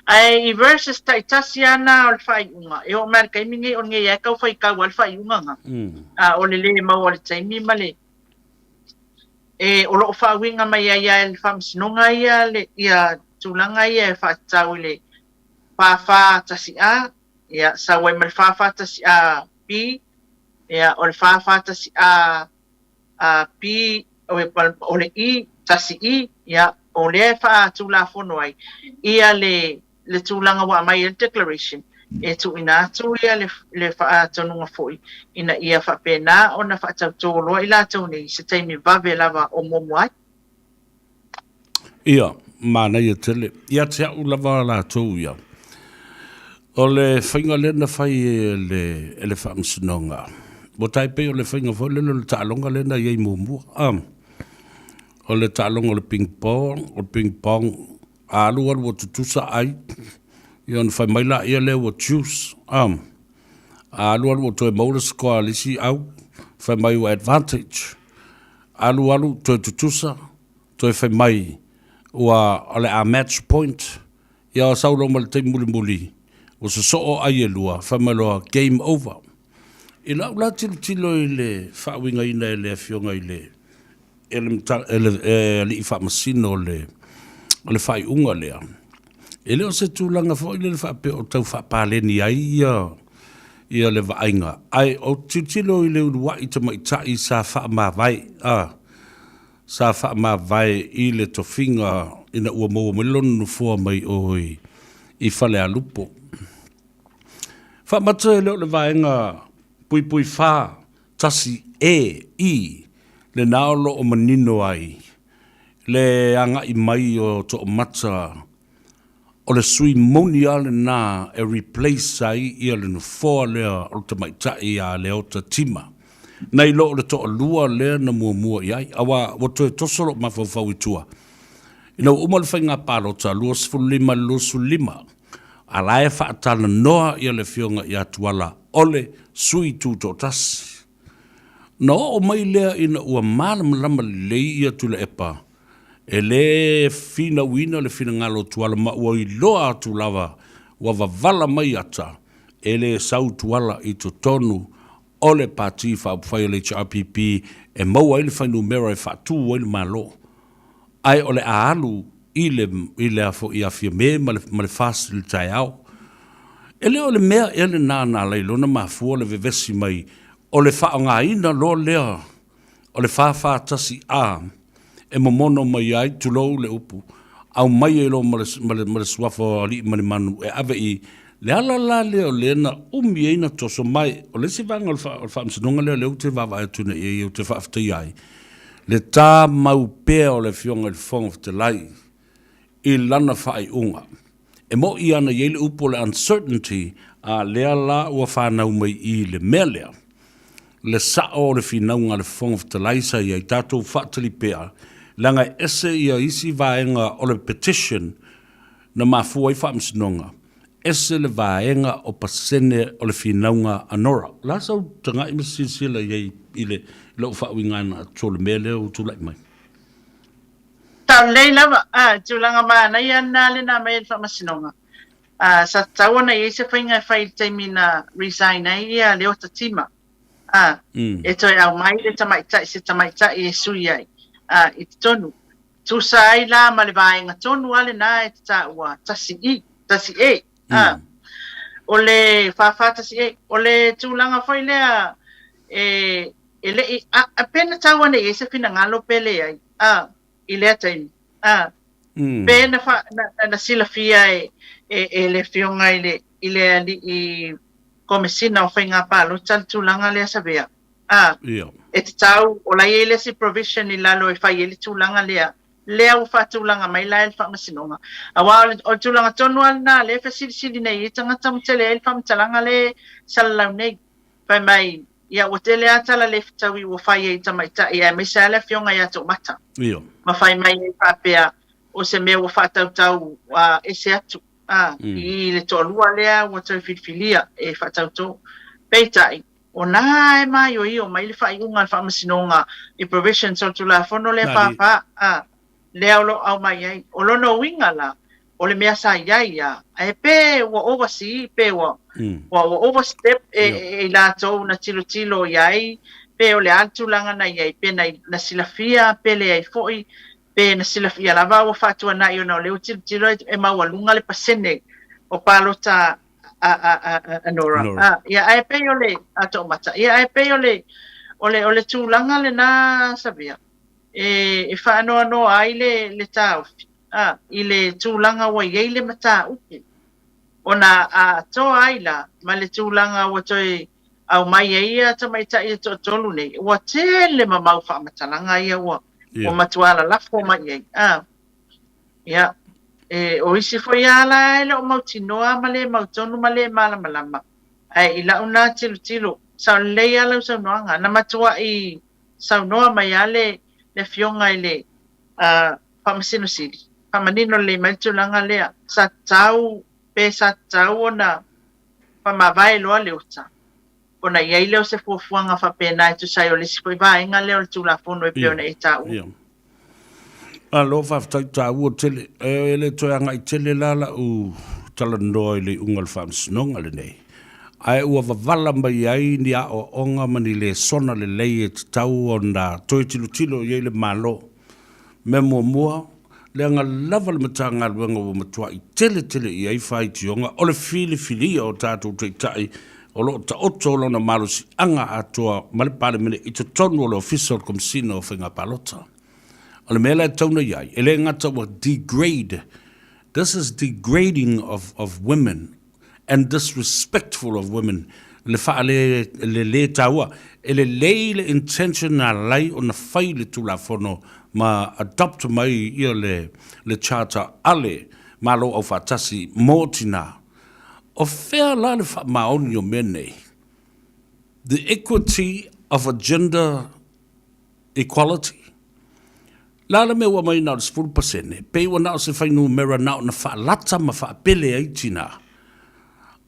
Ae i verses taitasi a na o le faaiuga, e oo mai le taimi nei o lenei lava e tau faitau a le faaiuga na. A o le le maua o le taimi ma le e o lo o faauiga mai ai lava e le Faamasinoga ia le ia tulaga ia e faatatau i le 441A, ia sau ai ma le 441A B, ia o le 441A a P, o le I, tasi I, ia, o lea e faatulafono ai ia le, le tulaga ua aumai ai le declaration, e tuuina atu ia le, le faatonuga foi ina ia faapena ona faatautō loa i latou nei i se taimi vave lava o muamua ai. Ia, manaia tele. Ia te au lava latou ia. O le faiga lea na fai e le, e le Faamasinoga, ua tai pei o le faiga foi lele o le taaloga lea na i ai muamua. A, o le taaloga o le ping pong, o le ping pong. A alu alu ua tutusa ai, ia ona fai mai laia lea ua deuce, a. A alu alu ua toe maua le score a le isi au, fai mai ua advantage. Alu alu toe tutusa, toe fai mai ua o le a match point. Ia sau loa ma le taimi mulimuli, ua sosoo ai e lua, fai mai loa game over. I lau la tilotilo i le faauigaina e le Afioga i le e le, e le e alii faamasino o le, o le faaiuga lea, e le o se tulaga foi lele faapea o tau faapaleni ai ia, ia le vaaiga, ae o tilotilo i le uluai tamaitai sa faamavae, a, sa faamavae i le tofiga ina ua maua mai lona nofoa mai o i, i Falealupo. Faamata e le o le vaega puipui fa 1 E, I, lena o lo o manino ai le agai mai o Toomata o le sui moni lava lena e replace ai ia le nofoa lea o le tamaitai ia Leota Tima nai lo o le toalua lea na muamua i ai aua ua toe toso lou mafaufau i tua ina ua uma le faiga palota 25 i le 25 a la e faatalanoa ia le afioga ia Tuala o le sui tutoatasi. Na oo mai lea ina ua malamalama lelei ia Tuilaepa, e le finauina le finagalo o Tuala ma ua iloa atu lava ua vavala mai ata e le sau Tuala i totonu o le Pati Faaupufai o le HRPP e maua ai le fuainumera e faatu ai le Malo. Ae o le a alu i le, i le a foi ia Fiame ma le, ma le FAST i le taeao. E le o le mea ea lena na ala ai loa ona mafua le vevesi mai o le faaaogaina loa lea o le 441A e momono mai ai, tulou le upu, aumai ai loa ma le, ma le, ma le suafa o alii ma le manu e ave i le ala la lea o lea na umi ai na toso mai. O le isi vaega o le, o le faamasinoga lea o lea ou te vaavaai atu nei i ai ou te faafetaia ai, le tā mau pea o le Afioga i le Fofoga Fetalai i lana faaiuga. E moni ana i ai le upu o le uncertainty, a lea la ua fanau mai i le mea lea, le sao o le finauga a le Fofoga Fetalai sa i ai, tatou faatali pea, leaga e ese ia isi vaega o le petition na mafua ai faamasinoga, ese le vaega o pasene o le finauga a Nora. O le a sau tagai ma silasila i ai i le lou faauigaina atu o le mea lea ua tulai mai? Sao lelei lava, a, tulaga manaia lena lena mai ai le faamasinoga. A, sa tatau ona i ai se faiga e fai i le taimi na resign ai ia Leota Tima. A, e toe aumai le tamaitai, se tamaitai e sui ai, a, i totonu. Tusa ai la ma le vaega tonu a lena e te taua, 1 I, 1 E, a. O le 4 4 1 E, o le tulaga foi lea e, e le i, a, a, pe na tau ane i ai se finagalo pe leai, a, i lea taimi, a. Pe na, fa, na, na, na silafia e, e, e le afioga i le, i le alii Komesina o Faiga Palota le tulaga lea Savea. A, e tatau, o la e i ai le isi provision i lalo e fai ai le tulaga lea, lea ua faatulaga mai la e le Faamasinoga. Aua o le, o le tulaga tonu lava lena lea e fesilisili nei i ai tagata ma tele ai le faamatalaga lea e salalau nei. Fai mai, ia ua tele lava tala le fetaui ua fai ai i tamaitai aemaise lava le afioga ia Toomata. Ma fai mai ai faapea, o se mea ua faatautau ese atu. A, i le toalua lea ua toe filifilia e faatautō. Peitai, o nā e māioio mai le faaiuga a le Faamasinoga i provisions o le Tulafono lea 44, a, lea o lo o aumai ai. O lona uiga la, o le mea sa i ai a, ae pe ua oversee, pe ua, ua, ua overstep e, e i latou na tilotilo i ai, pe o le a le tulaga na i ai, pe na, na silafia, pe leai foi, pe na silafia lava ua faatuanai ona o lea ua tilotilo e maualuga le pasene o palota a, a, a, a Nora. Nora. A, ia, ae pei o le, a Toomata, ia, ae pei o le, o le, o le tulaga lena, Savea, e, e faanoanoa ai le, le taofi, a, i le tulaga ua i ai le mataupu, ona atoa ai la ma le tulaga ua toe aumai ai ia tamaitai e toatolu nei, ua tele mamau faamatalaga ia ua, ua matua lalafo mai i ai. A, ia, e, o isi foi ala e le o mautinoa ma le mautonu ma le malamalama. Ae i lau na tilotilo, sao lelei lava lau saunoaga, na matuai saunoa mai lava le, le afioga i le uh, Faamasino Sili. Faamanino lelei mai le tulaga lea. Sa tatau, pe sa tatau ona faamavae loa Leota, ona i ai lea o se fuafuaga faapena e tusa ai o le isi foi vaega lea o le Tulafono e pei ona e taua. Ia. Malo faafetai taua tele. E le toe agai tele la lau talanoa i le iuga o le Faamasinoga lenei, ae ua wavala mai ai ni aoaoga ma ni lesona lelei e tatau ona toe tilotilo i ai le Malo. Mea muamua, leaga lava le Matagaluega ua matuai tele tele i ai faitioga o le filifilia o tatou Taitai o lo o taoto lona malosiaga atoa ma le Palemene i totonu o le Ofisa o le Komesina o Faiga Palota. O le mea la e tatau ona i ai, e le gata ua degrade, this is degrading of, of women and disrespectful of women, le faale, le lē taua. E lelei le intention na ala ai ona fai le Tulafono ma adopt mai ia le, le Charter a le Malo Aufaatasi mo tinā. O fea la le faamaoni o mea nei? The equity of a gender equality? La le mea ua aumai na o le 10%, pei ua na o se fuainumera na ona faalata ma faapele ai tinā.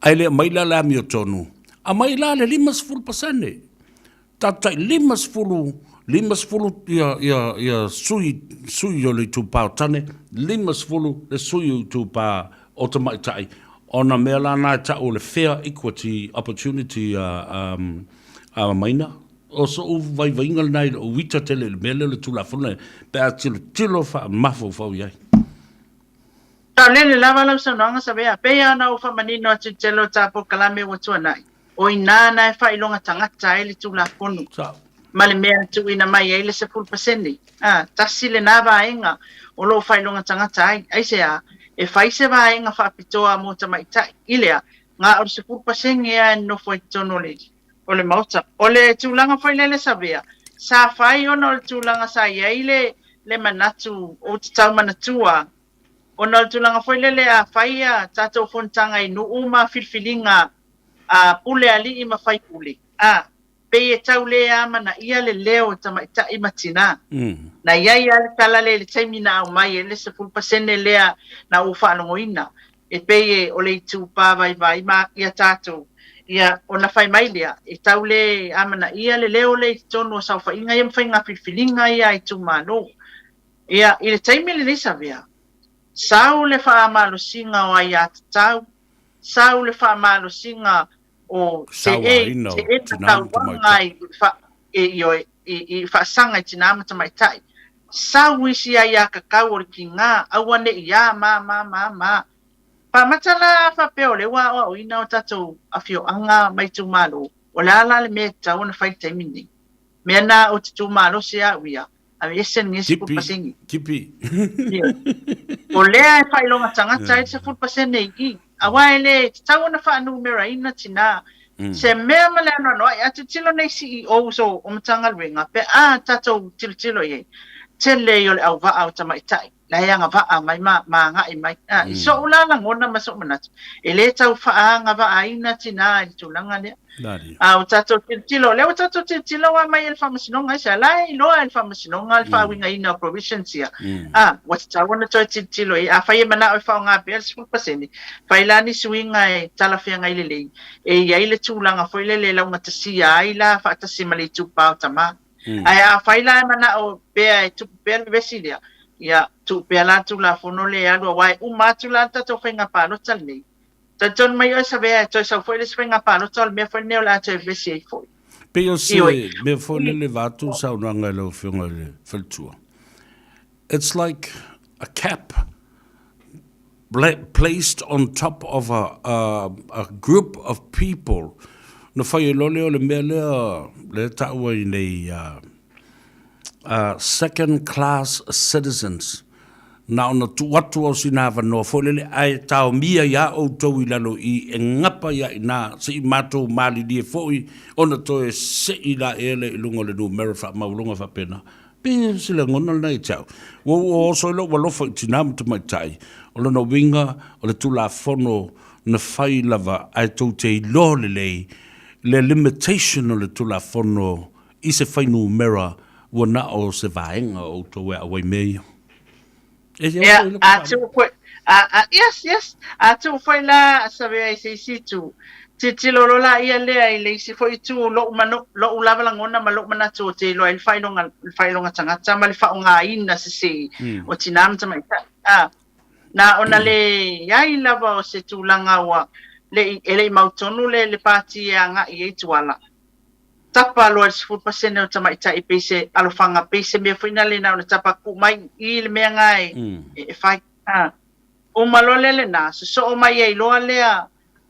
Ae le aumai la le amiotonu, aumai la le 50%. Tatou tai 50, 50 ia, ia, ia sui, sui o le itupa o tane, 50 le sui o itupa o tamaitai, ona mea la na e tau o le fair equity opportunity a, a, a maina. O soʻu vaivaiga lena i loʻu ita tele i le mea lea o le Tulafono lea, pe a tilotilo faamafaufau i ai. Saolele lava lau saunoaga Savea, pei lava ona ou faamanino atu i le tele o ta polokalame ua tuanai, o inā na e faailoga tagata ai le Tulafono ma le mea na tuuina mai ai le 10%. A, tasi lena vaega o lo o faailoga tagata ai. Aisea? E fai se vaega faapitoa mo tamaitai, i lea, na o le 10% lava e nonofo ai i totonu o le o le Maota. O le tulaga foi lele Savea, sa fai ona o le tulaga sa i ai le, le manatu, ou te tau manatua, ona o le tulaga foi lele a fai a tatou fonotaga i nuu ma filifiliga a pule alii ma faipule, a, pei e tau le amanaia le leo o tamaitai ma tinā. Na i ai lava le tala lea i le taimi na aumai ai le 10% lea na ou faalogoina, e pei e o le itupa vaivai ma ia tatou, ia, ona fai mai lea, e tau le amanaia le leo lea i totonu o saofaiga ia ma faiga filifiliga ia a itumalo. Ia, i le taimi lenei Savea, sau le faamalosiga o aiatatau, sau le faamalosiga o te e, te e tauaga i, ioe, i faasaga i tinā ma tamaitai. Sau isi aiatatau o le kigā, aua ne i a ma ma ma ma. Faamata la a faapea o lea ua aoaoina o tatou afioaga ma itumalo, o le a la le mea e tatau ona fai i le taimi lenei? Mea na ou te tu malosi au ia, aveese lenei 10%. Tipi. O lea e faailoga tagata ai le 10% i i. Aua e le tatau ona faanumeraina tinā. Se mea ma le anoanoai, a tilotilo nei CEOs o Matagaluega, pe a tatou tilotilo i ai, tele ia o le auvaa o tamaitai, la e agavaa mai ma agai mai. I soʻu la lagona ma soʻu manatu, e le tau faaagavaaina tinā i le tulaga lea. A ua tatou tilotilo, o lea ua tatou tilotilo ua aumai e le Faamasinoga, aisea? La e iloa e le Faamasinoga le faauigaina o provisions ia. A, ua tatau ona toe tilotilo i ai. Afai e manao e faaaoga pea le 10%, fai la ni suiga e talafeagai lelei, e i ai le tulaga foi lele e laugatasia ai la faatasi ma le itupa o tama. Ae afai la e manao pea e tupu pea le vevesi lea, ia, tuu pea la le Tulafono lea e alu aua e uma atu la le tatou faiga palota lenei, Talitonu mai oe Savea e toe sau foi le isi faiga palota o le mea foi lenei o le a toe vevesi ai foi. Pei o se mea foi lele vaeatu le saunoaga i lau Afioga i le Faletua. It's like a cap placed on top of a, a, a group of people. Na fai ai loa lea o le mea lea, lea e taua i nei uh, second class citizens, na ona tuu atu o sina avanoa foi lele ae taomia iā outou i lalo i e gapa iā ina se i matou malilie foi ona toe sei la ea lea i luga o le numera faamaualunga faapena. Pei o se lagona lena ia te au. Ua ou oso ai lou alofa i tinā ma tamaitai, o lona uiga o le Tulafono na fai lava ae tou te iloa lelei le limitation o le Tulafono i se fuainumera ua na o se vaega o outou e auai mea ia. E se Ia, oe le a faalogo. tuu foi, a, a, yes, yes, a tuu foi la a Savea i se isi itu, tilotilo loa laia lea i le isi foi itu, lou mano, lou lava lagona ma lou manatu ou te iloa ai le faailoga, le faailoga tagata ma le faaaogaina sese o tinā ma tamaitai. A, na ona leai lava o se tulaga ua le i, e le i mautonu le, le pati e agai i ai Tuala. Tapa loa i le 10% o tamaitai pei se alofaga, pei se mea foi lea na ona tapa tuu mai i le mea na e, e fai. A, uma loa lea lena, sosoo mai ai loa lea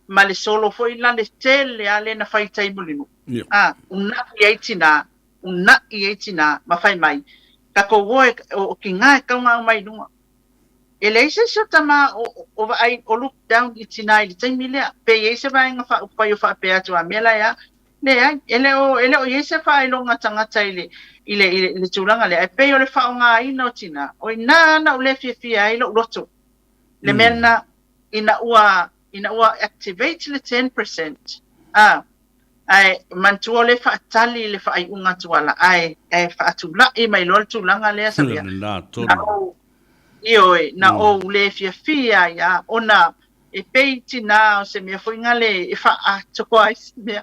ma le solo foi la le tele a lea na fai i tai Mulinuu. A, una'i ai tinā, una'i ai tinā ma fai mai, takou o e, o kinā e tatau ona aumai i luga. E leai se isi o tama o vaai o look down i tinā i le taimi lea. Pe i ai se vaega faaupufai o faapea atu a mea la e a? Leai, e le o, e le o i ai se faailoga tagata i le, i le, i le tulaga lea. Ae pei o le faaaogaina o tinā, o i ina na ou le fiafia ai lou loto. Le mea lena, ina ua, ina ua activate le 10%, a, ae manatua o lea e faatali i le faaiuga Tuala, ae, ae faatulai mai loa le tulaga lea, Samia. Lena Na tonu. ou, ioe, na ou le fiafia ai lava, ona e pei tinā o se mea foi nale e faaatoa ai se mea.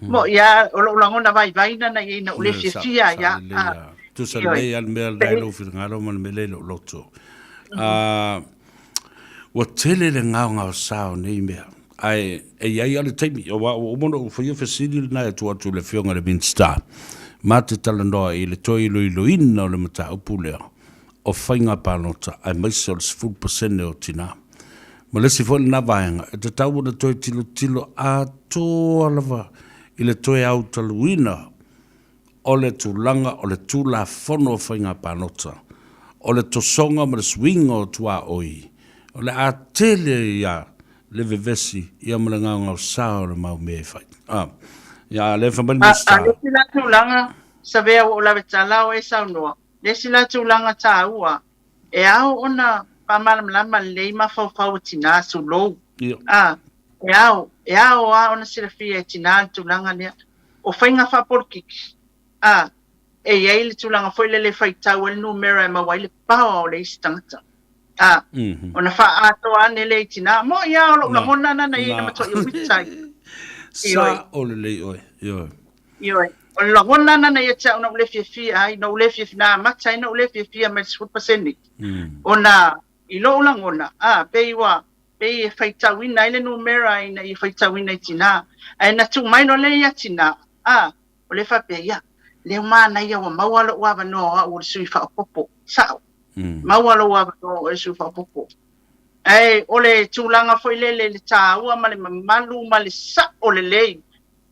Moʻi lava, o lou lagona vaivai lana i ai na ou le fiafia ai lava. Tusa lelei lava le mea lena i lou finagalo ma le mea lea i lou loto. Ua tele le gaogaosa o nei mea, ae e i ai lava le taimi, aua ua uma ona ou faia fesili lena e tuu atu i le Afioga i le Minisita, ma te talanoa i le toe iloiloina o le mataupu lea o faiga palota aemaise o le 10% o tinā. Ma le isi foi lena vaega, e tatau ona toe tilotilo atoa lava i le toe autaluina o le tulaga o le Tulafono o Faiga Palota, o le tosoga ma le suiga o tuaoi, o le a tele ia le vevesi ia ma le gaogaosa o le mau mea e fai. A, ia, a lea fai mai le A, a Minisita. le isi la tulaga, Savea ua ou lave tala o e saunoa, le isi la tulaga taua, e ao ona faamalamalama lelei mafaufau o tinā, sulou. A, e ao, e ao lava ona silafia e tinā le tulaga lea. O faiga faapolitiki, a, e i ai le tulaga foi lele e faitau ai le numera e maua ai le paoa o le isi tagata. A, ona faaatoa ane lea i tinā. Moʻi lava o lou lagona lena na i ai na matuai uita ai. Ioe. Sao lelei oe. Ioe. Ioe. O le lagona lena ia te au na ou le fiafia ai, na ou le fiafia, na amata ai na ou le fiafia mai le 10%. Ona i lou lagona, a, pei ua, pei e faitauina ai le numera ina ia faitauina i tinā. Ae na tuu mai loa lea ia tinā, a, o lea faapea, ia, lea ua manaia ua maua lou avanoa o au o le sui faaopoopo. Sao. Maua lou avanoa o oe o le sui faaopoopo. Ae o le tulaga foi lele i le taua ma le mamalu ma le sao lelei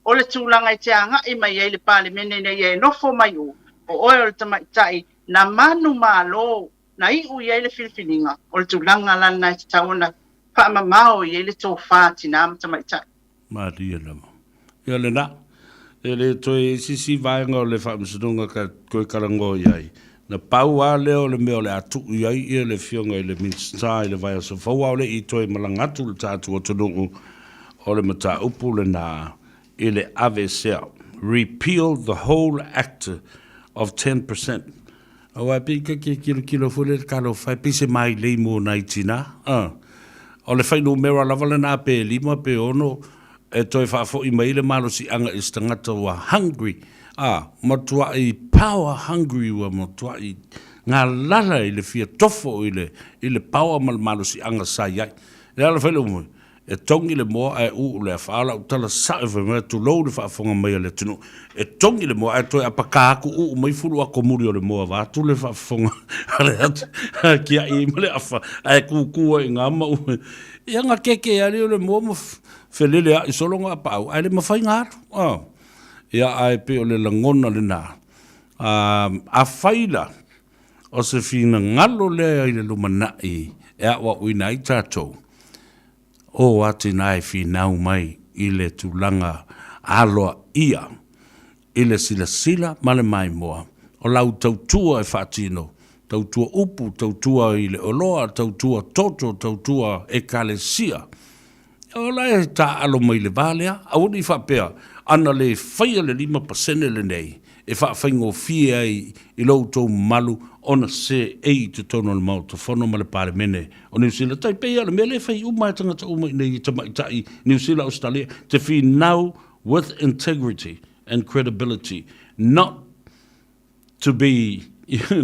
o le tulaga e te agai mai ai i le Palemene ina ia e nofo mai o, o oe o le tamaitai na manumalo, na iu i ai le filifiliga, o le tulaga la lena e tatau ona faamamao i ai le tofa a tinā ma tamaitai. Malie lava. Ia lena, e le toe i ai se isi vaega o le Faamasinoga ka toe talanoa i ai. Na pau lava lea o le mea o le a tuu i ai ia le Afioga i le Minisita i le vaiaso fou, a o le i toe malaga atu le tatou atunuu, o le mataupu lena i le aveesea, repeal the whole act of 10%. Aua e pei ka tilotilo foi lea i le talofa e pei se mailei mo nai tinā. O le fuainumera lava lena pe 5 pe 6 e toe faafoi mai ai le malosiaga i se tagata ua hungry, a, matuai power hungry ua matuai galala i le fia tofo i le, i le power ma le malosiaga sa i ai. Le ala fai le umu, e togi le moa ae uu le afa. A o lau tala sao e fai mai, tulou le faafofoga mai a le atunuu, e togi le moa ae toe apaka atu uu mai fulu ato muli o le moa vaeatu le faafofoga a le atu kiai ai ma le afa ae kuku ai i ina ma uu. Ia na keke lava lea o le moa ma feleleai solo na apaau ae le mafai na alu. A, ia ae pei o le lagona lena. A, afai la o se finagalo lea i le lumanai e aoaoina ai tatou, o atina e finau mai i le tulaga aloaia i le silasila ma le maimoa o lau tautua e faatino, tautua upu, tautua i le oloa, tautua toto, tautua ekalesia. O la e taaalo mai le va lea, aua ne i faapea, ana le faia le 5% lenei, e faafaigofie ai i lo outou mamalu ona seei i totonu o le Maota Fono ma le Palemene o Niu Sila. Tai pei lava o le mea lea e fai uma lava e tagata uma i inei i tamaitai Niu Sila, Ausetalia, te finau with integrity and credibility, not to be, you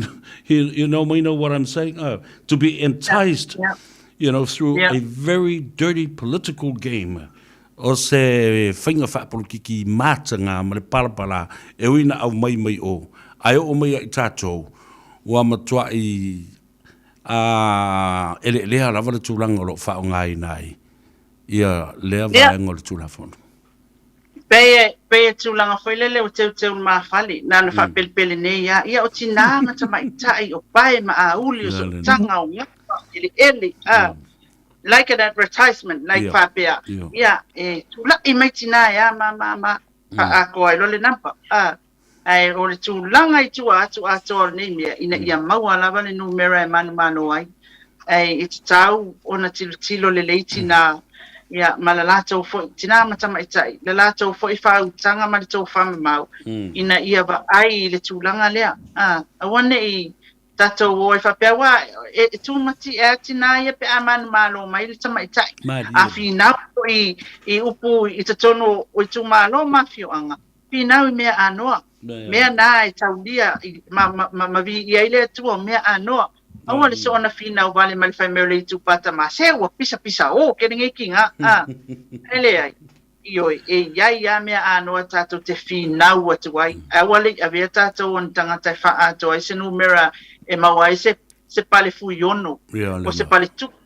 know, you know what I'm saying? Oh, to be enticed, yeah. you know, through yeah. a very dirty political game. O se whainga whaapolokiki mātanga ma le palapala e ui na au mai mai o. Ai o mai ai tātou, ua matua i a ele lea lava le tūlanga o lo whaongaina ai. Ia lea vaenga o le Tulafono. Pei e, pei e tulaga foi lele ua teuteu le mafale, na ona faapelepele nei lava, ia o tinā ma tamaitai, o pae ma auli, o sootaga, o gafa, eleele, a, like an advertisement, like faapea, ia, e tula'i mai tinā e a ma ma ma, faaatoa ai loa le number, a. Ae o le tulaga i tua atu atoa o lenei mea, ina ia maua lava le numera e manumalo ai, ae e tatau ona tilotilo lelei tinā, ia, ma le latou foi, tinā ma tamaitai, le latou foi faautaga ma le tofamamao, ina ia vaai i le tulaga lea, ā, aua ne i tatou o ai faapea, aua e, e tūmati ea tinā ia pe a manumalo mai le tamaitai, a finau foi i upu i totonu o itumalo ma afioaga, Finau i mea anoa. Mea na e taulia i, ma, ma, ma, ma viia ai le Atua o mea anoa. Aua le soona finau vale ma le fai mai o le itupata ma se ua pisa pisa o ke lenei ki nga a. E leai. Ioe, e iai a mea anoa tatou te finau atu ai. Aua le i avea tatou o ni tangata e whaatoa ai se numera e maua ai se, se pale fuiono, o se pale tupu.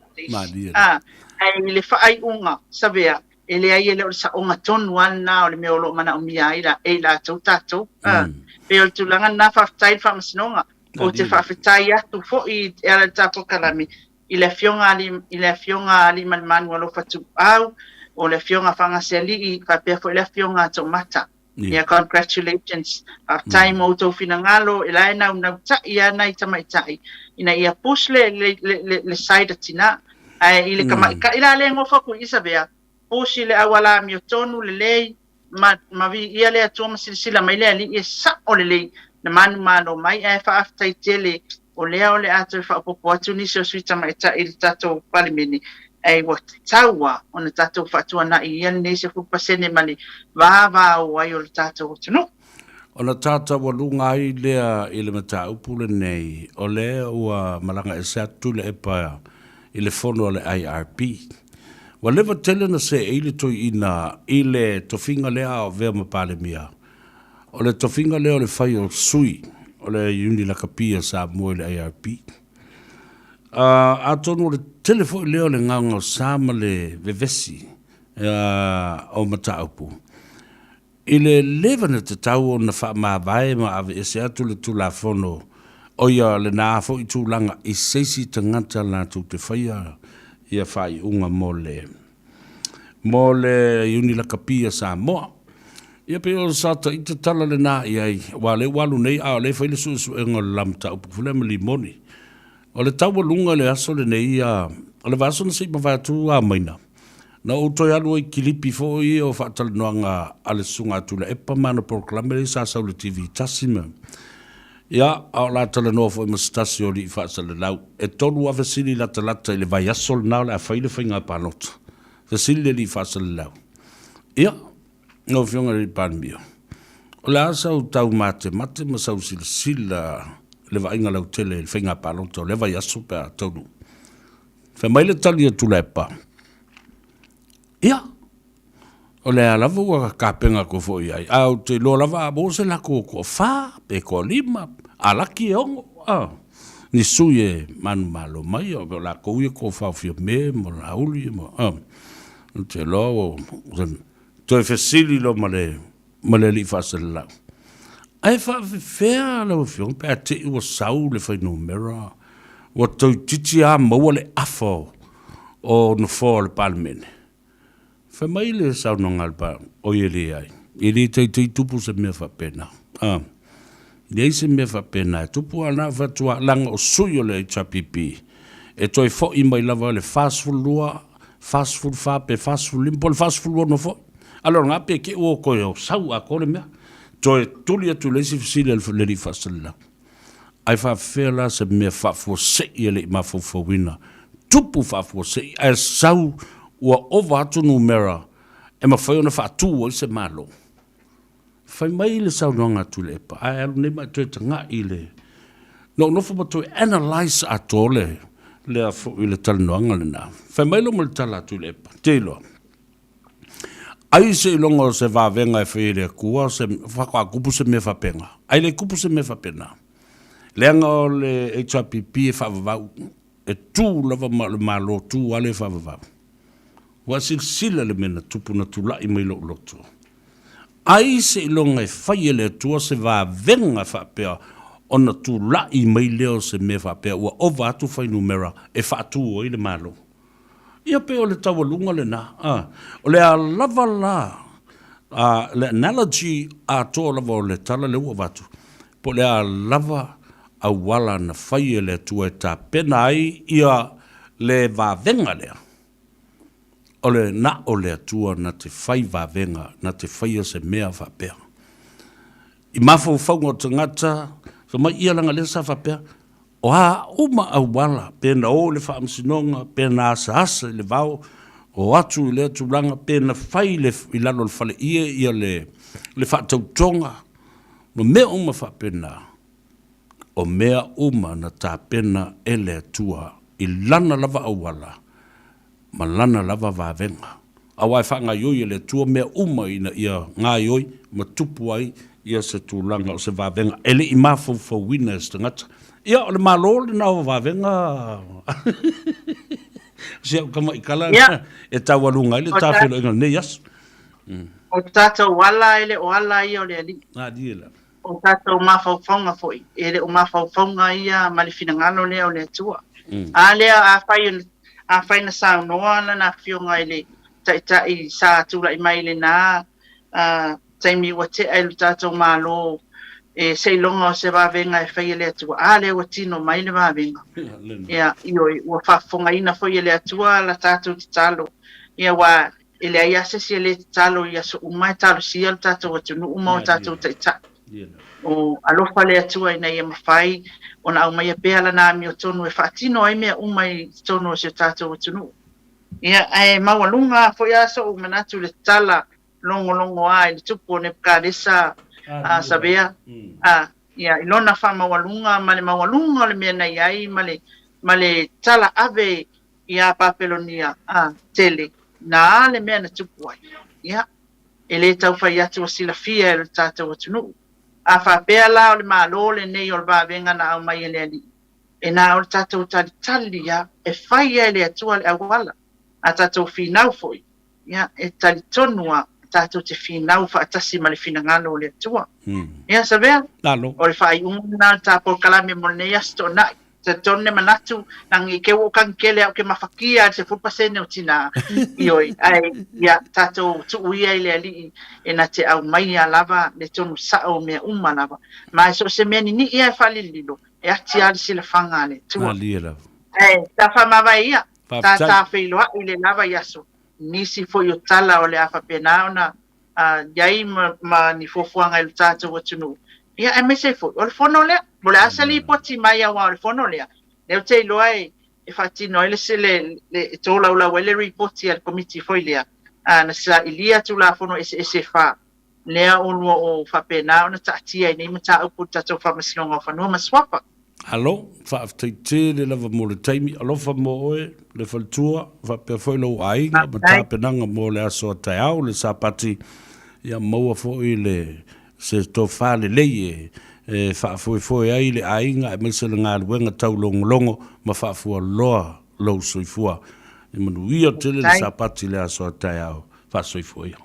A, ai le whaaiunga, sawea, E leai, e le o le saoga tonu lava lena o le mea o lo o manaomia ai la, e i latou tatou. A, pei o le tulaga lena, faafetai i le Faamasinoga. Ou te faafetai atu foi e ala i le ta polokalame i le Afioga a i le Afioga a Aliimalemanu Alofa Tuuau, o le Afioga a Fagasealii, faapea foi le Afioga a Toomata. Yeah, congratulations. Faafetai mo outou finagalo, e la e naunautai lava nai tamaitai ina ia push le, le, le, le, le side a tinā. Ae i le kamaikai la lea e nofo atu i Isabea, push i le auala amiotonu lelei, ma, ma viia le Atua ma silasila mai le Alii e sa'o lelei na manumalo mai, ae faafetai tele o lea o le a toe faaopoopo atu nisi o sui tamaitai i le tatou Palemene, ae ua tatau lava ona tatou faatuanai ia lenei 10% ma le vavao ai o le tatou atunuu. Ona ta taualuga ai lea i le mataupu lenei, o lea ua malaga ese atu Tuilaepa i le fono a le IRB. Ua leva tele ona seei le toeaina i le tofiga lea a o avea ma Palemia. O le tofiga lea o le fai o sui o le Iuni Lakapi a Samoa i le IRB. Atonu o le tele foi lea o le gaogaosa ma le vevesi o mataupu i le leva na tatau ona faamavae ma aveese atu le Tulafono o ia lena foi tulaga i se isi tagata latou te faia ia faaiuga mo le mo le Iuni Lakapi a Samoa. Ia pei o sa ita tala lena i ai, aua o lea ua alu nei a o lea e fai le suesuega o le la mataupu foi lea ma limoni. O le taualuga i le aso lenei, o le vaiaso na se i mavae atu Amaina, na ou toe alu ai i kilipi foi ia o faatalanoaga a le Susuga a Tuilaepa ma ana polokalame lea sa sau i le TV tasi ma, ia, a o la talanoa foi ma se tasi o alii faasalelau. E 3 fesili latalata i le vaiaso lena o le a fai le faiga palota. Fesili le alii faasalelau. Ia, lau Afioga i le Palemia, o le a sau taumatemate ma sau silasila i le vaaiga lautele i le faiga palota o lea vaiaso pe a taunuu? Fai mai le tali a Tuilaepa, Ia, o lea lava ua tapena atu foi i ai, ae ou te iloa lava a maua se latou toafa pe toalima, a laki e ono, a, ni sui e manumalo mai, o latou ia tofa o Fiame ma Laauli ma, a, ou te iloa ua toe fesili loa ma le, ma le alii faaselelau. Ae faafefea lau Afioga pe a te i ua sau le fuainumera ua toeitiiti lava maua le afa o nofoa o le Palemene? Fai mai le saunoaga a le Palemia, oi e leai, e le taitai tupu se mea faapena. A, leai se mea faapena e tupu, a na o fai atu lava, leaga o sui o le HRPP e toe foi mai lava le 42, 44 pe 45 po o le 46 foi. A o lena pe te i ua toe sau atoa le mea. Toe tuli atu i le isi fesili a le alii faasalelau, Ae faafefea la se mea faafuasei e le i mafaufauina, tupu faafuasei ae sau ua ova atu numera e mafai ona faatu ai se Malo? Fai mai le saunoaga a Tuilaepa, ae alu nei ma e toe tagai i le... Na ou nofo ma toe analyse atoa le, lea foi le talanoaga lena. Fai mai lou ma le tala a Tuilaepa, te iloa. Ai seiloga o se vavega e fai e le Atua, se faatoa tupu se mea faapena. Ai le tupu se mea faapena. Leaga o le HRPP e faavavau, e tu lava ma o le Malo tu lava lea e faavavau. Ua silasila le mea na tupu na tulai mai lou loto. Ai seiloga e fai e le Atua se vavega faapea ona tulai mai lea o se mea faapea ua ova atu fuainumera e faatu ai le Malo. Ia pei o le taualuga lena. A, o le a lava la a, le analogy atoa lava o le tala lea ua avatu, po o le a lava auala na fai e le Atua e tapena ai ia le vavega lea, o le na o le Atua na te fai vavega, na te faia se mea faapea. I mafaufauga o tagata, fai mai ia leaga lea sa faapea, O a uma auala, pe na o i le faamasinoga, pe na asaasa i le vao, o atu i lea tulaga, pe na fai i, le, i lalo o le faleie ia le, le faatautoga, ma mea uma faapena, o mea uma na tapena e le Atua i Lana lava auala ma Lana lava vavega. Aua e faagaoioi e le Atua mea uma ina ia gaoioi ma tupu ai ia se tulaga o se vavega e le i mafaufauina e se tagata. Ia, o le Malo lena o vavega si au tamaikala Ia. e taualuga ai le O ta- tafeiloaiga o lenei aso. O tatou ala e le o ala ia o le Alii. Malie la. O tatou mafaufauga foi, e le o mafaufauga ia ma le finagalo lea o le Atua. A lea, afai, afai na saunoa lana afioga i le Taitai sa tulai mai i lena taimi ua tea i lo tatou Malo, e seiloga o se vavega e fai e le Atua, a lea ua tino mai le vavega. Ia, ioe, ua faafofogaina foi e le Atua la tatou tatalo, ia, aua E leai lava se isi e le tatalo i aso uma e talosia lo tatou atunuu ma o tatou taitai. O alofa le Atua ina ia mafai ona aumaia pea Lana amiotonu e faatino ai mea uma i totonu o si o tatou atunuu. Ia, ae maualuga foi lava so'u manatu i le tatala logologoa i le tupu o Nepukadaresa a Savea, a, ia, i lona faamaualuga ma le maualuga o le mea na i ai ma le, ma le tala ave iā Papelonia, ā, tele, nā le mea na tupu ai. Ia, e lē tau fai atu ua silafia e lo tatou atunuu. A faapea la o le Malo lenei o le vavega na aumai e le Alii, e na o le tatou talitali lava e fai e le Atua le auala, a tatou finau foi, ia, e talitonu lava tatou te finau faatasi ma le finagalo o le Atua. Ia, Savea, o le faaiuga lena o le ta polokalame mo lenei aso Toonai. Talitonu le manatu, nagi ke ua ou kagi tele au ke mafakia i le 10% o tinā, ioe, ae ia tatou tuu ia i le Alii e na te aumaia lava le tonu sa'o o mea uma lava. Ma e so o se mea nini'i lava e faalililo, e ati lava le silafaga a le Atua. Malie lava. Ae ta faamavae ia, ta Faafetai. ta feiloa'i le lava i aso, nisi foi o tala o le a faapena ona i ai ma ni fuafuaga i lo tatou atunuu, ia aemaise ai foi o le fono lea. Po o le a se lipoti mai aua o le fono lea, lea ou te iloa e faatino ai le, le, e tolaulau ai le lipoti a le Komiti foi lea na sailia Tulafono eseese e fa, lea o lo o faapena ona taatia ai nei mataupu i le tatou Faamasinoga o Fanua ma Suafa. Alo, faafetai tele lava mo le taimi. Alofa mo oe, le faletua, faapea foi lou aiga ma tapenaga mo le aso a taeao, le Sapati. Ia maua foi le se tofa lelei e e faafoefoe ai le aiga aemaise le galuega taulogologo ma faafualoa lou soifua. Ia manuia tele le Sapati i le aso a taeao. Faasoifua ia.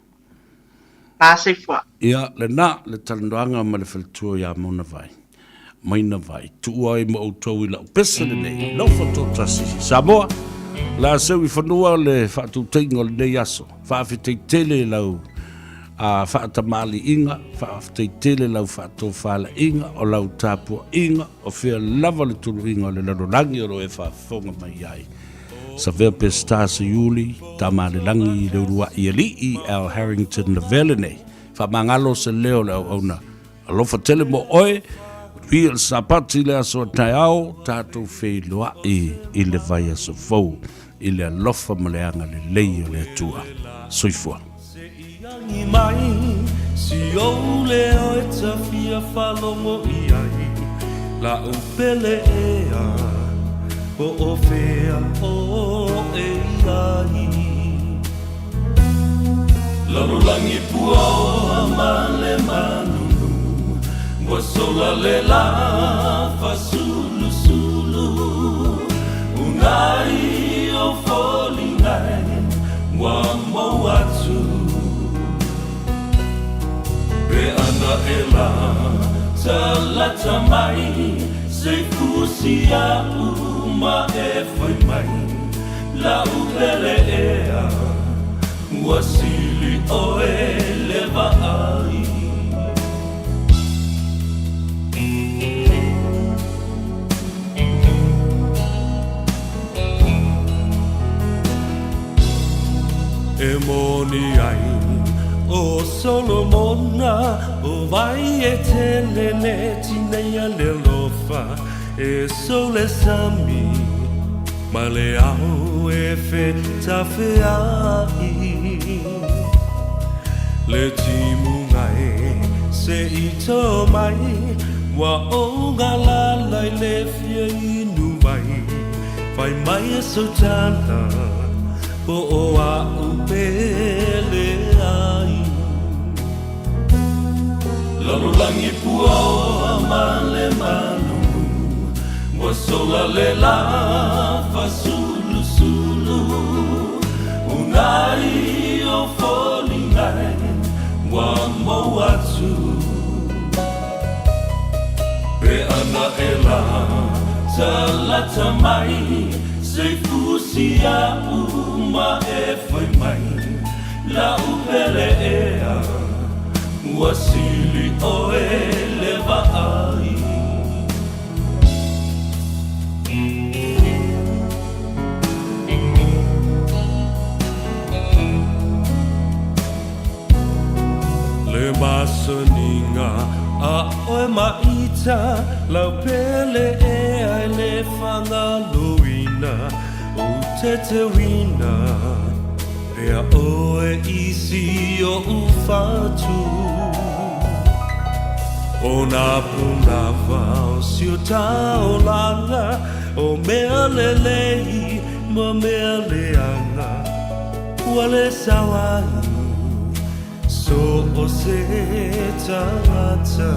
Faasoifua. Ia, lena le talanoaga ma le faletua ia Maunavai. Mainavai, tuua ai ma outou i lau pese lenei, lau faatoatasi. Samoa, la seu i fanua le faatautaiga o lenei aso. Faafetai tele lau a faatamaliiga, faafetai tele lau faatofalaiga, o lau tapuaiga, o fea lava le tuluiga o le lalolagi o lo o e faafofoga mai ai. Savea Peseta Seiuli, Tamalelagi i le uluai alii Al Harrington Lavelle nei. Faamagalo se leo o le auauna. Alofa tele mo oe, manuia le Sapati i le aso a taeao, tatou feiloai i le vaiaso fou i le alofa ma le agalelei o le Atua. Soifua. Se i agi mai si ou leo e ta fia faalogo i ai La'u pele ea po o fea oe i ai Lalolagi puaoa ma le malulu Ua sola le la fasulusulu Unai o foliga e ua mou atu Pe ana e la talata mai Se fusi a'u ma e fai mai La'u pele ea ua sili ʻoe le vaai. E moni ai ʻo Solomona ʻO wai e tele le tineia le alofa E sou le sami ma le ao e fetafeaʻi Le timuga e se i tō mai Ua ou galala i le fia inu mai Fai mai e sou tala po o a'u pele ai Lalolagi puaoa ma le malulu Ua sola le la fasulusulu Unai o foliga e ua mou atu Pe ana e la talata mai Se fusi a'u ma e fai mai La'u pele ea ua sili ʻoe le vaai. Le masaniga a ʻoe maʻita Lau pele ea e le fagaloina Ou tetewina Pea ʻoe i si oʻu fatu ʻO nā pūnawa o si o taolaga ʻO mea lelei ma mea leaga Ua le sao ai so o se tagata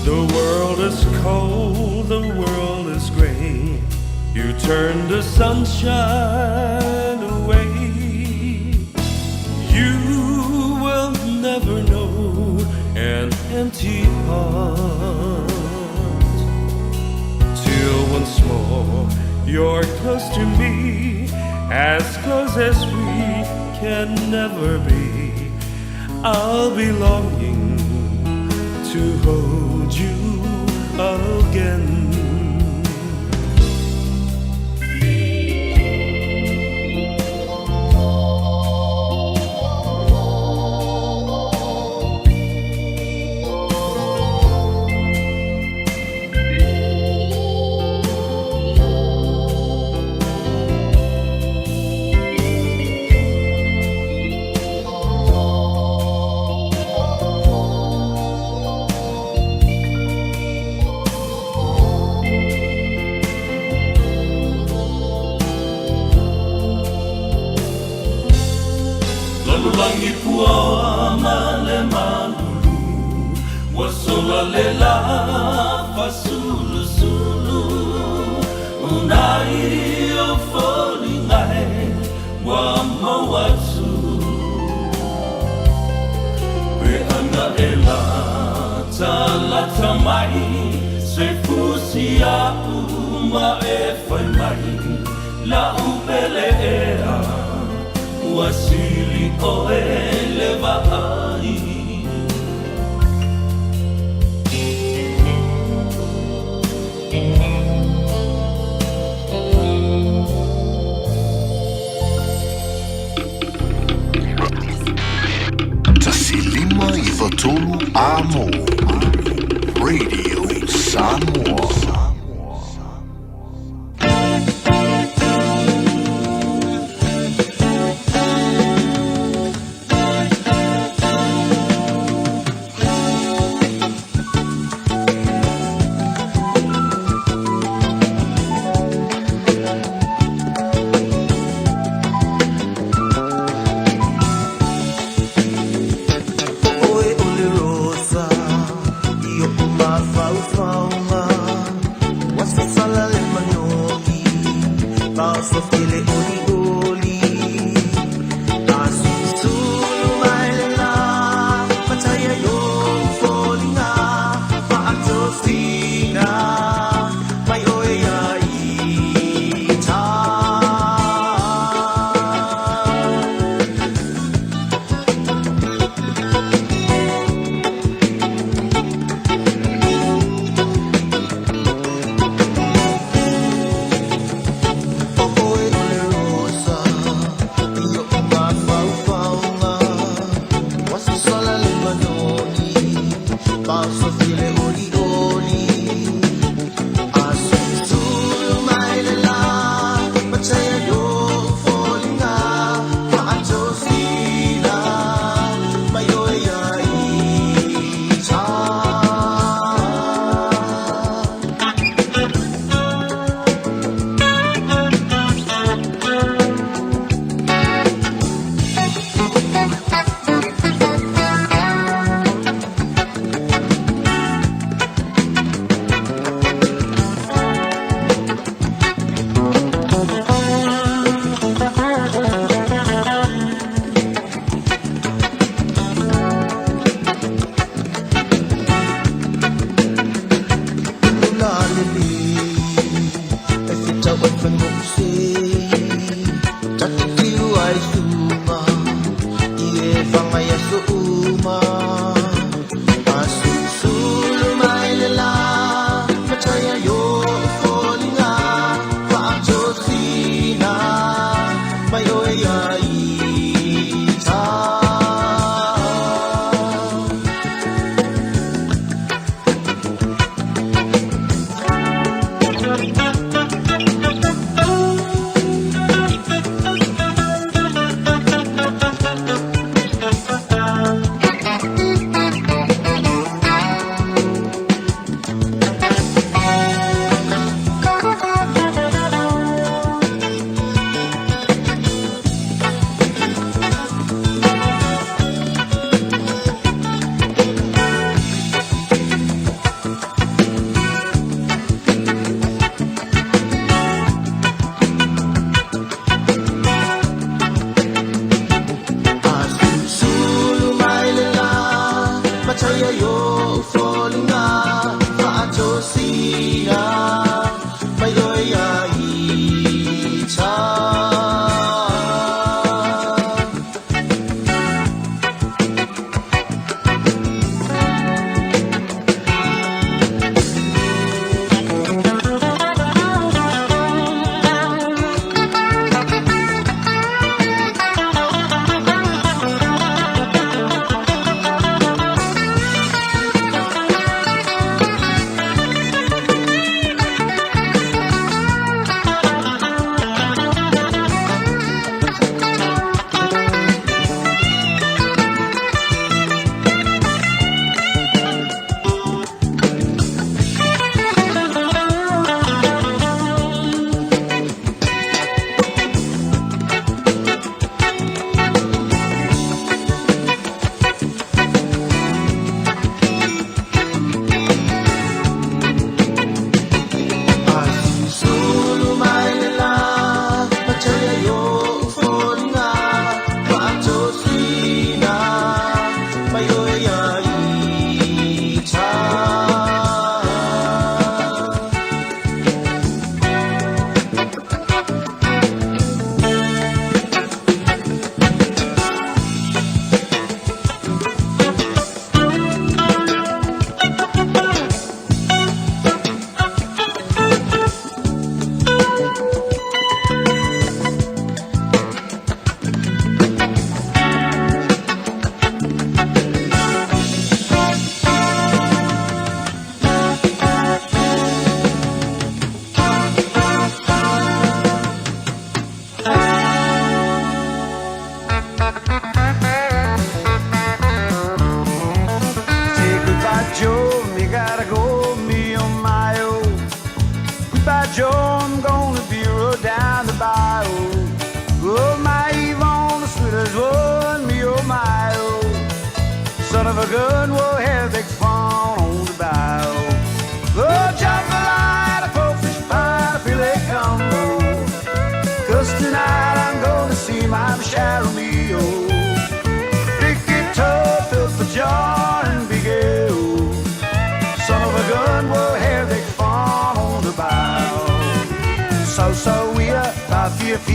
The world is cold, the world is gray You turn the sunshine away You will never know an empty heart Till once more you're close to me As close as we can never be I'll be longing to hold you again. Lalolagi puaoa ma le malulu Ua sola le la fasulusulu Unai o foliga e ua mau atu Pe ana e latalata mai Se fusi a'u ma e fai mai La'u pele ea ua sili ʻoe le vaai. Amo. Radio Samoa. Oe o le rosa i oʻu mafaufauga Ua sasala le manogi Paosofi le olioli A susulu mai le lā Matai ai ou foliga Faatosina mai oe ia ita. O oe o le rosa i oʻu mafaufauga Ua sasala le manogi Paosofi le olioli A susulu mai le lā Matai ai ou foliga Faatosina mai oe ia ita. La lelei e fetau ai fagogose Ta te tiu ai suma i e faga i aso uma A sulusulu mai le lā Matai ai ou foliga Faatosina mai oe ia ita. A sulusulu mai le lā Matai ai ou foliga Faatosina mai oe ia ita.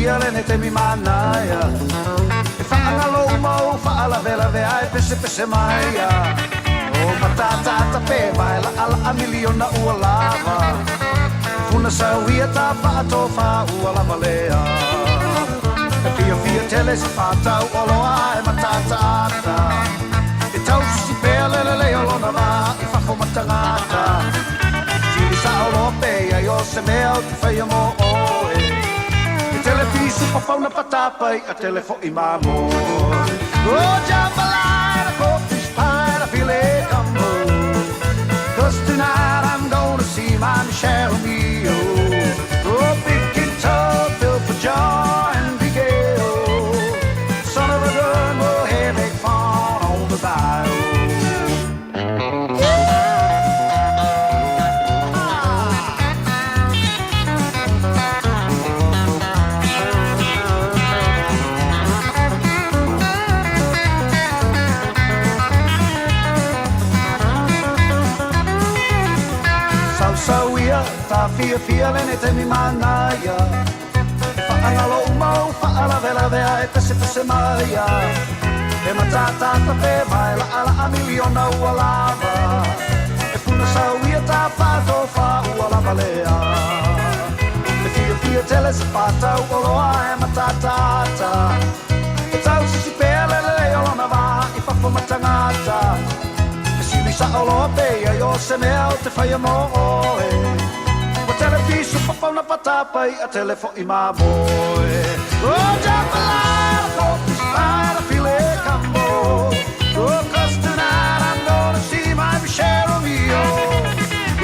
fiafia lenei taimi manaia. E faagalo uma ou faalavelave ae pesepese mai ia. O matatata pe vae laʻalaʻa miliona ua lava. Funa sauia ta faatofa ua lava lea. E fiafia tele se fatau oloa ae matatāta. E tausisi pea le lelei o lona va i fafo ma tagata. Sili sao loa pe i ai o se mea ou te faia mo oe. E tele pisu papauna patapa i'a tele fo'i mamoe. Oh, jambalaya, crawfish pie, and a filet combo. 'Cause tonight I'm gonna see my Michelle Mio. Oh, big guitar built for joy and big ale. Son of a gun, we'll have big fun on the bayou. Sausau ia, tafiafia lenei taimi manaia. E faagalo uma ou faalavelave ae pesepese mai ia. E matatata pe vae laʻalaʻa miliona ua lava. E puna sau ia ta faatofa ua lava lea. E fiafia tele se fatau oloa ae matatata. E tausisi pea le lelei o lona va i fafo ma tagata. Fesili sao loa pe i ai o se mea ou te faia mo oe. Ua tele pisu papauna patapa i'a tele fo'i mamoe. Oh, jambalaya, crawfish pie, and a filet combo. Oh, 'cause tonight I'm gonna see my Michelle Romeo.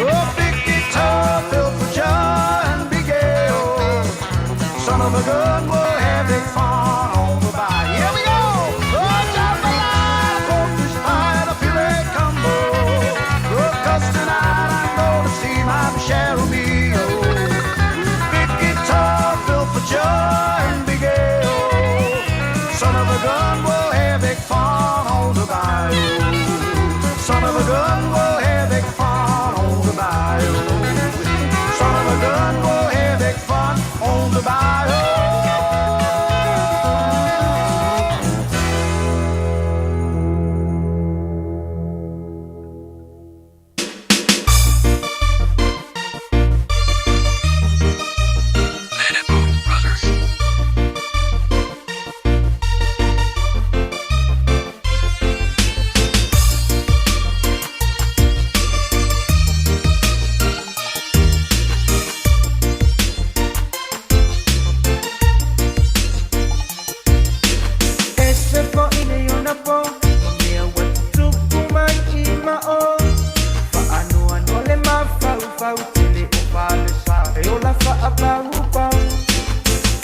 Oh, big guitar built for joy and big ale. Son of a gun, we'll have big fun on the bayou. Here we go! Oh, jambalaya, crawfish pie, and a filet combo. Oh, 'cause tonight I'm gonna see my Michelle Romeo. Big guitar built for joy and big ale. Son of a gun, we'll have big fun on the bayou. Son of a gun, we'll have big fun on the bayou. Son of a gun, we'll have big fun on the bayou. Ese foʻi nei ona po Ma mea ua tutupu mai i mao Faanoanoa le mafaufau Tele o falesa e ola faapaupau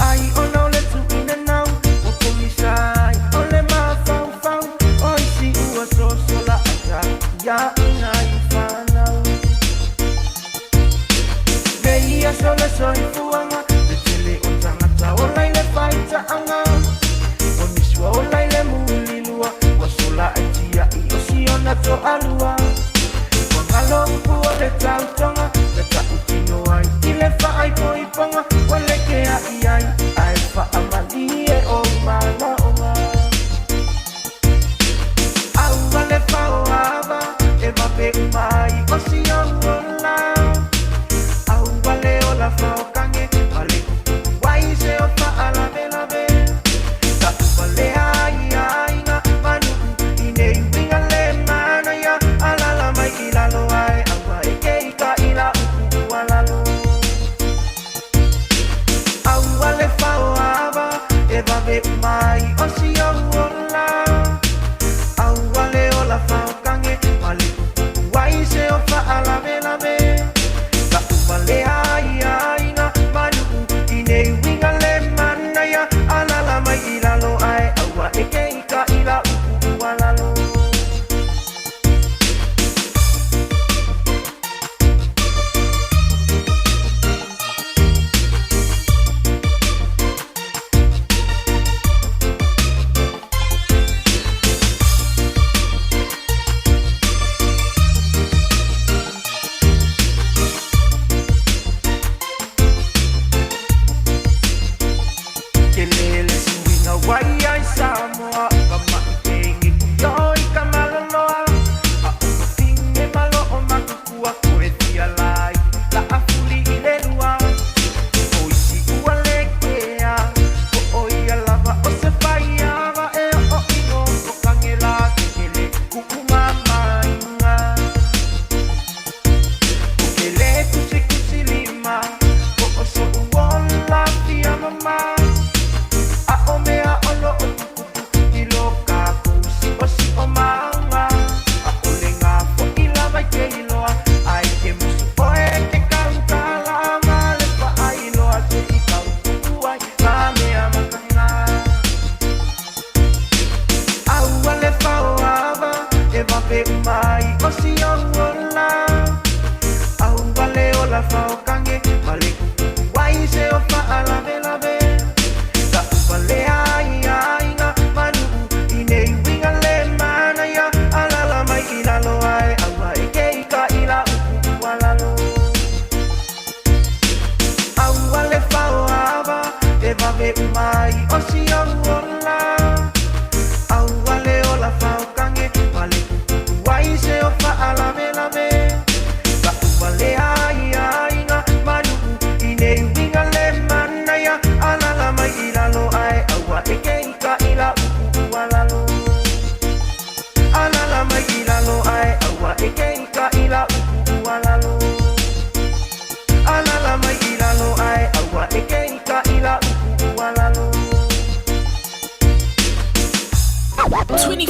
Ai ona o le tuuina nau Ua pogisa ai o le mafaufau O isi ua sosola ata Ia ina i fanau Nei aso le soifuaga Le tele o tagata ola i le faitaaga O nisi ua ola i le mulilua Ua sola ai tiai o siona toalua Ua galo upu o le tautoga Na tautino ai i le faaipoipoga Ua lekeaʻi ai ae faamalie ou manaoga Aua le faoava e vave uma ai o si ou ola Aua le ola faokage ma le kukuku ai se o faalavelave Taʻuvalea ai aiga ma nuu i nei uiga le manaia Alala mai i lalo ae aua e keika i la upu ua lalo Aua le faoava e vave uma ai o si ou ola Aua le ola faokage ma le kukuku ai se o faalavelave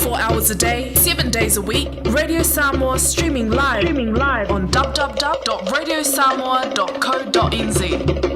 24 hours a day, 7 days a week. Radio Samoa streaming live, streaming live on www.radiosamoa.co.nz.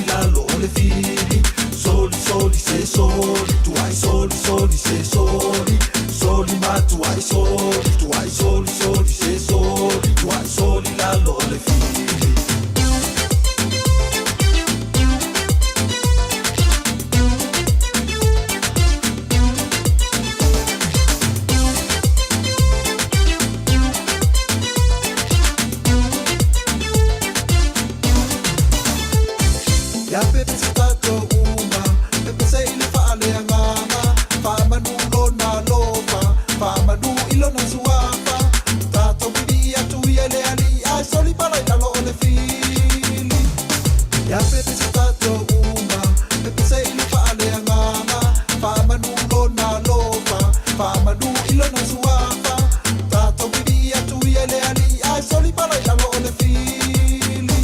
lalo o le fili Soli soli se soli Tuai soli soli se soli Soli matuai soli Tuai soli soli se soli Tuai soli lalo o le fili Ia pepese tatou uma, pepese i le faaleagaga, faamanu lona alofa, faamanu i lona suafa. Tatou pipii atu ia i le Alii, ae soli pala i lalo o le fili. Ia pepese tatou uma, pepese i le faaleagaga, faamanu lona alofa, faamanu i lona suafa. Tatou pipii atu ia i le Alii, ae soli pala i lalo o le fili.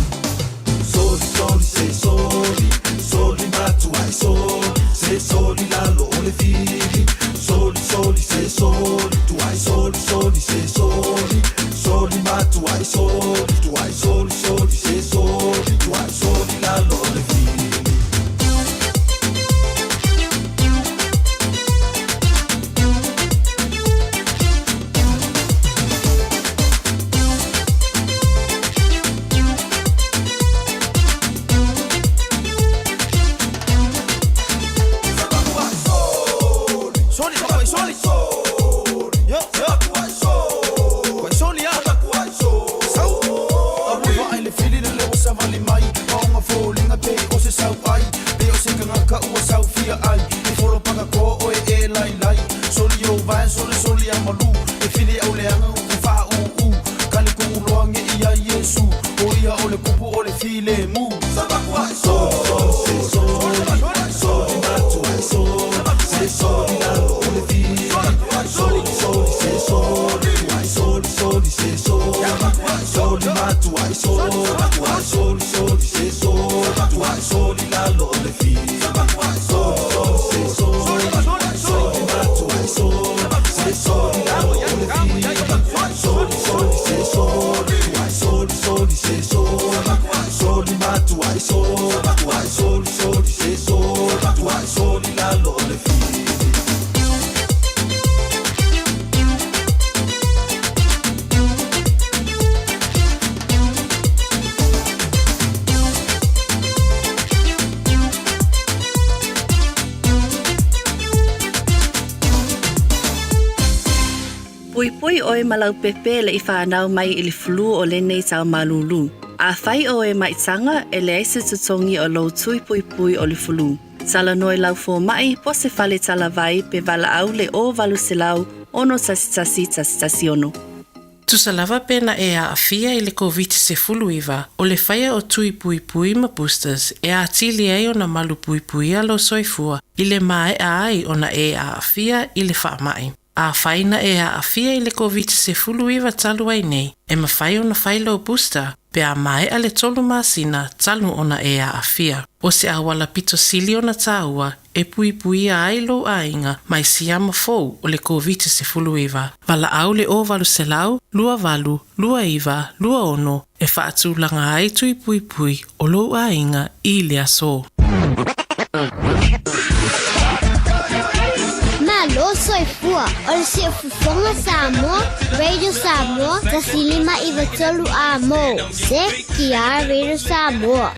Soli soli se soli, soli matuai soli, se soli lalo o le fili. Soli soli se soli, tuai soli soli se soli, soli matuai soli, tuai soli soli se soli, tuai soli lalo o le fili. Soli, soli, soli. Yo, yo. Soli, ah. Sau. Aua vaai le fili le leo savali mai. Maonga foliga pei o se sau ai. Pei o se kagaka ua sau fia ai. E folo paka ko oe e lai lai. Soli o vai soli soli a malu. E fili au leaga u fa u u. Kali ko uloa nge ia Yesu. O ia o le kupu o le file mu. Soli soli se soli, soli matuai soli, se soli lalo o le fili. Soli soli se soli, tuai soli soli se soli, soli matuai soli, tuai soli soli se soli, tuai soli lalo o le fili. Soli soli se soli, soli matuai soli, se soli lalo o le fili. Soli soli se soli, tuai soli soli se soli, soli matuai soli, tuai soli soli se soli, tuai soli lalo o le fili. Puipui oe ma lau pepe le i whanau mai i le flu o lenei tau malulu. Afai oe maitaga, e leai se totogi o lou tui puipui o le fulu. Talanoa i lau fomai po o se fale talavai pe valaau le 0800 611 116. Tusa lava pe na e aafia i le Koviti-19, o le faia o tui puipui ma boosters e atili ai ona malu puipuia lou soifua i le maea ai ona e aafia i le faamai. Afai na e aafia i le Koviti-19 talu ai nei, e mafai ona fai lou booster pe a maea le tolu masina talu ona e aafia. O se auala pito sili ona taua e puipuia ai lou aiga mai siama fou o le Koviti-19. Valaau le 0800 28 29 26 e faatulaga ai tui puipui o lou aiga i le aso. Malo soifua o le Siufofoga Samoa, Radio Samoa, 105 93 A mo, CKR Radio Samoa.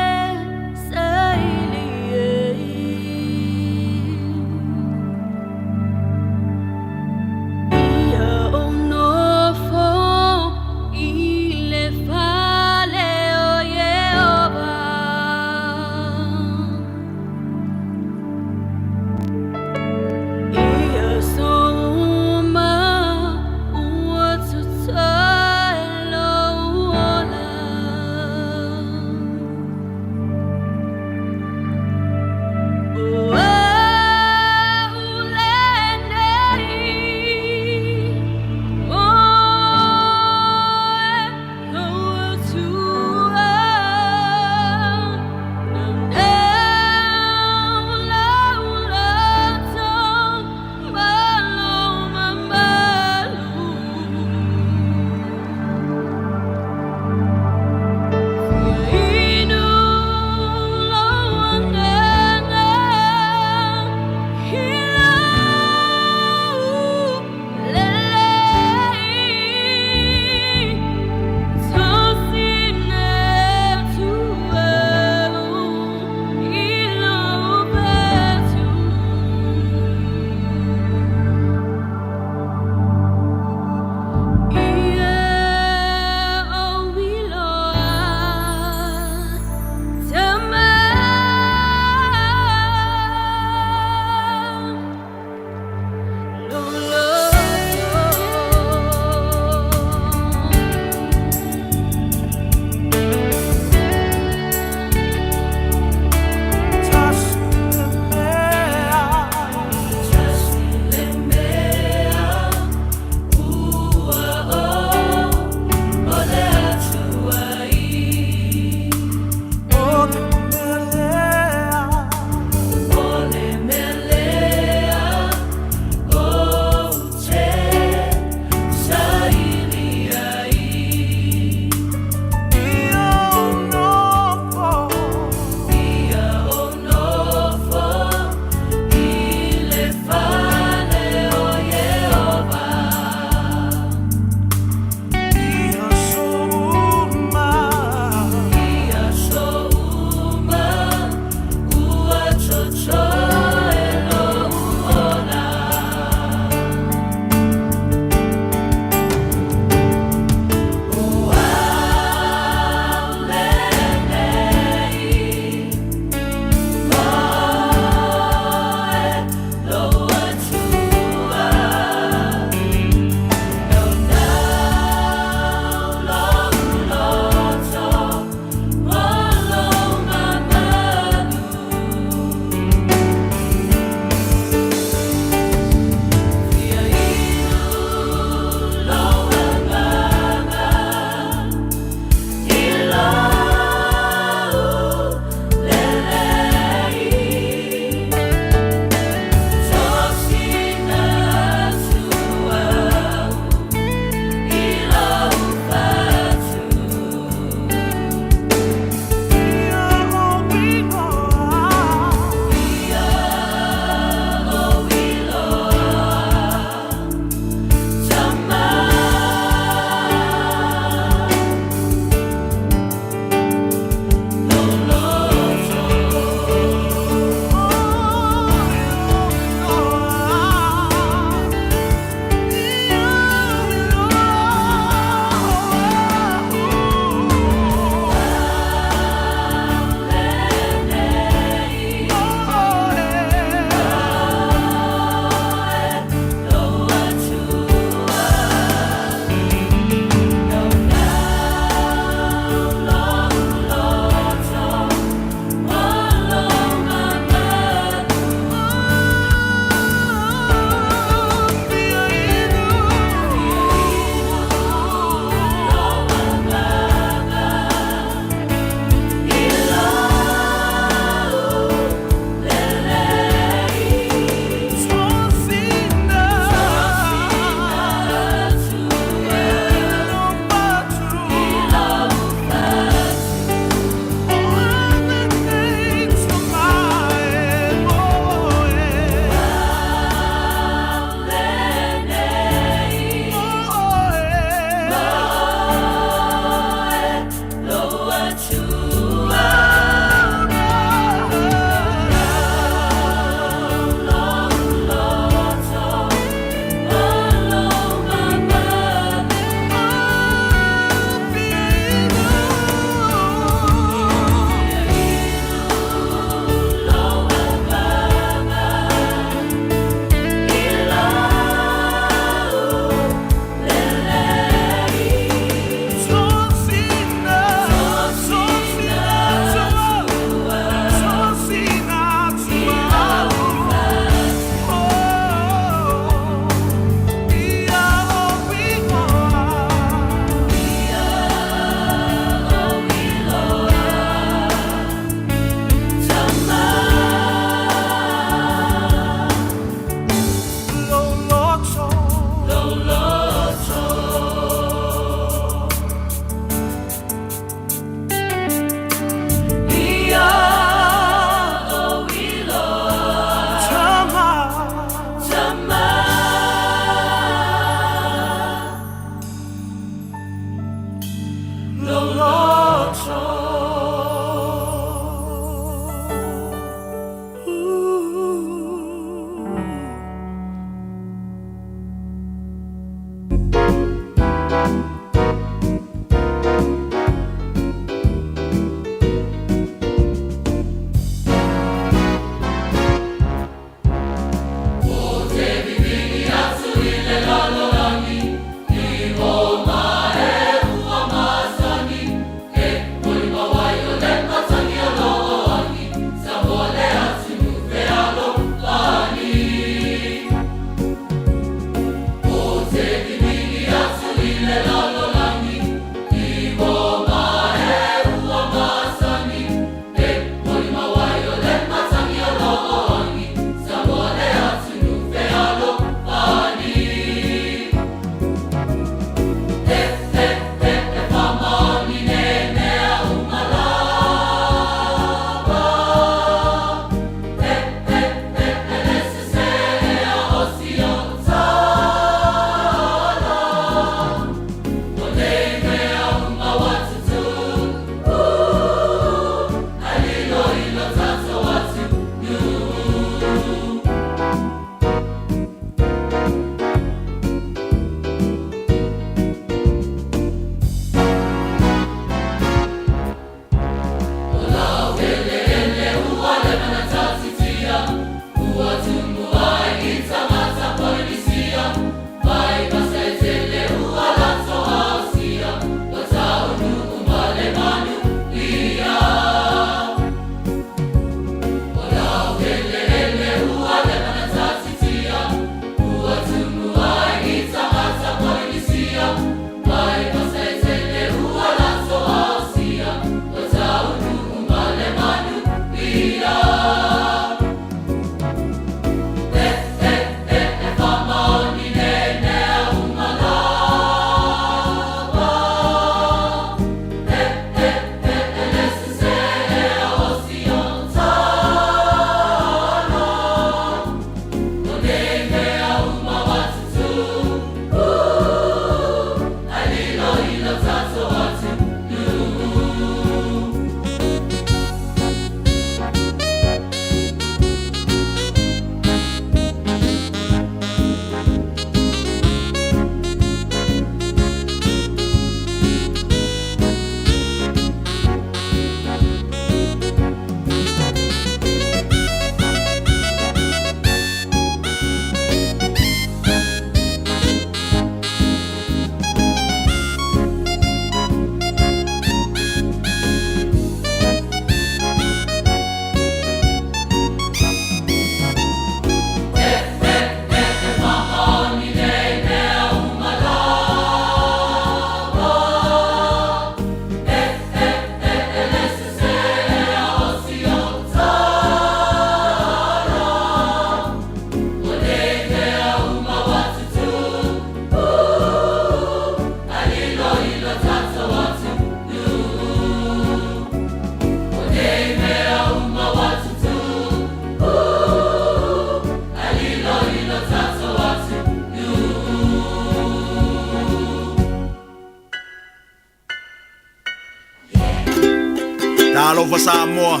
Talofa Samoa,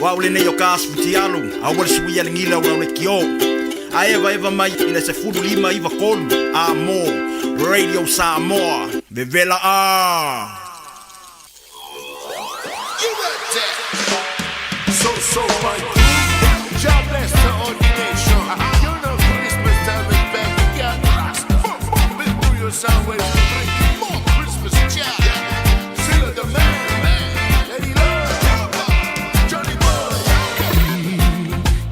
o au lenei o ka Futialu, aua le suia le gila o le kio. Ae evaeva mai i le 15 93 A mo Radio Samoa, vevela a. So, so, my God bless the ordination. You know Christmas time is back again. Through your sound waves, we bring you more Christmas cheer. Silla the man, Lady Love, Johnny Boy.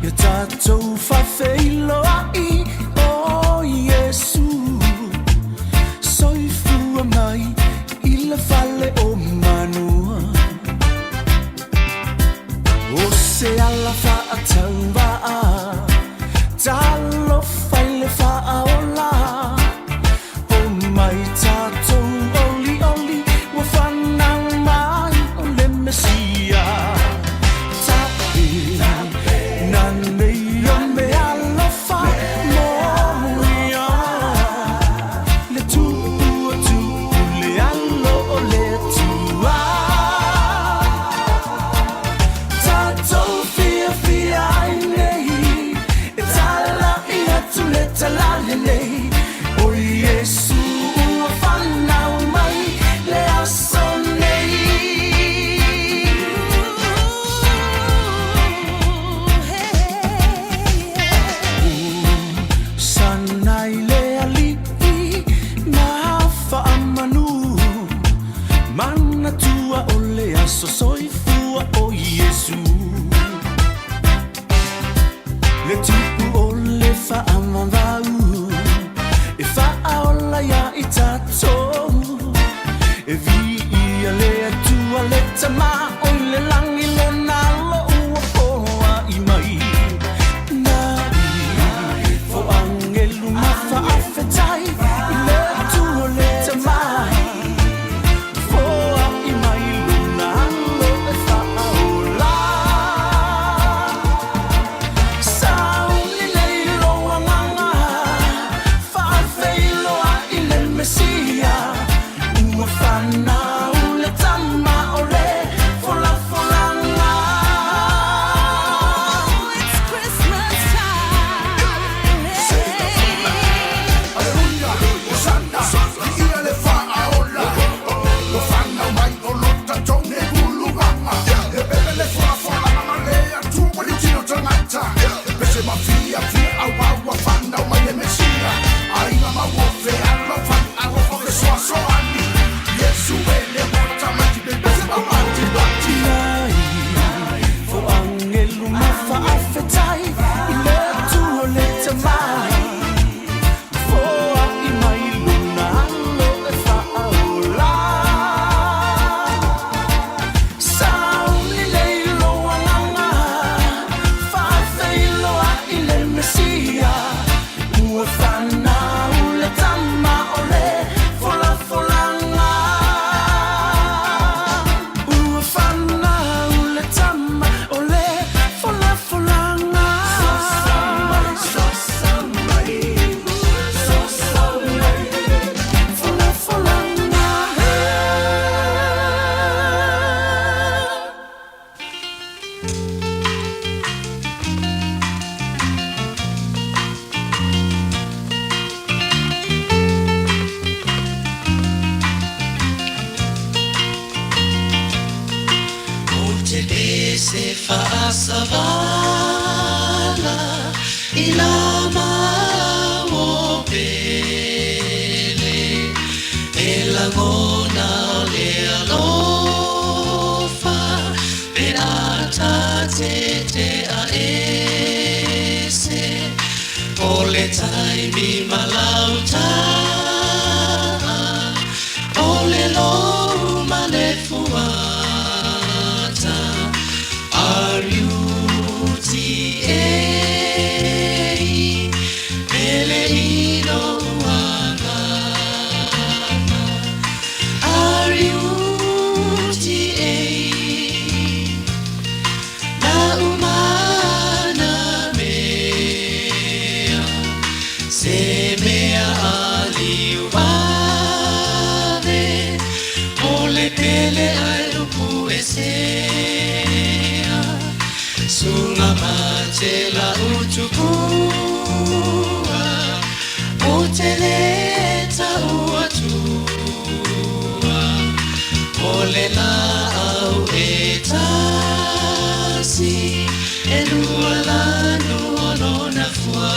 Ia tatou faafeiloai o Iesu soifua mai i le fale o manua o se ala faatauvaa talofa i le faaola o mai tatou olioli ua fanau mai o le Mesia tape nanei o mealofa moia le tupu tupu le alo o le Atua tatou fiafia ai nei e tala'i atu le talalelei o Iesu ua fanau mai le aso nei. Hosana i le Alii ma faamanu manatua o le aso soifua o Iesu le tupu o le faavavau e faaola ia i tatou e viia le Atua le Tamā o i le lagi lona alo ua foai mai nai fo agelu ma faafetai i le Atua le Tamā foai mai lona alo e faaola sauni nei lou agaga faafeiloai le Mesia ua fanau le Tama o le folafolaga. It's Christmas time. Hallelujah, Hosanna, ia le faaola. Ua fanau mai o lo tatou nei ulugaga. E pepe le folafolaga ma le Atua le tino tagata. Pese mafiafia auā ua fanau mai le Mesia. Aiga ma ua fealofani alofa fesoasoani. Iesu e le mota mati pepese mamatibati. Nai fo agelu ma faafetai i le Atua le Tamā foai mai lona alo e faaola sauni nei lou agaga faafeiloai le Mesia ua fanau le Tama o le folafolaga ua fanau le Tama o le folafolaga sosa mai folafolaga. Ou te le se faasavala i la maua pele e lagona o le alofa pe a tatete'a ese o le taimi malauta'a o le lou ma le fuata R-U-T-A pele i lou agaga R-U-T-A na umana mea se mea aliuave o le pele ae upu ese. te lau tupua O te le tau atua O le laau e tasi E lua lanu o lona fua.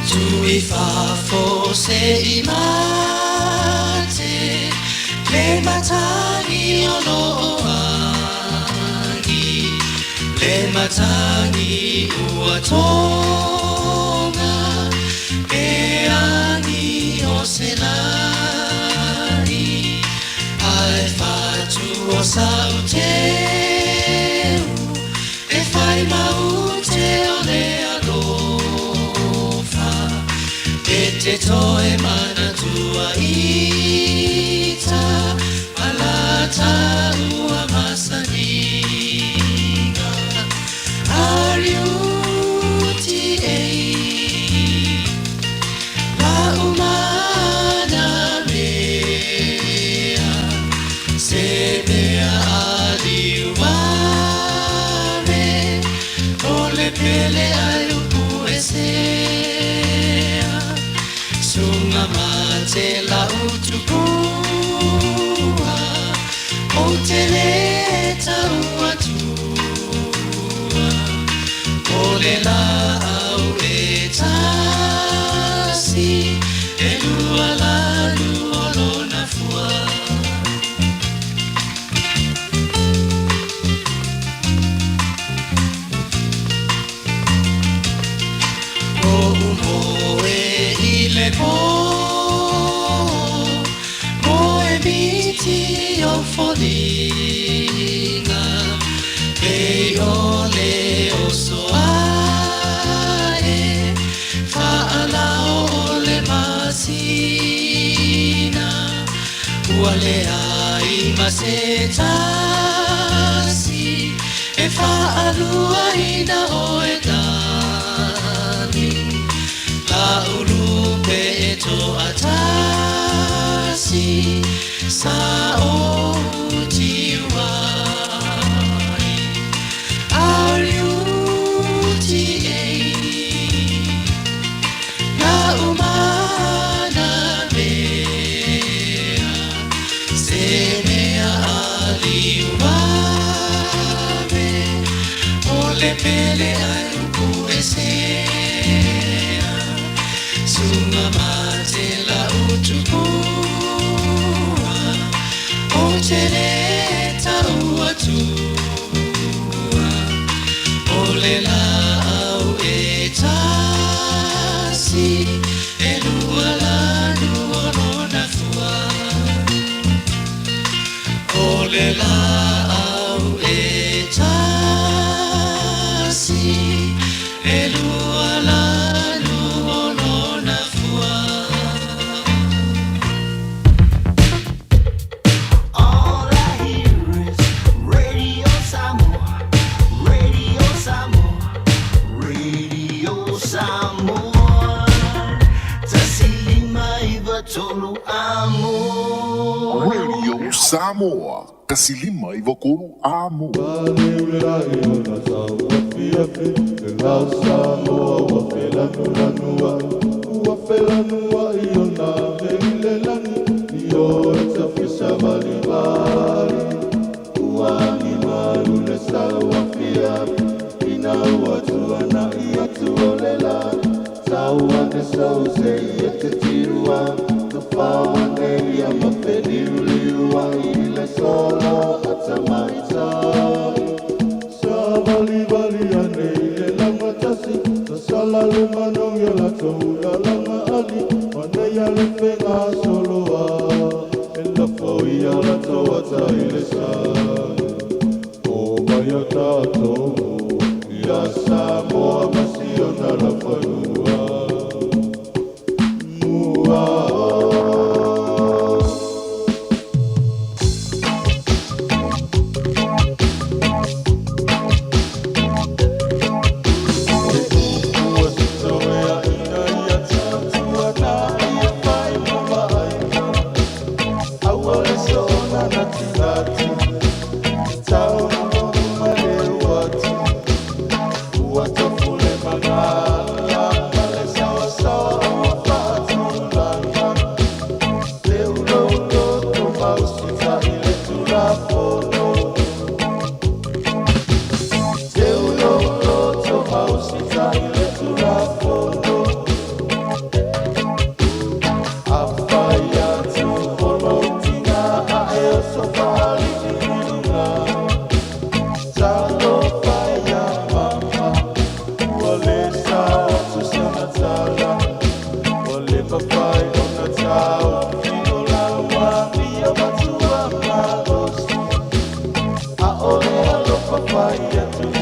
Tui fafo se i mate Le matangi o lo o agi Le matangi ua tonga E agi o se lani Ae fatu o sau teu E whai maute o le alofa E te toe manatua ita Malata ua masaniga Ariuti ei La umana mea Se mea aliuare O le pele ai upu e sea Sunga mate la utupua O te le tau atua O le laau e tasi E lua lanu o lona fua. O umoe i le po Moe miti o foliga Pei o le oso ae Faalao o le masina Ua leai ma se tasi E faalua ina o e darling La ulu pe e to atasi Sa o tiuai Ariuti ei La umana mea Se mea aliuare O le pele ai upu e sea Sunga mate la utupua O te le tau atua O le laau e tasi E lua lanu o lona fua O le laau e tasi E lua lanu o lona fua. All I hear is Radio Samoa, Radio Samoa, Radio Samoa. 159 amo. Radio Samoa, 153 amo.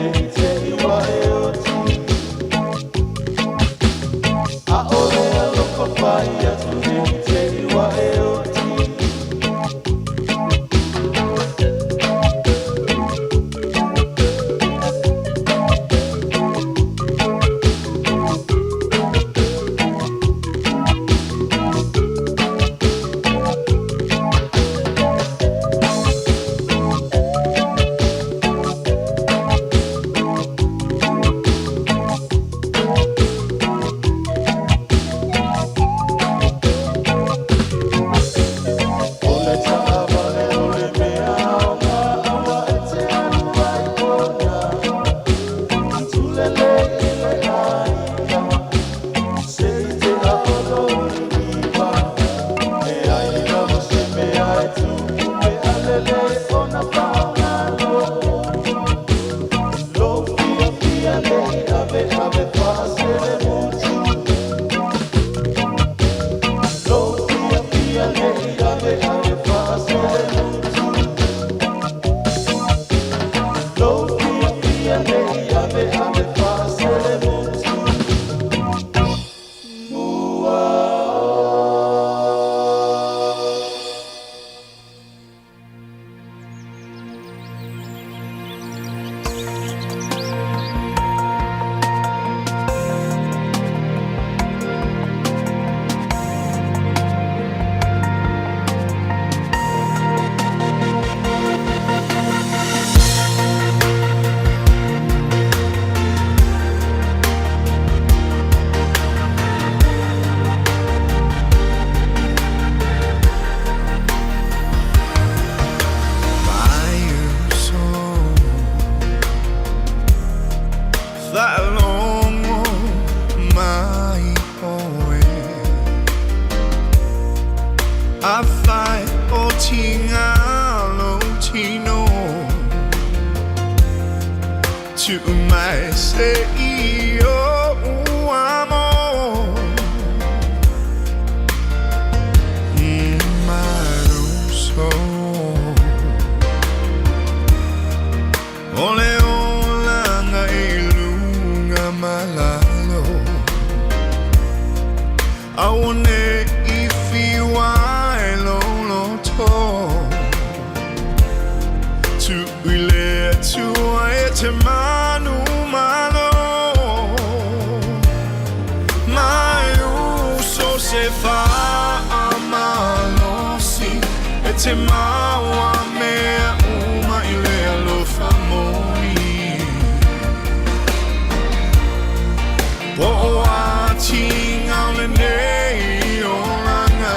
ne i te i wa e oti. ʻAʻole alofa pai atu ne i te i wa e oti. O le taʻawale o le mea aoga aua e te alu ai kona. Tulele i le ʻāina, se i te aʻolo i iwa. E ai lava se mea e tupu pe a lele ona paogalo. Lou fiafia ne i aveave faaselemutu. Lou fiafia ne i aveave faaselemutu. Lou fiafia ne i aveave faaselemutu. Mua. Faalogo mai ʻoe Afai o tiga lou tino Tuu mai se i oʻu amo My uso O le olaga i luga ma lalo Aua ne i fiu ai lou loto Tuu i le Atua e te manumalo My uso se faamalosi e te maua mea uma i le alofa moni. Po o atiga o lenei olaga,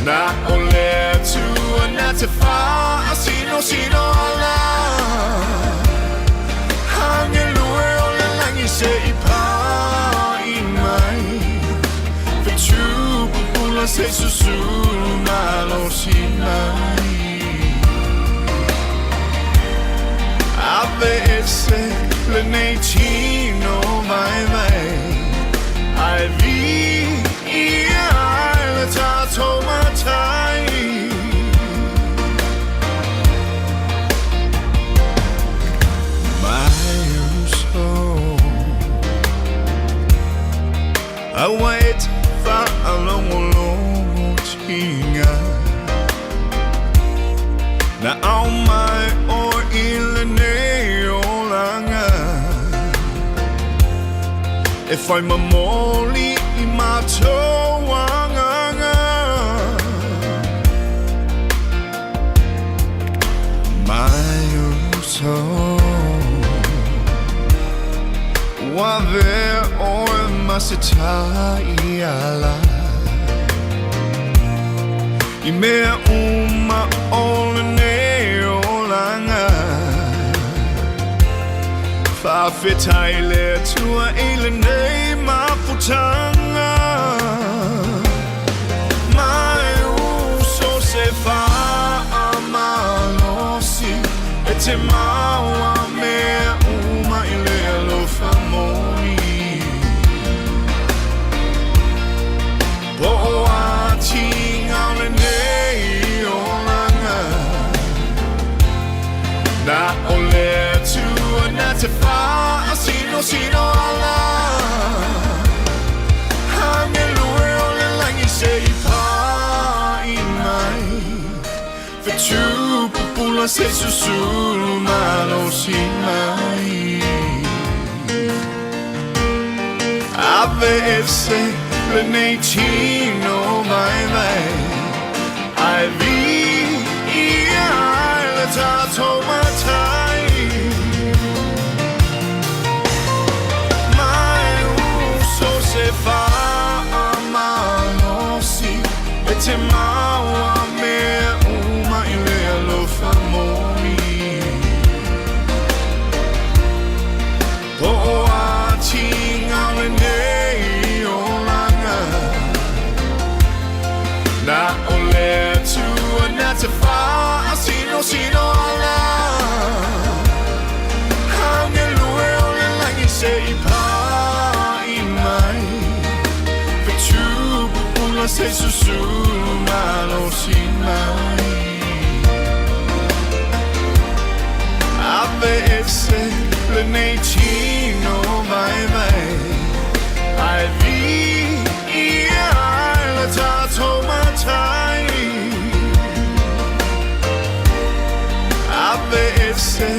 na o le Atua na te faasinosinolala. Agelue o le lagi se i paʻi mai. Fetu pupula se susulu malosi mai. Aveese lenei tino vaivai. Ae viia ai le tatou Matai. My uso Aua e te faalogologo tiga Na ao mai ʻoe i lenei olaga E fai momoli i matou agaga. My uso Ua avea ʻoe ma se taiala I mea uma o lenei olaga. Faafetai i le Atua i lenei mafutaga. My uso se faamalosi e te maua mea uma i le alofa moni. Po o atiga o lenei olaga na o le le Atua na te faasinosino ala. Agelu e o le lagi se i pa'i mai, Fetu pupula se i susulu malosi mai. Aveese lenei tino vaivai, Ae viia ai le tatou Matai. Mai uso se faamalosi e te maua mea uma i le alofa moni. Po o atiga o lenei olaga, na o le Atua na te faasinosino ala. Agelu e o le lagi se i pa'i mai, Fetu pupula se i susulu malosi mai. Aveese lenei tino vaivai, Ae viia ai le tatou Matai. Aveese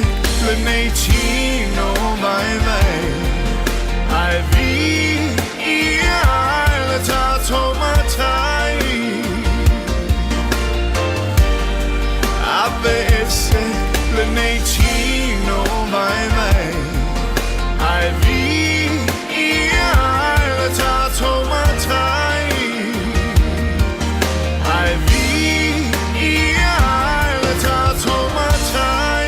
lenei tino vaivai, Ae viia ai le tatou Matai. Aveese lenei tino vaivai, Ae viia ai le tatou Matai. Ae viia ai le tatou Matai.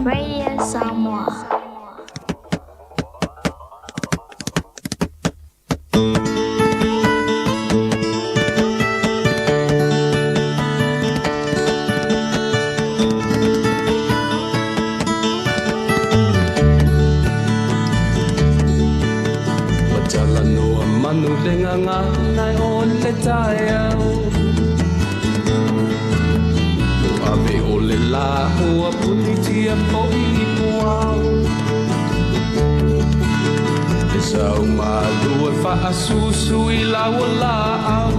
Radio Samoa. Ua talanoa manu le gagana o le taeao Ua ave o le lā ua punitia foi i puao Le sau malu e faasusu i lau laau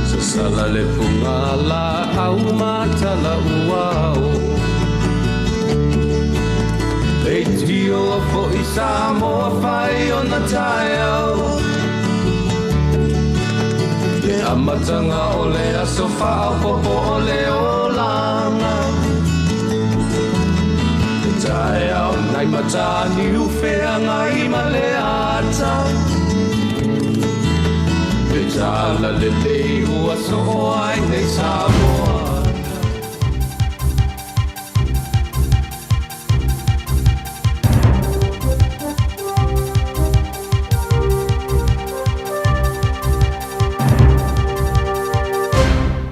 Sasala le fugalaau ma talauao Leitioa foi Samoa fai ona taeao Le amataga o le aso faaopoopo o le olaga Le taeao nai Mataniu Feagai ma le ata Le talalelei ua soo ai nei Samoa.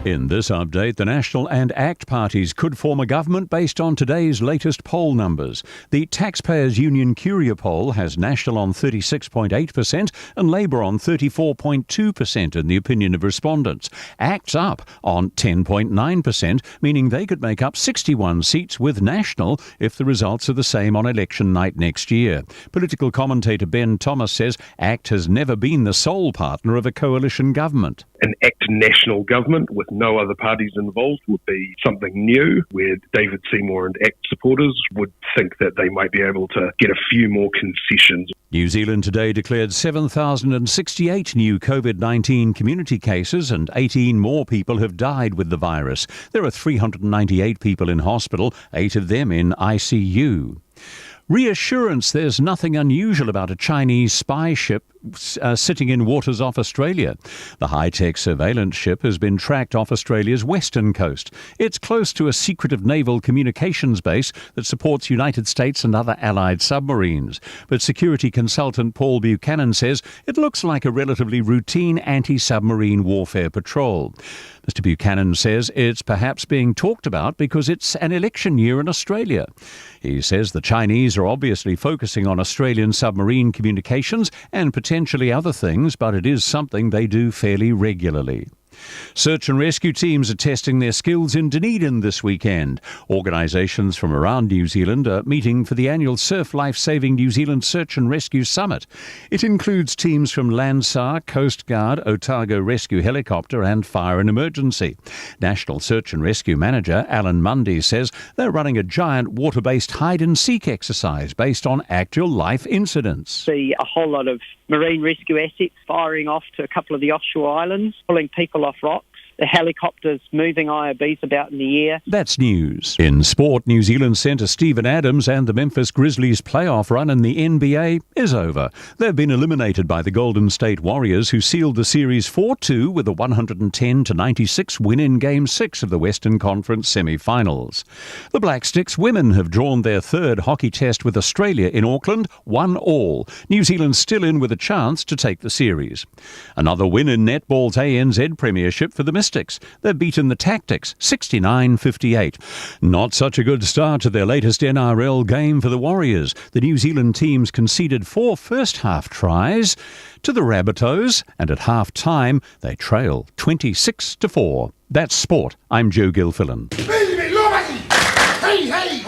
In this update, the National and ACT parties could form a government based on today's latest poll numbers. The Taxpayers Union Curia poll has National on 36.8% and Labour on 34.2% in the opinion of respondents. ACT's up on 10.9%, meaning they could make up 61 seats with National if the results are the same on election night next year. Political commentator Ben Thomas says ACT has never been the sole partner of a coalition government. An ACT national government with no other parties involved would be something new, where David Seymour and ACT supporters would think that they might be able to get a few more concessions. New Zealand today declared 7,068 new COVID 19 community cases and 18 more people have died with the virus. There are 398 people in hospital, eight of them in ICU. Reassurance there's nothing unusual about a Chinese spy ship sitting in waters off Australia. The high tech surveillance ship has been tracked off Australia's western coast. It's close to a secretive naval communications base that supports United States and other allied submarines. But security consultant Paul Buchanan says it looks like a relatively routine anti submarine warfare patrol. Mr. Buchanan says it's perhaps being talked about because it's an election year in Australia. He says the Chinese are obviously focusing on Australian submarine communications and potentially other things, but it is something they do fairly regularly. Search and rescue teams are testing their skills in Dunedin this weekend. Organisations from around New Zealand are meeting for the annual Surf Life Saving New Zealand Search and Rescue Summit. It includes teams from Landsar, Coast Guard, Otago Rescue Helicopter, and Fire and Emergency. National Search and Rescue Manager Alan Mundy says they're running a giant water based hide and seek exercise based on actual life incidents. See a whole lot of marine rescue assets firing off to a couple of the offshore islands, pulling people off rocks the helicopters moving IOBs about in the air. That's news. In sport, New Zealand centre Steven Adams and the Memphis Grizzlies playoff run in the NBA is over. They've been eliminated by the Golden State Warriors, who sealed the series 4 2 with a 110 96 win in Game 6 of the Western Conference semi finals. The Black Sticks women have drawn their third hockey test with Australia in Auckland, 1 all. New Zealand still in with a chance to take the series. Another win in netball's ANZ Premiership for the Mystics. They've beaten the Tactics 69 58. Not such a good start to their latest NRL game for the Warriors. The New Zealand teams conceded four first half tries to the Rabbitohs, and at half time they trail 26 to 4. That's sport. I'm Joe Gilfillan. Hey, hey!